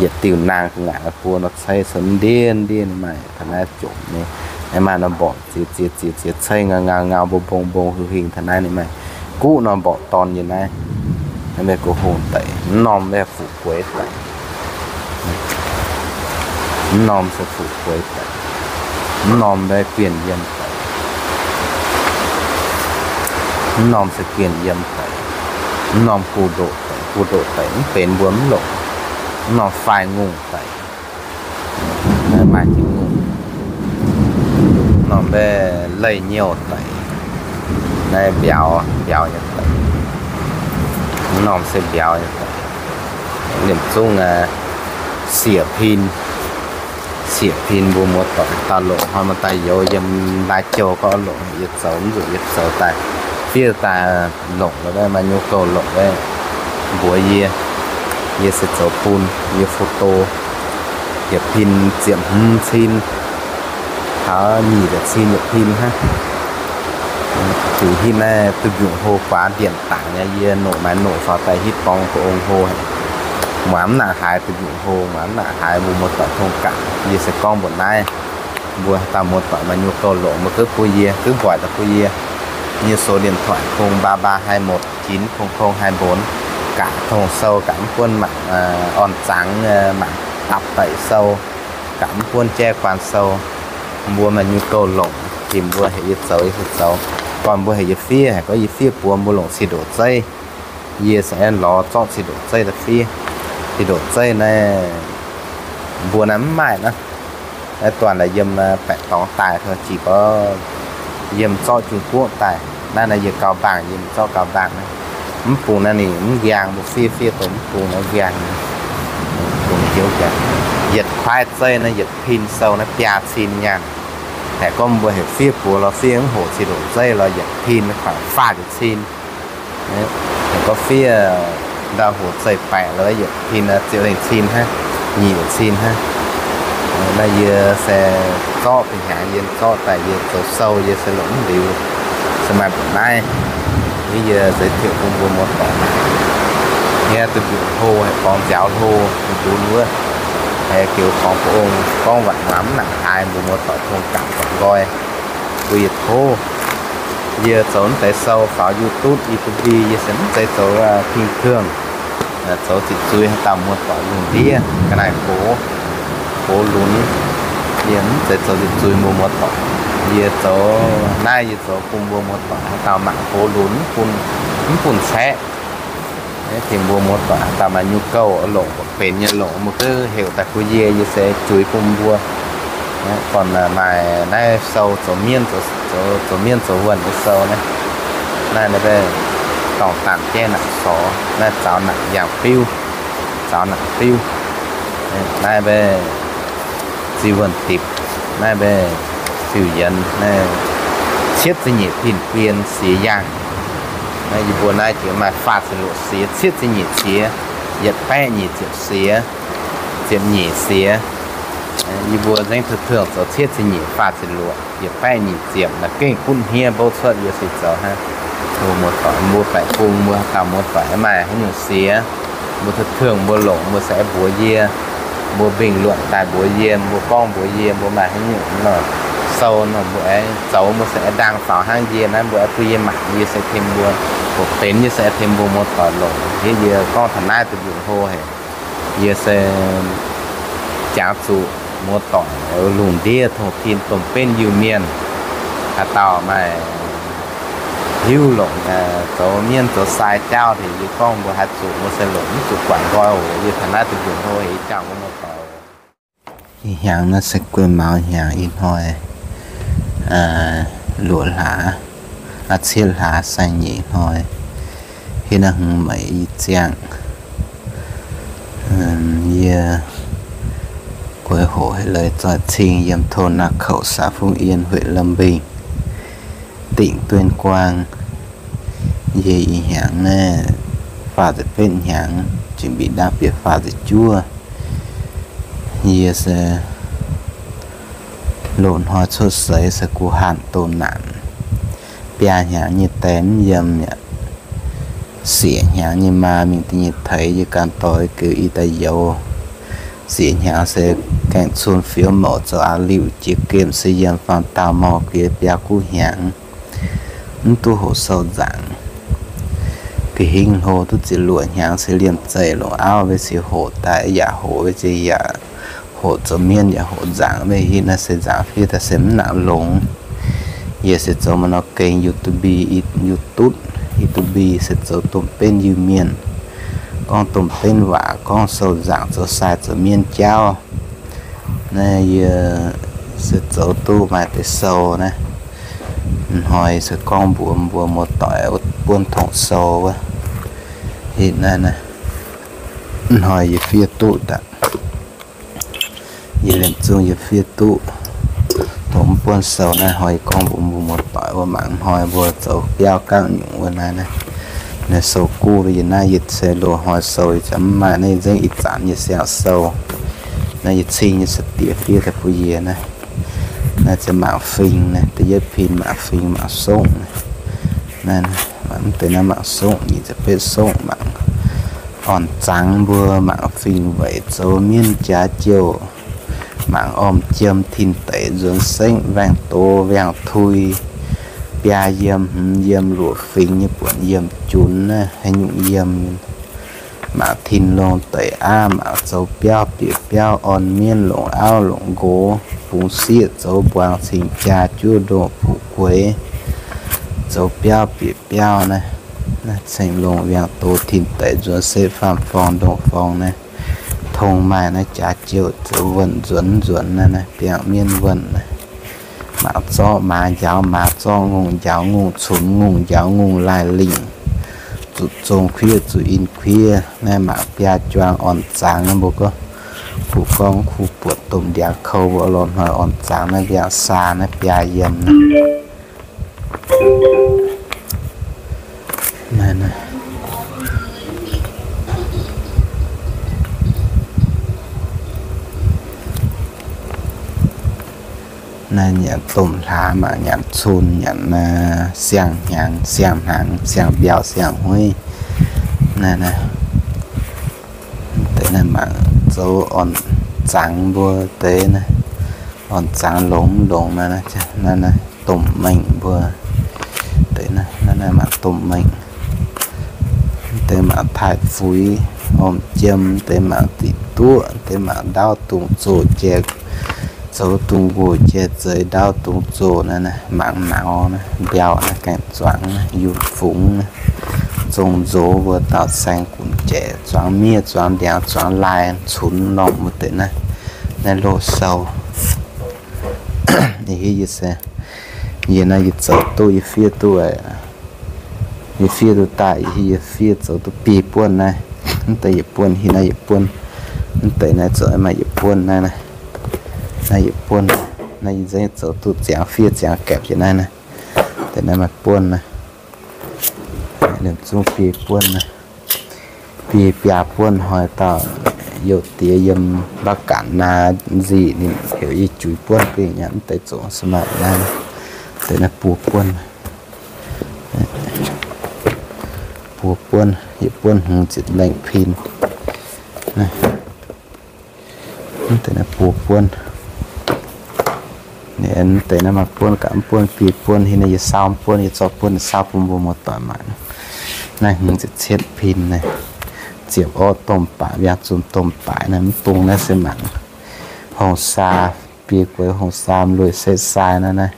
Yietc diuh naang gu'nguaaic buo nor ceiv cun ndiev ndiev ninh maaih taux naaiv jomc nyei. Aengx maaih norm mborqc ziex ziex ziex ziex ceiv ngau ngau ngau, mbong mbong mbong huing huing taux naaiv ninh maaih guqv norm mborqc dorn yiem naaiv. Naaiv mbuo guv hungh deic. Mv norm mbuo fuqv gueix deic. Mv norm se fuqv gueix deic. Mv norm mbuo guen yiem deic. Mv norm se guen yiem deic. Mv norm guv ndoqc deic, guv ndoqc deic mv benx mbuo mv longc. Mv norm faix ngongh deic. Naaiv maaih jiex ngongh. Mv norm mbuo leih nyouh deic. Naaiv mbiauz, mbiauz nyei deic. Mv norm se mbiauz nyei deic. Liemh zungv sieqv pin, sieqv pin mbuo muoz-doic dauh longc hnoi maaih daaih youz yiem Lai Châu gorngv longc yie zoux mv zuqc yie zoux daaih fiev daaih longc lorqc, maaih nyungc gouh longc, mbuox yie, yie se zoux bun yie photo, yietc pin ziepc hmz cin, taux nyic ziepc cin yietc pin hnangv. Dingc hitv naaiv duqv nyungc hlo guaax ndienc dangc nyei, yie noqc maaiz noqc faaux daaih hitv borngz ga'ong hlo. Muangx mv nangc haaix duqv nyungc hlo, muangx mv nangc haaix, mbuo muoz-doic tong gaax. Yie se gorngv mbuox naaiv, mbuo dauh muoz-doic maaih nyungc gouh longc, mbuo gov bun yie, gov mbuox daaih bun yie. Yie số điện thoại không ba ba hai một chín không không hai bốn. Gaax tong sou gaax mv buonv mangc orn zangx, mangc dapc daic sou, gaax mv buonv jaiv guaan sou. Mbuo maaih nyungc gouh longc, tim mbuo heuc yie zoux yie se zoux. Gorn mbuo heuc yie fiev, haiz gorngv yie fiev buoz mbuo longc cin-ndoqc zeiv, yie se aengx lorz zorqv cin-ndoqc zeiv daaih fiev. Cin-ndoqc zeiv naaiv mbuo naaiv mv maaih naaiv. Naaiv duanh laaix yiem baeqc dorngx daaih, jiex gorx yiem zorqv Trung Quốc daaih. Naaiv naaiv yie gauh mbaangh, yie zorqv gauh mbaangh naaiv. Mv bung naaiv ninh mv nqaang, mbuo fiev fiev dongh mv bung naaiv nqaang. Bung jiouv nqaang. Yietc kuaaiv zeiv naaiv yietc pin sou naaiv biaa cin nyaanh. Haiz gorngv mbuo heuc fiev buoz lorz fiev mv hoc cin-ndoqc zeiv lorz yietc pin kuanx faah ziepc cin. Heuc gorngv fiev ndau hoc zeiv-baeqc lorz yietc pin ziepc lengh cin hnangv, nyic cin hnangv. Naaiv yie se zorqv fih hnyangx yie zorqv daaih yie zoux sou yie se longc mv liuz, se maaih mbuoqc naaiv. Yie se ziouc bun mbuo muoz-doic, yie duqv mbiungc hlo, haih gorngv nziaaux hlo, mbuo wuov, haih geux gorngv ba'ong gorngv waac muangx mv nangc haaix, mbuo muoz-doic tong gapc gorngv nqoi. Bun yie tov, yie zoux mv deix sou faaux YouTube, YouTube, yie se mv zeiz zoux pin-kuonh, zoux ziqc zuiz haaix dauh muoz-doic lungh ndiev ga'naaiv gox, gox lunx. Yie mv zeiz zoux ziqc zuiz mbuo muoz-doic. Yie zoux naaiv yie zoux bun mbuo muoz-doic haaix dauh mangc gox lunx, mv bun, mv bun caeqv. Tengx mbuo muoz-doic haaix dauh maaih nyungc gouv longc, benx nyei longc, mbuo gouv heuc daaih bun yie, yie se zuiz bun mbuo. Gorn maaih naaiv sou zoux mienv, zoux mienv zoux wuonh nyei sou naaiv. Naaiv, naaiv mbe dorngh daanh jaiv naanc sorx, naaiv zaux naanc yangh biuv, zaux naanc biuv. Naaiv mbe ziex wuonh dipc, naaiv mbe fiuv yienx, naaiv cietv ziepc nyeic pin-bien siex yaangh. Naaiv yie mbuo naaiv jiex maaih faah ziepc luoqc siex, cietv ziepc nyeic siex, yietc baeqv nyic ziepc siex, ziepc nyeic siex. Yie mbuo nzengc tuv tuong zoux cietv ziepc nyeic, faah ziepc luoqc, yietc baeqv nyic ziepc, naaiv gengh gunv hniev mbouv cuotv yie se zoux hnangv. Mbuo muoz-doic, mbuo baeqc bung mbuo haaix dauh muoz-doic maiv maaih haaix nyungc siex, mbuo tuv tuong mbuo longc mbuo se aengx mbuox yie. Mbuo bình luận daaih mbuox yie, mbuo gorngv mbuox yie, mbuo maaih haaix nyungc nor, sou nor mbuo aengx zoux mbuo se aengx ndaang faaux hnangv yie naaiv, mbuo aengx bun yie mangc, yie se tengx mbuo hoqc benx, yie se aengx tengx mbuo muoz-doic longc. Yie, yie gorngv taux naaiv duqv mbiungc hlo haic. Yie se jangx zuqc muoz-doic lungh ndiev tongh tin domh benv Iu-Mienh, haaix dauh maaih hiuv longc zoux mienv zoux sai jauv haic, yie gorngv mbuo haih zuqc, mbuo se longc mv zuqc guangc nqoi oc. Yie taux naaiv duqv mbiungc hlo haic, jangx mbuo muoz-doic. Ih hnyangx naaiv se guei maux hnyangx, ih hnoi luoqc hlaax, aa, cietv hlaax saeng-nyeic hnoi, hitv naaiv hmz meic i ziangh. Yie Guei Hoc Leiz Zoih Cing yiem โทนนาเข่า xã Phúc Yên huyện Lâm Bình, tỉnh Tuyên Quang. Yie ih hnyangx naaiv faah ziepc betv hnyangx, jiex mbic ndaamv-bieqc faah ziepc juov. Yie se loz-hnoi cuotv seix se guh hanh doh naanc, biaa hnyangx nyei die mv yiem mi'aqv. Sieqv hnyangx nyei maa mingh da'nyeic teix yie ganh dorh geu i daaih youz. Sieqv hnyangx se gaengh cun fioux mouc zoux a'liuh jiex gemh se yiem faam daauh morh gux biaa guv hnyangx, mv duqv hoqc sou nzaangc. Ga'hingv hlo duqv ziepc luoqc hnyangx se liemh zeih longc auv, weic zuqc hoqc daaih yaac hoqc, weic zuqc yaac hoqc zoux mienv yaac hoqc nzaangc, weic hitv naaiv se nzaangc fiev daaih se mv nangc longx. Yie se zoux maaih nor gengh YouTube, YouTube, YouTube se zoux domh benv Iu-Mienh, gorngv domh benv waac, gorngv sou nzaangc, zoux sai zoux mienv jauv. Naaiv yie se zoux duqv maaih deix sou naaiv. Hnoi se gorngv mbuox mbuo muoz-doic buonv tongc sou wuov. Hitv naaiv, hnoi yie fiev duqv daaih. Yie liemh zungh yie fiev duqv tongx buonv sou naaiv, hnoi yie gorngv mbuox mbuo muoz-doic wuov, mangc hnoi mbuo zoux biauv gangv nyungc wuov naaiv, naaiv, naaiv sou guv yie naaiv, yie se loz-hnoi sou yie za'gengh mv maaih, naaiv yie nzengc ih zanc yie siang sou. Naaiv yie cing nyei se diex fiev daaih bun yie naaiv. Naaiv se mangc fingx naaiv, da'yietv pin mangc fingx mangc songv naaiv. Naaiv, mv deix naaiv mangc songv, nyic ziepc betv songv mangc orn-zangx mbuo mangc fingx weic zoux mienv jaax jouh, mangc orm jiem tin deic nzuonx sengv, waengh doz waengh tui, biaa yiem hmz yiem luoqc fingx nyei buonc yiem junx naaiv haaix nyungc yiem. Mangc tin longh deic aav, mangc zoux biauv bieqc biauv, orn mienv longc auv longc nqox, bungx sieqv zoux mbuangz cing jaa juov ndongh fuqv gueix, zoux biauv bieqc biauv naaiv, naaiv ceng longh waengh doz tin deic nzuonx setv faam-forng ndongh forng naaiv, tong maaih naaiv jaax jouh zoux wuonh nzuonx nzuonx naaiv, naaiv biangh mienv wuonh naaiv. Mangc zorqv maaz njaaux maaz, zorqv ngongh njaaux ngongh, cunx ngongh njaaux ngongh, laaih lingc zuqc zong kuiv zuqc in kuiv. Naaiv mangc biaa juang orn zangx naaiv, mbuo gorngv, kuh gorngv kuh buoqc domh ndiangx kou mbuo lorz hnoi orn zangx naaiv mbiaangx saa naaiv biaa yiem naaiv. Naaiv, naaiv, naaiv nyanc domh hlaax mangc nyanc cun nyanc siang-hnyangx, siang-hnaangx, siang-mbiauh, siang-huiv. Naaiv, naaiv, deix naaiv mangc zoux orn zangx mbuo deix naaiv, orn zangx longx mv longx naaiv, naaiv, naaiv domh mengh mbuo deix naaiv, naaiv, naaiv mangc domh mengh. Deix mangc taaih fuix, orm jiem, deix mangc diqc duqv, deix mangc ndaauv dungz zoh jiex, zoux dungz nqox jiex zeix ndaauv dungz zoh naaiv, naaiv mangc nauz naaiv, mbiauh naaiv, gaeng-zuangx naaiv, yungh fungx naaiv, zong nzox mbuo daauh saeng gumc jaic, zuangx miev, zuangx ndiangx, zuangx laai, cunx norm mbuo deix naaiv, naaiv loz-sou. Yie hiuv yie se, yie naaiv yie zoux duqv, yie fiev duqv, yie fiev duqv daaih, yie hiuv yie fiev zoux duqv biei buonv naaiv. Mv deix yietc buonv, hiuv naaiv yietc buonv, mv deix naaiv zoux maaih yietc buonv naaiv, naaiv, naaiv yietc buonv. Naaiv yie nzengc zoux duqv ziangx fiev ziangx gaeqv jiex naaiv, naaiv deix naaiv maaih buonv naaiv. Liemh zungv biei buonv naaiv. Biei biaa buonv hnoi dauh youz diex yiem Mbaav Gaanc naaiv nzic ninh heuc yie juix buonv bingh nyanc mv deix zoux se maaih naaiv, deix naaiv buo buonv. Buo buonv, yietc buonv hmz ziepc lengh pin. Mv deix naaiv buo buonv. Mv deix naaiv maaih buonv gaax, mv buonv biei buonv, hiuv naaiv yie saauv mv buonv, yie zorqv buonv saauv bun mbuo muoz-doic mangc. Naaiv hmz ziepc cietv pin naaiv, ziepc orqv domh baaix, mbiaangx zunc domh baaix naaiv, mv bung naaiv se mangc hongh saa, biei gueix hongh saa, lueic setv sai naaiv, naaiv,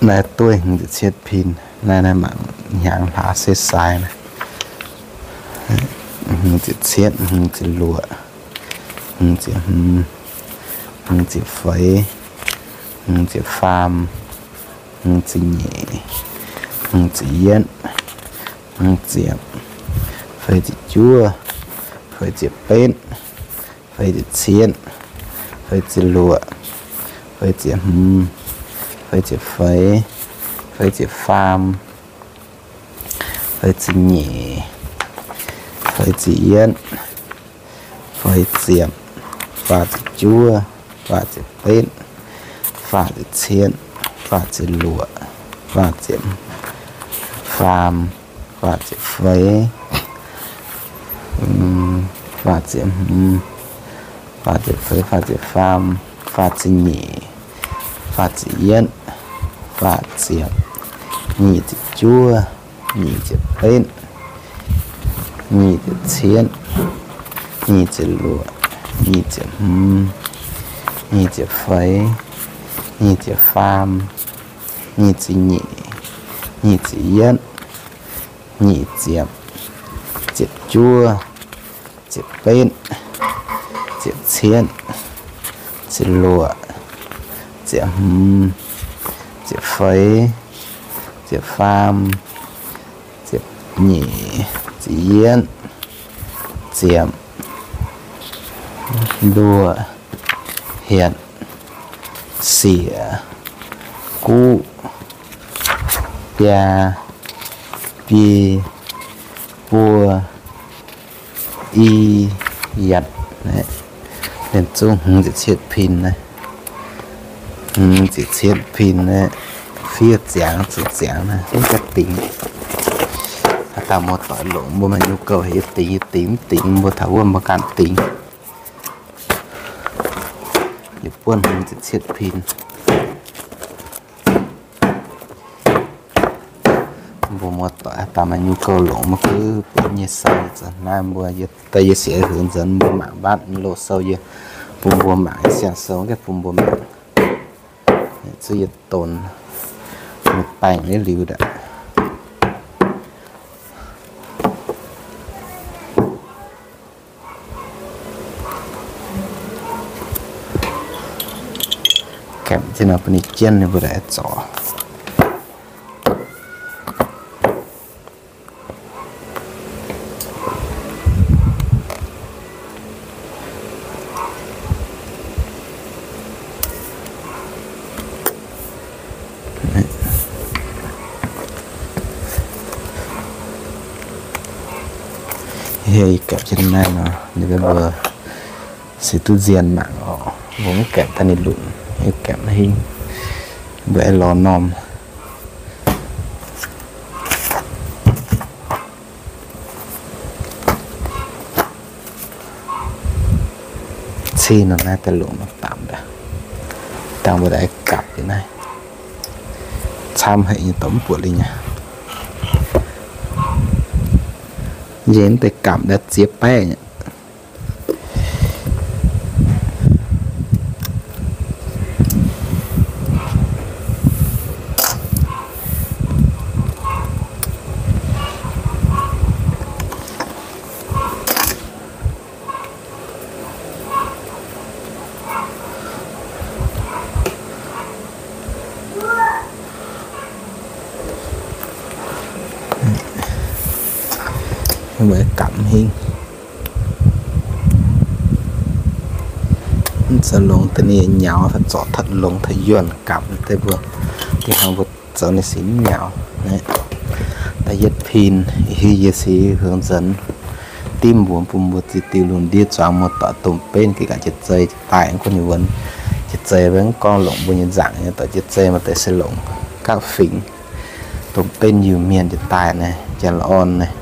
naaiv dueiv hmz ziepc cietv pin, naaiv, naaiv mangc hnyangx hlaax setv sai naaiv. Hmz ziepc cietv, hmz ziepc luoqc, hmz ziepc hmz, hmz ziepc feix, hmz ziepc faam, hmz ziepc nyeic, hmz ziepc yietv, hmz ziepc, feix ziepc juov, feix ziepc betv, feix ziepc cietv, feix ziepc luoqc, feix ziepc hmz, feix ziepc feix, feix ziepc faam, feix ziepc nyeic, feix ziepc yietv, feix ziepc, faah ziepc juov, faah ziepc betv, faah ziepc cietv, faah ziepc luoqc, faah ziepc faam, faah ziepc feix, faah ziepc hmz, faah ziepc feix, faah ziepc faam, faah ziepc nyeic, faah ziepc yietv, faah ziepc, nyic ziepc juov, nyic ziepc betv, nyic ziepc cietv, nyic ziepc luoqc, nyic ziepc hmz, nyic ziepc feix, nyic ziepc faam, nyic ziepc nyeic, nyic ziepc yietv, nyic ziepc, ziepc juov, ziepc betv, ziepc cietv, ziepc luoqc, ziepc hmz, ziepc feix, ziepc faam, ziepc nyeic, ziepc yietv, ziepc luoqc, hietc, siec, guqv, biaa, biei, buo, i, yietc. Liemh zungv hmz ziepc cietv pin naaiv. Hmz ziepc cietv pin naaiv, fiev ziangx zuqc ziangx naaiv, mv ganh dingx. Haaix dauh muoz-doic longc mbuo maaih nhu gouh heuc yie dingx, yie dingx, mv dingx mbuo taux wuov mbuo ganh dingx. Yietc buonv hmz ziepc cietv pin. Mbuo muoz-doic haaix dauh maaih nhu gouh longc maiv guv buatc nyei sou za'naaiv mbuo, yie daaih yie siec heuc nzuonx mbuo mangc mbatv loz sou yie bun mbuo mangc, siang sou gaeqv bun mbuo mangc. Zuqc yie donx baengc liuz liuz daaih. Gaeqv jienv nor bun ninh jienv ninh mbuo daaih zorc. Yie gaeqv jienv naaiv nor, ninh mbuo se duqv nzien mangc oc. Mbuo mv gaeqv daaih ninh lunc, yie gaeqv hingv mbuo aengx lorz norm. Cing nor naaiv daaih longc nor dapc daaih, dangh mbuo daaih gapv liuz naaiv, camv haic nyei, dorh mv buatc liuz nyei. Njiec daaih gapv daaih ziex baeqv nyei. Mbuo gapv hingv, zoux longx daaih ninh nyaux, fai zorc taux longx taux yuonh gapv deix mbuo, dinh hnangv mbuo zoux ninh se mv nyaux. Da'yietv pin, hiuv yie se heuc nzuonx dimv mbuox bun mbuo ziex diuh lungh ndiev zuangx muoz-doic domh benv geh gaax jiex zei daaih, guon nyei wuonx jiex zei, mv gorngv longc mbuo nyei nzaangc nyei doic jiex zei, maaih deix se longc gapv fingx. Domh benv Iu-Mienh jiex daaih naaiv, janx-orn naaiv,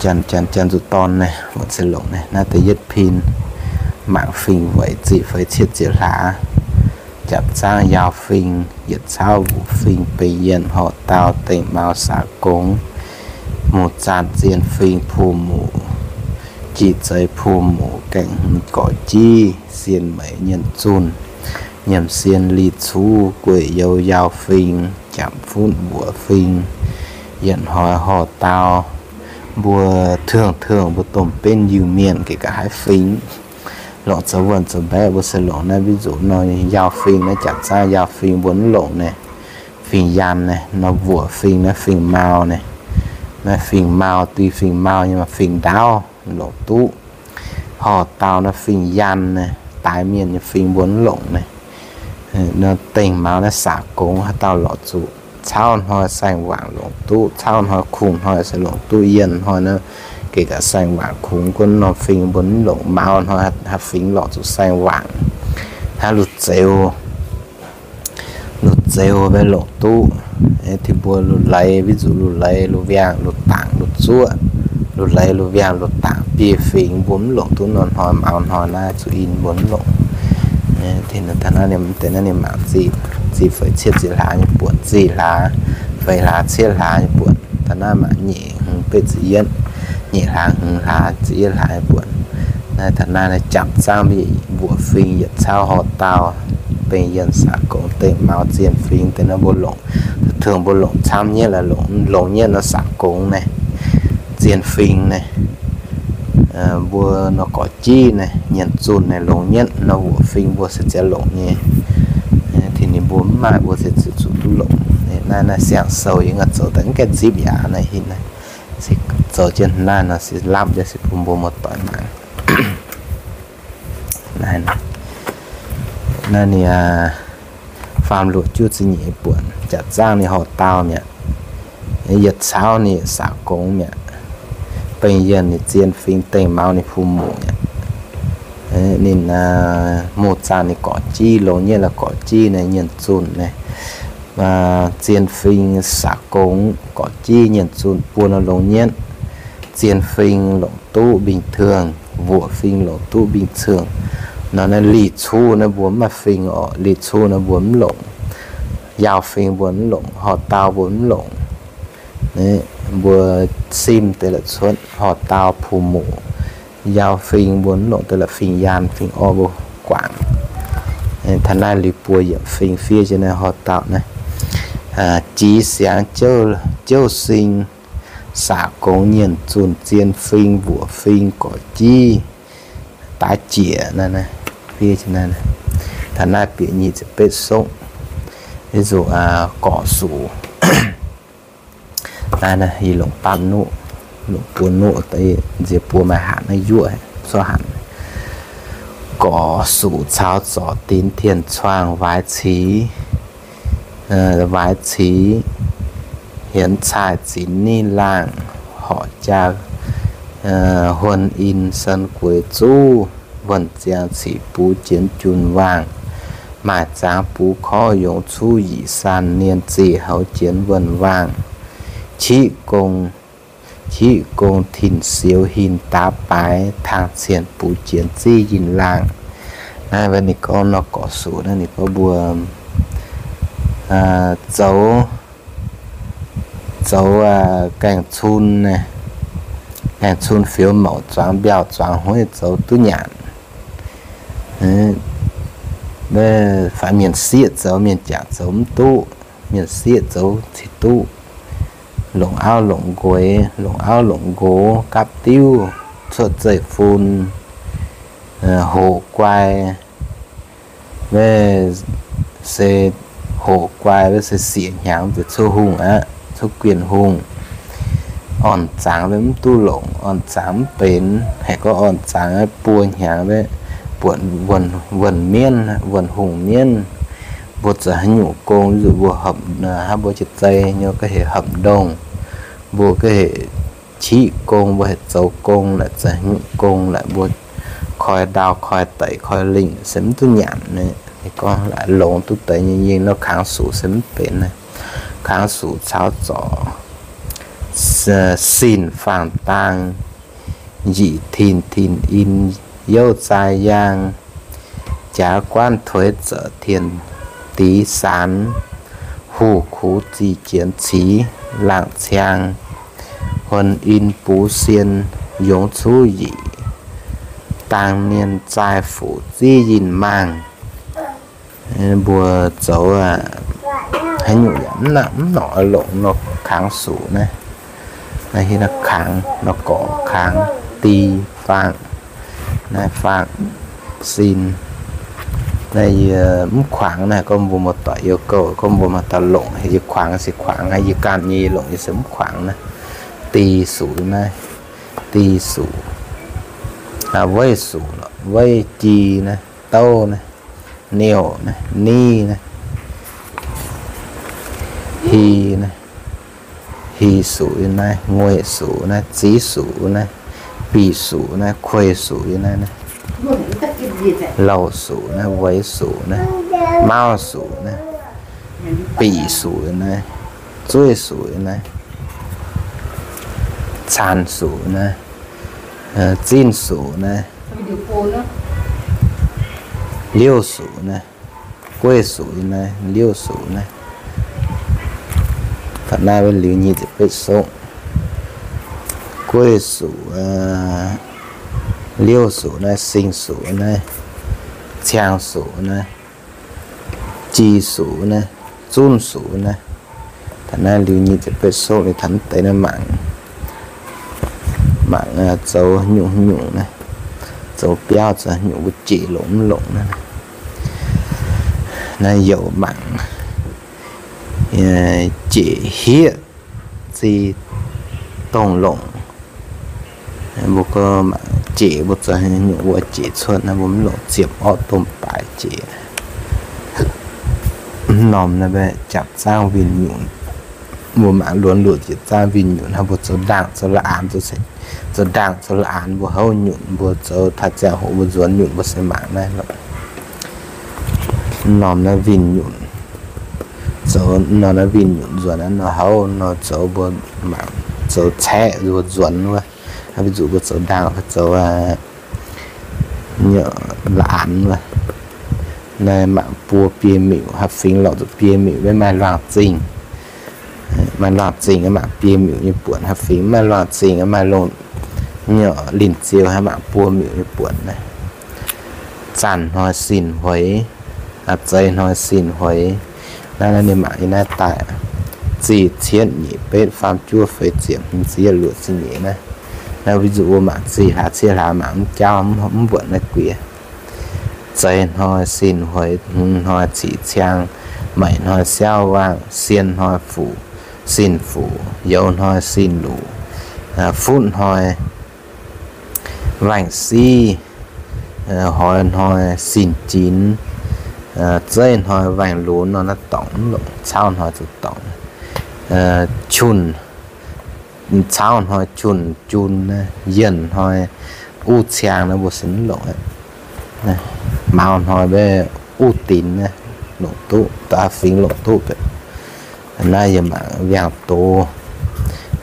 janx, janx, janx zuqc dorn naaiv, mbuo se longc naaiv. Naaiv da'yietv pin, mangc fingx weic ziqc feix cietv ziepc hlaax, jaapc zaangv yaauh fingx, yietc cauv mbuoqc fingx, bengh yienh, horh daauh, dengh mauz, saax gongx, muz zaanh, zien fingx, puh muqc, jih zeiz, puh muqc, gaengh hmz, gorqv-jiv, sien meix, nyienh zunh, nyiemc sien, lih cuv, gueic youz, yaauh fingx, jaapc funv, mbuoqc fingx, yietc hnoi horh daauh. Mbuo thường thường mbuo domh benv Iu-Mienh geh gaax haiv fingx, longc zoux wuonh zoux mbaeqv mbuo se longc naaiv, ví dụ nor, yaauh fingx naaiv, jaapc zaangv yaauh fingx mbuo mv longc naaiv, fingx yanh naaiv, nor mbuoqc fingx naaiv, fingx mau naaiv, naaiv fingx mau, duih fingx mau nyei maaih fingx ndaauv longc duqv. Horh daauh naaiv fingx yanh naaiv, daaix mienh nyei fingx mbuo mv longc naaiv. Nor dengh mauz naaiv saax gongx, haaix dauh lorqc zuqc cauv hnoi saeng-waangc longc duqv, cauv hnoi kungx hnoi se longc duqv, yienh hnoi naaiv geh gaax saeng-waangc kungx, gunv norm fingx mbuo mv longc. Mauz hnoi haaix fingx lorqc zuqc saeng-waangc, hnangv lungh zeux, lungh zeux mbe longc duqv. Tin mbuo lungh leiz, ví dụ lungh leiz, lungh wiangh, lungh dangc, lungh zuoqv, lungh leiz, lungh wiangh, lungh dangc, biei fingx mbuo mv longc duqv nor hnoi, mauz hnoi naaiv zuqc in mbuo mv longc. Tin taux naaiv ninh, deix naaiv ninh mangc ziqc, ziqc feix cietv ziepc hlaax nyei buonc, ziqc hlaax, feix hlaax, cietv hlaax nyei buonc. Taux naaiv mangc nyeic hmz betv ziepc yietv, nyeic hlaax, hmz hlaax, ziepc yietv hlaax nyei buonc. Naaiv taux naaiv, naaiv jaapc zaangv mbuoqc fingx, yietc cauv horh daauh, bengh yienh, saax gongx, dengh mauz, zien fingx, deix naaiv mbuo longc, thường mbuo longc camv nyetv, longc, longx nyetv nor saax gongx naaiv, zien fingx naaiv. Mbuo nor gorqv-jiv naaiv, nyienh zunh naaiv longx nyetv, nor mbuoqc fingx mbuo se ziouc longc nyei. Tin ninh mbuo mv maaih mbuo se ziouc zuqc duqv longc. Naaiv, naaiv siang-sou yie ngaih zoux daaih mv gaengh zipv yaac naaiv hin naaiv. Se zoux jienv naaiv nor se lapv jienv se bun mbuo muoz-doic mangc. Naaiv, naaiv ninh faam luoqc juov ziepc nyeic buonc, jaapc zaangv ninh horh daauh mi'aqv. Yietc cauv ninh saax gongx mi'aqv. Bengh yienh ninh zien fingx, dengh mauz ninh puh muqc mi'aqv. Ninh muoz-zaanh ninh gorqv-jiv, longx nyetv la'gorqv-jiv naaiv, nyienh zunh naaiv. Zien fingx saax gongx, gorqv-jiv, nyienh zunh buo nor longx nyetv. Zien fingx longc duqv bình thường, mbuoqc fingx longc duqv bình thường. Nor naaiv lih cuv naaiv mbuo mv maaih fingx orqc, lih cuv naaiv mbuo mv longc. Yaauh fingx mbuo mv longc, horh daauh mbuo mv longc. Mbuo sim deix la'cuotv horh daauh, puh muqc, yaauh fingx mbuo mv longc deix la'fingx yaanh fingx orv mbuo guangc. Taux naaiv liuz buo yiemc fingx fiev jienv naaiv horh daauh naaiv. Jix siangx jouv sing, saax gongx, nyienh zunh, zien fingx, mbuoqc fingx, gorqv-jiv, daaix jiec naaiv, fiev jienv naaiv. Taux naaiv bieqc nyic ziepc betv sokv. Ví dụ, gorqv-suqc. Naaiv, naaiv yie longc baamh nuqv, longc buo nuqv, nziex buo maaih hanc naaiv yuoqv, zorqv hanc. Gorqv-suqc caux zorc dinx tien-cuangh waaic cix, waaic cix, hienx caaih zinx ninh laangh, horqc jaa huon in san gueix zuv, wuonh ziangx cic buv jienx jun waangh, maaic zangx buv korv yongx cuv yic, saan nien zih houv jienx wuonh waangh, qiqv gong, qiqv gong tin-sioux hin daav baaix, tang cien buv jienx zih yinh laangh. Naaiv ninh gorngv nor gorqv suqc naaiv ninh gorngv mbuo zoux, zoux gaengh cun, gaengh cun fioux mouc zuangx mbiauh zuangx hueiv zoux duqv nyanc. Fai mienh sieqv zoux, mienh jangc zoux mv duqv, mienh sieqv zoux cingx duqv. Longc auv longc nqox, longc auv longc nqox, gapv diuv, cuotv zeiv-fun, hoqc guai, se hoqc guai se sieqv hnyangx nzengc cuotv hungh aqv, cuotv guienh hungh. Orn-zangx mv duqv longc, orn-zangx mv benx, haiz gorngv orn-zangx buo hnyangx buatc wuonh mienv, wuonh hungh mienv. Mbuo zoux haaix nyungc gong, mbuo hopc, hnangv mbuo jiex zei nyei gorngv heuc hopc ndongh, mbuo gorngv heuc qiqv gong, mbuo heuc zoux gong naaic, zoux haaix nyungc gong naaic, mbuo koi ndau, koi deic, koi lingh se mv duqv nyanc. Ninh gorngv longx duqv deix nyei, yie nor kangx suqc se mv benx. Kangx suqc caux zorc, sin faang-daang, njic tin tin in, youv zaa yaang, jaax guanv tuix za'tienx dic saanx, huv kuv zic jienx ciz laangh ciang, huon in buv sien yongx cuv yic, dangh nien zaaih fuc ziv yinh maangh. Mbuo zoux haaix nyungc yaac mv norqc longc nor kangx suqc naaiv. Naaiv hiuv naaiv kangx nor gorqv kangx, di, faang, naaiv faang, sin. Naaiv yie mv kuangx naaiv gorngv mbuo muoz-doic youh gouh gorngv mbuo maaih dauh longc, yie kuangx se kuangx, yie ganh nyei longc yie se mv kuangx naaiv. Di suqc naaiv, di suqc, weiv suqc, weiv ji naaiv, douv naaiv, niouh naaiv, ni naaiv, hi naaiv, hi suqc yie naaiv, ngueic suqc naaiv, ziv suqc naaiv, bic suqc naaiv, kueih suqc yie naaiv, louh suqc naaiv, weic suqc naaiv, mauv suqc naaiv, bic suqc yie naaiv, zueiv suqc yie naaiv, caan suqc naaiv, zinh suqc naaiv, liouh suqc naaiv, gueiv suqc yie naaiv, liouh suqc naaiv. Taux naaiv wuov liuz nyic ziepc betv sokv. Gueiv suqc, liouh suqc naaiv, sing suqc naaiv, ciang suqc naaiv, ji suqc naaiv, zunv suqc naaiv. Taux naaiv liuz nyic ziepc betv sokv liuz taux mv deix naaiv mangc, mangc zoux nyungc nyungc naaiv, zoux biauv zoux nyungc mbuo jeic longc mv longc naaiv. Naaiv youc mangc jeic hieqv zih dongh longc. Mbuo gorngv mangc jeic mbuo zoux nyungc wuov jeic cuotv naaiv mbuo mv longc ziepc orqv domh baaix jeic. Mv norm naaiv mbaeqc japc zaangv winh nyunc. Mbuo mangc luonx luoqc jiex zaangv winh nyunc hnangv mbuo zoux ndaangc zoux la'anx, zoux ndaangc zoux la'anx mbuo houv nyunc, mbuo zoux taaix ziangh hoc mbuo nzuonx nyunc mbuo se mangc naaiv lorqc. Mv norm naaiv winh nyunc, zoux mv norm naaiv winh nyunc nzuonx naaiv nor houv nor zoux mbuo mangc zoux caeqv mbuo nzuonx wuov. Aa, ih zuqc mbuo zoux ndaangc fai zoux la'anx wuov, naaiv mangc buo biei miuc, haaix fingx lorqc zuqc biei miuc maiv maaih luangh zingh. Maaih luangh zingh mangc biei miuc nyei buonc, haaix fingx maaih luangh zingh maaih longh, linh ziouh haaix mangc buo miuc nyei buonc naaiv. Zanc hnoi sin hueix, zeix hnoi sin hueix. Naaiv ninh mangc yie naaiv daaih, zih cietv nyeic betv faam juov feix ziepc hmz ziepc luoqc ziepc nyeic naaiv. Naaiv ih zuqc mbuo mangc zih hlaax cietv hlaax mangc mv jauv mv mbuonc naaiv guiex. Zeix hnoi sin hueix, hmz hnoi ciqv ciang, maic hnoi siauv waangh, sien hnoi fuqv, sin fuqv, youz hnoi sin luqc, futv hnoi waangh siv, hoix hnoi sin jinx, zeiv hnoi waangh lunx nor naaiv dorngc mv longc, cauv hnoi zuqc dorngc. Jun, cauv hnoi jun, jun naaiv, yienh hnoi uv ciang naaiv mbuo se mv longc aqv. Mauz hnoi mbe uv dinx naaiv longc duqv, da'fingx longc duqv. Naaiv yie mangc wiangh doz,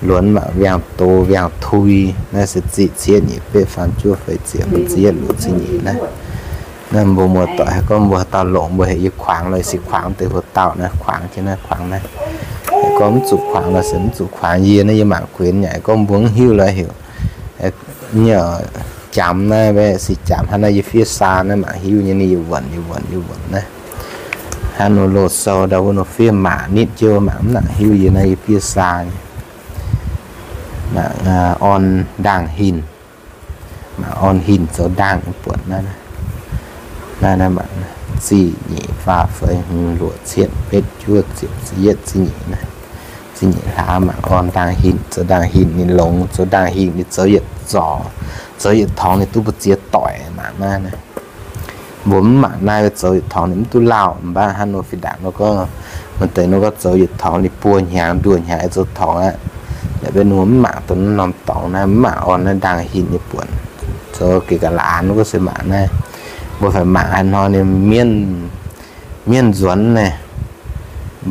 luonx mangc wiangh doz, wiangh tui, naaiv se ziqc cietv nyic betv faam juov feix ziepc, ziqc yietv luoqc ziqc nyeic naaiv. Naaiv mbuo muoz-doic haiz gorngv mbuo haaix dauh longc, mbuo heuc yie kuangx lorqc, se kuangx deix mbuo dauh naaiv, kuangx jienv naaiv, kuangx naaiv. Gorngv mv zuqc kuangx lorqc se mv zuqc kuangx. Yie naaiv yie mangc kuinx yaac gorngv mbuo mv hiuv lorqc heuc, nyei, jamx naaiv mbe se jamx hnangv naaiv yie fiev saa naaiv mangc hiuv nyei, ninh yie wuonc, yie wuonc, yie wuonc naaiv. Hnangv nor loz-sou ndau wuov nor fiev maac nitv jienv mangc mv nangc hiuv, yie naaiv yie fiev saa nyei. Mangc orn ndaangh hinc, mangc orn hinc zoux ndaangh nyei buonc naaiv. Naaiv, naaiv mangc, ziqc nyeic faah feix hmz luoqc cietv betv juov ziepc ziepc yietv ziqc nyeic naaiv. Ziqc nyeic hlaax mangc orn ndaangh hinc zoux ndaangh hinc ninh longx, zoux ndaangh hinc ninh zoux yietc zorc, zoux yietc torngx ninh duqv mbu'ziex doic mangc naaiv naaiv. Mbuo mv mangc naaiv, zoux yietc torngx ninh mv duqv lauh. Mv baac hnangv nor fih ndaangc nor gorngv, maaih deix nor gorngv zoux yietc torngx ninh buo hnyangx nduoh hnyangx aengx zoux torngx aqv. Yaac mbuo mv mangc dongh norm dorngx naaiv, mv mangc orn naaiv ndaangh hinc nyei buonc. Zoux geh ga'laanz wuov se mangc naaiv. Mbuo faix mangc haaix hnoi ninh mienv, mienv nzuonx naaiv,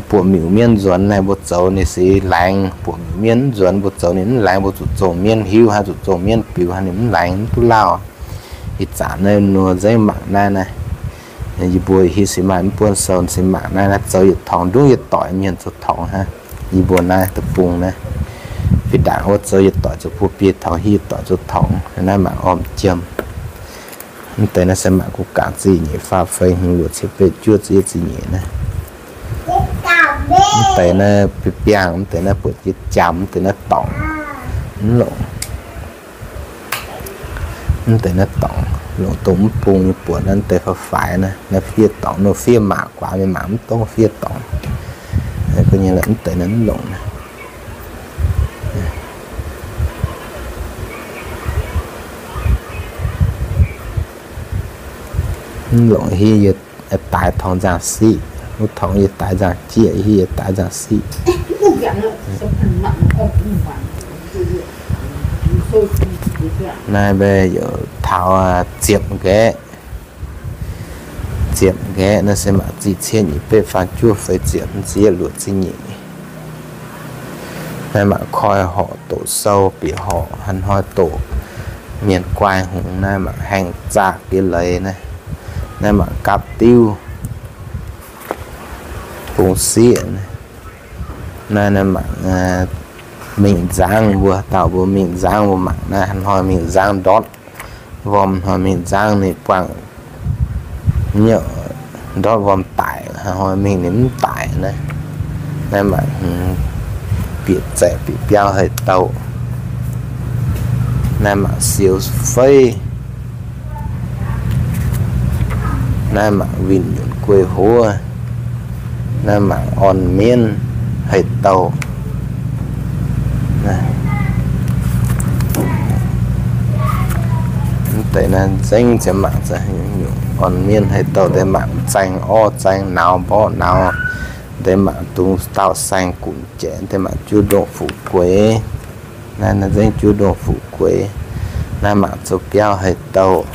buoqc miuc mienv nzuonx naaiv, mbuo zoux ninh se laengz. Buoqc miuc mienv mv nzuonx, mbuo zoux ninh mv laengz. Mbuo zuqc zongh mienv hiuv hnangv, zuqc zongh mienv biux hnangv, ninh mv laengz, mv duqv lauh. Ih zanc naaiv nor nzengc mangc naaiv naaiv. Yie mbuo hiuv se maaih mv buonv sou se mangc naaiv naaiv zoux yietc torngx ndungv yietc doic mienh zoux torngx hnangv. Yie mbuo naaiv deic-bung naaiv, fih ndaangc wuov zoux yietc doic zoux buo biei torngx, hiuv yietc doic zoux torngx. Naaiv mangc orm jiem. Mv deix naaiv se mangc guv gangc ziqc nyeic faah feix hmz luoqc cietv betv juov ziepc yietv ziqc nyeic naaiv. Mv deix naaiv biangh biangh, mv deix naaiv buatc jiex jamx, mv deix naaiv dorngc. Mv longc, mv deix naaiv dorngc longc dongh mv bung nyei buonc naaiv, mv deix faaux faix naaiv, naaiv fiev dorngc nor, fiev maac guaax mingh mangc mv dongh fiev dorngc. Gu'nyuoz mv deix naaiv mv longc naaiv. Mv longc hiuv yie daaix torngx nzangc siqv, wuov torngx yie daaix nzangc jieqv, hiuv yie daaix nzangc siqv. Naaiv mbe youc taux ziepc nqaeqv, ziepc nqaeqv naaiv se mangc ziqc cietv nyic betv faam juov feix ziepc, ziepc luoqc ziqc nyeic. Naaiv mangc koi horqc doqc sou bieqc horqc, haaix hnoi doqc mienh guai hngongx naaiv mangc haengh zaah geh leiz naaiv. Naaiv mangc gapv diuv bung sieqv naaiv. Naaiv, naaiv mangc mingh nzangv, mbuo dauh mbuo mingh nzangv mbuo mangc naaiv, haaix hnoi mingh nzangv ndortv worm, hnoi mingh nzangv ninh buangh nyouh ndortv worm daic, haaix hnoi mingh ninh mv daic naaiv. Naaiv mangc bieqc zaeqc bieqc biauv haih douh. Naaiv mangc siou feiv. Naaiv mangc winh nyunc guei huov. Naaiv mangc orn mienv haih douh. Mv deix naaiv nzengc ziouc mangc orn mienv haih douh deix, mangc zaeng orv zaeng nauz mborqv nauz deix, mangc dungz dauh saeng gunc jaic deix, mangc juov ndongh fuqv gueix. Naaiv nzengc juov ndongh fuqv gueix. Naaiv mangc zoux biauv haih douh.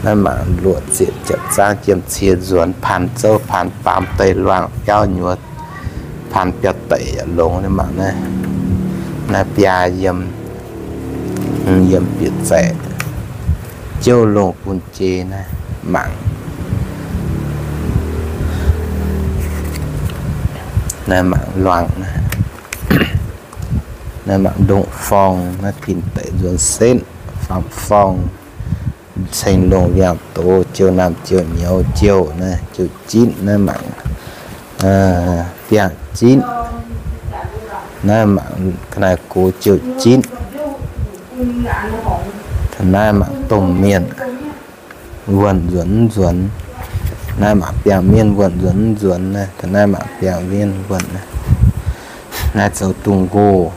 Naaiv mangc luoqc ziepc ziepc zaangv jiem cie nzuonx, paan zouv paan baamz deix luangh biauv nyuoz, paan biauv deic yaac longx. Naaiv mangc naaiv, naaiv biaa yiem, yiem bieqc zaeqc, jouv longh bun jei naaiv mangc. Naaiv mangc luangh naaiv. Naaiv mangc ndongh forng, naaiv pin deic nzuonx setv, faam forng, ceng longh viangh doz, jouh naamh jouh nyouz jouh, naaiv jouh jitv. Naaiv mangc biangh jitv. Naaiv mangc ga'naaiv gox jouh jitv. Taux naaiv mangc domh mienh wuonh nzuonx mv nzuonx. Naaiv mangc biangh mienh wuonh nzuonx mv nzuonx. Naaiv taux naaiv mangc biangh mienh wuonh. Naaiv zoux dungz nqoh.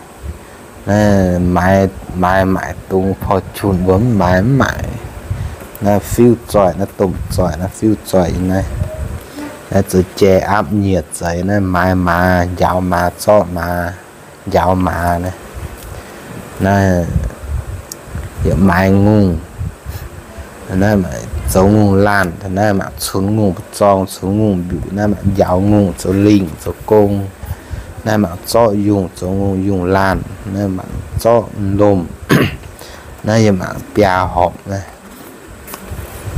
Naaiv maaiz, maaiz maaic dungz, porv junh mbuo mv maaiz mv maaic. Naaiv fiuv zoih, naaiv domh zoih, naaiv fiuv zoih yiem naaiv. Naaiv zoux jai aapv nyiec zeix naaiv, maaiz maaz, njaaux maaz, zorqv maaz, njaaux maaz naaiv. Naaiv yaac maaiz ngongh, naaiv mangc zoux ngongh laanh, naaiv mangc cunx ngongh buoz-zorng, cunx ngongh mbiuc, naaiv mangc njaaux ngongh zoux lingh zoux gong, naaiv mangc zorqv yungh zoux ngongh yungh laanh, naaiv mangc zorqv lomh, naaiv yaac mangc biaa horpc naaiv.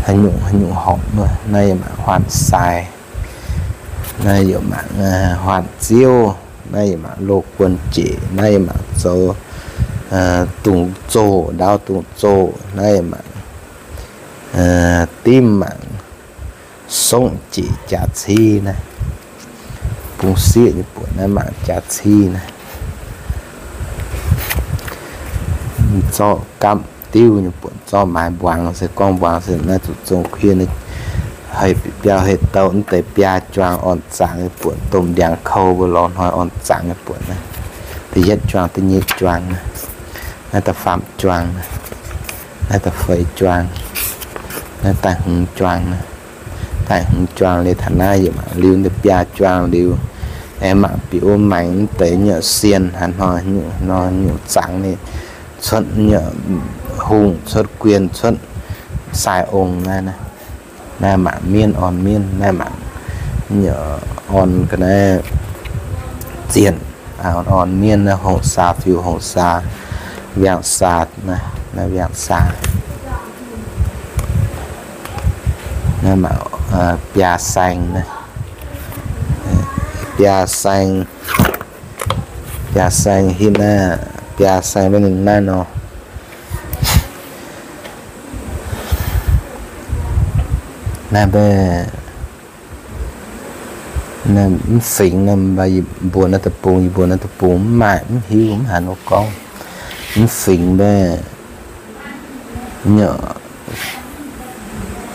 Haaix nyungc haaix nyungc horpc, naaiv yaac mangc huaanh sai, naaiv yaac mangc huaanh ziouv, naaiv yaac mangc loz guon jeic, naaiv yaac mangc zoux dungz zoh, ndaauv dungz zoh, naaiv yaac mangc dimv, mangc songv jeic jaax civ naaiv. Bung sieqv nyei buonc naaiv mangc jaax civ naaiv. Zorqv gapv diuv nyei buonc, zorqv maaiz mbuangz se gorngv mbuangz se naaiv zuqc zong kuiv, haih biauv haih douh. Mv deix biaa juang orn zangx nyei buonc, domh ndiangx kou mbuo lorz hnoi orn zangx nyei buonc naaiv. Da'yietv juang, da'nyeic juang naaiv, naaiv da'faam juang naaiv, naaiv da'feix juang, naaiv da'hmz juang naaiv. Da'hmz juang liuz taux naaiv yaac mangc liuz deix biaa juang liuz, aengx mangc bieqc wuov maengx mv deix nyei sienh haaix hnoi nyungc, hnoi nyungc zangx ninh cuotv nyei hungh, cuotv guien, cuotv sai ong naaiv. Naaiv mangc mienv orn mienv, naaiv mangc orn ga'naaiv zienh, orn mienv naaiv, hongh saa, fiuv hongh saa, viangh saa, naaiv viangh saa. Naaiv mangc biaa saeng naaiv, biaa saeng, biaa saeng hitv naaiv, biaa saeng maiv ninh naaiv nor. Naaiv mbaeqv mv fingx naaiv, mbuo naaiv deic-bung, yie mbuo naaiv deic-bung mv maaih, mv hiuv, mv haaix nor gorngv. Mv fingx mbaeqv nyei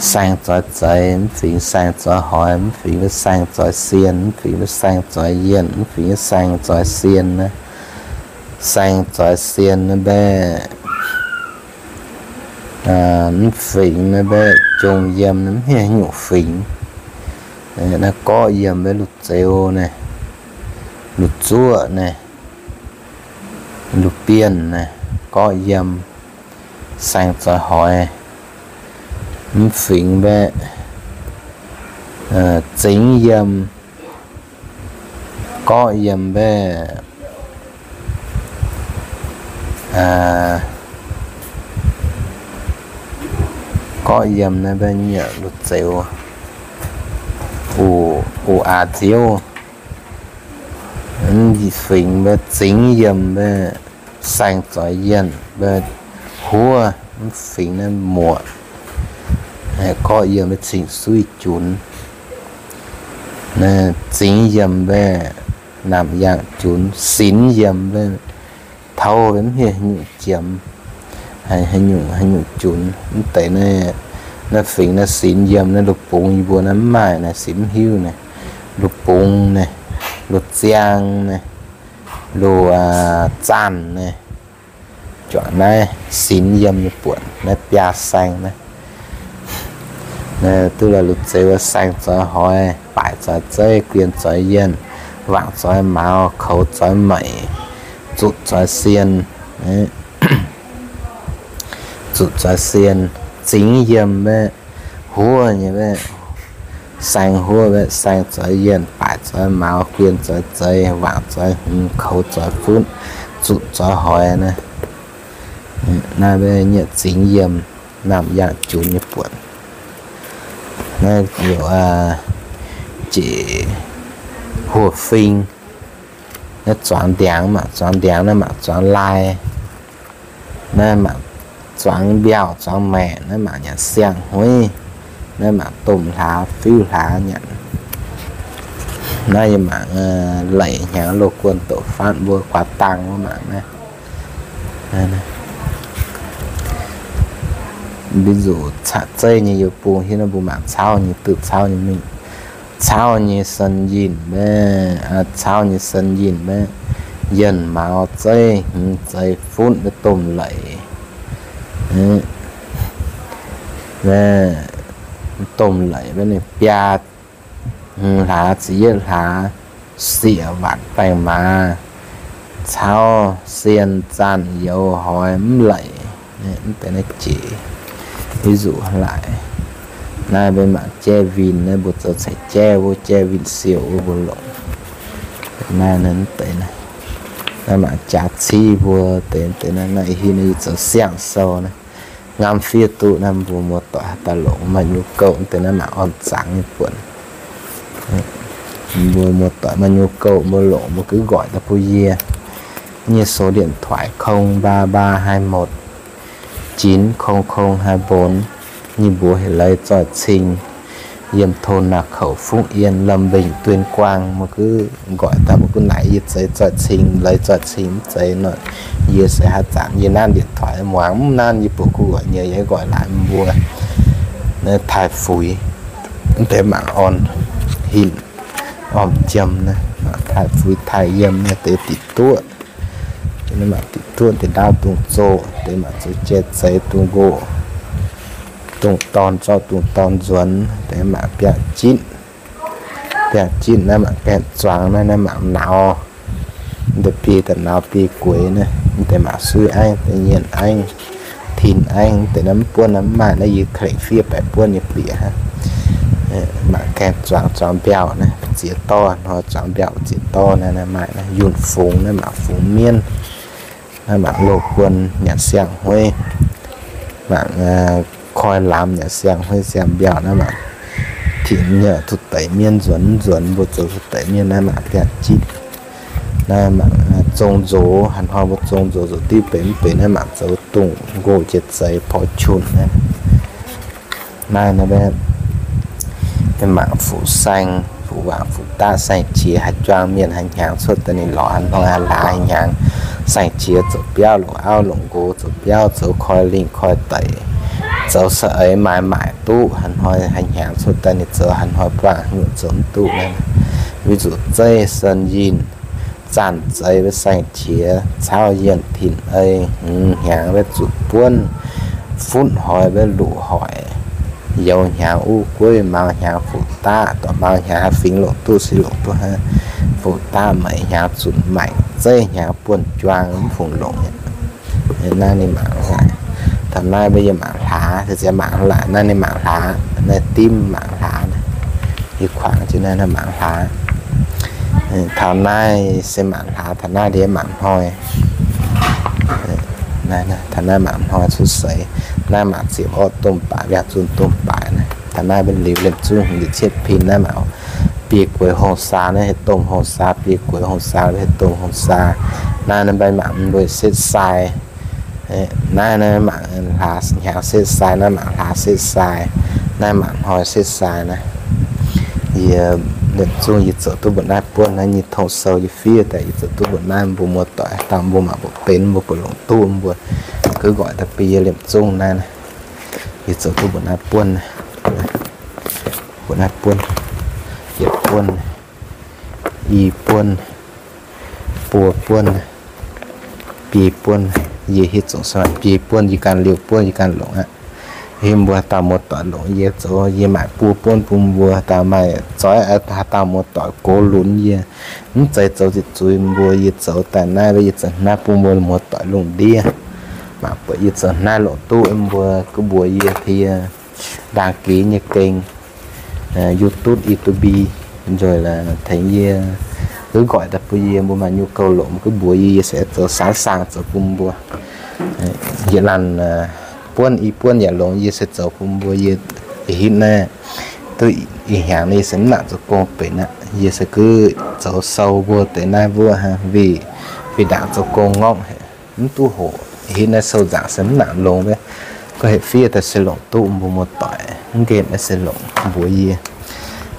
saeng zoix zeiz, mv fingx saeng zoix hoix, mv fingx saeng zoix sien, mv fingx saeng zoix yienh, mv fingx saeng zoix sien naaiv. Saeng zoix sien naaiv mbaeqv mv fingx naaiv mbaeqv jong yiem naaiv mv hnyouv fingx. Naaiv gorqv yiem mbaeqv luv zeux naaiv, luv zuoqv naaiv, luv bienh naaiv, gorqv yiem saeng zoix hoix. Mv fingx mbaeqv zingx yiem, gorqv yiem mbaeqv, gorqv yiem naaiv mbaeqv nyei luv zeux, uv, uv aax nziouv. Mv fingx mbaeqv zingx yiem mbaeqv saeng zoix yienh mbaeqv huov, mv fingx naaiv muoqc, gorqv yiem mbaeqv cing-suiv junx. Zingx yiem mbaeqv naamh yangh junx, sinx yiem mbaeqv tov mv hiuv haaix nyungc jiem, haaix nyungc, haaix nyungc junx. Mv deix naaiv, naaiv fingx naaiv sinx yiem naaiv luv bungx yie mbuo naaiv mv maaih naaiv, sinx mv hiuv naaiv. Luv bungx naaiv, luv ziang naaiv, luv zaanh naaiv, juangc naaiv sinx yiem nyei buonc naaiv biaa saeng naaiv. Duqv la'luc zeix wuov saeng zoix hoix, baaic zoix zeiv, guien zoix yienh, wangc zoix mauz, koux zoix meic, zutc zoix sien, zutc zoix sien, zingx yiem mbaeqv huov nyei mbaeqv, saeng huov mbaeqv, saeng zoix yienh, baaic zoix mauz, guien zoix zeiv, wangc zoix hmz, koux zoix funv, zutc zoix hoix naaiv. Naaiv mbaeqv nyei zingx yiem naamh yangh junx nyei buonc. Naaiv heuc jeic huov fing. Naaiv zuangx ndiangx mangc, zuangx ndiangx naaiv mangc zuangx lai. Naaiv mangc zuangx mbiauh, zuangx maeqc, naaiv mangc nyanc siang-huiv, naaiv mangc domh hlaax, fiuv hlaax nyanc. Naaiv yie mangc leic hnyangx loz guon doqc fatv mbuo guaax dangh wuov mangc naaiv. Mbuo zuqc caqv zeiv nyei yie bung hiuv naaiv mbuo mangc cauv nyei, duqv cauv nyei mingh. Cauv nyei sen yinh mbaeqv, cauv nyei sen yinh mbaeqv, yienh mauz zeiv hmz zeiv funv mbaeqv domh leic. Mbaeqv domh leic mbaeqv ninh biaa hlaax ziepc yietv hlaax, sieqv waanc baengh maaz, cauv sien zaanh youz hoix mv leic. Mv deix naaiv jiex, ví dụ laaix naaiv mbuo mangc jaiv winh naaiv, mbuo zoux ceix jaiv wuov, jaiv winh siou wuov mbuo longc. Naaiv, naaiv deix naaiv, naaiv mangc jaax civ mbuo deix, deix naaiv, naaiv ih hnoi naaiv yie zoux siang-sou naaiv. Ngamv fiev duqv naaiv mbuo muoz-doic haaix dauh longc maaih nhu gouv deix naaiv mangc orn zaangc nyei buonc. Mbuo muoz-doic maaih nhu gouv mbuo longc mbuo gux nqoix daaih bun yie. Yie nyei số điện thoại không ba ba hai một chín không không hai bốn. Yie mbuox heuc Leiz Zoih Cing, yiem thôn Nà Khẩu, Phúc Yên, Lâm Bình, Tuyên Quang. Mbuo gux nqoix daaih mbuo gux naaic yie Leiz Zoih Cing, Leiz Zoih Cing mv zeiz nor, yie se haaix zanc yie nanv điện thoại muangx mv nanv, yie buatc gux nqoix nyei yie nqoix laaix mbuo. Naaiv taaih fuix, mv deix mangc orn hinc orn jiem naaiv, mangc taaih fuix taaih yiem naaiv deix diqc duqv. Naaiv mangc diqc duqv deix ndaauv dungz zoh, deix mangc zoux jai zeix dungz nqox, dungz dorn zorqv dungz dorn nzuonx, deix mangc biangh jitv. Biangh jitv naaiv mangc gaengh zuangx naaiv, naaiv mangc nauz. Deix biei daaih nauz biei gueix naaiv, deix mangc suiv aengv, deix nyienh aengv, tin aengv, deix naaiv mv buonv naaiv mv maaih naaiv, yie ka'lengc fiev baeqc buonv nyei bieqc hnangv. Mangc gaengh zuangx, zuangx mbiauh naaiv ziex dorv hnoi, zuangx mbiauh ziex dorv naaiv, naaiv maaih naaiv yunh fungx, naaiv mangc fungx mienv, naaiv mangc loz-guon nyanc siang-hueiv, mangc koi lamz nyanc siang-hueiv siang-mbiauh, naaiv mangc tinc nyei zuqc daic mienv nzuonx mv nzuonx, mbuo zoux zuqc daic mienv, naaiv mangc biangh jitv. Naaiv mangc zong nzox, haaix hnoi mbuo zong nzox zoux diuv benx mv benx, naaiv mangc zoux dungz nqox jiex zeix porv qunx naaiv. Naaiv, naaiv mangc fuqv saeng, fuqv waangc, fuqv daqv, saeng-qiex, haaix juang mienh haaix hnyangx cuotv daaih ninh lorz haaix hnoi haaix hlaax haaix hnyangx. Saeng-qiex zoux biauv longc auv longc nqox, zoux biauv zoux koi lingh koi deic, zoux saeng-eix maaiz maaic duqv haaix hnoi haaix hnyangx cuotv daaih ninh zoux haaix hnoi buangh hnyouv zoux mv duqv naaiv. Ví dụ zeiv, sơn dinh, zaanh zeix, saeng-qiex, cauv yienh, tin ei, hmz hnyangx, zuqc buonv, futv hoix, luqc hoic, youz hnyangx, uv gueiv, maux hnyangx, fuqv daqv, dorh maux hnyangx, haaix fingx longc duqv se longc duqv hnangv. Fuqv daqv, maic hnyangx, zunc maengc, zeiv hnyangx, buonv juang, mv fungc longc. Naaiv ninh mangc hlaax. Taux naaiv mbuo yie mangc hlaax, se ziex mangc hlaax, naaiv ninh mangc hlaax, naaiv dimv mangc hlaax, yie kuangx jienv naaiv, naaiv mangc hlaax. Taux naaiv se mangc hlaax, taux naaiv ndiev mangc hnoi. Taux naaiv mangc hnoi cuotv seix, naaiv mangc ziepc orqv domh baaix, mbiaauh zunh domh baaix naaiv. Taux naaiv mbuo liuz liemh zungv liuz cietv pin naaiv mangc biei gueix hong saa, naaiv heuc domh hong saa, biei gueix hong saa, heuc domh hong saa. Naaiv naaiv mbaih mangc mbuo setv sai. Naaiv naaiv mangc hlaax hnyangx setv sai, naaiv mangc hlaax setv sai, naaiv mangc hnoi setv sai naaiv. Yie liemh zungh yie zoux duqv mbuo naaiv buonv naaiv nyei tong sou yie fiev daaih yie zoux duqv mbuo naaiv mbuo muoz-doic dauh mbuo mangc mbuo benx mbuo buatc longc duqv mbuo gux nqoix daaih bun yie liemh zungh naaiv. Yie zoux duqv mbuo naaiv buonv, mbuo naaiv buonv, yietc buonv, i buonv, buo buonv, biei buonv. Yie hiuv zuqc se biei buonv yie ganh liouh buonv yie ganh longc aqv. Hiuv mbuo haaix dauh muoz-doic longc yie zoux, yie maaic buo buonv bun mbuo. Haaix dauh maaih zoix, haaix dauh muoz-doic gox lunx yie, mv zeiz zoux ziepc zuiz mbuo, yie zoux daaih naaiv, yie zoux naaiv bun mbuo muoz-doic lungh ndiev mangc buatc yie zoux naaiv longc duqv, mbuo gux mbuox yie, yie ndaang gix nyei geng YouTube, YouTube njoih tengx yie, gux nqoix daaih bun yie, mbuo maaih nhu gouv longc gux mbuox yie, yie se zoux sẵn sàng zoux bun mbuo. Yietc laanh buonv i buonv yaac longx, yie se zoux bun mbuo. Yie ih hitv naaiv duqv ih hnyangx yie se mv nangc zoux gong benx aqv. Yie se gux zoux sou mbuo deix naaiv mbuo hnangv, fih nangc zoux gong ngorngv haic, mv duqv hoqc. Ih hitv naaiv sou nzaangc se mv nangc longx wuov. Gorngv heuc fiev daaih se longc duqv, mbuo muoz-doic mv nqemh naaiv se longc mbuox yie.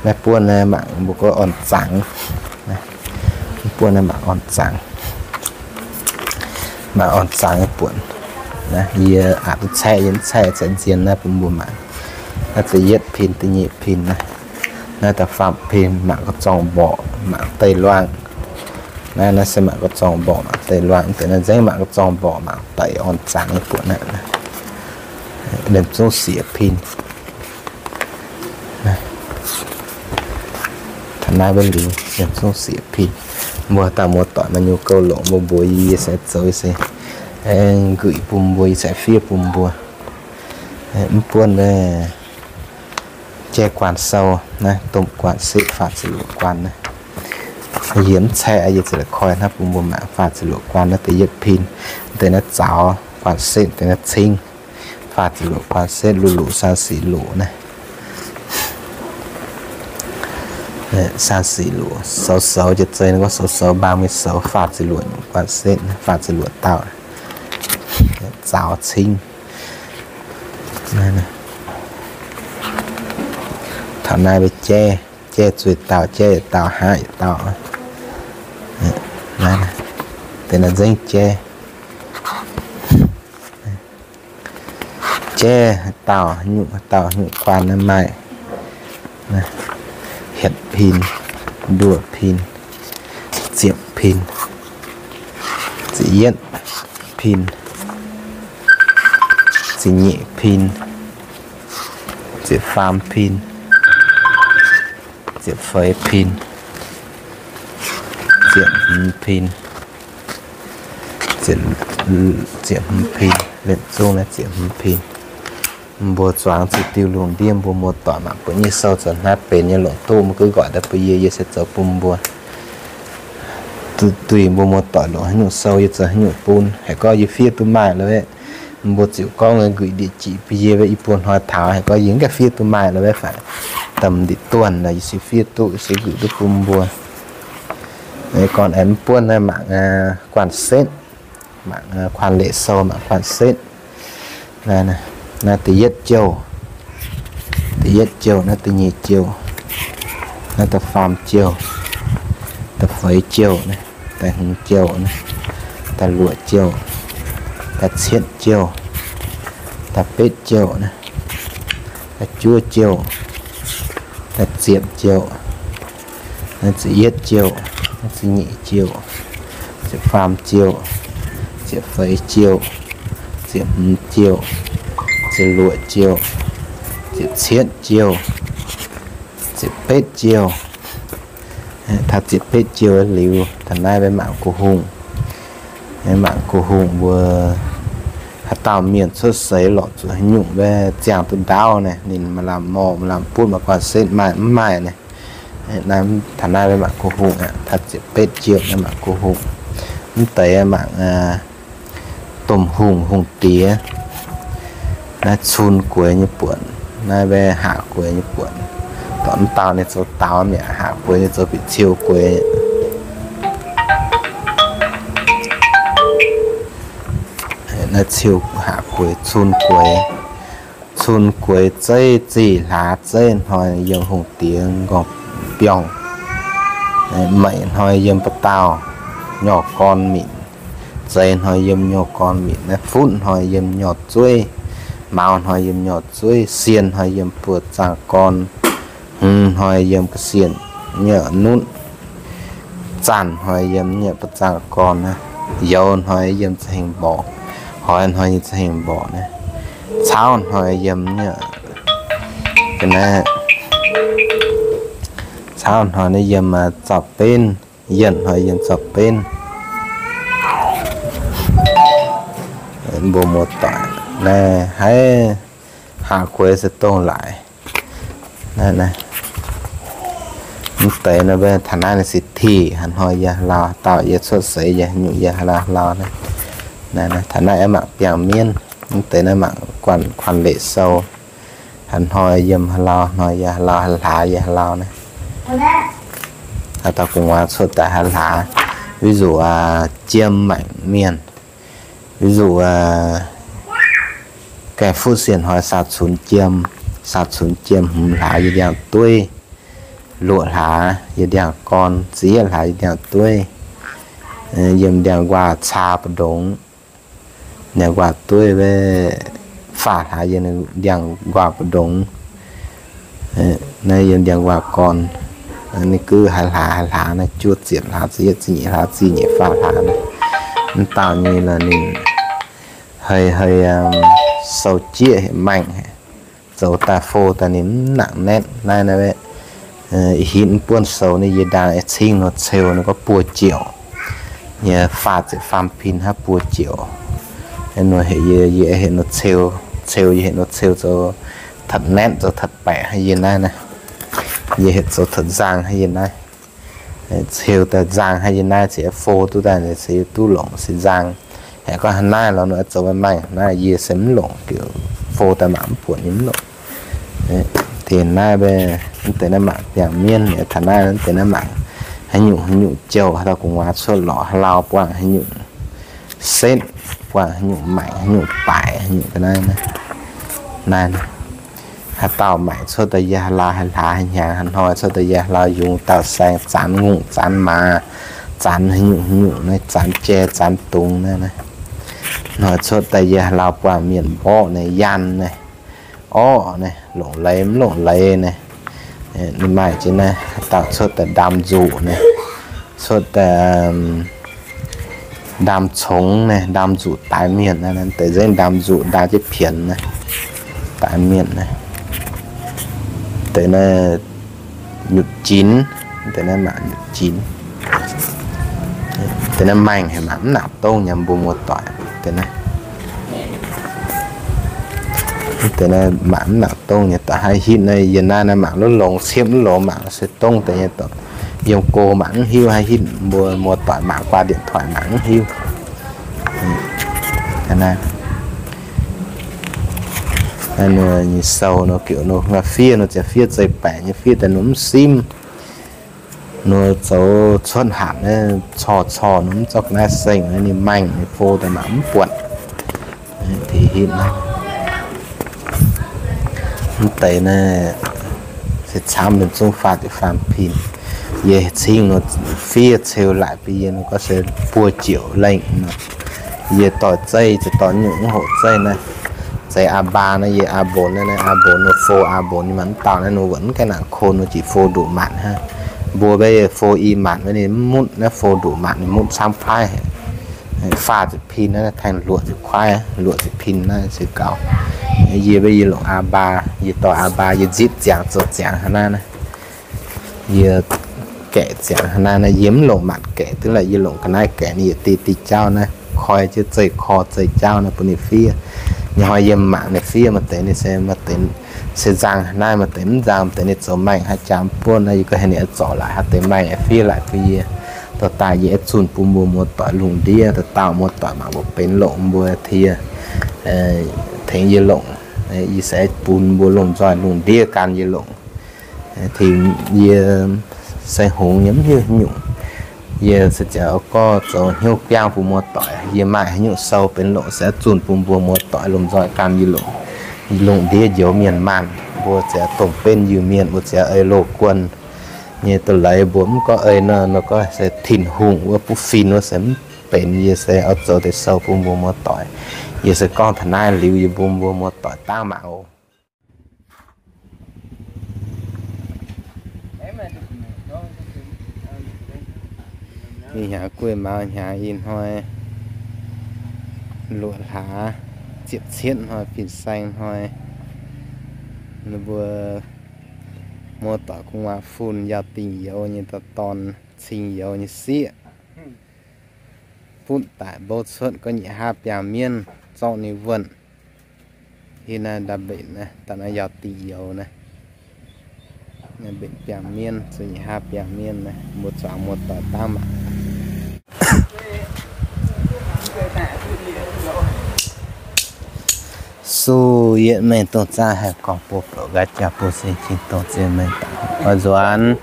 Naaiv buonv naaiv mangc mbuo gorngv orn zaangc. Buonv naaiv mangc orn zaangc, mangc orn zaangc buonc. Yie aqc duqv caeqv, yie mv caeqv, caeqv nzien naaiv bun mbuo mangc. Naaiv da'yietv pin, da'nyeic pin naaiv. Naaiv da'faam pin mangc ga'zorng mborqc, mangc deic-luangh. Naaiv, naaiv se mangc ga'zorng mborqc, mangc deic-luangh. Deix naaiv nzengc mangc ga'zorng mborqc, mangc daic orn zaangc nyei buonc aqv. Liemh zungv sieqv pin. Naaiv mbuo liuz yiem zungv sieqv pin. Mbuo dauh muoz-doic maaih nyungc gouv longc mbuo mbuox yie, yie se zoux, yie se aengx nquih bun mbuo, yie se fiev bun mbuo. Mv buonv naaiv jaiv guanh sou naaiv, domh guanh setv faah ziepc luoqc guanh naaiv. Yie mv caeqv, yie ziouc la'koi hnangv bun mbuo mangc faah ziepc luoqc guanh naaiv da'yietv pin. Deix naaiv zaux guanh setv, deix naaiv cingv. Faah ziepc luoqc guanh setv, luoqc luoqc, saang sic luoqc naaiv. Saang sic luoqc, soux soux jiex zei nor gorngv soux soux mbaang mingh soux faah ziepc luoqc nyungc guanh setv, faah ziepc luoqc dauh. Zaux cingv. Taux naaiv mbuo jaiv, jaiv zueih dauh, jaiv yietc dauh, haav yietc dauh. Deix naaiv nzengc jaiv. Jaiv dauh nyungc, dauh nyungc guanh naaiv maaih hietc pin, nduoh pin, ziepc pin, ziepc yietv pin, ziepc nyeic pin, ziepc faam pin, ziepc feix pin, ziepc hmz pin, ziepc, ziepc hmz pin, liemh zungv naaiv ziepc hmz pin. Mbuo zuangx ziqc diuh lungh ndiev mbuo muoz-doic mangc buatc nyei sou zoux hnangv benx nyei longc duqv, mbuo gux nqoic daaih bun yie, yie se zoux bun mbuo. Duih mbuo muoz-doic longc haaix nyungc sou yie zoux haaix nyungc bun. Haiz gorngv yie fiev duqv maaih lorqc, mbuo ziouc gorngv nquih ndie-jieqv bun yie, i buo hnoi taux haiz gorngv yie mv gaengh fiev duqv maaih lorqc, fai da'nyeic ndie-duonh nor yie se fiev duqv, se nquih duqv bun mbuo. Gorn aengx mv buonv naaiv mangc guanh setv, mangc kuanh leqc sou mangc guanh setv. Naaiv da'yietv jouh, da'yietv jouh, naaiv da'nyeic jouh, naaiv da'faam jouh, da'feix jouh, naaiv da'hmz jouh, naaiv da'luoqc jouh, da'cietv jouh, da'betv jouh, naaiv da'juov jouh, da'ziepc jouh, naaiv ziepc yietv jouh, naaiv ziepc nyeic jouh, ziepc faam jouh, ziepc feix jouh, ziepc hmz jouh, ziepc luoqc jouh, ziepc cietv jouh, ziepc betv jouh. Taux ziepc betv jouh liuz, taux naaiv mbuo mangc go hungh. Mangc go hungh mbuo haaix dauh mienh cuotv seix lorqc zuqc haaix nyungc mbuo ziangh duqv ndaauv naaiv, ninh maaih lamh morh, maaih lamh butv, maaih guanh setv, maaih mv maaih naaiv. Naaiv taux naaiv mbuo mangc go hungh aqv. Taux ziepc betv jouh naaiv mangc go hungh. Mv deix mangc domh hungh, hungh diex. Naaiv cun gueix nyei buonc, naaiv mbuo haac gueix nyei buonc. Dorh mv dauh ninh zoux daaux mi'aqv, haac gueix ninh zoux bieqc ciou gueix. Naaiv ciou haac gueix, cun gueix. Cun gueix zeiv zih hlaax, zeiv hnoi yiem hungh diex nqorngv-biorngh, meic hnoi yiem ba'dauh nyorh gorn minc, zeix hnoi yiem nyorh gorn minc, naaiv futv hnoi yiem nyorh zueiv, maux hnoi yiem nyorh zueiv, sien hnoi yiem buoz-zaangh gorn, hmz hnoi yiem ga'sienh nyei nutv, zanc hnoi yiem nyei buoz-zaangh gorn naaiv, youz hnoi yiem za'hengh mborqc, hoix hnoi yiem za'hengh mborqc naaiv, cauv hnoi yiem nyei ga'naaiv, cauv hnoi naaiv yiem zaux-benv, yienh hnoi yiem zaux-benv. Mbuo muoz-doic naaiv haiz haac gueix se dongh laaix. Naaiv, mv deix naaiv mbuo taux naaiv ninh se tih, haaix hnoi yie haaix lauh dauh yie cuotv seix yie nyungc yie haaix lauh haaix lauh naaiv. Naaiv, taux naaiv aengx mangc biangh mienv, mv deix naaiv mangc guanh kuanh leqc sou. Haaix hnoi yiem haaix lauh, hnoi yie haaix lauh, haaix hlaax yie haaix lauh naaiv. Haaix dauh gu'nguaaz cuotv daaih haaix hlaax. Ví dụ, jiem maengc mienh. Ví dụ, gaengh fuqv sienh hnoi saau cunx jiem, saau cunx jiem hmz hlaax yiem ndiangx-dueiv, luoqc hlaax yiem ndiangx-gorn, ziepc yietv hlaax yiem ndiangx-dueiv, yiem ndiangx-nquaah caa mbu'ndongx, ndiangx-nquaah dueiv, faah hlaax yiem ndiangx-nquaah mbu'ndongx, naaiv yiem ndiangx-nquaah gorn. Ninh gux haaix hlaax haaix hlaax naaiv, juov ziepc hlaax, ziepc yietv, ziepc nyeic hlaax, ziepc nyeic faah hlaax naaiv. Mv dauh nyei lorqc ninh hei, hei sou jieqv haic, maengh haic, zoux daaih fo daaih ninh mv nangc naetv naaiv naaiv. Ih hitv mv buonv sou ninh yie ndaang cingv nor ceu nor gorngv buo jioux. Yie faah ziepc faam pin hnangv buo jioux. Nor heuc yie, yie heuc nor ceu, ceu yie heuc nor ceu zoux taux naetv zoux taux baeqc hnangv yie naaiv naaiv. Yie heuc zoux taux nzang hnangv yie naaiv. Ceu daaih nzang hnangv yie naaiv cingx fo duqv daaih cingx duqv longc se nzang. Haiz gorngv hnangv naaiv lorz nor zoux maengh maengh naaiv yie se mv longc, fo daaih mangc mv buatc nyei mv longc. Deix naaiv, mv deix naaiv mangc biangh mienv taux naaiv, mv deix naaiv mangc haaix nyungc haaix nyungc jouh, haaix dauh gu'nguaaz cuotv lorqc, haaix lauh buangh haaix nyungc setv, buangh haaix nyungc maengc, haaix nyungc baaic, haaix nyungc ga'naaiv naaiv. Haaix dauh maengc cuotv daaih yie haaix lauh haaix hlaax haaix hnyangx haaix hnoi cuotv daaih yie haaix lauh yungz dauh saeng, zanx ngongh zanx maaz, zanx haaix nyungc haaix nyungc naaiv, zanx jai zanx dungz naaiv. Hnoi cuotv daaih yie haaix lauh buangh mienh mborqv naaiv, yanh naaiv, orqv naaiv, longc leiz mv longc leiz naaiv. Ninh maaih jiex naaiv, haaix dauh cuotv daaih ndaam nzuqc naaiv, cuotv daaih ndaam congx naaiv, ndaam nzuqc daix mienh naaiv, deix nzengc ndaam nzuqc ndaam jienv pienx naaiv, daix mienh naaiv. Deix naaiv nyutc jinx, deix naaiv mangc nyutc jinx. Deix naaiv maengh haic, mangc mv nangc dongh nyei mbuo muoz-doic. Deix naaiv, deix naaiv mangc mv nangc dongh nyei, da'haiz hitv naaiv yie naaiv naaiv mangc longx, ciepv mv longx, mangc se dongh deix nyei doic. Yiem go mangc mv hiuv, haiz hitv mbuo muoz-doic mangc qua điện thoại mangc mv hiuv. Naaiv nyei sou nor, giux nor, fiev nor, ziouc fiev zeih baeqc nyei, fiev daaih nor mv simv. Nor zoux cuotv hanc naaiv, corc corc nor mv zorqv ga'naaiv seng, ninh maengh ninh fo daaih mangc mv buatc. Mv deix naaiv se camv ninh zungv faah ziepc faam pin. Yie cingv nor fiev ceu laaic bun yie nor gorngv se buo jioux lengh nor. Yie doix zeiv, ziex doix nyungc mv hoqc zeiv naaiv. Zeiz aa baa naaiv, yie aa mbonx naaiv, naaiv aa mbonx nor fo aa mbonx ninh mv dauh naaiv nor wuonc mv gaengh nangc ko nor jiex fo nduqc maanc hnangv. Mbuo mbe fo i maanc maiv ninh mv mutv, naaiv fo nduqc maanc ninh mutv camv kuaaiv. Faah ziepc pin naaiv, tengx luoqc ziepc kuaaiv, luoqc ziepc pin naaiv se gaux. Yie mbe yie longc aa baa, yie doix aa baa, yie nzipc ziangx zoux ziangx hnangv naaiv naaiv. Yie gaeqc ziangx hnangv naaiv naaiv, yie mv longc maanc gaeqc, duqv laaix yie longc ga'naaiv gaeqc ninh yietc diuh diuh jauv naaiv, koi jienv zeih koi zeih jauv naaiv bun ninh fiev. Ninh hnoi yie mangc ninh fiev maaih deix ninh se, maaih deix se nzang hnangv naaiv, maaih deix mv nzang, maaih deix ninh zoux maengh haaix jaax mv buonv naaiv, yie gorngv heuc ninh zorc laaic haaix deix maengh fiev laaic bun yie. Dorh daaih yie aengx zunh bun mbuo muoz-doic lungh ndiev, dauh dauh muoz-doic mangc mbuo benx longc mbuo tie, tengx yie longc. Yie se bun mbuo lomh nzoih lungh ndiev gan yie longc. Tengx yie se hngongx nyei mv hiuv nyungc. Yie se ziouc gorngv zoux hnyouv biangv bun muoz-doic. Yie maaih haaix nyungc sou benx longc se zunh bun mbuo muoz-doic lomh nzoih gan yie longc. Lungh ndiev njoux mienh maanh, mbuo ziouc domh benv Iu-Mienh, mbuo ziouc ei loz guon nyei doz-leiz, mbuo mv gorngv ei nor, nor gorngv se Tin-Hungh wuov butv fin wuov se mv benx. Yie se oix zoux deix sou bun mbuo muoz-doic. Yie se gorngv taux naaiv liuz yie bun mbuo muoz-doic dangv mangc oc. Ih hnyangx guei maux hnyangx ih hnoi luoqc hlaax ziepc cietv hnoi fin-saeng hnoi, ninh mbuo muoz-doic gu'nguaaz fun yauh dingh youz nyei dorn, cing youz nyei sieqv. Butv daic mbouv cuotv gorngv nyic hlaav biangh mienv zorqv ninh wuonh. Ih naaiv ndau mbenc naaiv, da'naaiv yauh dingh youz naaiv. Naaiv mbenc biangh mienv, zuqc nyic hlaav biangh mienv naaiv, mbuo zuangx muoz-doic dangv mangc. Suv yietv mengh dongh zaangv haih gorngv bun bouc nqaai jaax bun se jiex dongh zien mengh daaih oix nzuonx.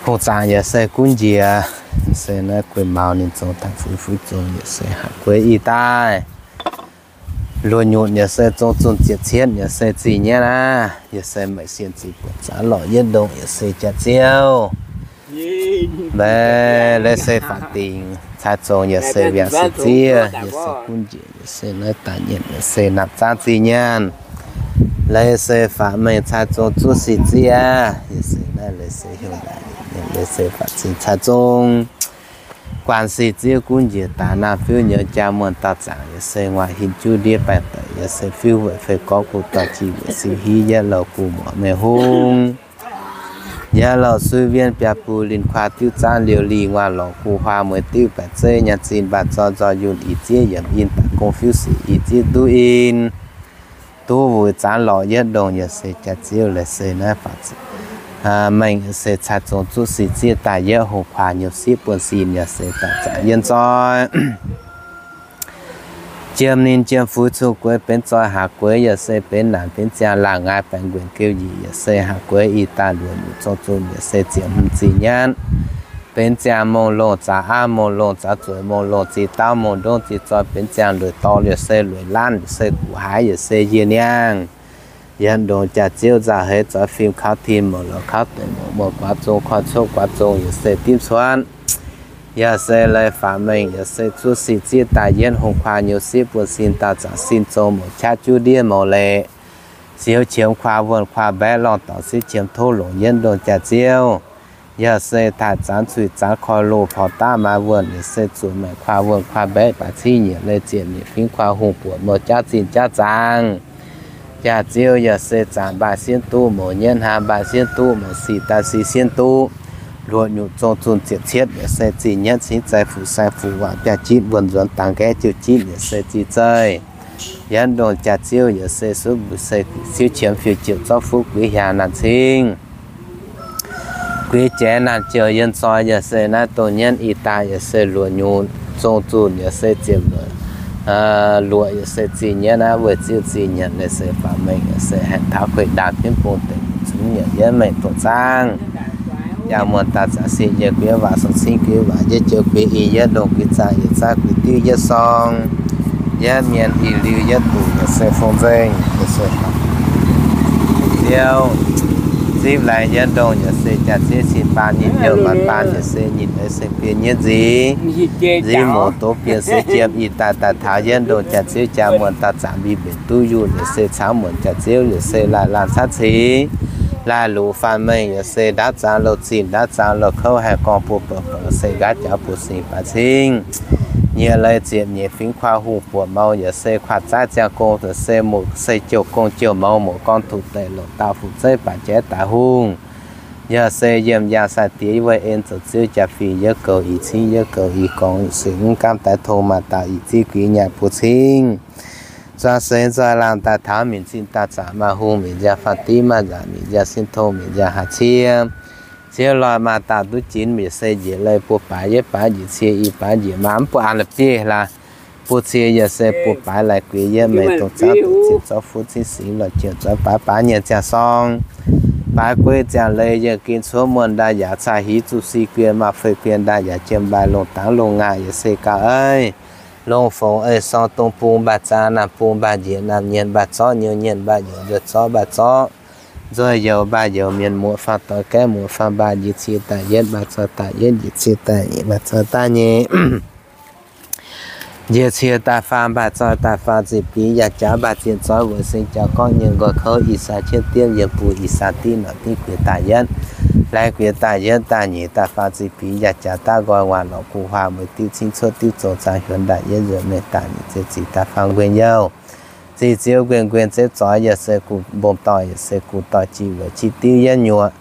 Hungh zaangc yaac se gunv njiec, se naaiv guei maux ninh zong dangh fuix fuix zong yaac se haic guei ih daaih. Luoqc nyutc yaac se zong zunh ziepc cietv yaac se zih nyaiv aqv. Yaac se meih sienh zinh buonc zaax lorh yietv ndongc yaac se jaax ziouv. Mbe leiz se faatv dingc cai zong yaac se mbiaangx se ziev, yaac se gunv njiec, yaac se naaiv daaih nyienc, yaac se napc zaangv zinh nyaanh. Leiz se faatv mengh cai zong zuov sic ziev, yaac se naaiv leiz se hiuv ndaangc, leiz se faatv cing cai zong guanh sic ziev gunv njiec daaih naamh fiuv nyouz jaa muonh dauh zaangc, yaac se nguaaic hin juv ndiev baengh daic, yaac se fiuv weic fei gorngv gu dorh jiex weic siu hiv yietv louh gu muoqc meih hungh. Yaac lorqc, sui wien biaa buc linh kuaa diuv zaanv liouh lih nguaah lorqc, gu huaa mueiz diuv baeqc zeiv nyaanh zinh mbaah zorqv nzoih yunh ih zieqv yiemc in daaih gong fiuv sic ih zieqv duqv in. Duqv wuic zaanv lorqc yietv ndongh yaac se jaax ziouv leiz se naaiv faaux mengh se cai zong zuqv sic zieqv daaih yietv hungh kuaah nyuoz sieqv buonv sin yaac se daaih zaangc yien nzoih. Jiem ninh jiem fuix cunh gueix benx zoih haac gueix yaac se benx naanc benx ziangh laangh ngaai baengx nquenc geu yic yaac se haac gueix ih daaih luoqc nyuoqc zong zunh yaac se ziepc hmz zih nyanv. Benx ziangh mongh longh zaqc aav mongh longh zaqc zueiz mongh longh zih dauh mongh ndongv zih zoih benx ziangh lueic dorh yaac se lueic laanv yaac se guqc haaix yaac se yie niangh. Yietv ndongh jaax ziouv nzauh heix zoix fim kauv tin mouc lorz kauv deix mouc muoz guaax zong koi cov guaax zong yaac se dimv cuotv. Yaac se leiz faaux mengh yaac se zuov sic zieqv daaih yietv hungh kuaah nyuoz sieqv buonv sin dauh zaangc sin zong mouc qaqv juv ndiev mouc leic. Siouv qiemx kuaah wuonh kuaah mbaeqv lorngh dorngc siouv qiemx tov longc yietv ndongh jaax ziouv. Yaac se taaih zanx cuiv zanx koi loz porc daav maa wuonh yaac se zuqc maengc kuaah wuonh kuaah mbaeqv baaix cingv nyiec leiz ziepc nyeic fingx kuaah hungh buoqc mouc jaav zinh jaav zaangc. Jaax ziouv yaac se zaangc mbaah sienv duqv mouc nyietv hnaa mbaah sienv duqv mouc sic daaih sic sienv duqv. Luoqc nyuoqc zong zunh ziepc cietv yaac se zinh nyietv cingv zai fuqv sai fuqv waac biaav jitv mbuonx nzuonx dangx nqaeqv jiuv jitv yaac se zinh zeih. Yietv ndongh jaax ziouv yaac se suv mbuo se siouv qiemx fiuv jiouc zorqv fuqv guix hiaangx naanc cingv. Guix jiex naanc jouh yien zoi yaac se naaiv dongh nyienv ih daaih yaac se luoqc nyuoqc zong zunh yaac se ziepc luoqc, luoqc yaac se zinh nyietv naaiv weic ziouv zinh nyietv leiz se faaux mengh yaac se haengh taux kueih ndaangc jienv bung deic zungv yaac yietv mengh doqc zaangv. Jaa muonh daaih zaangc sic yie guix waac song cingv guix waac yietv jouh guix i yietv ndongh guix zaangc yietc zaangv guix diuv yietv song. Yietv mienh ih liuz yietv duqv yaac se fong nzengc yaac se ziouv. Zipv laengz yietv ndongh yaac se jaax ziouv cin baan nyitc youh maanc baan yaac se nyitc eix se bienh nyietv nziv. Nziv mouc doz bienh se jiem ih daaih daaih taux yietv ndongh jaax ziouv jaa muonh daaih zaangc mbiv mbenc duqv yunh yaac se caux muonc jaax ziouv yaac se laih laanh caqv cingx. Laih luqc faanh mengh yaac se ndaauv zaangc louh zinh ndaauv zaangc louh kouv haih gorngv buo bouc bouc se nqaatv jaax buo singx baaix cingv. Nyiec leiz ziepc nyeic fingx kuaah hungh buoqc mouz yaac se kuaah zaaiv ziangh gong yaac se mouc se jouh gong jouh mouz mouc gorngv tuqv deix longc dauh fu'zeiv baaix jaaix daaih hungh. Yaac se yiem yaangh sai-diex weic en zoux ziouv jaa-fingx yietv goux ih cingv yietv goux ih gorngx yaac se mv gaamv daix tong maaih dauh ih zieqv guix nyaanh buo cingv. Zuangx seix nzoih laangh daaih taux minc zinh daaih zaangc maaih hungh minc nziaaux faanh div maaih nzaangc minc nziaaux sin tong minc nziaaux haaix cie. Ziev loih maaih dauh duqv jinx yaac se njiec leiz buo baaix yietv baaix njiec cie i baaix njiec maa mv buatc an la'bieiv hlaax. Buo cie yaac se buo baaix laih guix yietv mengh dongh zaangv dongh ziepc zorqv fuqv cingv singx lorh jiex zueiz baaix baaix nyienz ziangh sorng. Baaix gueiv ziangh leiz yienh gen cuotv muonh ndaaih yaac caa hiv zuqc si guien maaih fei guien ndaaih yaac jiem mbaih longh dangx longh ngaih yaac se gauh aiv. Longh fongc ei sorng dong bung mbaih zaa naamh bung mbaih njiec naamh nyienz mbaih zorqv nyouv nyienz mbaih youc nzueic zorqv mbaih zorqv. Nzueic youc mbaih youc mienh muoqc faanh doix gaeqv muoqc faanh mbaih njiec cie daaih yietv mbaih zoih daaih yietv njiec cie daaih nyic mbaih zoih daaih nyeic. Njiec cie daaih faanh mbaih zoih daaih faanh ziqc biix yaac jaax mbaih zienh zoih weic seng jaax gorngv nyei nqoi kouv ih sai qiemv diemv yiem buo ih sai div norqc div guix daaih yietv. Laih guix daaih yietv daaih nyeic daaih faanh ziqc biix yaac jaax daav nqoi waac lorqc gu huaah mueiz diuv cingv cuotv diuv zong zaangh hiuonx ndaaih yietv nzuonx mengh daaih nyeic ziepc ziqc daaih faanh nquenh youh. Ziqc ziouv nquenh nquenh zeiv zoih yaac se gu mbom doic yaac se gu doic jiex weic qiex diuv yietv nyuoqc.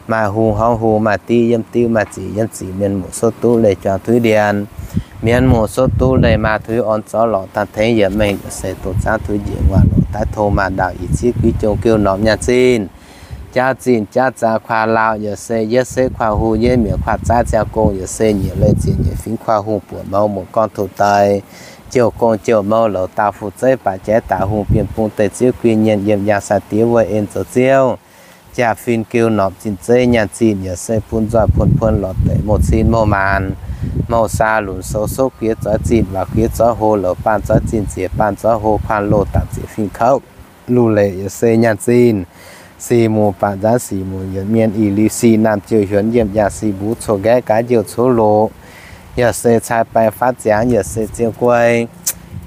Maaih hungh horngv hungh maaih div yiem diuv maaih ziqc yiem ziqc mienh muoc suoqv duqv leih juangc tuix ndienx. Mienh muoc suoqv duqv leih maa tuix orn zorqv lorqc daaih tengx yietc mengh yaac se dongh zaangv tuix njiec waac lorqc daaih tong maaih ndau ih zieqv guix jong geu norm nyaanh zinh. Jaav zinh jaav zaax kuaah lauh yaac se yietv sekv kuaah hungh yietv mietc kuaah zaaiv ziangh gong yaac se nyiec leiz ziepc nyeic fingx kuaah hungh buoqc mouz muoc gorngv tuqv deix. Jouh gong jouh mouz louc dauh fu'zeiv baaix jaaix daaih hungh bienh bung deix ziouv guin nyienh yiem yaangh sai-diex wuov en zoux ziouv. Jaa-fin geu norqc zinh zeiv nyaanh zinh yaac se bun nzoih puon puon lorz deix mouh cin mouh maanc, mouh saa lunc sou sov guiex zoix zinh waac guiex zoix hlo louc baanh zoix zinh ziex baanh zoix hlo kuaanh loh dapc ziex fingx kouv. Luv leic yaac se nyaanh zinh. Sic muc baac nzaanv sic muc yietc mienh ih liuz sic naamh jiouh hiuonx yiem yaangh sic mbuv coqv nqaeqv gaax njiouh coqv loqc. Yaac se cai baeng faatv ziangx yaac se ziouh guei.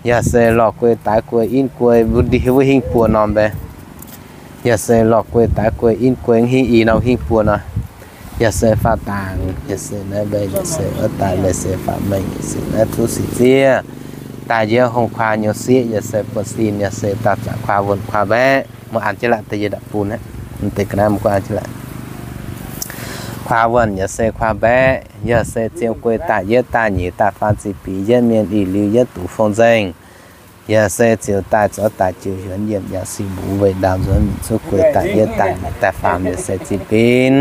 Yaac se lorh guei daix guei inv guei mbuo ndih wuov hingv buo norm mbaeqc. Yaac se lorh guei daix guei inv guei hingv i norm hingv buo nor. Yaac se faah dangc, yaac se naaiv mbaeqc, yaac se wuov daaih leiz se faah mengh, yaac se naaiv zuqv sic zieqv. Daaih yie hungh kuaah nyuoz sieqv, yaac se buonv sin, yaac se dauh zanc kuaah wuonh kuaah mbaeqc. Muoz an jienv laqc deix yie ndapc bun aqv. Deix ga'naaiv muoz guaah an jienv laqc. Kuav wuonh yaac se kuav mbaeqv, yaac se ziouc guei daaih yietv daaih nyeic daaih faam ziqc bic yietv mienh ih liuz yietv dungz fong nzengc. Yaac se ziouc daaih zoux daaih jiu hiuonx yiem yaac sic mbuo weih ndaauv nzuonx mingh zuqv guei daaih yietv daaih nyeic daaih faam yaac se ziqc bic.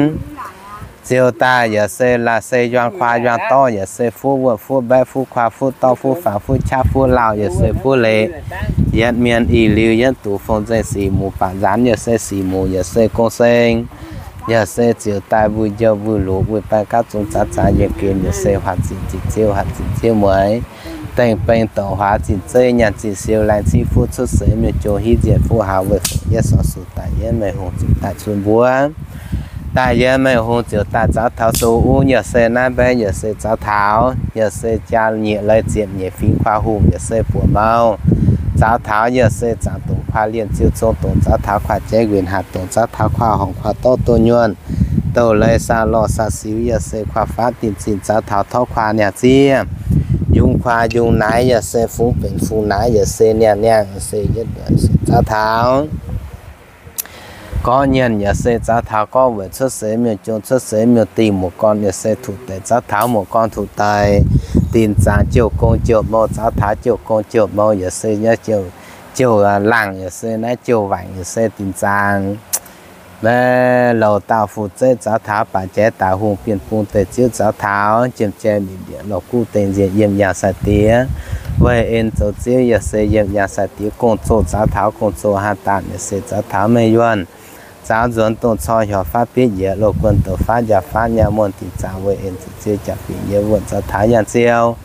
Ziouc daaih yaac se laaix se yuang kuav yuang dorv yaac se fuqv wuonh fuqv mbaeqv fuqv kuav fuqv dorv fuqv faam fuqv qaqv fuqv lauh yaac se fuqv leiz. Yietv mienh ih liuz yietv dungz fong nzengc sic mbuo baac nzaanx yaac se sic mbuo yaac se gong seng. Yaac se ziouc daaih mbuo njouh mbuo luqc mbuo baeng gaav zong zaax zaax yiem gen yaac se huaax zinh zinh ziouv huaax zinh ziouv mueiz. Dengh beng douc huaax zinh zeiv nyaanh zinh siou laengz cingv fuqv cuotv seix mienh jong hiv nzienh fuqv haaz weih fongc yietv sorc suc daaih yietv Meih Hungh ziouc daaih cun mbuo. Daaih yietv Meih Hungh ziouc daaih zaux taux sou uv yaac se naaiv mbaeqv yaac se zaux taux yaac se jaa nyieqc leiz ziepc nyeic fingx kuav hungh yaac se buoqc mouh. Zaux taux yaac se zaangc dongc kuav lienh ziouc zong dongc zaux taux kuav jeiv nquenc hatc dongc zaux taux kuav horngc kuav dorv doh nyuonh. Douh leiz saah lorh saah siux yaac se kuav faatv dinh zinh zaux taux torv kuav niaa ziev. Yungz kuav yungz naaiv yaac se fungx benx fungx naaiv yaac se niaa niangh yaac se yietv se zaux taux gorqv nyienh yaac se zaux taux gorqv weic cuotv seix miuc-jong cuotv seix miuc-dingh muoz-gorn yaac se tuqv deix zaux taux muoz-gorn tuqv deix. Dinh zaangc jouh gong jouh mou zaux taux jouh gong jouh mou yaac se naaiv jouh laangh yaac se naaiv jouh waanc yaac se dinh zaangc. Maiv louc dauh fu zeiv zaux taux baac jaaix daaih hungh bienh bung deix ziouv zaux taux jiem jai mbic mbiec lorh guv dengh nzienh yiem yangh sai-diex. Weih en zoux ziouv yaac se yiem yangh sai-diex gong-zoh zaux taux gong-zoh haa daanh yaac se zaux taux mengh yuonh. Zaux nzuonx dongh cor hiuorv faatv bitv yiez loz guon douc faatv njaaux faatv nyaanh muonh dinh zaangc weih en zoux ziouv jaax fingx yiem wuonh zaux taux yangh ziouv.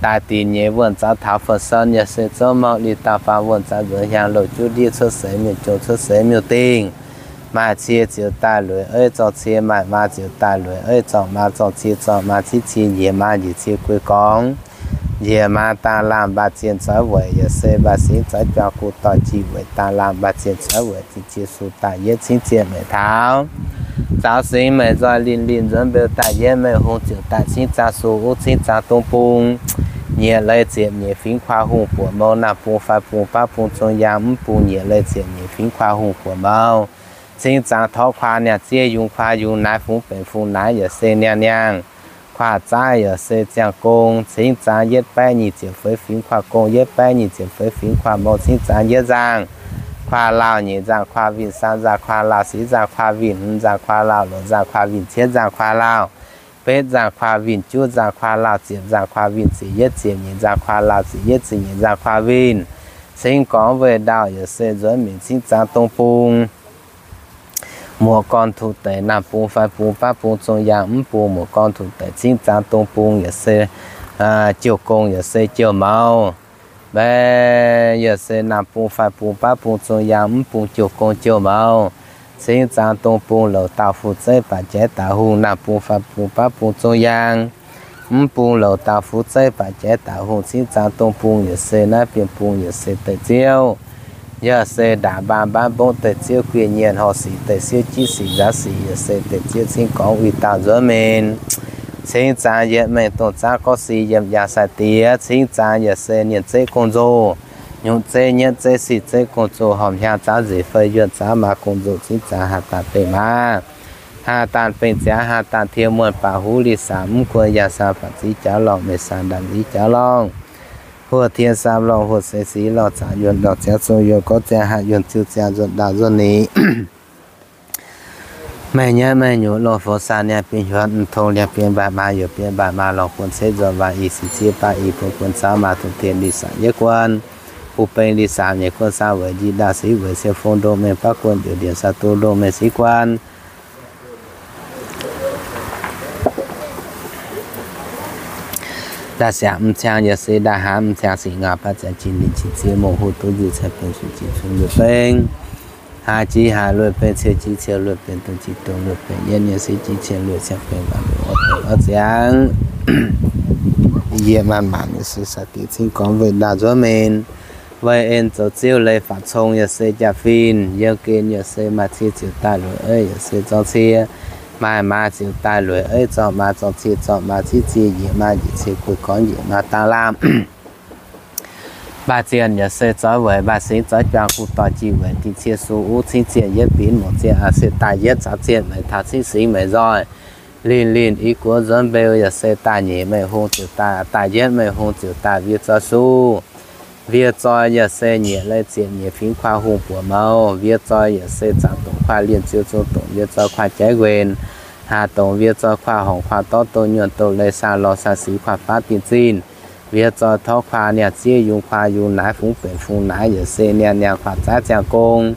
Daaih dinh nyei wuonh zaux taux fun-son yaac se zouv mouh li dauh faam wuonh zaux nzuonx hiaang louh juv ndiev cuotv seix miuc-jong cuotv seix miuc-dingh. Maaih cie ziouc daaih lueic eiv zorng cie, maaih maa ziouc daaih lueic eiv zorng maa, zorng cie zorng maa, cingv cie njiec maa, njiec cie guei gorngv. Njiec maa daanh laangh mbaac zienh zoix weic yaac se mbaac singx zoix juang guv doic jih weic daanh laangh mbaac zienh zoix weic zinh cie su daaih yietv cingv zienh meic taux. Zaux singx meic nzoih linh linh nzuonx mbeux daaih yietv Meih Hungh ziouc daaih cingv zaang su uv cingv zaang dong bung. Nyiec leiz ziepc nyeic fingx kuaah hungh buoqc mou, naamh bung faix bung baav bung zong yaang mv bung nyiec leiz ziepc nyeic fingx kuaah hungh buoqc mou. Cingv zaang torv kuaah niaa ziev, yungz kuaah yungz naaiv, fungx benx fungx naaiv yaac se niaa niangh. Kuaah zaaiv yaac se ziangh gong, cingv zaang yietv baeqv nyic ziepc feix fingx kuaah gong, yietv baeqv nyic ziepc feix fingx kuaah mou, cingv zaang yietv nzaangh. Kuaah lauh nyeic nzaangh kuaah winh, saam nzaangh kuaah lauh sic, nzaangh kuaah winh hmz, nzaangh kuaah lauh luoqc, nzaangh kuaah winh cietv, nzaangh kuaah lauh betv, nzaangh kuaah winh juv, nzaangh kuaah lauh ziepc, nzaangh kuaah winh ziepc yietv, ziepc nyeic nzaangh kuaah lauh ziepc yietv, ziepc nyeic nzaangh kuaah winh. Cingv gorngv weih ndaauh yaac se nzuonx mingh cingv zaang dong bung. Muoz-gorn tuqv deix naamh bung faix bung baav bung zong yaang mv bung, muoz-gorn tuqv deix cingv zaang dong bung yaac se jouh gong yaac se jouh mouh. Maiv yaac se naamh bung faix bung baav bung zong yaang mv bung jouh gong jouh mouh. Cingv zaang dong bung louc dauh fu zeiv baac jaaix daaih hungh, naamh bung faix bung baav bung zong yaang mv bung louc dauh fu zeiv baac jaaix daaih hungh. Cingv zaang dong bung yaac se naaiv bienh bung yaac se deix ziouv. Yaac se ndaangc mbaang mbaanv mbopv deix ziouv, guieh nyienh horh sic deix siouv, jiv sic nzaaux sic yaac se deix ziouv. Cingv gorngv uix dauh nzuonx mingh. Cingv zaang yietv mengh dongh zaangv gorngv sic yiem yangh sai-diex. Cingv zaang yaac se nienh zeiv gong-nzou, nyungc zeiv nyietv zeiv sic zeiv gong-zoh, horpc hnyangx zaangv nzeic fei yuonh zaangv maa gong-nzou. Cingv zaang haah daanh bengh maa, haah daanh bengh ziangx, haah daanh tien muonh, baac huv li saam mv guon, yangh saam baac zix jaux lorngh, meix saam ndaamv zix jaux lorngh, huoqv tien saam lorngh, huoqv seix sic lorngh, zaangc yuonh lorngh, ziangx zong yuonh, gorngv ziangx haah yuonh, ziux ziangx nzuonx ndaauh nzuonx nic. Meih nyaiv meih nyuoqc longh, fongx saah niaa bienh hiuonx, mv tong liangx bienh mbaatc maa, youc bienh mbaatc maa, lorngh guon ceix nzuonx, waac i sic cie baav i, buo guon caux maa dongh tien li saam yietv guon, buo beng li saam nyeic guon, saam weic njiec ndaauh, sic weic siou fong ndongh mengh baav guon, jouc ndiev saah duqv ndongh mengh sic guon. Ndaaih siangx mv ciangx yaac se ndaaih hnangv mv ciangx sic ngau baav ziangx jiex ninh jiex ziex mongh huv duqv nzuih cai beng suiv jiex cun luoqc beng. Haah jiex haah luoqc beng, ciou jiex ciou luoqc beng, dongh jiex dongh luoqc beng, yietv nyei sic jiex ciou luoqc ciangx beng, baac luoqc orv beng orv ziangx. Yie maanc maanc yaac se sai-diex cingv gorngv weih ndaauh nzuonx mingh. Weih en zoux ziouv leiz faatv cong yaac se jaa fin, yiem gen yaac se maaih cie ziouc daaih lueic eiv yaac se zorng cie, maaih maa ziouc daaih lueic eiv zorng maa, zorng cie zorng maa, cingv cie njiec maa, njiec cie guei gorngv njiec maa daanh laangh. Mbaah zienh yaac se zoix weic, mbaah singx zoix juang guv doic jih weic dinh cie su uv cingv zienh yietv binc, mouc zienh aa se daaih yietv caux zienh meic taux cingv singx meic nzoih. linh linh i guoqv nzuonx mbeu yaac se daaih nyic meih hungh ziouc daaih, daaih yietv meih hungh ziouc daaih wiev zoi suv. Wiev zoi yaac se nyiec leiz ziepc nyeic fingx kuaah hungh buoqc mouh. Wiev zoi yaac se zaangc dongc kuaah liemh ziou, zong dongc wiev zoi kuaah jaiv nquenc, haaz dongc wiev zoi kuaah horngc kuaah dorv, doh nyuonh doh leiz, saah lorh saah siux kuaah faatv dinh zinh. Wiev zoi torv kuaah niaa ziev, yungz kuaah yungz naaiv, fungx benc fungx naaiv, yaac se niaa niaa kuaah zaaiv ziangh gong.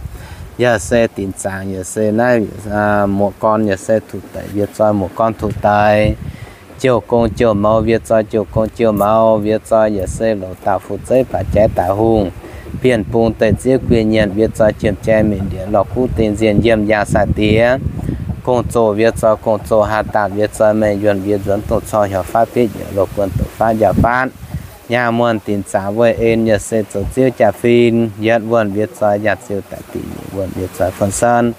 Yaac se dinc zaangc, yaac se naaiv muoz-gorn, yaac se tuc deic. Wiev zoi muoz-gorn tuc deic, jouh gong jouh mouz. Wiev zoi jouh gong jouh mouz. Wiev zoi yaac se louc dauh fu'zeiv baac jaaix daic hungh, bienh bung deic ziev guei nyienh. Wiev zoi jiem jai mingh ndiev lorh guv ding nzienh yiem yaangh sai diex. Gong-zoh wiev zoi, gong-zoh haaix dauh wiev zoi meih yuonh, wiev nzuonx dongh cor hiaaux faatv bieiv yiec loz guon doqc faatv njaaux faatv, nyaah muonh dinc zaangc weih en, yaac se zoux ziouv jaa-fin. Yietv wuonh wiev zoi yaac ziouc daic dingc, nyic wuonh wiev zoi fun-sen,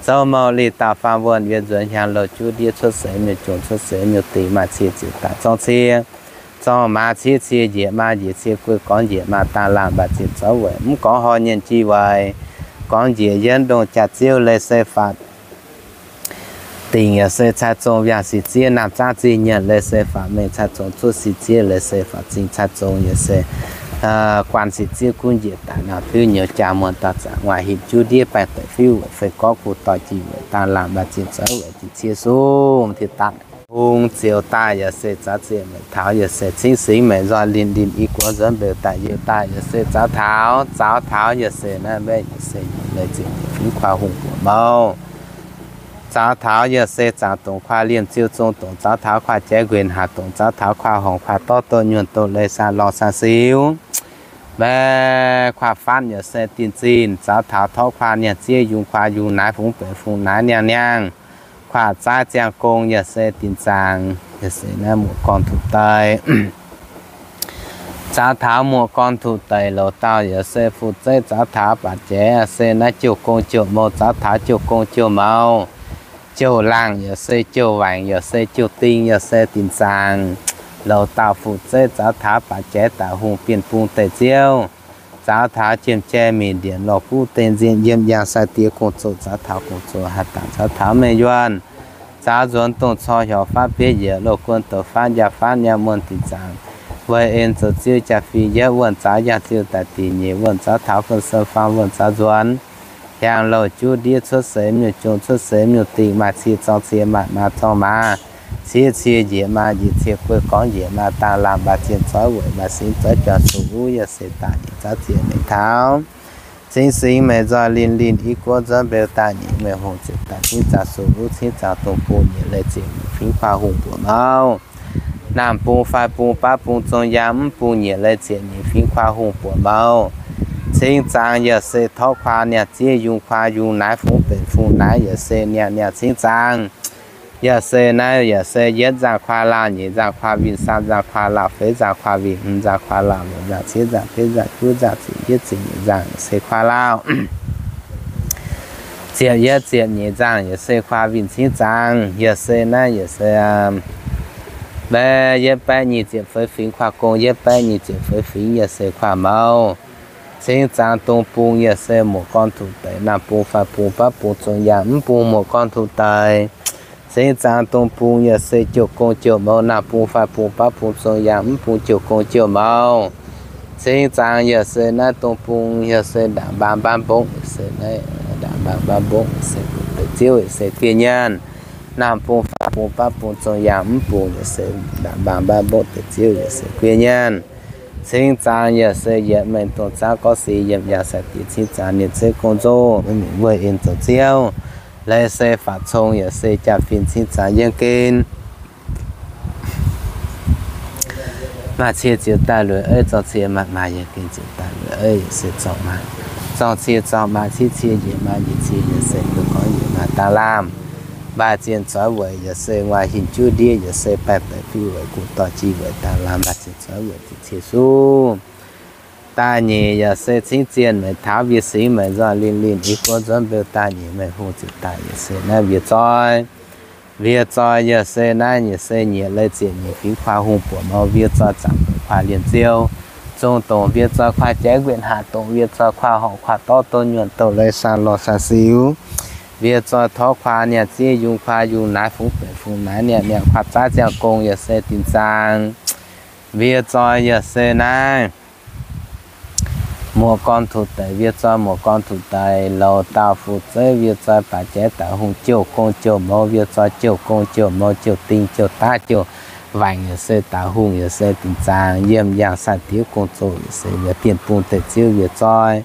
zouv mouh li dauh faam wuonh wiev nzuonx hiaang louh juv ndiev cuotv seix miuc-jungh, cuotv seix miuc-dingh, maaih cie ziouc daaih zorng cie, zorng maaz ciev cie njiec maa, njiec cie guei gorngv njiec maa daanh laangh, mbaac zinh zoux weic mv gorngv horh nyienh jih weic, gorngv njiec yietv ndongh jaax-ziouv leiz se faatv dingc yaac se cai zong, yangh sic ziev naamh zaangv zinh nyienh leiz se faatv mengh cai zong, zuov sic ziev leiz se faatv zingh cai zong, yaac se guanh sic ziev gunv njiec daaih naamh fiuv nyouz jaa muonh dauh zanc, nguaaic hinc juv ndiev baengh deic fiuv weic fei gorqv guv doix jih weic daanh laangh, mbaac zinh zoux weic jiex cie sung ti daaih. Hungh ziouc daaih yaac se zaux zieqc meic taux, yaac se cingv singx meic nzoih linh linh i guoqv nzuonx mbeu daaih yietv daaih, yaac se zaux taux, zaux taux yaac se naaiv mbaeqv yaac se nyiec leiz ziepc nyeic fingx kuaah hungh buoqc mouh. Zaux taux yaac se zaangc dongc kuaah liemh ziou, zong dongc zaux taux kuaah jaiv nquenc, haaz dongc zaux taux kuaah horngc kuaah dorv, doh nyuonh doh leiz, saah lorh saah siux, mbaeqv kuaah faatv yaac se dinh zinh. Zaux taux torv kuaah niaa ziev, yungz kuaah yungz naaiv, fungx benc fungx naaiv, niangh niangh kuaah zaaiv ziangh gong, yaac se dinc zaangc, yaac se naaiv muoz-gorn tuc deic. Zaux taux muoz-gorn tuc deic, louc dauh yaac se fu'zeiv. Zaux taux baac jaaix se naaiv jouh gong jouh mouz. Zaux taux jouh gong jouh mouz, jouh laangh yaac se jouh waengc, yaac se jouh ding, yaac se dinc zaangc, louc dauh fu'zeiv. Zaux taux baac jaaix daic hungh, bienh bung deic ziouv. Zaux taux jiem jai mingh ndienc lorh guv ding nzienh yiem yaangh sai diex, gong-zoh zaux taux gong-zoh haaix dauh zaux taux meih yuonh. Zaux nzuonx dongh cor hiaaux faatv bieiv yiec loz guon douz faatv njaaux faatv nyaanh muonh dinc zaangc weic en zoux ziouv jaa-fin. Yietv wuonh zaux yangh ziouv daic dingc, nyic wuonh zaux taux fun-sen, faam wuonh zaux nzuonx hiaang louh juv ndiev cuotv seix miuc-jungh, cuotv seix miuc-dingh, maaih cie zorng cie, maaih maaz zorng maaz, ciev cie njiec maa, njiec cie guei gorngv njiec maa daanh laangh, mbaac zinh zoix weic maaih singx zoix juangc sung wuov, yaac se daaih nyic zaux zieqc meic taux. Cingv singx meic nzoih linh linh i guoqv nzuonx mbeu daaih nyic meih hungh ziouc daaih cingv zaangc sung wuov, cingv zaangc dungz bung nyiec leiz ziepc nyeic fingx kuaah hungh buoqc mouh. Naamh bung, fai bung, baav bung, zong yaang mv bung nyiec leiz ziepc nyeic fingx kuaah hungh buoqc mouh. Cingv zaangc yaac se torv kuaah niaa ziev, yungz kuaah yungz naaiv, fungx benc fungx naaiv, yaac se niaa niaa cingv zaangc. Yaac se naaiv yaac se yietv nzangc kuaah laauh, nyeic nzangc kuaah winh, saam nzangc kuaah laauh, feix nzangc kuaah winh, hmz nzangc kuaah laauh, luoqc nzangc, cietv nzangc, betv nzangc, juov nzangc, ziepc yietv, ziepc nyeic nzangc yaac se kuaah laauh. Ziepc yietv ziepc nyeic nzangc yaac se kuaah winh cingv zaangc. Yaac se naaiv yaac se mbaeqv yietv baeqv nyic ziepc feix fingx kuaah gong, yietv baeqv nyic ziepc feix fingx yaac se kuaah mouz. Cingv zaangc dungz bung yaac se muoz-gorn tuc deic, naamh bung, fai bung, baav bung, zong yaang mv bung muoz-gorn tuc deic. Cingv zaangc dungz bung yaac se jouh gong jouh mouz, naamh bung, fai bung, baav bung, zong yaang mv bung jouh gong jouh mouz. Cingv zaangc yaac se naaiv dungz bung yaac se ndaangc mbaang mbaanv mbopv, yaac se naaiv ndaangc mbaang mbaanv mbopv, yaac se deic ziouv, yaac se guei nyienh. Naamh bung, fai bung, baav bung, zong yaang mv bung, yaac se ndaangc mbaang mbaanv mbopv, deic ziouv, yaac se guei nyienh. Cingv zaangc yaac se yietc mengh dongh zaangv gorngv si yiem yaangh sai diex cingv zaangc, ninh zeiv gong nzou, mv mingh wuov en zoux ziouv. Leiz se faatv cong yaac se jaa-fin cingv zaangc yiem gen. Maaih cie ziouc daaih lueic eiv, zorng cie maaih maaih yiem gen ziouc daaih lueic eiv, yaac se zorng maaih, zorng cie zorng maaih, ciev cie njiec maaih, njiec cie yaac se guei gorngv njiec maaih daanh lamh. Mbaaih zinh zoix weic yaac se nguaaic hinc juv ndiev, yaac se baengh deic fiuv weic guv doix jih weic daanh lamh. Mbaaih zinh zoix weic jiex cie sung. Da'nyeic yaac se cingv zienh meic taux, wiev singx meic nzoih linh linh i guoqv nzuonx mbeu da'nyeic meih hungh ziouc daaih yaac se naaiv wiev zoi. Wiev zoi yaac se naaiv yaac se nyiec leiz ziepc nyeic fingx kuaah hungh buoqc mouz. Wiev zoi zaangc dongc kuaah liemh ziou, zong dongc wiev zoi kuaah jaiv nquenc, haaz dongc wiev zoi kuaah horngc kuaah dorv, doh nyuonh doh leiz, saang lorh saang siux, Mbie zoi torv kuaah niaa ziev, yungz kuaah yungz naaiv, fungx benx fungx naaiv niaa niangh, kuaah zaaiv ziangh gong yaac se dinc zaangc. Mbie zoi yaac se naaiv muoz-gorn tuc daic, mbie zoi muoz-gorn tuc daic, louz dauh fu'zeiv, mbie zoi baac jaaix daic hungh, jouh gong jouh mouz, mbie zoi jouh gong jouh mouz, jouh ding jouh daav jouh waanc yaac se daic hungh yaac se dinc zaangc. Yiem yangh sai-diuv gong-zoh yaac se yaac bienh bung deic-ziuv mbie zoi,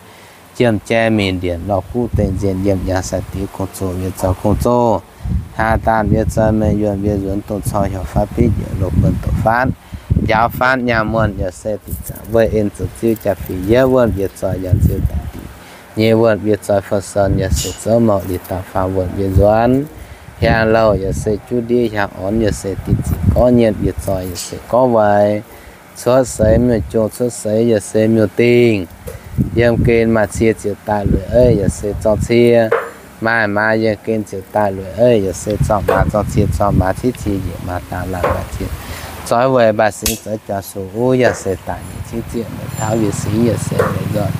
jiem jai mingh ndienc lorh guv deic-nzienh, yiem yangh sai-diuv gong-zoh mbie zoi gong-zoh. Haa daaih mbie zoi mengh yuonh mbie nzuonx dongh cor hiaaux fatv bitv njiec loz buonc doqc fatv njaaux fatv nyaanh muonh yaac se dinc zaangc. Weih en zoux ziuv jaa-fih yietv wuonh mbie zoi yaac ziouc daic diqc nyei wuonh mbie zoi fo-son yaac se zouv mouc liuz daaih faam wuonh mbie nzuonx. Hiaang louh yaac se juv ndiev, hiaang orn yaac se dinc ziqc, gorngv nyienh mbie zoi yaac se gorngv weic. Cuotv seix miuc-jong, cuotv seix yaac se miuc-dingh. Yiem gen maaih cie ziouc daaih lueic eiv yaac se zorng cie. Maaih maaz yiem gen ziouc daaih lueic eiv yaac se zorng maaz, zorng cie zorng maaz, ciev cie njiec maaz daaih laangc maaz cie. Zoix weic mbaac singx zoux jaax sux uv yaac se daaih nyic cingv zieqv, meic taux yie singx yaac se meic nzoih.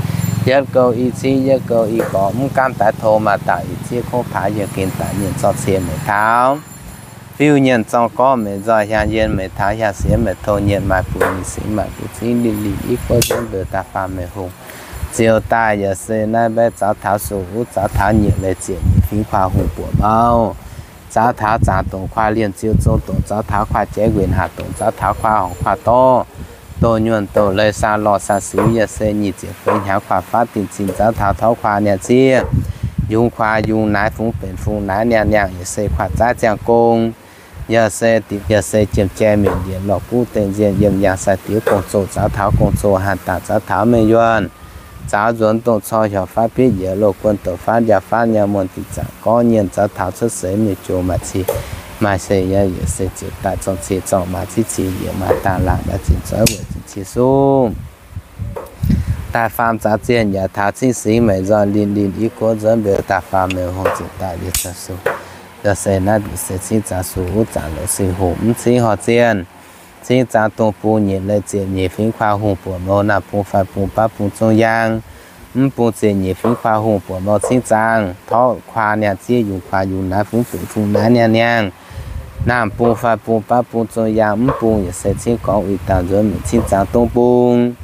Yietv gouh i cingv yietv gouh i gorx, mv gaamv daix to maaih dauh i ciev kungx paaix yiem gen daaih nyienh zorng cie meic taux. Fiuv nyienh zorng gorngv meic nzoih, hiaang yienh meic taux hiaang sienx, meic tong nyienh maaih buoz nyei singx, maaih buoz cingv lingh lingh i guoqv nzuonx mbiouh daaih faam meic hungh. Ziouc daaih yaac se naaiv mbaeqv zaux taux sux uv zaux taux nyiec leiz ziepc nyeic fingx kuaah hungh buoqc mouh. Zaux taux zaangc dongc kuaah lienh ziu zong dongc, zaux taux kuaah jaiv nquenc aac dongc, zaux taux kuaah horngc kuaah dorv, doh nyuonh doh leiz saa lorh saa siux yaac se nyic ziepc feix hnyangx kuaah fatv dinc zinh, zaux taux torv kuaah niaa ziev, yungz kuaah yungz naaiv, fungx benx fungx naaiv niaa niangh yaac se kuaah zaaiv ziangh gong. Yaac se dinc, yaac se jiem jai mingh ndienc lorh guv deic-nzienh, yiem yangh sai-diuv gong-zoh, zaux taux gong-zoh haanh daaih zaux taux mengh yuonh, zaux nzuonx dongh cor hiaaux fatv bitv njiec loz buonc doqc fatv njaaux fatv nyaanh muonh dinc zaangc gorngv nyienh, zaux taux cuotv seix miuc-jong maaih cie maaih seix yaac se ziouc daaih zorng cie zorng maaz, ciev cie njiec maaz daaih laangc maaz zinh zoix weic zinh cie suv. Daaih faam zaux zienh yaac taux cingv singx meic nzoih lingh lingh i guoqv nzuonx mbiouh daaih faam meic hungh ziouc daaih yie zaux sux. Yaac se naaiv se cingv zaux sux uv zaangc longc singx hungh mv cingv horh zienh. Cingv zaangc dongh bung nyeic leiz ziepc nyeic fingx kuaah hungh buoqc mouh, naamh bung faix bung baav bung zong yaang, mv bung ziepc nyeic fingx kuaah hungh buoqc mouh cingv zaangc, torv kuaah niaa ziev, yungz kuaah yungz naaiv, fungx benx fungx naaiv niaa niangh. Naamh bung faix bung baav bung zong yaang, mv bung yaac se cingv gorngv uix dauh nzuonx mingh cingv zaangc dongh bung.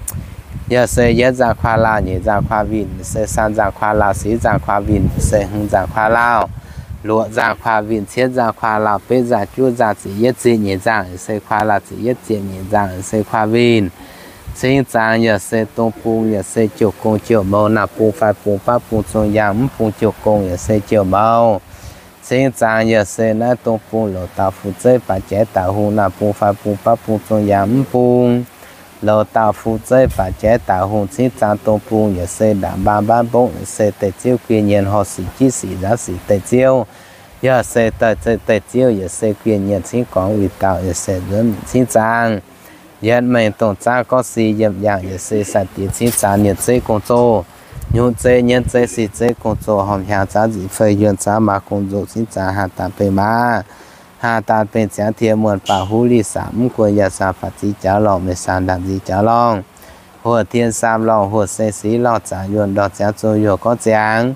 Yaac se yietv nzangc kuaah laauh, nyeic nzangc kuaah winh, se saah nzangc kuaah laauh, six nzangc kuaah winh, se hmz nzangc kuaah laauh, luoqc nzangc kuaah winh, cietv nzangc kuaah laauh, betv nzangc juov nzangc, ziepc yietv ziepc nyeic nzangc, se kuaah laauh, ziepc yietv ziepc nyeic nzangc, se kuaah winh. Cingv zaangc yaac se dongh bung, yaac se jouh gong jouh mouh, naamh bung faix bung baav bung zong yaang, mv bung jouh gong yaac se jouh mouh. Cingv zaangc yaac se naaiv dongh bung loz dauh fu'zeiv baac jaaix daaih hungh, naamh bung faix bung baav bung zong yaang, mv bung loz dauh fu'zeiv baac jaaix daaih hungh. Cingv zaangc dongh bung yaac se ndaangc mbaam mbaanv mbongv, yaac se deic-ziouv guieh nyienh horh sic jiv sic nzaanv sic deic-ziouv. Yaac se deic-ziouv yaac se guieh nyienh cingv gorngv uix dauh, yaac se nzuonx mingh cingv zaangc. Yietv mengh dongh zaav gorngv si yiem yangh, yaac se sai-diex cingv zaangc nyienh zeiv gong-zoh, nyungc zeiv nyienz zeiv si zeiv gong-zoh, horpc hnyangx zaav nzic fei yuonh zaav maaz gong-zoh cingv zaangc haah daaih bengh maaz, haah daaih bengh ziangx tie muonh baac huv li sac mv guon yaac saah faatv ziex jaax lorngh, mengh saah ndaangc nzic jaax lorngh, huoqv tien saam lorngh, huoqv seng sic lorngh, zaangc yuonh ndorh ziangx zong yuonh gorngv ziangx,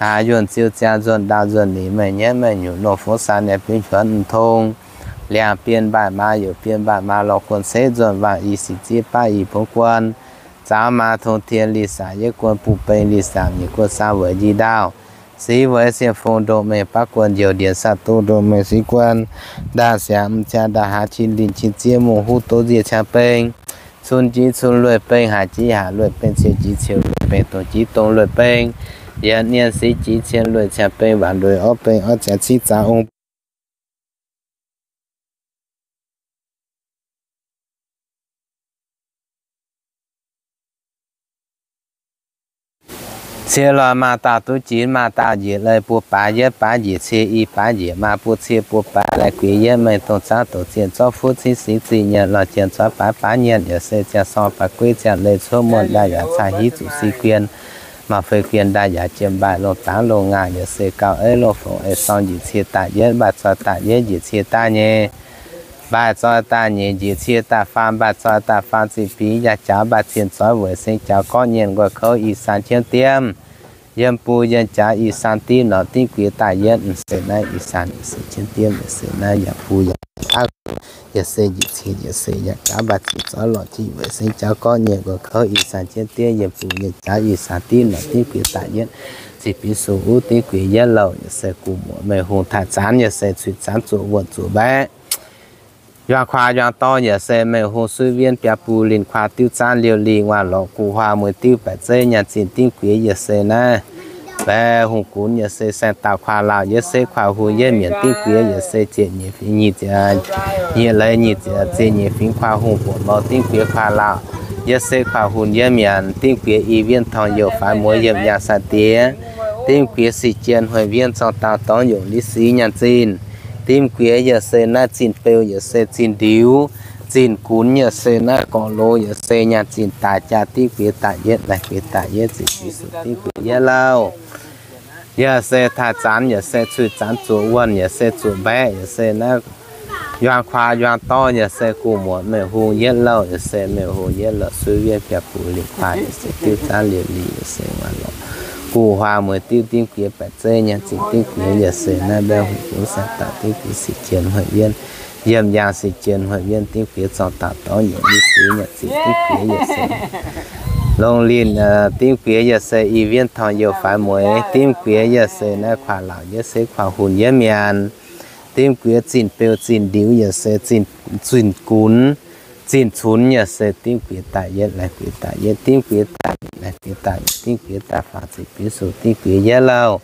haaz yuonh ziu ziangx nzuonh ndau nzuonh ningc, meih nyienv meih nyungc nor fov saa niaa biuv nquanv mv tong, liangx bien mbaih maaz youc bien mbaih maaz lorh guon ceix nzuonh waangc i sic ziev baav i bungx guon, zaaux maaz tong tien li sac yietv guon buv beng li sac nyic guon saang weic nji ndaauh, sic weic sienh fong ndoh mengh baav guon njoux ndienx saah duqv ndoh mengh sic guon, ndaah siangx mv ciangv ndaah haaz cin linh cin ziev mungh huv doz nzie ciangv beng, cun jiv cun lueic beng, haaix jiv haaix lueic beng, ciou jiv ciou lueic beng, dongh jiv dongh lueic beng, yietc nyienz sic jiv cien lueic ciangv beng, waanc lueic orv beng, orv ziangx cingv zaangc ong Cie loic maaz dauh duqv jiex, maaz dauh njiec leiz buo baaix, yietv baaix njiec cie, i baaix njiec maaz buo cie, buo baaix laih guix yietv mengh dongh zangv doqc zienh zorqv fuqv cingv singx zih nyienc lorh jienh zuov baaix baaix nyienc yaac se ziangh sorng baaix gueiv ziangh leiz cuotv muonh ndaaih yaac caa hiv zuqc si guien, maaih fei guien ndaaih yaac jiem mbaih longh dangx longh ngaah yaac se gauh eiv longh fongc ei sorng njiec cie daaih yietv, mbaih zoi daaih yietv njiec cie daaih nyei. Mbaih zoi daaih nyeic njiec cie daaih faam, mbaih zoi daaih faam zinh bingx yaac jaux mbaih zienh zoix weic seng jaux gorqv nyienh nqoi kouv i san jienv diemv. yiem buo yiem jaax ih saan div norqc dimv guiex daaih yietv. M'seix naaiv ih saan yaac se jienv diemv, yaac se naaiv yaac buo yaac jaax, yaac se njiec cin, yaac se yaac jaax mbaah cin zorqv lorh jiv weic sengx jaax gorqv nyei nqoi kouv ih saan jienv diemv yiem buo yiem jaax ih saan div norqc dimv guiex daaih yietv. Ziqc biux sux uv dimv guiex yietv louh, yaac se gu'muoc meih hungh taaih zanv, yaac se cuiv zanv zuoqc wuonh zuoqc mbaeqc, yuang kuaaz yuang dorv, yaac se meih hungh suiv wienv biaa buh linh kuaaz diuv zaanv liouh lih nguaaz lorqc guv huaang mueiz diuv baeqc zeiv nyaanh zinh dimv guiex, yaac se naaiv baeqc hungh gunx, yaac se saeng dauh kuaaz laauh, yaac se kuaaz hungh yietv mienc dimv guiex, yaac se ziepc nyeic fingx nyic ziepc, nyeic leiz nyic ziepc, ziepc nyeic fingx kuaaz hungh buoqc mou dimv guiex kuaaz laauh, yaac se kuaaz hungh yietv mienc dimv guiex i wienv torngx youh faix mueiz yiemh yaangh sai-diex dimv guiex sic jien hueih wienv zorng dauh dorngx yongc li sic nyaanh zinh dimv guiex, yaac se naaiv zinh beu, yaac se zinh ndiux, zinh gunx, yaac se naaiv gorqv-loz, yaac se nyaanh zinh daaih jaa dimv guiex daaih yietv, laih guiex daaih yietv, ziqc guiex sux dimv guiex yietv louh, yaac se taaih zanv, yaac se cuiv zanv zuoqc wuonh, yaac se zuoqc mbaeqc, yaac se naaiv yuang kuaaz yuang dorv, yaac se gu'muoc meih hungh yietv louh, yaac se meih hungh yietv louh suiv wienv biaa buh linh kuaaz, yaac se diuv zaanv liouh lih, yaac se nguaaz lorqc guv huaang mueiz diuv dimv guiex baeqc zeiv nyaanh zinh dimv guiex, yaac se naaiv mbaeqc hungh gunx saeng dauh dimv guiex sic jien hueih wienv, yiemh yaangh sic jien hueih wienv dimv guiex zorng dauh dorngx yongc li sic nyaanh zinh dimv guiex, yaac se longc linh dimv guiex, yaac se i wienv torngx youh faix mueiz dimv guiex, yaac se naaiv kuaaz laauh, yaac se kuaaz hungh yietv mienc dimv guiex zinh beu, zinh ndiux, yaac se zinh gunx, zinh cunx, yaac se dimv guiex daaih yietv, laih guiex daaih yietv, dimv guiex daaih, laih guiex daaih, dimv guiex daaih faah, ziqc guiex sux dimv guiex yietv louh.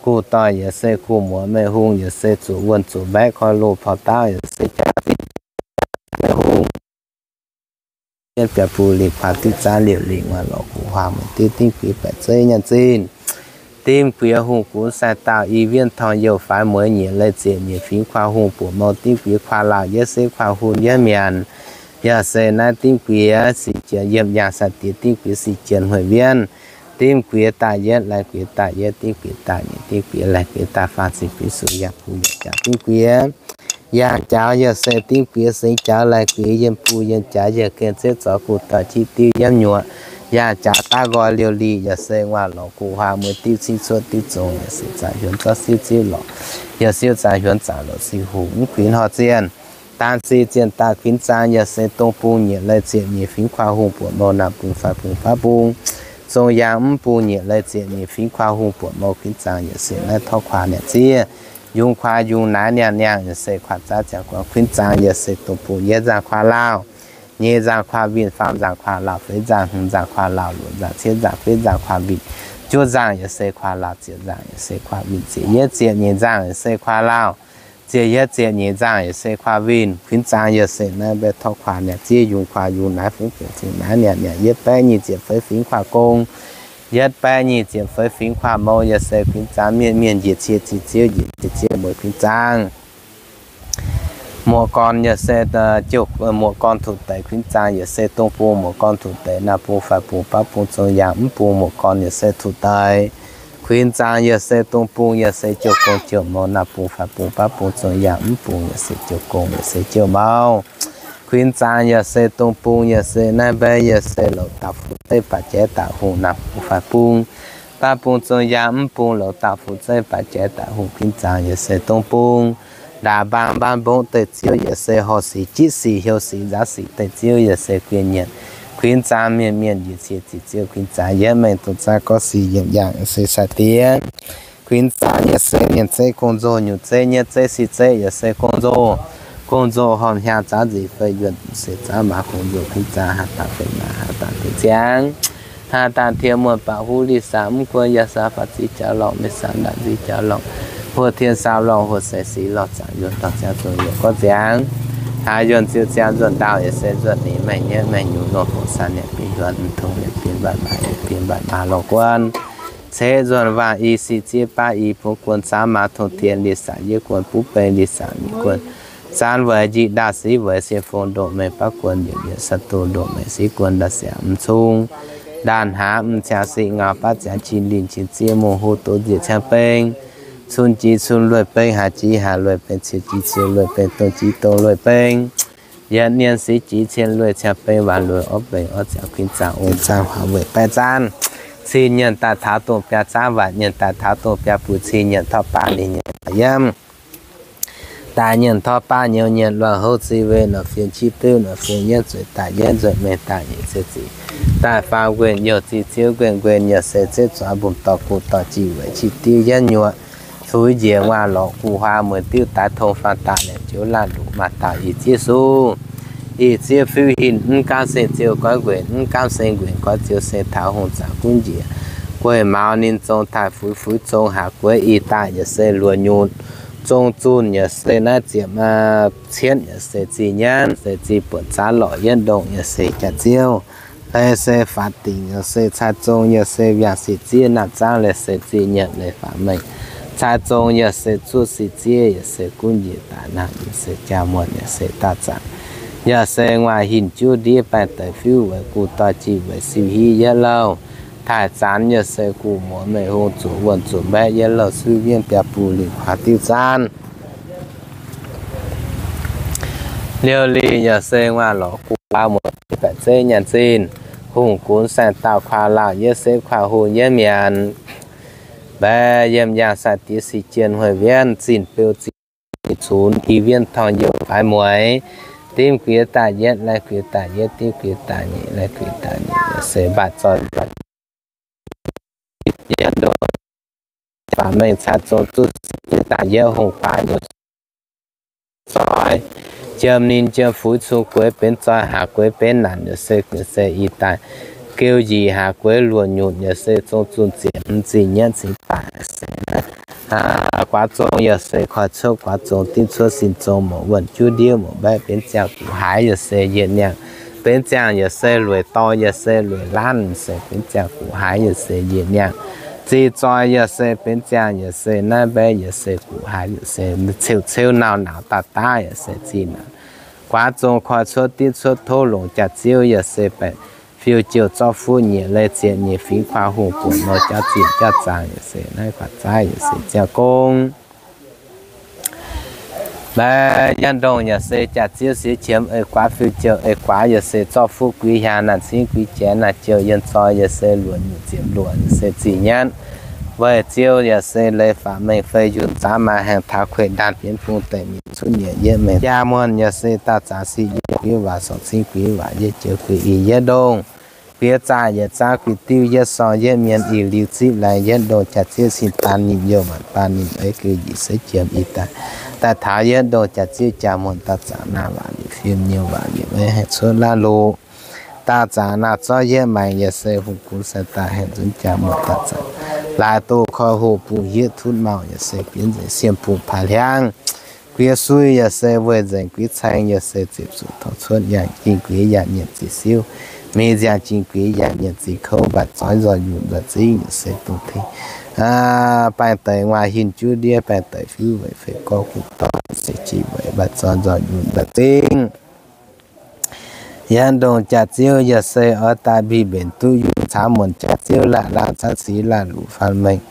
Guv doic, yaac se guv muoc meih hungh, yaac se zuqc wuonh zuqc mbaeqv koi loz porv dauv, yaac se jaa zinh meih hungh yietv biaa buh linh kuaaz diuv zaanv liouh lih nguaaz lorqc guv huaang mueiz diuv dimv guiex baeqc zeiv nyaanh zinh dimv guiex hungh gunx saeng dauh i wienv torngx youh faix mueiz nyiec leiz ziepc nyeic fingx kuaaz hungh buoqc mou dimv guiex kuaaz laauh, yaac se kuaaz hungh yietv mienc, yaac se naaiv dimv guiex sic jien yiemh yaangh sai-diex dimv guiex sic jien hueih wienv dimv guiex daaih yietv, laih guiex daaih yietv, dimv guiex daaih nyiec, dimv guiex laih guiex daaih faah, ziqc guiex sux yaac buv yaac jaax dimv guiex yaangh jaux, yaac se dimv guiex sengx jaux laih guiex yiem buv yiem jaax yiem gen zieqv zoux guv doic qiex diuv yiemv nyuoqc yaangh jaux daav nqoi liouh lih, yaac se nguaaz lorqc guv huaang mueiz diuv cingv cuotv diuv zong, yaac se zaangc huonx zorqv siuv ziuv lorqc, yaac siuv zaangc huonx zaangc lorqc siuv hungh mv kuinx horh zienh daan sic zienh daaih kuinx zaang, yaac se dong bung nyiec leiz ziepc nyeic fingx kuaaz hungh buoqc mou naamh bung faix bung faav bung zong yaangh mv bung nyiec leiz ziepc nyeic fingx kuaaz hungh buoqc mou kuinx zaang, yaac se naaiv torv kuaaz niaa ziev yungz kuaaz yungz naaiv niaa niangh, yaac se kuaaz zaaiv ziangx guangc kuinx zaang, yaac se dong bung yietv nzaangc kuaaz laauh, nyeic nzaangc kuaaz winh, faam nzaangc kuaaz laauh, feix nzaangc hmz nzaangc kuaaz laauh, luoqc nzaangc cietv nzaangc feix nzaangc kuaaz winh, juov nzaangc yaac se kuaaz laauh, ziepc nzaangc yaac se kuaaz winh, ziepc yietv ziepc nyeic nzaangc yaac se kuaaz laauh, ziepc yietv ziepc nyeic nzaangc yaac se kuaaz winh, kuinx zaang yaac se naaiv mbaeqv torv kuaaz niaa ziev yungz kuaaz yungz naaiv fungx guoqv zingh naaiv niaa niangh yietv baeqv nyic ziepc feix fingx kuaaz gong, yietv baeqv nyic ziepc feix fingx kuaaz mou yaac se kuinx zaang mienh mienh njiec cie ziex ziouv njiec cie ziex mueiz kuinx zaang. Muoqc gorn yaac se, muoqc gorn tuc deix kuinx zaang yaac se dong bung muoqc gorn tuc deix naamh bung faix bung faav bung zong yaangh mv bung muoqc gorn yaac se tuc deix kuinx zaang yaac se dong bung yaac se jouh gong jouh mou naamh bung faix bung faav bung zong yaangh mv bung yaac se jouh gong yaac se jouh mou. Kuinx zaang yaac se dong bung yaac se naaiv mbaeqv yaac se louz dauh fuqv zeiv baac jaaix dauh hungh naamh bung faix bung faav bung zong yaangh mv bung louz dauh fuqv zeiv baac jaaix dauh hungh kuinx zaang yaac se dong bung. Ndaangc mbaang mbaanv mbongv deic ziouv yaac se horh sic jiv sic heuc sic nzaaux sic deic ziouv yaac se guin nyienc kuinx zaang mienh mienh njiec cie ziex ziouv kuinx zaang yietv mengh dongh zaang gorngv sic yiemc yaangh yaac se sai-diex kuinx zaang yaac se mienh zeiv gong-nzou nyungc zeiv nyietv zeiv sic zeiv yaac se gong-nzou. Gong-nzou horpc hiaang zaanv nzipc fei yuonh se zaanv maaz gong-nzou kuinx zaang haaz dangh fei maaz haaz dangh fei ziangx. Haaz dangh tien muonh baac huv li saauc mv guon yaac saauc faatv ziqc jaux lorngh maiv saauc ndaatv nzic jaux lorngh. Huoqv tien saauc lorngh huoqv saix sic lorh zaangc yuonh dorh ziangx zong youc gorngv ziangx. Haaz yuonh ziouc ziangx nzuonx ndaauh yaac se nzuonx nix maengh nyietv maengh nyungc longh hoc saauc nienc biei yuonh mv tongx yietc biei mbatc maac yietc biei mbatc maac lorh guon. Ceix nzuonx waangc i sic ziev baav i bungx guon zaanv maaz tongx tien li saauc yietv guon buv beng li saauc nyic guon zaanv weic njiec ndaauh siv weic sienx fong ndoqc mengh baav guon yietc yietc sa'duh ndoqc mengh siv guon ndaauh siangx mv cong ndaauh hnaangx mv ciangx sic ngau baav ziangx qin linh qin ziev mungh hu doz nziec ciangv beng cun jix cun lueiz beng haaix jix haaix lueiz beng ciou jix ciou lueiz beng dong jix dong lueiz beng yietc nien siv jix cien lueiz ciangv beng waanc lueiz orv beng orv ziangx kuinx zaangv ong zaangv huaax weic baeqv zaanv cin nyienc daaih taux dongh biaa zaanv waanc nyienc daaih taux dongh biaa buic cin nyienc torqv baav ninh nyienc yiem. Daaih nyienc torqv baav nyouz nyienc luangh houv zi weih nor fienx qiex beuv nor fienx yienv zueiz daaih yienv nzueic mengh daaih nyic ziepc zic. Daaih faam nquenc youh zi ziouv nquenc nquenc yaac se ziouv zuangx mbungv dorh guv dorh jiex weic qiex diuv yienv nyuoqc. Fuix njiec nguaaz lorqc guv huaax mueiz diuv daix tong faang daaih lengc joux laanh luqc maaih dauh ih ziev suv. Ih ziev fiuv hinc mv gaamv seng ziouv goiv nquenc, mv gaamv seng nquenc goiv ziouv se taux hungh zaangc gunv njiec. Gueiv maux ninh zong taaih fuix, fuix zong haac gueix ih daaih yaac se luoqc nyutc. Zong zunh yaac se naaiv ziepc cietv yaac se zih nyanv, se zih buonc zaanv lorqc yietv ndongh yaac se jaax-ziouv. Leiz se faatv dingc yaac se cai zong yaac se mbiaangc sic ziev naamh zaangv leiz se zih nyanc leiz faatv mengh. Cai zong yaac se zuov sic ziev yaac se gunv njiec daaih naamh yaac se jaa muonh yaac se daauh zaangc. Yaac se nguaaic hinc juv ndiev baengh deix fiuv weic guv dorh jiex weic siu hiv yietv louh. Taaih zanx yaac se guv muoz mengh hung zuqc wuonh zuqc mbaeqv yietv louh suiv wienv biaa buv lingh kuaax diuv zaanv. Liouh lih yaac se nguaaz lorqc guv huaax muoz baeqc zeiv nyaanh zinh. Hungh gunx saeng-daauh kuaah laauh yietv sepv kuaah hungh yietv mienc. Mbaeqc yiem yaangh sai-diex sic jien hueic wienv zinh beu zinh cunx i wienv torngv youc faix mueiz. Dimv guiex daaih yietv, laih guiex daaih yietv, dimv guiex daaih nyic, laih guiex daaih nyic, se mbaatc zoih yietv ndongh faatv mengh cai zong zuqv daaih yietv hungh guaax nyuoqc zoih. Jiem ninh jiem fuix cung gueix benx zoih, haac gueix benx naanc yaac se gueix se ih daaih. Geu njiec haac gueix luoqc nyutc yaac se zong zunh ziepc hmz zinh nyanv cingx daaih se guaax zong yaac se koi cuotv guaax zong, dimv cuotv sin zong, muoc wuonh juv ndiev, muoc mbaeqv benx ziangh guqc haaix yaac se yietc niangh. Benx ziangh yaac se lueic dorh, yaac se lueic laanv, se benx ziangh guqc haaix yaac se yietc niangh. Zih zoih yaac se benx ziangh yaac se naaiv mbaeqv yaac se guqc haaix yaac se ceu ceu nauh nauc daaih daav yaac se zih naanc. Guaax zong koi cuotv dimv cuotv tov longc jaax-ziouv yaac se baeqc fiou jouh zorqv fuqv nyiec leiz ziepc nyeic fingx kuaah hungh buonc nor jauv zinh jauv zaangc yaac se naaiv kuaah zaaiv yaac se ziangh gong. Mbaeqc yietv ndongh yaac se jaax-ziouv siex qiemx eix guaax fiou jouh eix guaax yaac se zorqv fuqv guix hiaangx naaic cingv guix jaax naaic jouh yienh zoi yaac se luoqc nyutc ziepc luoqc yaac se zih nyanv. Weic ziouv yaac se leiz faatv mengh fei yunh zaax maaih haengh taux kueih ndaanh bienx bung deic mingh cuotv nyiec yietv mengh jaa muonh yaac se daauh zaangc sic yietv guix waac sorng cingv guix waac yietv joux guix ih yietv ndongh. Guiex zaah yietc zaangv guix diuv yietv sorng yietv mienh ih liuz zipv laengz yietv ndongh jaax-ziouv sin daan ninh youh maanc daan ninh eix geu njiec seix jiem ih daaih. Daaih taux yietv ndongh jaax-ziouv jaa muonh daauh zaangc naah waac liuz fiem nyei waac liuz maiv haengh cuotv laanh loqc. Daauh zaangc naah zorqv yietv maengx yaac se hungh gunx sai daaih haengh nzunc jaa muonh daauh zaangc. Laaix doh koi hoh bungx hietv tutv mauh yaac se bienv nzengc siem bungx paaix hliangv. Guiex sui yaac se weih nzengc guiex caeng yaac se ziepc zuqc torv cuotv yangh jingh guiex yaac nyienc ziqc siuv. Mingh nziaangc jingh guiex yaac nyienc ziqc kouv mbatc zoih nzoih yungh nzoih zingv yaac se dongh tengx baengh deix nguaaic hinc juv ndiev baengh deix fiuv weic fei gorx guv dorh se jiex weic mbatc zoih nzoih yungh nzoih zingv. Yietv ndongh jaax-ziouv yaac se oix daaih mbic mbenc duqv yungh caax muonc jaax-ziouv laanh laanh caav cix laanh luqc faanh mengh.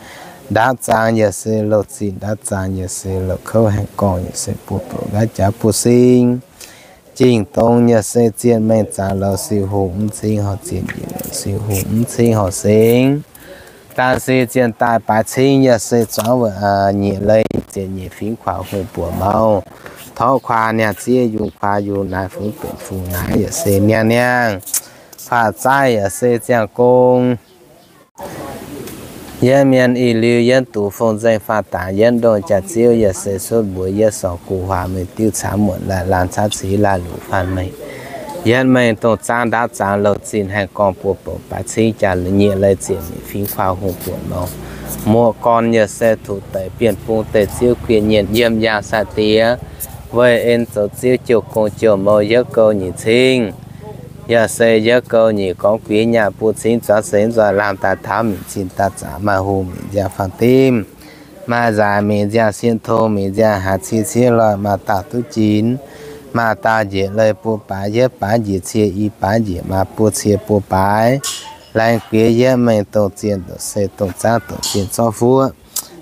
Ndaauv zaangc yaac se louh zinh, ndaauv zaangc yaac se louh kouv haengh gorngv yaac se buoz-bouc nqaiv jaax buoz-sing. Jingh dongz yaac se zienh mengh zaangc louh siu hungh mv cingv horh zienh njiec louh siu hungh mv cingv horh singx. Daaih se zienh daaih baaix cingv yaac se zuangx weic nyiec leiz ziepc nyeic fingx kuaax hungh buoc mouz. Torqv kuaax niangh ziev yungh kuaax yungh naaiv fungx benx fungx naaiv yaac se niangh niangh. Kuaax zaaiv yaac se ziangh gong. Yietv mienh ih liuz yietv duqv fong nzengc faah dangx yietv ndongh jaax-ziouv yaac se cuotv mbuox yietv sorng guv huaax mengh diuv caax muonc laanh laanh caav cix laanh luqc faanh mengh. Yietv mengh dongh zaangv ndaauv zaangc louh zinh haengh gorngv buoz-bouc baaix cingv jaax nyiec leiz ziepc nyeic fingx kuaax hungh buonc mouz. Muoz-gorn yaac se tuqc deic bienh bung deic ziouv guienh nyienh yiem yaangh sai-diex. Weih en zoux ziouv jouh gong jouh mouz yietv gouv nyic cingv. Yaac se yietv gouv nyic gorngv guix nyaah buo cingv zuangx seix nzoih laanh daaih taux minc zinh daaih zaqc maaih hungh minc nziaangx faang dimv. Maaih nzaaix minc nziaangx sien tong minc nziaangx haaix ciev ciev loih maaih dauh duqv jinx. Maaih dauh njiec leiz buo baaix yietv baaix njiec cie i baaix njiec maaih buo cie buo baaix. Laengz guiex yietv mengh dongh zienh douc se dongh zaangv douc zienh zorqv fuoqv.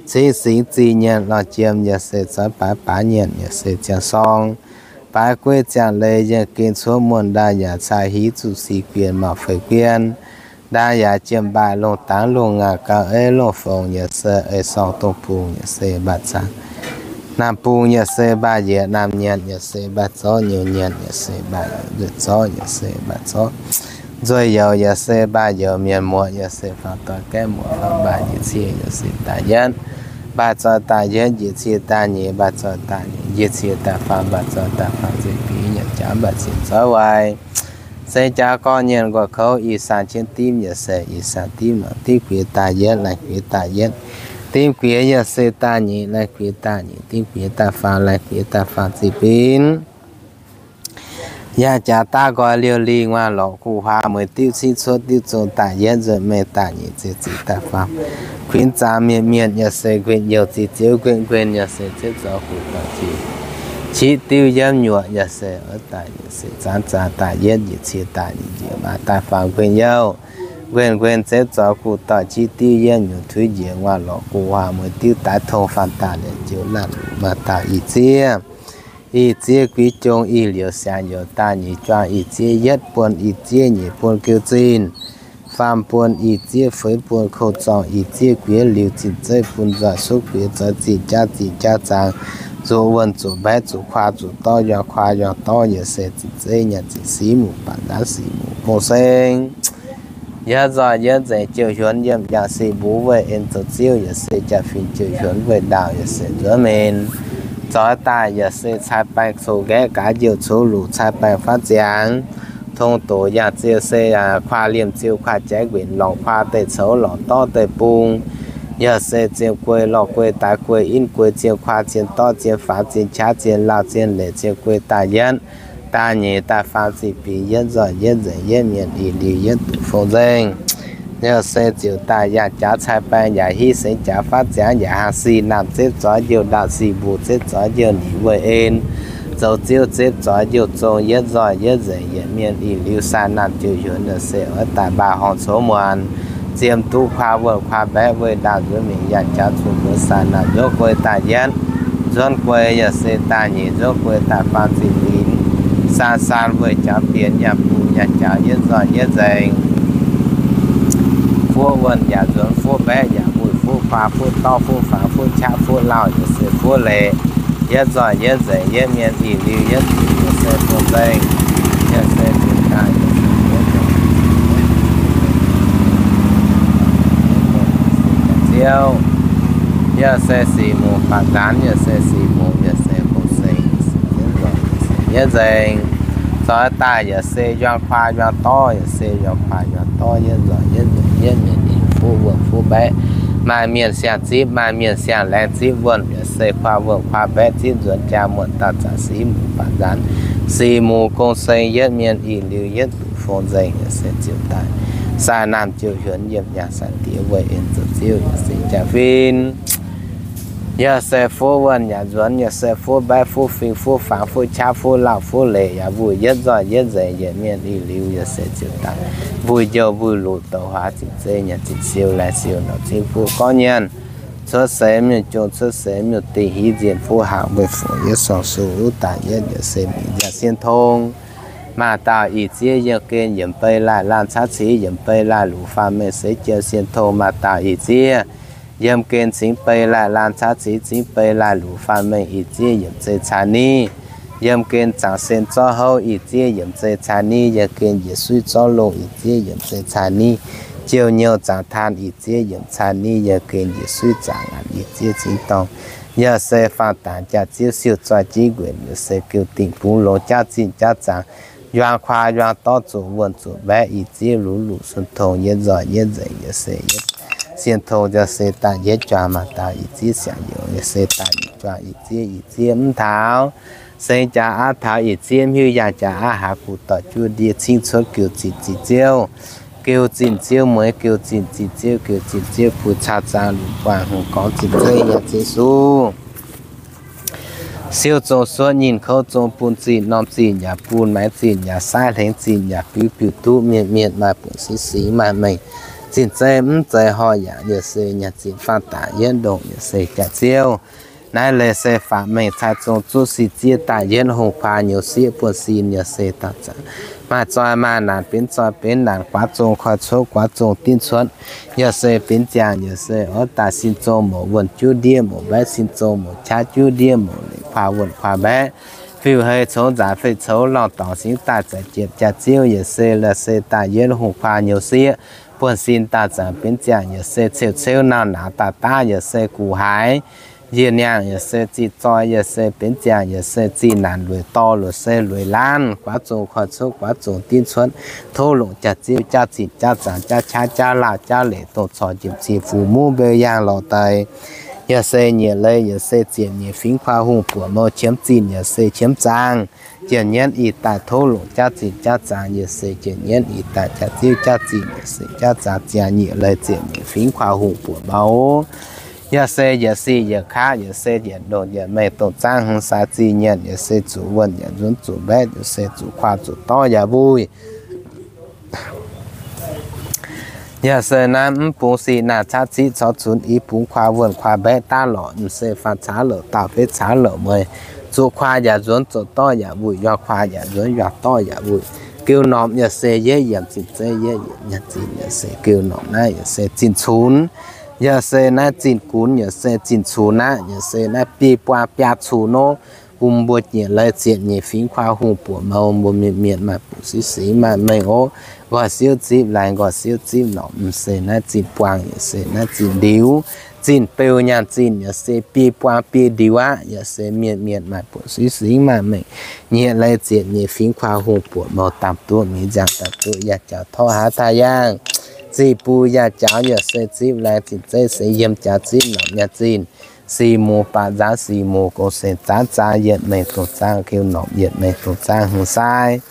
Cingv singx zih nyienc lorh jiem yaac se zoix baaix baaix nyienc yaac se ziangh sorng. Baaix gueiv ziangh leiz yienh gen cuotv muonh ndaaih yaac caa hiv zuqc sic guienh mauc feix guienh. Ndaauv yaac jiem mbaaih lungh dangx lungh ngaanc gauh eiv lungh fongc yaac se ei sorng dongh bung yaac se mbaaih zaangc. Naamh bung yaac se mbaaih njiec, naamh nyanc yaac se mbaaih zorqv, nyouz nyanc yaac se mbaaih nzueic zorqv yaac se mbaaih zorqv. Nzueic youz yaac se mbaaih youz, mienh muoz yaac se faam doix, gaeqv muoz faam mbaaih, njiec cie yaac se daaih yietv, mbaaih zoih daaih yietv, njiec cie daaih nyeic, mbaaih zoih daaih nyeic, njiec cie daaih faam, mbaaih zoih daaih faam ziepc biix, nyanc jaax mbaaih ziepc zoih waaic. Seix jaax gorqv nyienh nquoqv kouv, ih saang jienv dimv yaac se ih saang dimv lorqc, dimv guiex daaih yietv, laanh guiex daaih yietv, dimv guiex yaac se daaih nyeic, laanh guiex daaih nyeic, dimv guiex daaih faam, laanh guiex daaih faam ziepc biix. Yangh jaax daav nqoi liouh lingh, nguaaiv lorqc guv huaang, mueiz diuv cingv cuotv diuv zong daaih yietv, nzueic mengh daaih nyeic, ziec zic daaih faam, kuinx zaangc mienh mienh yaac se nquenh youh, zic ziouv nquenh nquenh yaac se ziouv zoux guv doic, zic qiv diuv yiem nyuoqc yaac se oix daaih nyeic, se zaanv zaanc daaih yietv, njiec cie daaih nyeic, njiec maaih daaih faam nquenh youh, nquenh nquenh ziouv zoux guv doic, qiv diuv yiem nyuoqc, tuix njiec nguaaiv lorqc guv huaang, mueiz diuv daix tong, faam daaih liepc jiouv laanh luc, maaih dauh ih ziev. Ih ziev guix jong ih liuz siangx youz daaih nyeic juang, ih ziev yietv buonc, ih ziev nyeic buonc geu zinh, faam buonc, ih ziev feix buonc kouv zorngh, ih ziev guiex liuz zinh zeiv bun nzoih, suqv guiex zoix zinh jaav, zinh jaav zaangc, zuqc wuonh zuqc mbaeqv zuqc kuaah zuqc dorv, yuang kuaah yuang dorv yaac se zinh zeiv nyanc zinh siqv muc baac nzaanv siqv muc gong seng. Yietv nzoih yietv nzengc jouh hiuonx yiem jaa-sic mbuo weih en zoux ziouv yaac se jaa-fin jouh hiuonx weih ndaauh yaac se nzuonx menx. Zoix daaih yaac se cai baeng coqv nqaeqv gaax njiouv coqv luqc cai baeng faanv ziangx. Tong doqc yangh ziouc se kuaah liemh ziouc kuaah jaiv nquenc lorngc kuaah deic coux lorngc dorv deic bung. Yaac se zien guei lorh guei daaih guei inv guei zien kuaah zien dorv zien faanx zien qaqv zien lauh zien leic zien guei daaih yietv daaih nyeic daaih faam ziepc biix yietv nzoih yietv nzengc yietv mienh ih liuz yietv duqv fong nzengc. Yaac se ziouc daaih yangh jaax cai baeng yaac hiv sengx jaax faanv ziangx yaac haaix sic naamh zepv zoix njiouv ndaauh sic mbuo zepv zoix njiouv nyic weih en. Zoux ziouv zepv zoix njiouv zong yietv nzoih yietv nzengc yietc mienh ih liuz saah naamh jouh hiuonx yaac se oix daaih mbaaih horngh coux muonc. Ziemx duqv kuaah wuonh kuaah mbaeqv weih ndaauh nzuonx mingh yangh jaax zuqc mbuo saah naamh nzuonx guei daaih yietv, nzuonx guei yaac se daaih nyeic, nzuonx guei daaih faam ziepc fingx. Saan saan weih jaax bienx yangh bung yangh jaax yietv nzoih yietv nzengc. Fuqv wuonh yaac nzuonx, fuqv mbaeqv yaac wuic, fuqv kuaah, fuqv dorv, fuqv faanx, fuqv qaqv, fuqv lauh, yaac se fuqv leic. Yietv nzoih yietv nzengc, yietv mienh ih liuz yietv zuqc yaac se fong nzengc. Yaac se zuqc daaih ziouv, yaac se sic muc baac nzaanx, yaac se sic muc, yaac se fong seng, yietv nzengc. Zoix daaih yaac se yuang kuaah yuang dorv, yaac se yuang kuaah yuang dorv, yietv nzoih yietv nzengc, yietv mienh ih fuqv wuonh fuqv mbaeqv. Maaih mienh siang-zipv, maaih mienh siang-laengz zipv wuonh, yaac se kuaah wuonh kuaah mbaeqv zipv nzuonx jaa muonh dauh zanc sic muc baac nzaanx, sic muc gong seng yietv mienh ih liuz yietv duqv fong nzengc, yaac se ziouc daaih saah naamh jouh hiuonx yiem yangh saah diex weih en zoux ziouv yaac se jaa-fin. Yaac se fuqv wuonh yaac nzuonx, yaac se fuqv mbaeqv fuqv fingx fuqv faanx fuqv qaqv fuqv lauh fuqv leic yaac mbuo yietv nzoih yietv nzengc yietc mienh ih liuz yaac se ziouc daaih mbuo youh mbuo luqc douc huaax zinh zeiv nyanc zinh siou laih siou norqc zingv fuqv gorngv nyanc. Cuotv seix mienh jong cuotv seix mienh dingh hiv nzienh fuqv haangc mbuo fungx yietv sorng-sou wuov daaih yietv yaac se mingh nziaauc sien tong. Maaih dauh ih ziev yiem gen yiemc bei laih laanh caav cingx yiemc bei laih luqc faam mengh seix jiem sien tong. Maaih dauh ih ziev yiem gen cingx bei laih laanh caav cingx cingx bei laih luqc faam mengh ih ziev yiemc zei caa niv. Yiem gen zaangc sen zorqv houv ih ziev yiemc zei caa niv. Yiem gen njiec suiv zorqv longh ih ziev yiemc zei caa niv. Jouh nyouh zaangc taan ih ziev yiemc caa niv. Yiem gen njiec suiv zaangc ngaanc ih ziev cingx dorngh. Yaac se faang dangx jaax ziev siou zoih jiv nquenc, yaac se geuh dingc bungx longx jaav zinh jaav zaangc, yuang kuaah yuang dorv zuqc wuonh zuqc mbaeqv ih ziev luqc luqc sun tong yietv nzoih yietv nzengc, yaac se yietv sien tong yaac se daaih yietv juang. Maaih dauh ih ziev siang youz, yaac se daaih yietv juang ih ziev, ih ziev mv taux. Seng jaax aav taux ih ziev hmiuv, yaangh jaax aav haaix guv doic juov ndie cingv cuotv geuh zinh zinh ziouv. Geuh zinh ziouv mueiz, geuh zinh zinh ziouv, geuh zinh ziouv puix caa zaang lunc guaax hungh gorngv zinh zeiv nyanc zinh suv. Siou zong suotv nyinh kouv zong bun zinh norm zinh yaac bun maaiz zinh yaac saiv hlengx zinh yaac biuv biuv duqv mienh mienh maaih buonc singx singx maaih mengh zinh zeiv mv zeiz horh yaac yaac se nyanc zinh faang daaih yietv ndongc yaac se jaax ziouv. Naaiv leiz se faatv mengh cai zong zuqv si ziev daaih yietv hungh kuaah nyouz sieqv buonv sin yaac se daaih zaangc. Maaih zoih maaih naanc, benx zoih benx naanc, guaav zong koi cuotv, guaav zong dinv cuotv. Yaac se benx ziangh, yaac se orv daaih sin zong mouz wuonh juv ndiev, mouz mbaeqv sin zong mouz qaqv juv ndiev, mouz leic kuaax wuonh kuaax mbaeqv, fiuv-heix coux nzaac fei coux lorngh dorngx, singx daaih za'jiepc jaax-ziouv, yaac se la'se daaih yietv hungh kuaax nyouz sieqv, buonv-sin daaih zanc benx ziangh, yaac se ceu ceuv nauc nauz daaih daav, yaac se guqc haaix, njiec niangh, yaac se zih zoi, yaac se benx ziangh, yaac se zih naanc lueic dorh, lueic se lueic laanv, guaav zong koi cuotv, guaav zong dinv cuotv, tov longc jaax-ziouv jaav zinh jaav zaangc jaav qaqv jaav laauh jaav leic dongh corc njiemc cing fuqv muv mbeu yaangh lorz deix. Yaac se nyieqc leiz, yaac se ziepc nyeic fingx kuaax hungh buoqc mouz qiemx zinh, yaac se qiemx zaang. Jiex nyienv ih daaih tov longc jaav zinh jaav zaangc, yaac se jiex nyienv ih daaih jaax-ziouv jaav zinh, yaac se jaav zaangc ziangh nyieqc leiz ziepc nyeic fingx kuaax hungh buoqc mouz. Yaac se yietc sic yietc kaav, yaac se yietc ndoh yietc mengh dongh zaangv hmz sai zih nyienc, yaac se zuqc wuonh yaac nzuonx zuqc mbaeqv, yaac se zuqc kuaax zuqc dorv yaac mbuih. Yaac se naaiv mv bungx sic naaic caqv ciqv corc cunx i bungx kuaax wuonh kuaax mbaeqv daav lorqc, m'seix faanv caav louc dauh betv caav louc mueiz, zuqc kuaax yaac nzuonx zuqc dorv yaac mbuih, yuang kuaax yaac nzuonx yuang dorv yaac mbuih. Geu norm yaac se yietv yiemc zinh zeiv yietv yiemc nyaanh zinh, yaac se geu norm naaiv yaac se zinh cunx. Yaac se naaiv zinh gunx yaac se zinh cunx aqv, yaac se naaiv biei buang biaa cunx nor. Bun mbuo nyieqc leiz ziepc nyeic fingx kuaax hungh buoqc mouz, mbuo mienh mienh maaih buoqc sieqv singx maaih mengh ov. Nqoi siouv zipv laengz, nqoi siouv zipv norqc, m'seix naaiv zinh buang yaac se naaiv zinh ndiux, zinh beu nyaanh zinh yaac se biei buang biei ndiux aqv, yaac se mienh mienh maaih buoqc sieqv singx maaih mengh. Nyieqc leiz ziepc nyeic fingx kuaax hungh buoqc mouz, da'duqv mi'nziangx da'duqv yaac jaux torv haaix taaih yaangh. Zih bun yaac jaux yaac se zipv laengz, zinh zeiv se yiem jaax zipv norqc nyaanh zinh. Sic muc baac nzaanx sic muc, gong-seix zaanv zaanv yietc mengh dongh zaangv keu norqc, yietc mengh dongh zaangv hmz sai.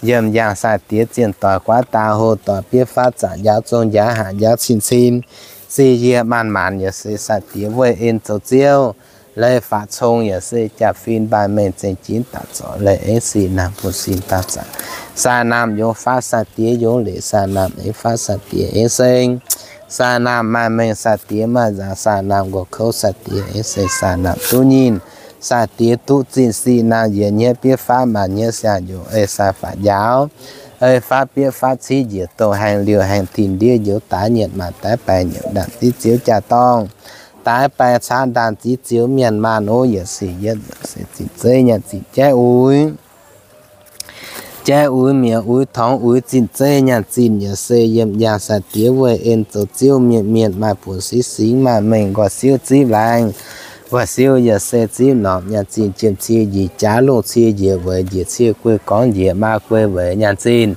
Yiem yangh sai-diex zienh doic guaav dang hlo doic, bieiv faatv zaqc njaaux zong njaaux haac njaaux cin-cin. Sic yie maanc maanc yaac se sai-diex weih en zoux ziouv. Leiz faatv cong yaac se jaa-fin mbaanh mengh zengc jinv daaih zorc leiz aengx sic naamh bun sin daaih zanc. Saah naamh yungz faatv sai-diex yungz leic, saah naamh aengx faatv sai-diex aengx seng. Saah naamh maaih mengh sai-diex maaih nzaangc, saah naamh nqox kouv sai-diex aengx seng, saah naamh duqv nyinh sai-diex duqv zinh, sic naamh yietc hnyouv bieiv faatv maanc hnyouv siang-njoux ei sai-faatv njaaux. Ei faatv bieiv faatv civ njiec dongh haengh liouh haengh tin ndiev njoux daaix nyietc maanc daaih baengh nyiemc ndaamv ziv zioux jaa-dorngh. Daaih baengh caqv ndaamv ziv zioux mienh maanh ov, yietc sic yietv se zinh zeiv nyaanh zinh jaiv uix. Jaiv uix mietc uix torngx uix zinh zeiv nyaanh zinh yaac se yiem yangh sai-diex weih en zoux ziouv mienh mienh maaih buoc siev singx maaih mengh nqoi siouv zipv laengz. Nqoi siouv yaac se zipv norqc nyaanh zinh jiem cie njiec jaax lungh cie njiec weic njiec cie guei gorngv njiec maa guei weic nyaanh zinh.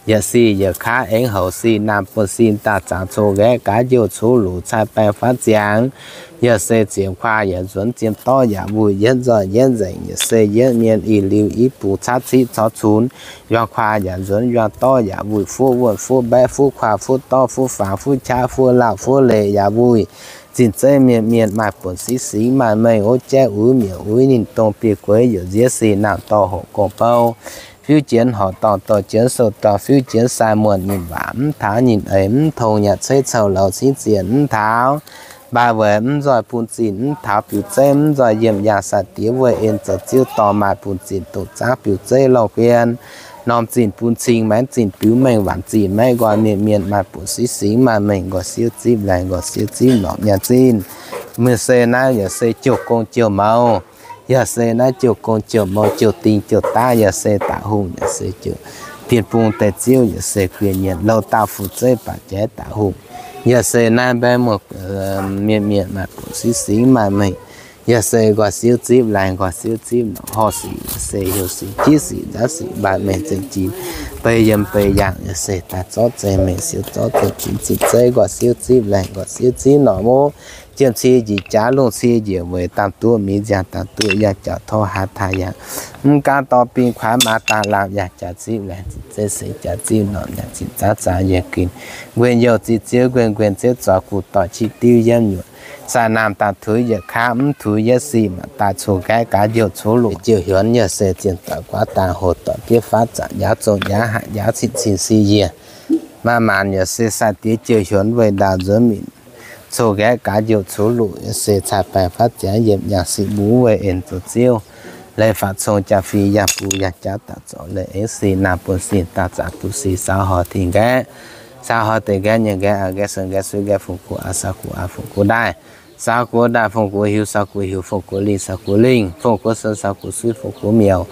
Yietc sic yietc kaav aengx houx sic naamh buonv sin daaih zaangc coqv nqaeqv gaax njouh cuv luqc cai baeng faatv ziangx. Yaac se ziepc kuaah yaac nzuonx, ziepc dorv yaac wuic, yietv nzoih yietv nzengc, yaac se yietv mienh ih liuz i bungx caqv ciqv corc cunx. Yuang kuaah yaac nzuonx, yuang dorv yaac wuic, fuqv wuonh fuqv mbaeqv fuqv kuaah fuqv dorv fuqv faangx fuqv qaqv fuqv lauh fuqv leic yaac wuic. Zinh zeiv mienh mienh maaih buonc siev singx maaih mengh ov, jaiv uix mietc uix ninh dongh biei gueix yaac nziex sic naamh dorh hoqc gong bou. Fiuv jienx horqc dorngh dorh jienx sou dorh, fiuv jienx sai muonh ninh waac mv taux, ninh eix mv tong, nyaah ceix cou louz cingv zienh mv taux. Mbaai weic mv nzoih bun zinh mv taux, biux zeiv mv nzoih yiem yangh sai-diex weih en zoux ziouv dorh maaih bun zinh doqc zaangv biux zeiv lorh guien. Norm zinh bun cing maengx zinh biux mengh waanc zinh maiv nqoi, mienh mienh maaih buonc siev singx maaih mengh nqoi siouv zipv laengz nqoi siouv zipv norqc nyaanh zinh. Mienh se naaiv yaac se jouh gong jouh mouz. Yaac se naaiv jouh gong jouh mouz, jouh ding jouh daav, yaac se da'hungh, yaac se jouh bienh bung deix ziouv, yaac se guienh nyienc louh dauh fu'zeiv baac jaaix da'hungh. Yaac se naaiv mbaeqv muoz mienh mienh maaih buonc siev singx maaih mengh. Yaac se nqoi siouv zipv laengz nqoi siouv zipv norqc, horh sic yaac se heuc sic jiv sic nzaanv sic maaih mengh zengc jin. Beiv yiem beiv yangh yaac se daaih zorqv zengc mengh siouv zorqv zengc jin, zinh zeiv nqoi siouv zipv laengz nqoi siouv zipv norqc mov. Jiem cie njiec jaax, lungh cie njiec weic, daamh duqv mi'nziangx, daamh duqv yaac jauc torv haaix taaih yangh. Mv gaanv dorh bing kuaaiv maaz daaih lamh yaac jaax zipv laengz, zinh zeiv singx jaax zipv norqc, yaac zinh zaangv zaangv yienx ginx. Nquenh youh zinh ziouv nquenh, nquenh ziouv zoux guv doic qiex diuv yiem nyuoqc. Saah naamh daaih tuix yietc kaav, mv tuix yietv sic maac daaih coqv nqaeqv gaax njouh cuv luqc jouh hluonx, yaac se zinh doic guaav dang hoc doic bieiv faatv zaangc njaaux zong njaaux haic njaaux cin cin si yie. Maaih maanc yaac se sai-diex jouh hluonx weih ndaauh nzuonx minc. Coqv nqaeqv gaax njouh cuv luqc yaac se cai baeng faatv ziangx yiem yangh sic mbuv weih en zoux ziouv. Leiz faatv cong jaa-fim yangh bun yangh jaav daaih zoux leiz aengx sin naamh bun sin daaih zaangc bun sin saux horc tin nqaeqv, saux horc deix nqaeqv nyei nqaeqv aqv, nqaeqv sueih nqaeqv suiv nqaeqv fungx guv aqv, saux guv aqv fungx guv ndaaih, saux guv ndaaih fungx guv hiuv, saux guv hiuv fungx guv lingh, saux guv lingh fungx guv sueih, saux guv suiv fungx guv miuc,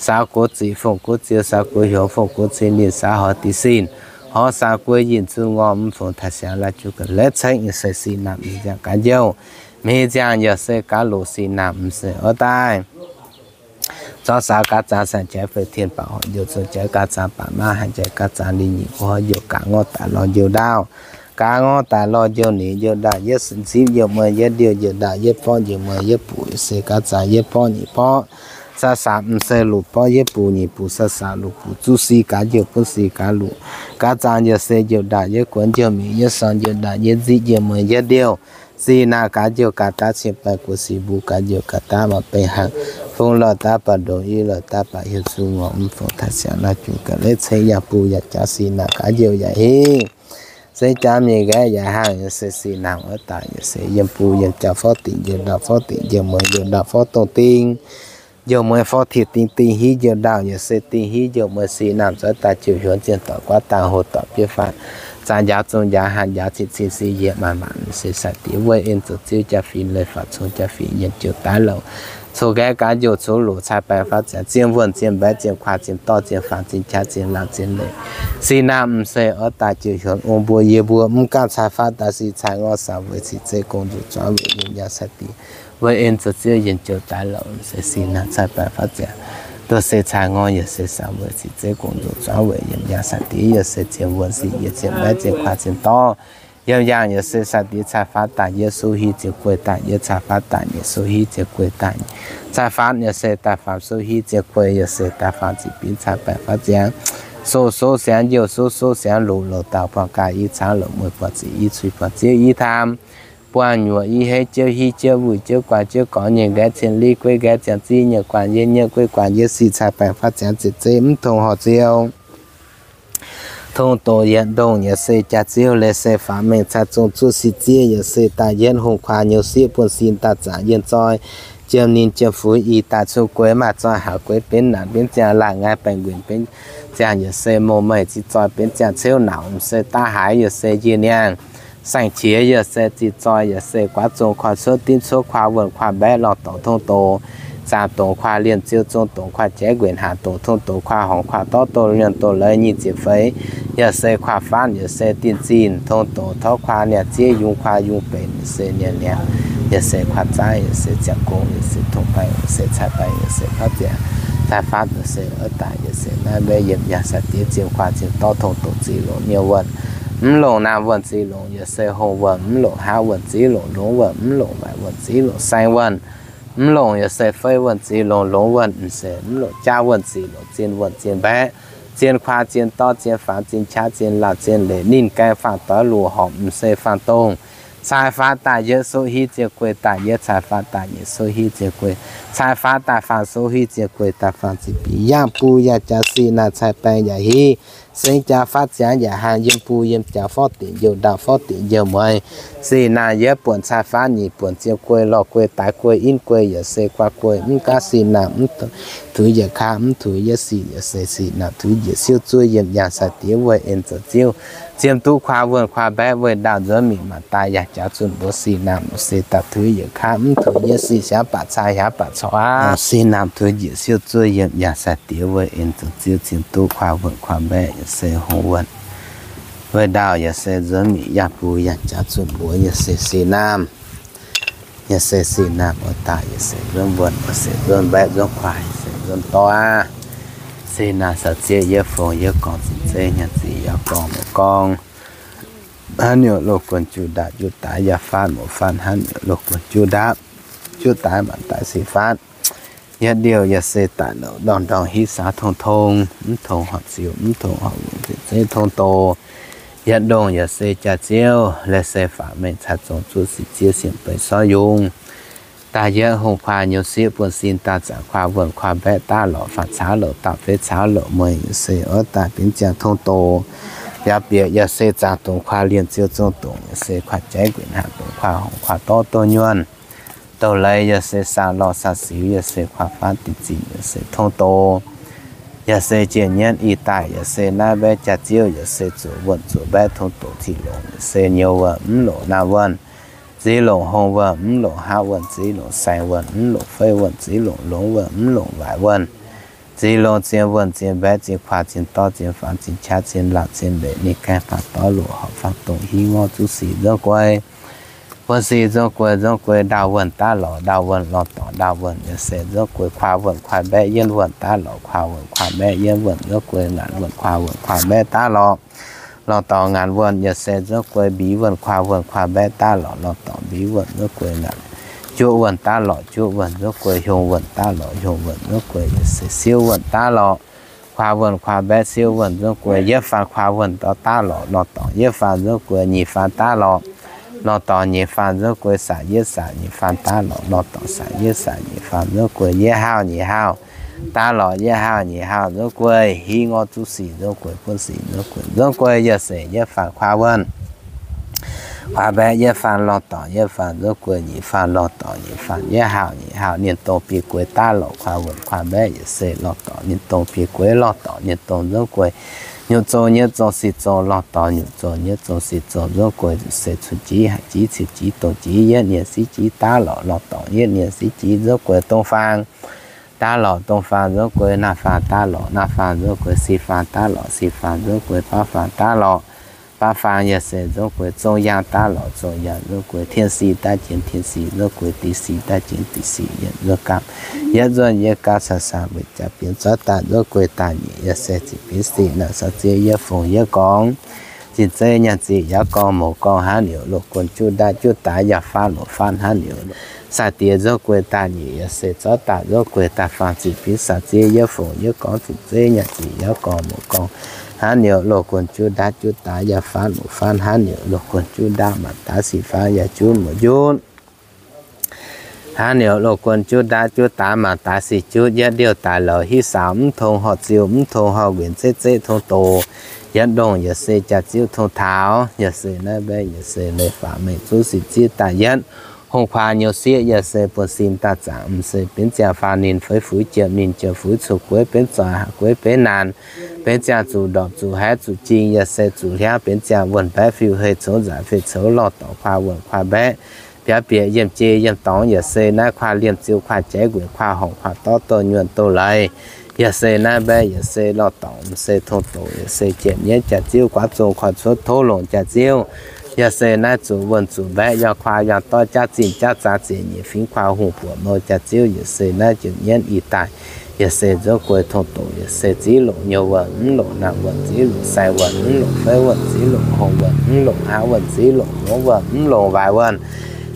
saux guv ziqc fungx guv ziu, saux guv hiuv fungx guv cin lingh, saux horc deix sin, horc saux guv yinh zunh ngorc mv fungx taaix siangx laaih juqv ga'leix cengx nyei se sin naamh mingh nziangh gaax njouh, mingh nziangh yaac se gaax luqc sin naamh mv se oix daaih zorqv saux gaax zaangc saeng-jaaix feix tien baac horc njoux zong jaaix gaax zaangc baac maav haih jaaix gaax zaangc lingh nyeic guv horc njoux gaax ngorc daaih lorh njoux ndaauv, gaax ngorc daaih lorh njoux ninh njoux ndaauv, yietv sin zipv njoux mueiz, yietv ndiouh njoux ndaauv, yietv borqv njoux mueiz, yietv buc yaac se gaax zaangc yietv borqv nyeic borqv, saux saux mv se luqc borqv yietv buc nyeic buc, saux saux luqc buc zuqv sin gaax njoux bun sin gaax luqc, gaax zaangc yaac se njoux ndaauv, yietv guonx njoux mingh, yietv sorn njoux ndaauv, yietv nzipv njoux mueiz, yietv ndiouh sin naamh gaax njoux gaax daav cien baeng guoqv sin mbuo gaax njoux gaax daav maaih bengh haic, fungx lorh daav baac ndongc i lorh daav baac hiuv zuqc ngorc mv fungx taaix siangx laaih juqv ga'leix cengx yangh bun yaac jaav sin naamh gaax njoux yaac hingh. Se jaav mingh nqaeqv yaac hangh yaac se sin naamh oix daaih yaac se yiem bun yiem jaax forv dingc njoux ndaauv, forv dingc njoux mueiz, njoux ndaauv forv dongh ding, njoux mueiz forv tiex ding, ding hiuv njoux ndaauv yaac se ding hiuv njoux mueiz, sin naamh zuov daaih jiouc hiuonx zienh doic guaav dangh hoc doic bieiv faatv, zaangc njaaux zong njaaux haanh njaaux cin cin sin yietc maanc maanc se sai diex weih en zoux ziouv jaa-fin leiz faatv cong jaa-fin yienh jiouc daaih louc, cun nqaeqv gaax njoux cun luqc cai baeng faatv ziangx zien wuonh zien mbaeqv zien kuaah zien dorv zien faanx zien qaqv zien laangh zien leiz, sin naamh mv se oix daaih jiouc hiuonx ong mbuo yie mbuo mv gaengh cai faatv daaih sin cai ngorc saax weic cix zeiv gong nzuqc zuangx weic yiem njaaux sai diex weih en zoux ziouv yienh jiouc daaih louc se sin naamh cai baeng faatv ziangx duqv se cai ngorc yaac se saax weic cix zeiv gong nzuqc zuangx weic yiem njaaux sai diex yaac se zien wuonh sin yietc zien mbaeqv zien kuaah zien dorv, yiem njaaux yaac se sai diex cai faatv daaih yietv suv hiv zien guei daaih yietv cai faatv daaih nyeic suv hiv zien guei daaih nyeic, cai faatv yaac se daaih faam suv hiv zien guei yaac se daaih faam ziqc binv cai baeng faatv ziangx, suv suv siangx youh suv suv siangx luqc louc dauh buangh gaax i cangx louc mueiz buangh ziqc i cui buangh ziouv i taam, buangh nyuoqc i heiv jiouv hiv jiouv wuic jiouv guaax jiouv gorx nyei nqaeqv cien liv gueiv nqaeqv ziangh ziv nyei guaax yie nyei gueiv guaax yie sic cai baeng faatv ziangx ziepc zeiv mv tong horc ziouv tong doqc yietc ndongh yaac se jaax ziouv leiz se faaux mengh cai zong zuov sic ziev yaac se daaih yietv hungh kuaah nyouz sieqv buonv sin daaih zaangc yienh zoi, jiem ninh jiem fuix i daaih cun gueix maaih zoi haaix gueix benx naanc benx ziangh laangh ngaih baengh nquenc benx ziangh yaac se mouh meih ziqc zoi benx ziangh ceuv nauc mv se daav haaix yaac se njiec niangh, saeng-qiex yaac se ziqc zoi yaac se guaav zong kuaah cuotv dimv cuotv kuaah wuonh kuaah mbaeqv lorh dorngx tong doqc, zaangc dongc kuaah lienh ziou zong dongc kuaah jaiv nquenc haaz dongc tong doqc kuaah horngc kuaah dorv doqc nyuonh doqc leiz nyic ziepc feix, yaac se kuaah faanv yaac se dinh zinh tong doqc torv kuaah niaa ziev yungz kuaah yungz benx yaac se niaa niaa, yaac se kuaah zaaiv yaac se ziangh gong yaac se tong baeng yaac se cai baeng yaac se faatv ziangx, cai faatv yaac se oix daaih yaac se naaiv mbev yiem yaac sai diex zien kuaah zien dorv tong doqc ziqc longc nyei wuonh, mv longc naamh wuonh ziqc longc yaac se hungh wuonh, mv longc haav wuonh ziqc longc longx wuonh, mv longc waaic wuonh ziqc longc saeng wuonh, mv longc yaac se feiv wuonh ziqc longc longx wuonh, mv se mv longc jaav wuonh ziqc longc zien wuonh zien mbaeqv, zien kuaah zien dorv zien faanx zien qaqv zien laangh zien leic ninh gaengh faanh doix luoqc horpc mv se faanh dongh cai faatv daaih yietv suv hiv zien guei daaih yietv cai faatv daaih nyeic suv hiv zien guei, cai faatv daaih faam suv hiv zien guei daaih faam ziqc bic yangh bun yaac jaax sic naanc cai baeng yaac hiv, sengx jaax faatv ziangx yaac haangh yiem bun yiem jaax forv dingc njoux ndaauv forv dingc njoux mueiz, sic naanc yietv buonc cai faatv nyic buonc zien guei lorh guei daaix guei inv guei yaac se guaax guei mv gaav sic naanc mv tuix yietc kaav mv tuix yietv sic yaac se sic naanc tuix njiec siouv zuov yiem yangh sai diex weih en zoux ziouv, ziem duqv kuaah wuonh kuaah mbaeqv weih ndaauh nzuonx mingh maanc daaih yaac jaax zunh mbuox sic naanc se daaih tuix yietc kaav mv tuix yietv sic siangx baac cai hiaangx baac corc aqv. Sic naanc tuix njiec siouv zuov yiem yangh sai diex weih en zoux ziouv ziem duqv kuaah wuonh kuaah mbaeqv yaac se hungh wuonh, weih ndaauh yaac se nzuonx mingh yangh bun yangh jaax zunh mbuox yaac se sic naanc, yaac se sic naanc oix daaih yaac se nzuonx wuonh yaac se nzuonx mbaeqv nzuonx kuaah yaac se nzuonx dorv aqv. Sic naanc caux zieqv yietv fongc yietv gorngv ziqc zeiv hnyangx ziqc yaac gorngv maiv gorngv, hnangv nyungc loz guonc juqv ndaapv juqv daaix yaac faatv mouc faatv hnangv nyungc loz guonc juqv ndaapv juqv daaix maanc daaih sic faatv. Yietv ndiouh yaac se daaih louc ndorngh ndorngh hitv saax tong tong, mv tong horc ziux mv tong horc longc ziqc zeiv tong doqc. Yietv ndongh yaac se jaax ziouv leiz se faaux mengh cai zong zuov sic ziev sienx beix sorv yungz. Daaih yietv hungh kuaah nyouz sieqv buonv sin daaih zaangc kuaah wuonh kuaah mbaeqv daav lorqc faatv caux louc dauh feix caux louc mueiz yaac se oix daaih binv ziangh tong doqc. Yaac bieqc yaac se zaangc dongc kuaah lienh ziou zong dongc yaac se kuaah jaiv nquenc haaz dongc kuaah horngc kuaah dorv doh nyuonh. Douh leiz yaac se saah lorh saah siux, yaac se kuaah faanv dinh zinh, yaac se tong doz, yaac se jiex nyienv ih daaih, yaac se naaiv mbaeqv jaax-ziouv, yaac se zuqc wuonh zuqc mbaeqv tong doz tiqv longc, yaac se nyouz wuonh mv longc naamh wuonh, ziex longc hongh wuonh mv longc haav wuonh, ziex longc saeng wuonh mv longc feiv wuonh, ziex longc longx wuonh mv longc waaic wuonh, ziex longc zien wuonh zien mbaeqv zien kuaah zien dorv zien faanv zien qaqv zien laauh zien leic ninh gaengh faanv dorv loz horpc faanv dongh hiuv ngorv zuqv sic nzorng guei, buonv sic nzorng guei, nzorng guei ndaauh wuonh daav lorqc, ndaauh wuonh lorh dorngc ndaauh wuonh, yaac se nzorng guei kuaah wuonh kuaah mbaeqv yienv wuonh daav lorqc, kuaah wuonh kuaah mbaeqv yienv wuonh nzorng guei ngaanc wuonh kuaah wuonh kuaah mbaeqv daav lorqc, lorh dorngc ngaanc wuonh, yaac se nzorng guei mbiz wuonh kuaah wuonh kuaah mbaeqv daav lorqc, lorh dorngc mbiz wuonh nzorng guei ngaanc juoqv wuonh daav lorqc, juoqv wuonh nzorng guei hiuv wuonh daav lorqc, hiuv wuonh nzorng guei yaac se siouv wuonh daav lorqc, kuaah wuonh kuaah mbaeqv siouv wuonh nzorng guei yietv faanv kuaah wuonh dorh daav lorqc, lorh dorngc yietv faanv nzorng guei nyic faanv daav lorqc, lorh dorngc nyic faanv nzorng guei saah yietv saah nyic faanv daav lorqc, lorh dorngc saah yietv saah nyic faanv nzorng guei yietv haauh nyic haauh daav lorqc, yietv haauh nyic haauh nzorng guei hiuv ngorv zuqv sic nzorng guei buonv sic nzorng guei, nzorng guei yaac se yietv faanv kuaah wuonh kuaah mbaeqv yietv faanv, lorh dorngc yietv faanv nzorng guei nyic faanv, lorh dorngc nyic faanv yietv haauh nyic haauh ninh dongh biei gueix daav lorqc, kuaah wuonh kuaah mbaeqv yaac se lorh dorngc ninh dongh biei gueix, lorh dorngc ninh dongh nzorng guei nyutc zong nyietv zong sic zong, lorh dorngc nyutc zong nyietv zong sic zong nzorng guei se cun-jiv haic jiv ciouv jiv dongh jiv yietv nienv siqv jiv daav lorqc, lorh dorngc yietv nienv siqv jiv nzorng guei dong faang daav lorqc, dong faang nzorng guei naamh faang daav lorqc, naamh faang nzorng guei sic faang daav lorqc, sic faang nzorng guei baav faang daav lorqc, baav faang yaac se nzorng guei zong yaang daav lorqc, zong yaang nzorng guei tien sic daav jienv tien sic, nzorng guei dic sic daav jienv dic sic, yietv nzorng gapv yietv nzorng yietv gapv saah saah weic jaax bienx zorqv daaih nzorng guei daaih nyeic yaac se ziqc bienx sic naaic saah ziev yietv fongc yietv gorngv zinh zeiv nyaanh ziqc yaav gorngv mouz gorngv hnangv niouz loz guon juqv ndaatv juqv daaix yaac faanv loz faanv hnangv niouz sai diex nzorng guei daaih nyeic yaac se zorqv daaih nzorng guei daaih faang ziqc bienx saah ziev yietv fongc yietv gorngv zinh zeiv nyaanh ziqc yaav gorngv mouz gorngv hnangv niouz loz guon juqv ndaatv juqv daaix yaac faanv loz faanv hnangv niouz loz guon juqv ndaatv maanc daaix sic faanv yaac juqv mouz juqv hnangv niouz loz guon juqv ndaatv juqv daaix maanc daaix sic juqv yietv ndiouh daaih lorz hiv saaux mv tong horqc ziux mv tong horqc nquenc zeqv zeqv tong doz yietv ndongh yaac se jaax-ziouv tong taux yaac se naaiv mbaeqv yaac se leiz-faqv mengh zuqv sic zieqv daaih yietv hungh kuaaz nyouz sieqv yaac se buonv-sin daaih zaangc m'seix benx ziangh faaux ninh feix fuix jiem ninh jiem fuix cuotv gueiv benx zoih haaix gueiv benx naanc benx ziangh zuqc ndorpc zuqc haiv zuqc jing yaac se zuqc hliangv benx ziangh wuonh mbaeqv fiuv hei coux nzaac fei coux lorh dorngc kuaah wuonh kuaah mbaeqv biaux bieqc yiem jei yiem dorngx yaac se naaiv kuaah liemh ziouh kuaah jaiv nquenc kuaah horngc kuaah dorv dongh nyuonh dongh leiz yaac se naaiv mbaeqv yaac se lorh dorngc m'seix tong doqc yaac se jiem nyienv jaax-ziouv guaav zong kuaah cuotv tov longc jaax-ziouv yaac se naaiv zuqc wuonh zuqc mbaeqv yangh kuaah yangh dorv jaav zinh jaav zaax ziec nyeic fingx kuaah hungh buoqc mou jaax-ziouv yaac se naaiv jiem nyienv ih daaih yaac se nzorng guei tong doqc yaac se ziex longc nyouz wuonh mv longc naamh wuonh ziex longc sai wuonh mv longc feiv wuonh ziex longc hongh wuonh mv longc haav wuonh ziex longc longx wuonh mv longc waaic wuonh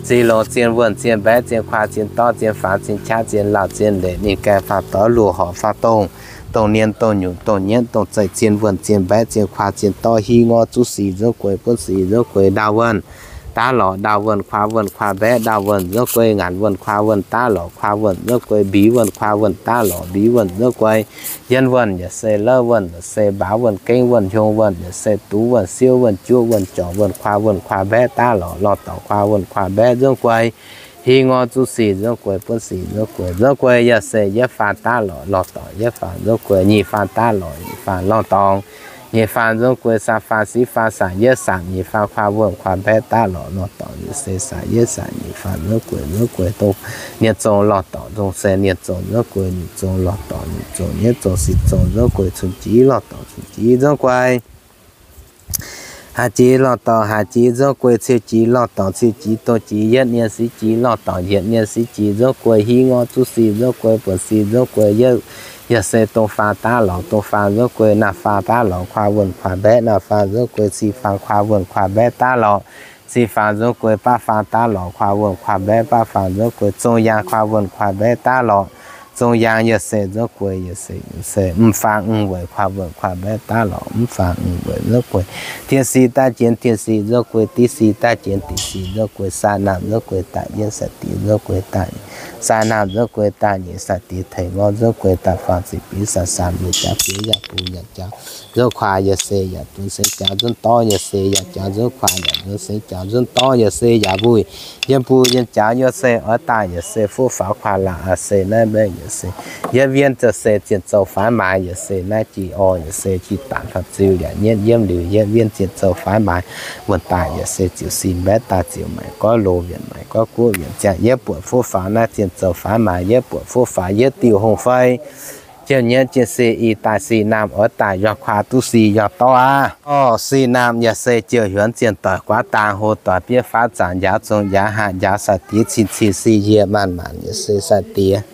ziex longc zien wuonh zien mbaeqv zien kuaah zien dorv zien faanv zien qaqv zien laauh zien leic ninh gaengh faanv dorv luoqc horpc faanv dongh dongh nien dongh nyutc dongh nyietv dongh zeih zien wuonh zien mbaeqv zien kuaah zien dorv hiuv ngorv zuqv sic nzorng guei buonv sic nzorng guei ndaauh wuonh daav lorqc ndaauh wuonh kuaah wuonh kuaah mbaeqv ndaauh wuonh nzorng guei ngaanc wuonh kuaah wuonh daav lorqc kuaah wuonh nzorng guei mbiz wuonh kuaah wuonh daav lorqc mbiz wuonh nzorng guei yienv wuonh yaac se lov wuonh yaac se mbaaux wuonh gengv wuonh hiong wuonh yaac se duqv wuonh siouv wuonh juoqv wuonh jorc wuonh kuaah wuonh kuaah mbaeqv daav lorqc lorh dorngc kuaah wuonh kuaah mbaeqv nzorng guei hiuv ngorv zuqv sic nzorng guei buonv sic nzorng guei nzorng guei yaac se yietv faanv daav lorqc lorh dorngc yietv faanv nzorng guei nyic faanv daav lorqc nyic faanv lorh dorngc nyic faanv nzorng guei saam faanv siv faanv saam yietv saam nyic faanv kuaah wuonh kuaah mbaeqv daav lorqc lorh dorngc yaac se saam yietv saam nyic faanv nzorng guei nzorng guei dongh nien zong lorh dorngc dongh se nien zong nzorng guei nien zong lorh dorngc nien zong nyietv zong sic zong nzorng guei cun-jiv lorh dorngc cun-jiv nzorng guei haaix jiv lorh dorngc haaix jiv nzorng guei ciou jiv lorh dorngc ciou jiv dongh jiv yietv nien siv jiv lorh dorngc yietc nien siv jiv nzorng guei hiuv ngorv zuqv sic nzorng guei buonv sic nzorng guei yietv yaac se dongh faanv daav lorqc dongh faanv nzorng guei naamh faanv daav lorqc kuaah wuonh kuaah mbaeqv naamh faanv nzorng guei sic faanv kuaah wuonh kuaah mbaeqv daav lorqc sic faanv nzorng guei baav faanv daav lorqc kuaah wuonh kuaah mbaeqv baav faanv nzorng guei zong yaang kuaah wuonh kuaah mbaeqv daav lorqc zong yaangh yaac se nzuov guei, yaac se, se mv faang mv weic kuaah, weic kuaah mbaeqv daav lorqc, mv faang mv weic nzuov guei. Tien si daaih jienx tien si nzuov guei, div si daaih jienx div si nzuov guei, saah naamh nzuov guei daaih yietv, sai-diex nzuov guei daaih nyic, saah naamh nzuov guei daaih nyic, sai-diex tengx ngorv nzuov guei daaih faang ziqc biux, saah saan weic jaax biux yaac bun yaac jaax. Nzuonx kuaah yaac se yaac bun sengx jaax, nzuonx dorv yaac se yaac jaax, nzuonx kuaah yaac nzuonx sengx jaax, nzuonx dorv yaac se yaac mbuih. Yiem bun yiem jaax yaac se oix daaih yaac se fuqv faaux kuaah laac, se naaiv mbaeqv yaac se yietv wien za'se zienh zoux faanv maaiz, yaac se naaiv jiex orv yaac se jiex daanx faaux ziux yaac nyietv yiem liuz yietv wien zienh zoux faanv maaiz. Wuonh daaih yaac se ziux sin mbaeqv daaih ziux maaic goiv loz wienc maaic goiv guoqv wienc ziangh. Yietv buatc fuqv faaux naaiv zienh zoux faanv maaiz, yietv buatc fuqv faaux yietv diuh hungh fei. Jiem nyietv jien se i daaih si naamh oix daaih yuang kuaah duqv si yuang dorv aqv. Orv, si naamh yaac se jiouh hiuonx zienh doic guaav dang hlo doic bieiv faatv zaanc njaaux zong njaaux haaix njaaux sai-diex cin cin si yie maanc maanc yaac se sai-diex.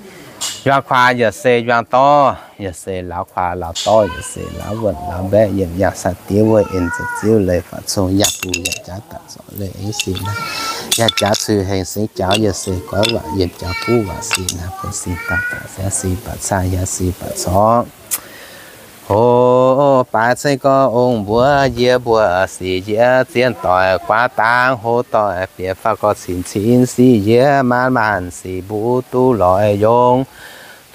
Yuang kuaah yaac se yuang dorv, yaac se lauz kuaah lauz dorv, yaac se lauz wuonh lauz mbaeqv yiem yangh sai-diex wuov en zoux ziouv leiz faaux cong yaac bun yaac jaax daaih zorc leiz si naamh. Yaac jaax cui hengx sengx jaax yaac se goiv waac yiem jaax buv waac si naamh bun si daaih daaih siangx si baac cai yaac si baac corc. Hoz, baaix ceng gorx ong mbuo yie mbuo sic yie zien doic guaav dang hlo doic bieqc faaux gorx cin cin sic yie maanc maanc sic mbuo duqv lorz yongh,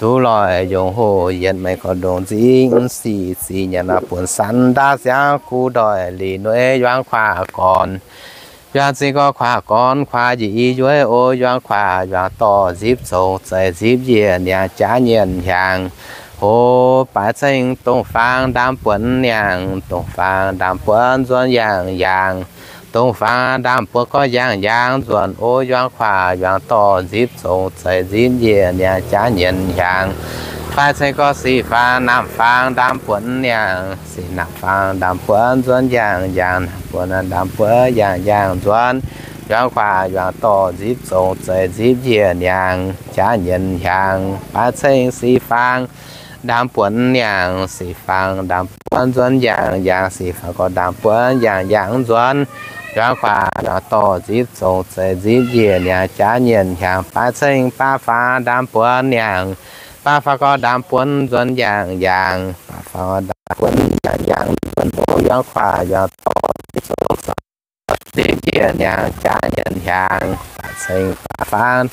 duqv lorz yongh hoc yienx maiv gorx ndongc nzingh sic sic nyanc buonc san ndaav siangx kuv ndoih lic nueiv yuang kuaah gorn. Yuang zingh gorx kuaah gorn kuaah njiec i njueiv o yuang kuaah yuang dorh nzipc zongc zeix nzipc njiec niangx jaax nyienh hiaangx. Hoz, baaix ceng dongh faang ndaamv buonc niangx, dongh faang ndaamv buonc nzuonx yaangh yaangh, dongh faang ndaamv buonc gorx yaangh yaangh nzuonx o yuang kuaah yuang dorh nzipc zongc zeix nzipc njiec niangx jaax nyienh hiaangx. Baaix ceng gorx sic faang naamh faang ndaamv buonc niangx, sic naamh faang ndaamv buonc nzuonx yaangh yaangh, naamh buonc ndaamv buonc yaangh yaangh nzuonx, yuang kuaah yuang dorh nzipc zongc zeix nzipc njiec niangx jaax nyienh hiaangx. Baaix ceng sic faang ndaamv buonc niangx, sic faang ndaamv buonc nzuonx yaangh yaangh, sic faang gorx ndaamv buonc yaangh yaangh nzuonx, yuang kuaah yuang dorh nzipc zongc zeix nzipc njiec niangx jaax nyienh hiaangx. Baaix ceng baav faang ndaamv buonc niangx, baav faang gorx ndaamv buonc nzuonx yaangh yaangh, baav faang ndaamv buonc yaangh yaangh nzuonx o yuang kuaah yuang dorh nzipc zongc zeix njiec niangx jaax nyienh hiaangx. Baaix ceng baav faang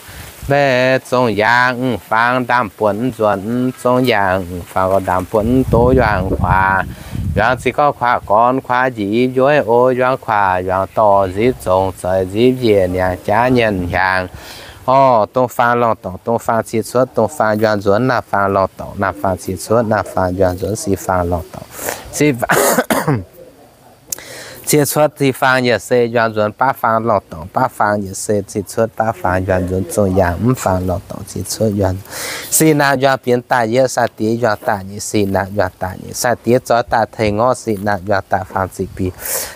mbaeqv zongc yaangh faang ndaamv buonc nzuonx, zongc yaangh faang gorx ndaamv buonc doz yuang kuaah, yuang zingh gorx kuaah gorn kuaah njiec i njueiv o yuang kuaah yuang dorh nzipc zongc zeix nzipc njiec niangx jaax nyienh hiaangx. Orv, dongh faang lorngh dorngc dongh faang cie cuotv dongh faang yuang nzuonx naamh faang lorngh dorngc naamh faang cie cuotv naamh faang yuang nzuonx sic faang lorngh dorngc sic faang cie cuotv sic faang yaac se yuang nzuonx baav faang lorngh dorngc baav faang yaac se cie cuotv baav faang yuang nzuonx zongc yaangh mv faang lorngh dorngc cie cuotv yuang nzuonx. Sic naamh yuang bienx daaih yietv, sai-diex yuang daaih nyic, sic naamh yuang daaih nyic, sai-diex zoix daaih tengx ngorv, sic naamh yuang daaih faam ziqc biix.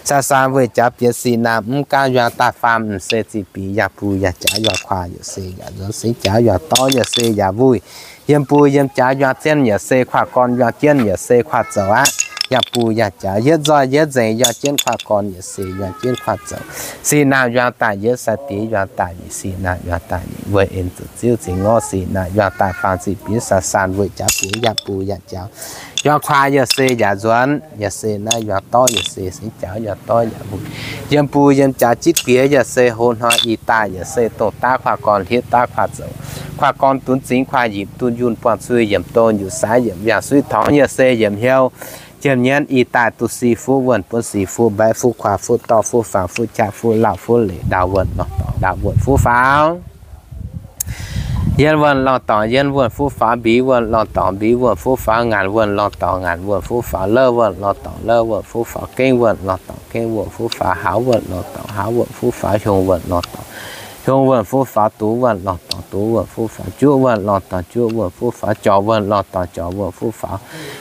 Sai-saan weih jaax bienx sic naamh mv gaamv yuang daaih faam m'seix ziqc biix yaac buix yaac jaax yuang kuaah yaac se yaac nzuonx singx jaax yuang dorv yaac se yaac wuih. Yiem buix yiem jaax yuang jienv yaac se kuaah gorn, yuang jienv yaac se kuaah zoux aqv. Yaac buix yaac jaax yietv nzoih yietv nzengc yuang jienv kuaah gorn yaac se yuang jienv kuaah zoux. Sic naamh yuang daaih yietv, sai-diex yuang daaih nyic, sic naamh yuang daaih nyic, weic en zoux ziouv cingx ngorv sic naamh yuang daaih faam ziqc biix, sai-saan weih jaax bienx yaac buix yaac jaax. Yuang kuaah yaac se yaac nzuonx, yaac se naaiv yuang dorv yaac se singx jaax yuang dorv yaac wuih. Yiem buix yiem jaax jitv bieqc yaac se hoz hnoi ih daaih yaac se dongh daav kuaah gorn hlieqv daav kuaah zoux. Kuaah gorn dunx zingx kuaah yipc dunh yunh buangh zui yiemc dong yutc saaix yiemc yangh suiv torngx yaac se yiemc hnyouv. Jiem nyienv ih daaih duqv sic fuqv wuonh buonv sic fuqv mbaeqv fuqv kuaah fuqv dorv fuqv faang fuqv qaqv fuqv lauh fuqv leic ndaauv wuonh lorngh dorngc ndaauv wuonh fuqv faaux. Yien wuonh lorngh dorngc yien wuonh fuqv faaux, mbiz wuonh lorngh dorngc mbiz wuonh fuqv faaux, ngaanc wuonh lorngh dorngc ngaanc wuonh fuqv faaux, louh wuonh lorngh dorngc louh wuonh fuqv faaux, gengh wuonh lorngh dorngc gengh wuonh fuqv faaux, hauz wuonh lorngh dorngc hauz wuonh fuqv faaux, hiong wuonh lorngh dorngc hiong wuonh fuqv faaux, duqv wuonh lorngh dorngc duqv wuonh fuqv faaux, juqv wuonh lorngh dorngc juqv wuonh fuqv faaux, jorc wuonh lorngh dorngc jorc wuonh fuqv faaux.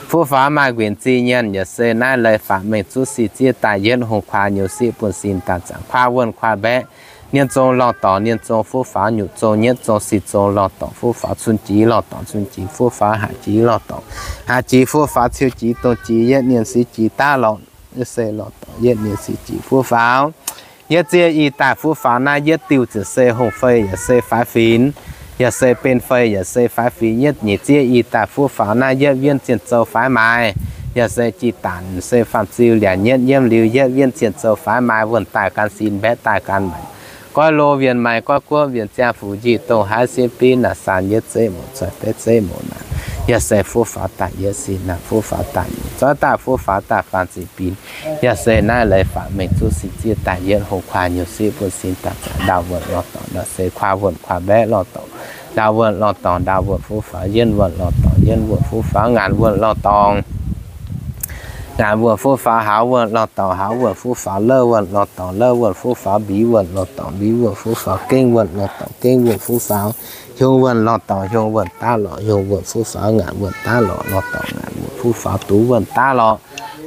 Fuqv faaux maaih nquinc zih nyienh yaac se naaiv leiz faatv mengh zuqv sic zieqv daaih yietv hungh kuaah nyouz sic buonv sin daaih zaangc kuaah wuonh kuaah mbaeqv. Nienh zong lorngh dorngc nienh zong fuqv faaux, nyutc zong nyietv zong sic zong lorngh dorngc fuqv faaux, cun jiex lorngh dorngc cun jiex fuqv faaux, haaix jiex lorngh dorngc haaix jiex fuqv faaux, ciou jiex dongh jiex yietv nienh sic jiex daav lorngc, se lorngh dorngc yietv nienh sic jiex fuqv faaux. Yietv zieqv ih daaih fuqv faaux naaiv yietv diuh ziouc se hungh fei yaac se faix finx. Yaac se benx fei, yaac se faix fingx yietv nyic zieqv i daaih fuqv faaux naaiv yietv wienv zienh zou faix maaiz. Yaac se jiex daanc se faam-ziu liac nyietv yiem liuz yietv wienv zienh zou faix maaiz wuonh daaih gan sin mbaeqv daaih gan maengc. Goiv loz wienx maengc, goiv guoqv wienx ziangh, fuqv njiec dongh haaix sieqv binv naaic, saan yietv zeiv mouz, zoih betv zeiv mouz naaic. Yaac se fuqv faaux daaih yietv sin naaic, fuqv faaux daaih nyic zoih daaih, fuqv faaux daaih faam-ziu binv. Yaac se naaiv leiz faatv mengh zuqv sin zieqv daaih yietv hungh kuaah nyuoz sieqv bun sin daaih zaangc ndau wuonh lorh dorngx, naaic se kuaah wuonh kuaah mbaeqv lorh dorngx, ndau wuonh lorh dorngx ndau wuonh fuqv faaux, yienv wuonh lorh dorngx yienv wuonh fuqv faaux, ngaanc wuonh lorh dorngx ngaanc wuonh fuqv faaux, hauz wuonh lorh dorngx hauz wuonh fuqv faaux, louv wuonh lorh dorngx louv wuonh fuqv faaux, mbiz wuonh lorh dorngx mbiz wuonh fuqv faaux, gengh wuonh lorh dorngx gengh wuonh fuqv faaux, hiuv wuonh lorh dorngx hiuv wuonh daav lorqc hiuv wuonh fuqv faaux, ngaanc wuonh daav lorqc lorh dorngx ngaanc wuonh fuqv faaux, duqv wuonh daav lorqc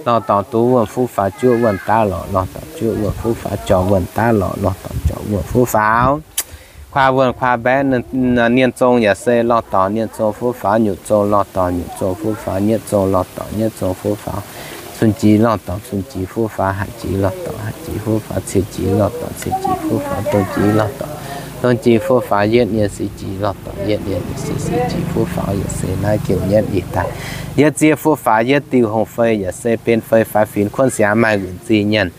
lorh dorngx duqv wuonh fuqv faaux, juov wuonh daav lorqc lorh dorngx juov wuonh fuqv faaux, jorc wuonh daav lorqc lorh dorngx jorc wuonh fuqv faaux. Kuaah wuonh kuaah mbaeqv, nienh zong yaac se lorh dorngx nienh zong fuqv faaux, nyutc zong lorh dorngx nyutc zong fuqv faaux, nyietv zong lorh dorngx nyietv zong fuqv faaux, cun jiex lorh dorngx cun jiex fuqv faaux, haaix jiex lorh dorngx haaix jiex fuqv faaux, cien jiex lorh dorngx cien jiex fuqv faaux, dongh jiex lorh dorngx dongh jiex fuqv faaux, yietv nienh se jiex lorh dorngx yietv nienh se jiex fuqv faaux. Yaac se naaiv jienv nyietv i daaih yietv zieqv fuqv faaux yietv diuh hungh fei, yaac se benx fei faix fingx kuonv siangx maaih nquenc zingh nyienc.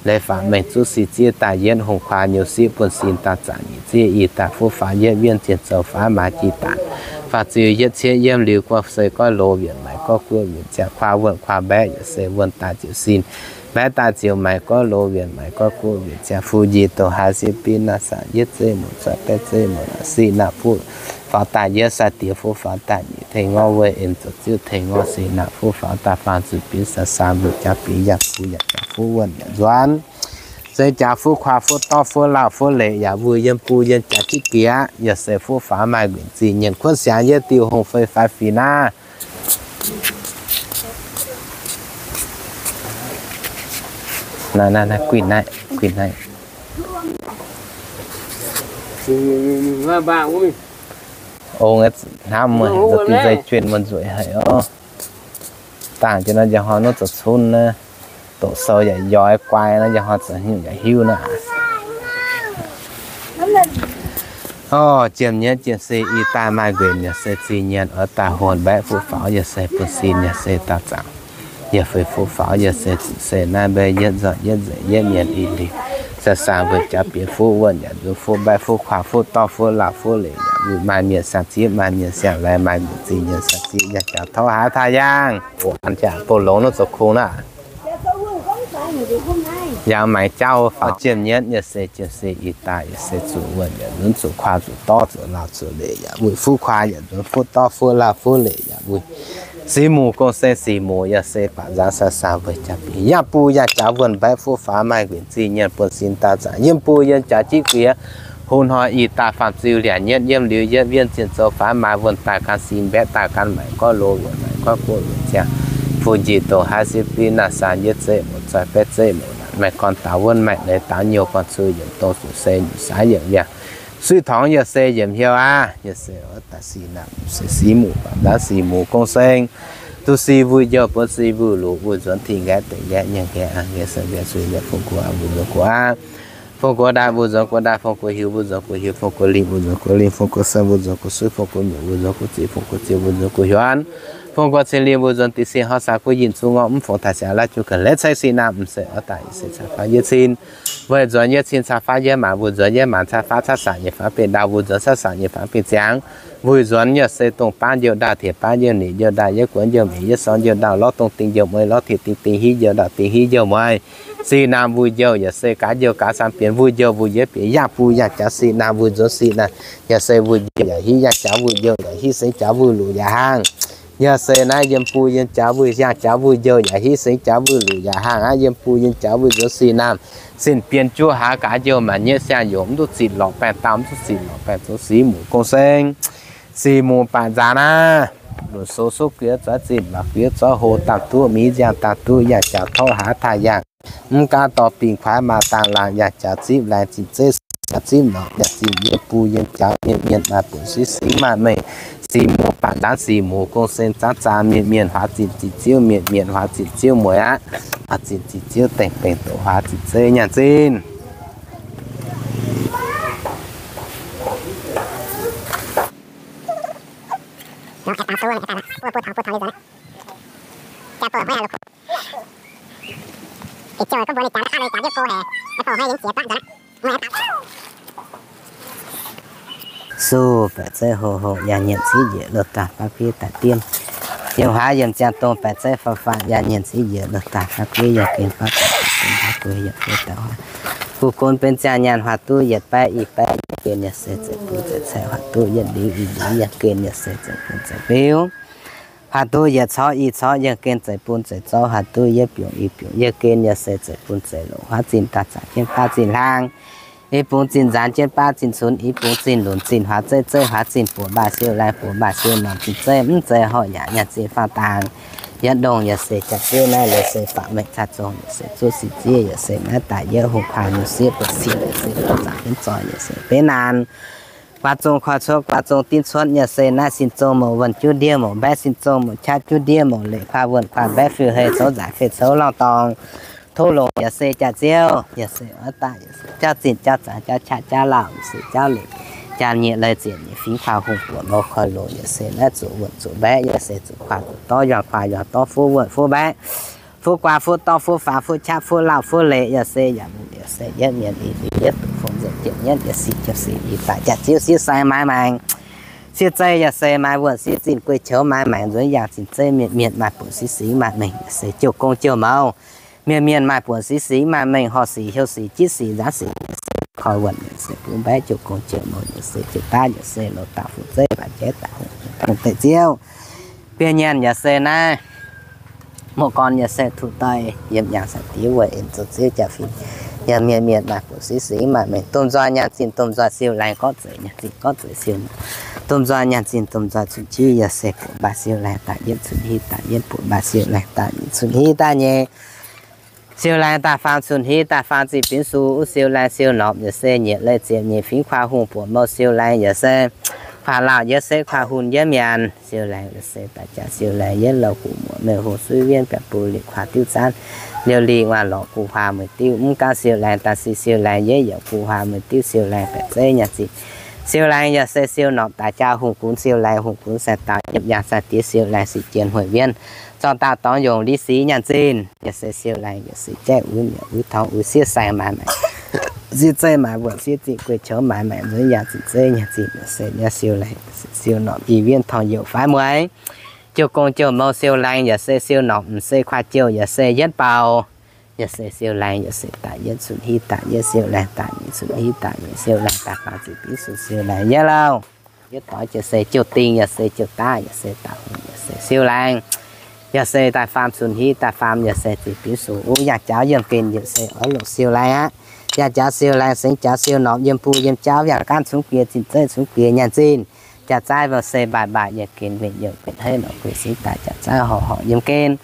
Leiz faatv mengh zuqv sin zieqv daaih yietv hungh kuaah nyuoz sieqv bun sin daaih zaangc nyic zieqv i daaih fuqv faaux yietv wienv zienh zoux faix maaiz jiex daanc. Faam-ziu yietv cietv yiem liuz guoqv se goiv loz wienx maengc, goiv guoqv wienx ziangh, kuaah wuonh kuaah mbaeqv, yaac se wuonh daaih ziouc sin, mbaeqv daaih ziouc maengc, goiv loz wienx maengc, goiv guoqv wienx ziangh, fuqv njiec dongh haaix sieqv binv naaic, saan yietv zeiv mouz, zoih betv zeiv mouz naaic, sin naaic fuqv faaux daaih yietv, sai-diex fuqv faaux daaih nyic, tengx ngorv wuov en zoux ziouv tengx ngorv, sin naaic fuqv faaux daaih faam-ziu binv, saan saan mbuo jaax binv, yaac buo yaac jaax fuqv wuonh yaac nzuonx. Se jaax fuqv kuaah fuqv dorv fuqv lauh fuqv leic yaac mbuo yiem buo yiem jaax jiv giex, yaac se fuqv faaux maaih nquenc zingh nyienc kuonv siangx yietv diuh hungh fei faix fingx naaiv. Naaiv, naaiv, naaiv, guinh naaiv, guinh naaiv. Ong hnamv muonh haic, deix juenh muonh nzueic haic oc. Dangh jiex nor njang hnoi nuv zoux cunv naaiv, doqc sou yaac yoix guai nor njang hnoi zoux nyungc yaac hiuv naaiv. Orv, jiem nyietv jiem se ih daaih maaih nquenc yaac se zingh nyienc oix daaih huon mbaeqv fuqv faaux yaac se bun sin yaac se daauh zaangc. Yaac feix fuqv faaux yaac se zinh se naaiv mbaeqv yietv nzoih yietv nzengc yietv mienh i liuz, saeng-saeng mbuo jaax bienx fuqv wuonh yaac nzunc fuqv mbaeqv fuqv kuaah fuqv dorv fuqv lauh fuqv leic yaac mbuo maaih mienh siang-zipv maaih mienh siang-laix maaih mienh zingh nyienc siang-zipv yaac jaax tov haaix taaih yaangh. An jaax bouh longx nor zoux kungx naaiv. Yangh maengx jauv faaux jiem nyietv yaac se jiem se ih daaih yaac se zuqc wuonh yaac nzunc zuqc kuaah zuqc dorv zuqc lauh zuqc leic yaac wuic fuqv kuaah yaac nzunc fuqv dorv fuqv lauh fuqv leic yaac wuic. Sic muc gong-seng sic muc yaac se baac nzaangc saeng-saeng mbuo jaax bienx yaac buo yaac jaax wuonh mbaeqv fuqv faaux maaih nquenc zingh nyienc bun sin daauh zaangc yiem buo yiem jaax jiv giex. Hungh hnoi ih daaih faam-ziu liac nyietv yiem liuz yietv wienv zienh zoux faix maaiz wuonh daaih gan sin mbaeqv daaih gan maengc goiv loz wienx maengc goiv guoqv wienx ziangh, fuqv njiec dongh haaix sieqv binv naaiv saan yietv zeiv mouz zoih betv zeiv mouz naaic, maaih gorn daaux wuonv maengc leiz daaux nyouh gorn cui yiemc dongh zuqc se nyungc saax yiemc yangh. Suiv torngx yaac se yiemc hnyouv aqv. Yaac se oix daaih sic naamh se sic muc baac nzaanv sic muc gong-seng. Duqv sic mbuo njouh buonv sic mbuo luc mbuo nzuonx, tin nqaeqv deic nqaeqv nyieh nqaeqv aqv, nqaeqv se nqaeqv suiv nqaeqv fongx guoqv aqv, mbuo nzuonx guoqv aqv. Fongx guoqv ndaaih mbuo nzuonx guoqv ndaaih, fongx guoqv hiuv mbuo nzuonx guoqv hiuv, fongx guoqv lingh mbuo nzuonx guoqv lingh, fongx guoqv sen mbuo nzuonx guoqv suiv, fongx guoqv nyungc mbuo nzuonx guoqv ziqc, fongx guoqv ziex mbuo nzuonx guoqv hiuonv, fongx guoqv cin lingh mbuo nzuonx dix sin, hnoi saa guoqv yinh zuqv ngorc mv fongx taaih siangx laav juqv ga'hlen cai sin naamh mv se oix daaih i se caa faanv yietv cin. Weic nzuonx yietv cin caa faanv yietv maanc, mbuo nzuonx yietv maanc caa faanv caa saanc nyiec faanv bingh ndau, mbuo nzuonx caa saanc nyiec faanv bingh ziangx. Mbuo nzuonx yaac se dongh baav njouh ndau, tiex baav njouh, nyic njouh ndau, yietv guoqv njouh, mbic yietv sorng njouh ndau, lorv dongh ding njouh mueiz, lorv tiex ding ding hiv njouh ndau, ding hiv njouh mueiz. Sin naamh mbuo njouh yaac se gaax njouh gaax saam bienx mbuo njouh, mbuo yietv bienx yaac buo yaac jaax sin naamh mbuo nzuonx sin naamh. Yaac se mbuo njouh yaac hiv yaac jaax mbuo njouh yaac hiv sengx jaax mbuo luc yaac hlaangx. Yaac se naaiv yiem buo yiem jaax mbuo yaac jaax mbuo njouh yaac hiv sengx jaax mbuo luc yaac hlaangx aqv. Yiem buo yiem jaax mbuo nzuonx sin naamh, sin bienx juov hlaax gaax njouh maanc nyei siang-yongc mv duqv zitc lorqc baengh dauh, mv duqv zitc lorqc baengh zoux sic muc gong-seng. Sic muc baac nzaanx aqv. Lunc sou suqv guiex zoiv zinh, mbaac guiex zoiv hlo, daamh duqv miv nziang, daamh duqv yaac jaax tov hlaax taaih yaangh. Mv gaanv dorh bingh kuaaiv maa daangh laangh yaac jaax zipv laengz zinh zeiv, jaax zipv norqc yaac zinh yiem buo yiem jaax mienh mienh maaih buonc siqv siqv maaih meih. Sic muc baac nzaanx sic muc gong-seng zaanv zaanx mienh mienh huaax zinh zinh ziouv mienh mienh huaax zinh ziouv mueiz aqv. Huaax zinh zinh ziouv dengh bengh doqc huaax zinh zeiv nyaanh zinh. Suv baeqc zeiv hoc hoc yaac nyiemc civ njiec loz daaih faqv kuiv daaih dien. Yiem huaav yiem ziangh dongh baeqc zeiv faam faam yaac nyiemc civ njiec loz daaih faqv kuiv yaac gen faqv daaih faqv kuiv yaac gen daaih huaav. Guv gonv benx ziangh nyaanh huaav duqv yietc baeqv i baeqv yaac gen yaac se zeiv bun zeiv caeqv huaav duqv yietc ndiuv i ndiuv yaac gen yaac se zeiv bun zeiv biuv. Huaav duqv yietc corc i corc yaac gen zeiv bun zeiv zorv huaav duqv yietc biungc i biungc yaac gen yaac se zeiv bun zeiv longc huaav zinh daaih zaangc jienv baav zinh hlang. I bungx zinh nzaanx jienv baav zinh cunx, i bungx zinh lunc zinh huaav zeiv zeiv huaav zinh buoqc mbaaih siou laengz buoqc mbaaih siou norm zinh zeiv mv zeiz horqc yaac nyaanh zinh faang dangx. Yietc ndongh yaac se jaax ziouv naaiv leiz se faatv mengh caa zong yaac se zuov sieqv ziev yaac se naaiv daaih yietv hungh kuaaiv nyungc sieqv buoqc sieqv yaac se buoqc zaangc jienv zoih yaac se benx naanc. Guaax zong koi cuotv guaax zong dinv cuotv yaac se naaiv sin zong mouc wuonh juv ndiev mouc mbaeqv sin zong mouc qaqv juv ndiev mouc leic kuaaiv wuonh kuaaiv mbaeqv fiuv hei coux nzaac fei coux lorngh dorngh. Tov longc yaac se jaax ziouv yaac se oix daaih yaac se jauv zinh jauv zaangc jauv qaqv jauv lauh yaac se jauv leic jaax nyieqc leiz ziepc nyeic fingx kuaaiv hungh buoqc mouc koi longc yaac se naaiv zuqc wuonh zuqc mbaeqv yaac se zuqc kuaaiv zuqc dorv yuangh kuaaiv yuangh dorv fuqv wuonh fuqv mbaeqv. Fuqv guaax fuqv dorv fuqv faaux fuqv qaqv fuqv lauh fuqv leic yaac se yaac mungh yaac se yietv mienh i liuz yietv duqv fongc nzengc jienv yietv yaac sic jienv sic i daaih jaax ziouv siev sai maaiz maengc. Siev zei yaac se maaiz wuonh siev zinh guei qoux maaiz maengc nzuonx yangh zinh zeiv mienh mienh maaih buonc siev singx maaih mengh yaac se jouh gong jouh mouz. Mienh mienh maaih buonc siev singx maaih mengh horh sic heuc sic jiv sic nzaanv sic yaac se koi wuonh yaac se bungx mbaeqv jouh gong jouh mouz yaac se jouh daav yaac se loz daaih fuqv zeiv baac jaiv daaih hungh deic ziouv. Biei nyaanh yaac se naaiv muoz-gorn yaac se tuc daaih yiem yangh sai-diex wuov en zoux ziouv jaa-fin. Yaac mienh mienh maaih buonc siev singx maaih mengh domh nzoih nyaanh zinh domh nzoih siou laengz gorngv zeiz nyaanh zinh gorngv zeiz siou. Domh nzoih nyaanh zinh domh nzoih cun-qiv yaac se buoqc mbaaih siou laengz daaih yietv cun-hiv daaih yietv buoqc mbaaih siou laengz daaih nyic cun-hiv daaih nyei. Siou laengz daaih faam cun-hiv daaih faam zinh binv sux wuov siou laengz siou norm yaac se nyieqc leiz ziepc nyeic fingx kuaaiv hungh buoqc mouh siou laengz yaac se kuaaiv lauh yietv se kuaaiv hun yietv mienc. Siou laengz yaac se daaih jaax siou laengz yietv louh gu'muoc mengh hungh suiv wienv biauv buv liqc kuaaiv diuv zaanv liouh liqc waac lorqc gu'huaah mueiz diuv mv gaanv siou laengz daaih sic siou laengz yietv yaac gu'huaah mueiz diuv siou laengz baeqc zeiv nyaanh zinh. Siou laengz yaac se siou norm daaih jaa hungh gunv siou laengz hungh gunv sai dauh yiem yangh sai-diex siou laengz sic jien hueic wienv zorqv dauh dorngx yongc li sic nyaanh zinh. Yaac se siou laengz yaac se jaiv uix mietc uix torngx uix siev saeng maaiz maengc, siev zeiv maaiz wuonh siev zinh guei qoux maaiz maengc nzuonx yangh zinh zeiv nyaanh zinh yaac se naaiv siou laengz siou norm i wienv torngx youc faix mueiz. Jouh gong jouh mouz siou laengz yaac se siou norm m'sei kuaaiv jouh yaac se yietv baaux. Yaac se siou laengz yaac se daaih yietv cun-hiv daaih yietv siou laengz daaih nyic cun-hiv daaih nyic siou laengz daaih faam zinh binv sux siou laengz yietv lauh. Yietv doix yaac se jouh ding yaac se jouh daav yaac se daaih hungh yaac se siou laengz. Yaac se daaih faam cun-hiv daaih faam yaac se zinh binv sux wuov yangh jaux yiem gen yaac se oix longc siou laengz aqv. Yangh jaux siou laengz sengx jaux siou norm yiem buo yiem jauv yangh gaanv cunx guiex zinh zeiv cunx guiex nyaanh zinh. Jaax zaaiv mbuo se mbaaih mbaaih yiem gen, nquenh youh nquenh heiv norqc gueih singx daaih jaax zaaiv horqc horqc yiem gen.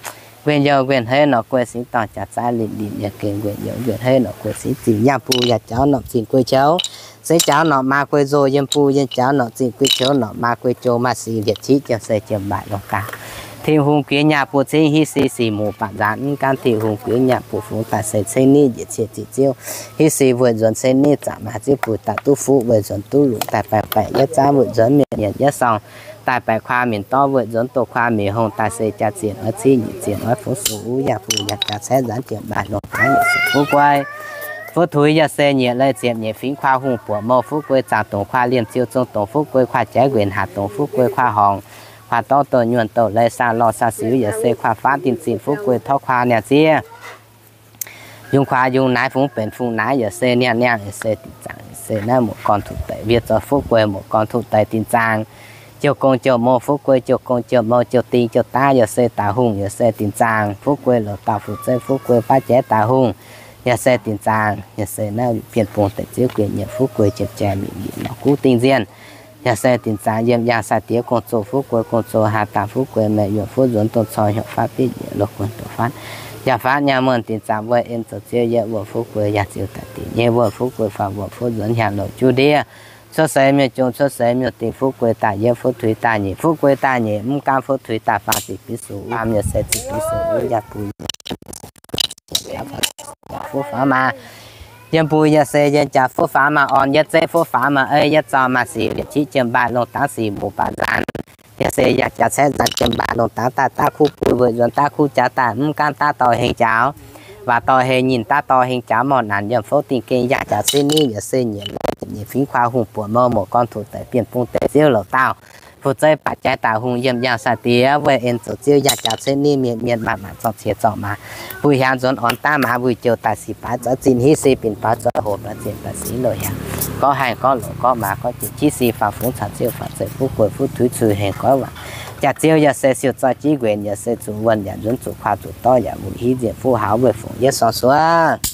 Nquenh youh nquenh heiv norqc gueih singx dorngh jaax zaaiv linh linh yiem gen. Nquenh youh nquenh heiv norqc gueih singx zinh yangh buo yaac jaux norqc zinh guei qouv, sengx jaux norqc maa guei nzoh yiem buo yiem jaux norqc zinh guei qouv norqc maa guei jong maaih sic mbietc qiv jiem se jiem mbaaih longx daaih. Tin-Hungh guiex nyaah buo cingv hiv si sic muc baac nzaanx mv gaanv Tin-Hungh guiex nyaah buo fungx daaih se cingv nitv njiec cie ziqc ziouv. Hiv si weic nzuonx cingv nitv zaangc maaih ziouv buix daaih duqv fuqv weic nzuonx duqv lungc daaih baengh baengc yietv zaanv weic nzuonx mienh mienh yietv sorng daaih baengc kuaah minc dorv weic nzuonx doh kuaah mienh hungh daaih se jaa zienh oix cingv nyic zienh oix fungx sux wuov yangh buo yangh jaax caeqv nzaanx jiem mbaaih longx daaih yietc se fuqv guei. Fuqv tuix yaac se nyiec leiz ziepc nyeic fingx kuaah hungh buoqc mouh fuqv guei zaangc dongc kuaah liemh ziou zong dongc fuqv guei kuaah jaiv nquenc haac dongc fuqv guei kuaah horngc kuaah dorv douh nyuonh douh leiz saah lorh saah siux yaac se kuaah faatv dinh zinh fuqv guei torv kuaah niaa ziev. Yungz kuaah yungz naaiv fungx benx fungx naaiv yaac se niaa niangh yaac se dinh zaangc yaac se naaiv muoz-gorn tuc deix wiev zoux fuqv guei muoz-gorn tuc deix dinh zaangc. Jouh gong jouh mouh fuqv guei jouh gong jouh mouh jouh ding jouh daav yaac se daaih hungh yaac se dinh zaangc. Fuqv guei loz dauh fuqv zeiv fuqv guei baav jaiv daaih hungh yaac se dinh zaangc. Yaac se naaiv bienh bung deix ziouv gueic nyieqc fuqv guei jiem jai mingh mingh lorz guv ding nzienh. Yaac se dinh zaangc yiem yangh sai-diex gong-zoh fuqv guei gong-zoh haa daaih fuqv guei maeqc yuoqc fuqv nzuonx dongh corc hnyouv faatv bieiv njiec loz guon doqc faatv. Yaac faatv nyaah muonh dinh zaangc mbuo en zoux ziouv yietv wuonh fuqv guei yaac ziouc daaih dingc nyei wuonh fuqv guei faaux wuonh fuqv nzuonx hiaang loz juv ndiev. Cuotv seix miuc-jong cuotv seix miuc-dingh fuqv guei daaih yietv fuqv tuix daaih nyeic fuqv guei daaih nyeic mv gaanv fuqv tuix daaih faam zinh binv sux faam yaac se zinh binv sux wuov yaac buix fuqv faam maa. Yiem buix yaac se yiem jaax fuqv faam maa orn yietv zeiv fuqv faam maa ei yietv zaux maaih sic mbietc qiv jiem mbaaih longx dangv sic muc baac nzaanx. Yaac se yangh jaax caeqv nzaanx jiem mbaanx longc daav daaih daav kuv buic weic nzuonx daav kuv jaax daaih mv gaanv daav dorh heng jaax, waac dorh hengh nyinh daav dorh hengh jaax morh naanc yiem fouv dingh gengh yangh jaax caeqv niv yaac se nyiec laiv nyiec fingx kuaa hungh buoqc mouh muoc gorn tuc deix bienh bung deix ziouv louc daauh, fu zeiv baac jaaix daaih hungh yiem yangh sai-diex weih en zoux ziouv yangh jaax caeqv niv mienh mienh maaih maaih zorng cie zorng maaz, mbuo hiaangx nzuonx orn daav maaz mbuo jouh daaih sic baaix zoux zinh hiv se binc baaix zoux hoc baaix zinh baaix sic loz hiaangx, gorngv haih gorngv loz gorngv maaz gorngv jiex qiex si faam fungx caux ziouv faam zeiv fuv gueix fuv tuix cuix hengx goiv waac. Jaax ziouv yaac se siou zorqv jiv nquenc yaac se zuqc wuonh yaac nzunc zuqc kuaa zuqc dorv yaac wuov hiv nzieqc fuqv hauz weih fungc yietv sorng suonv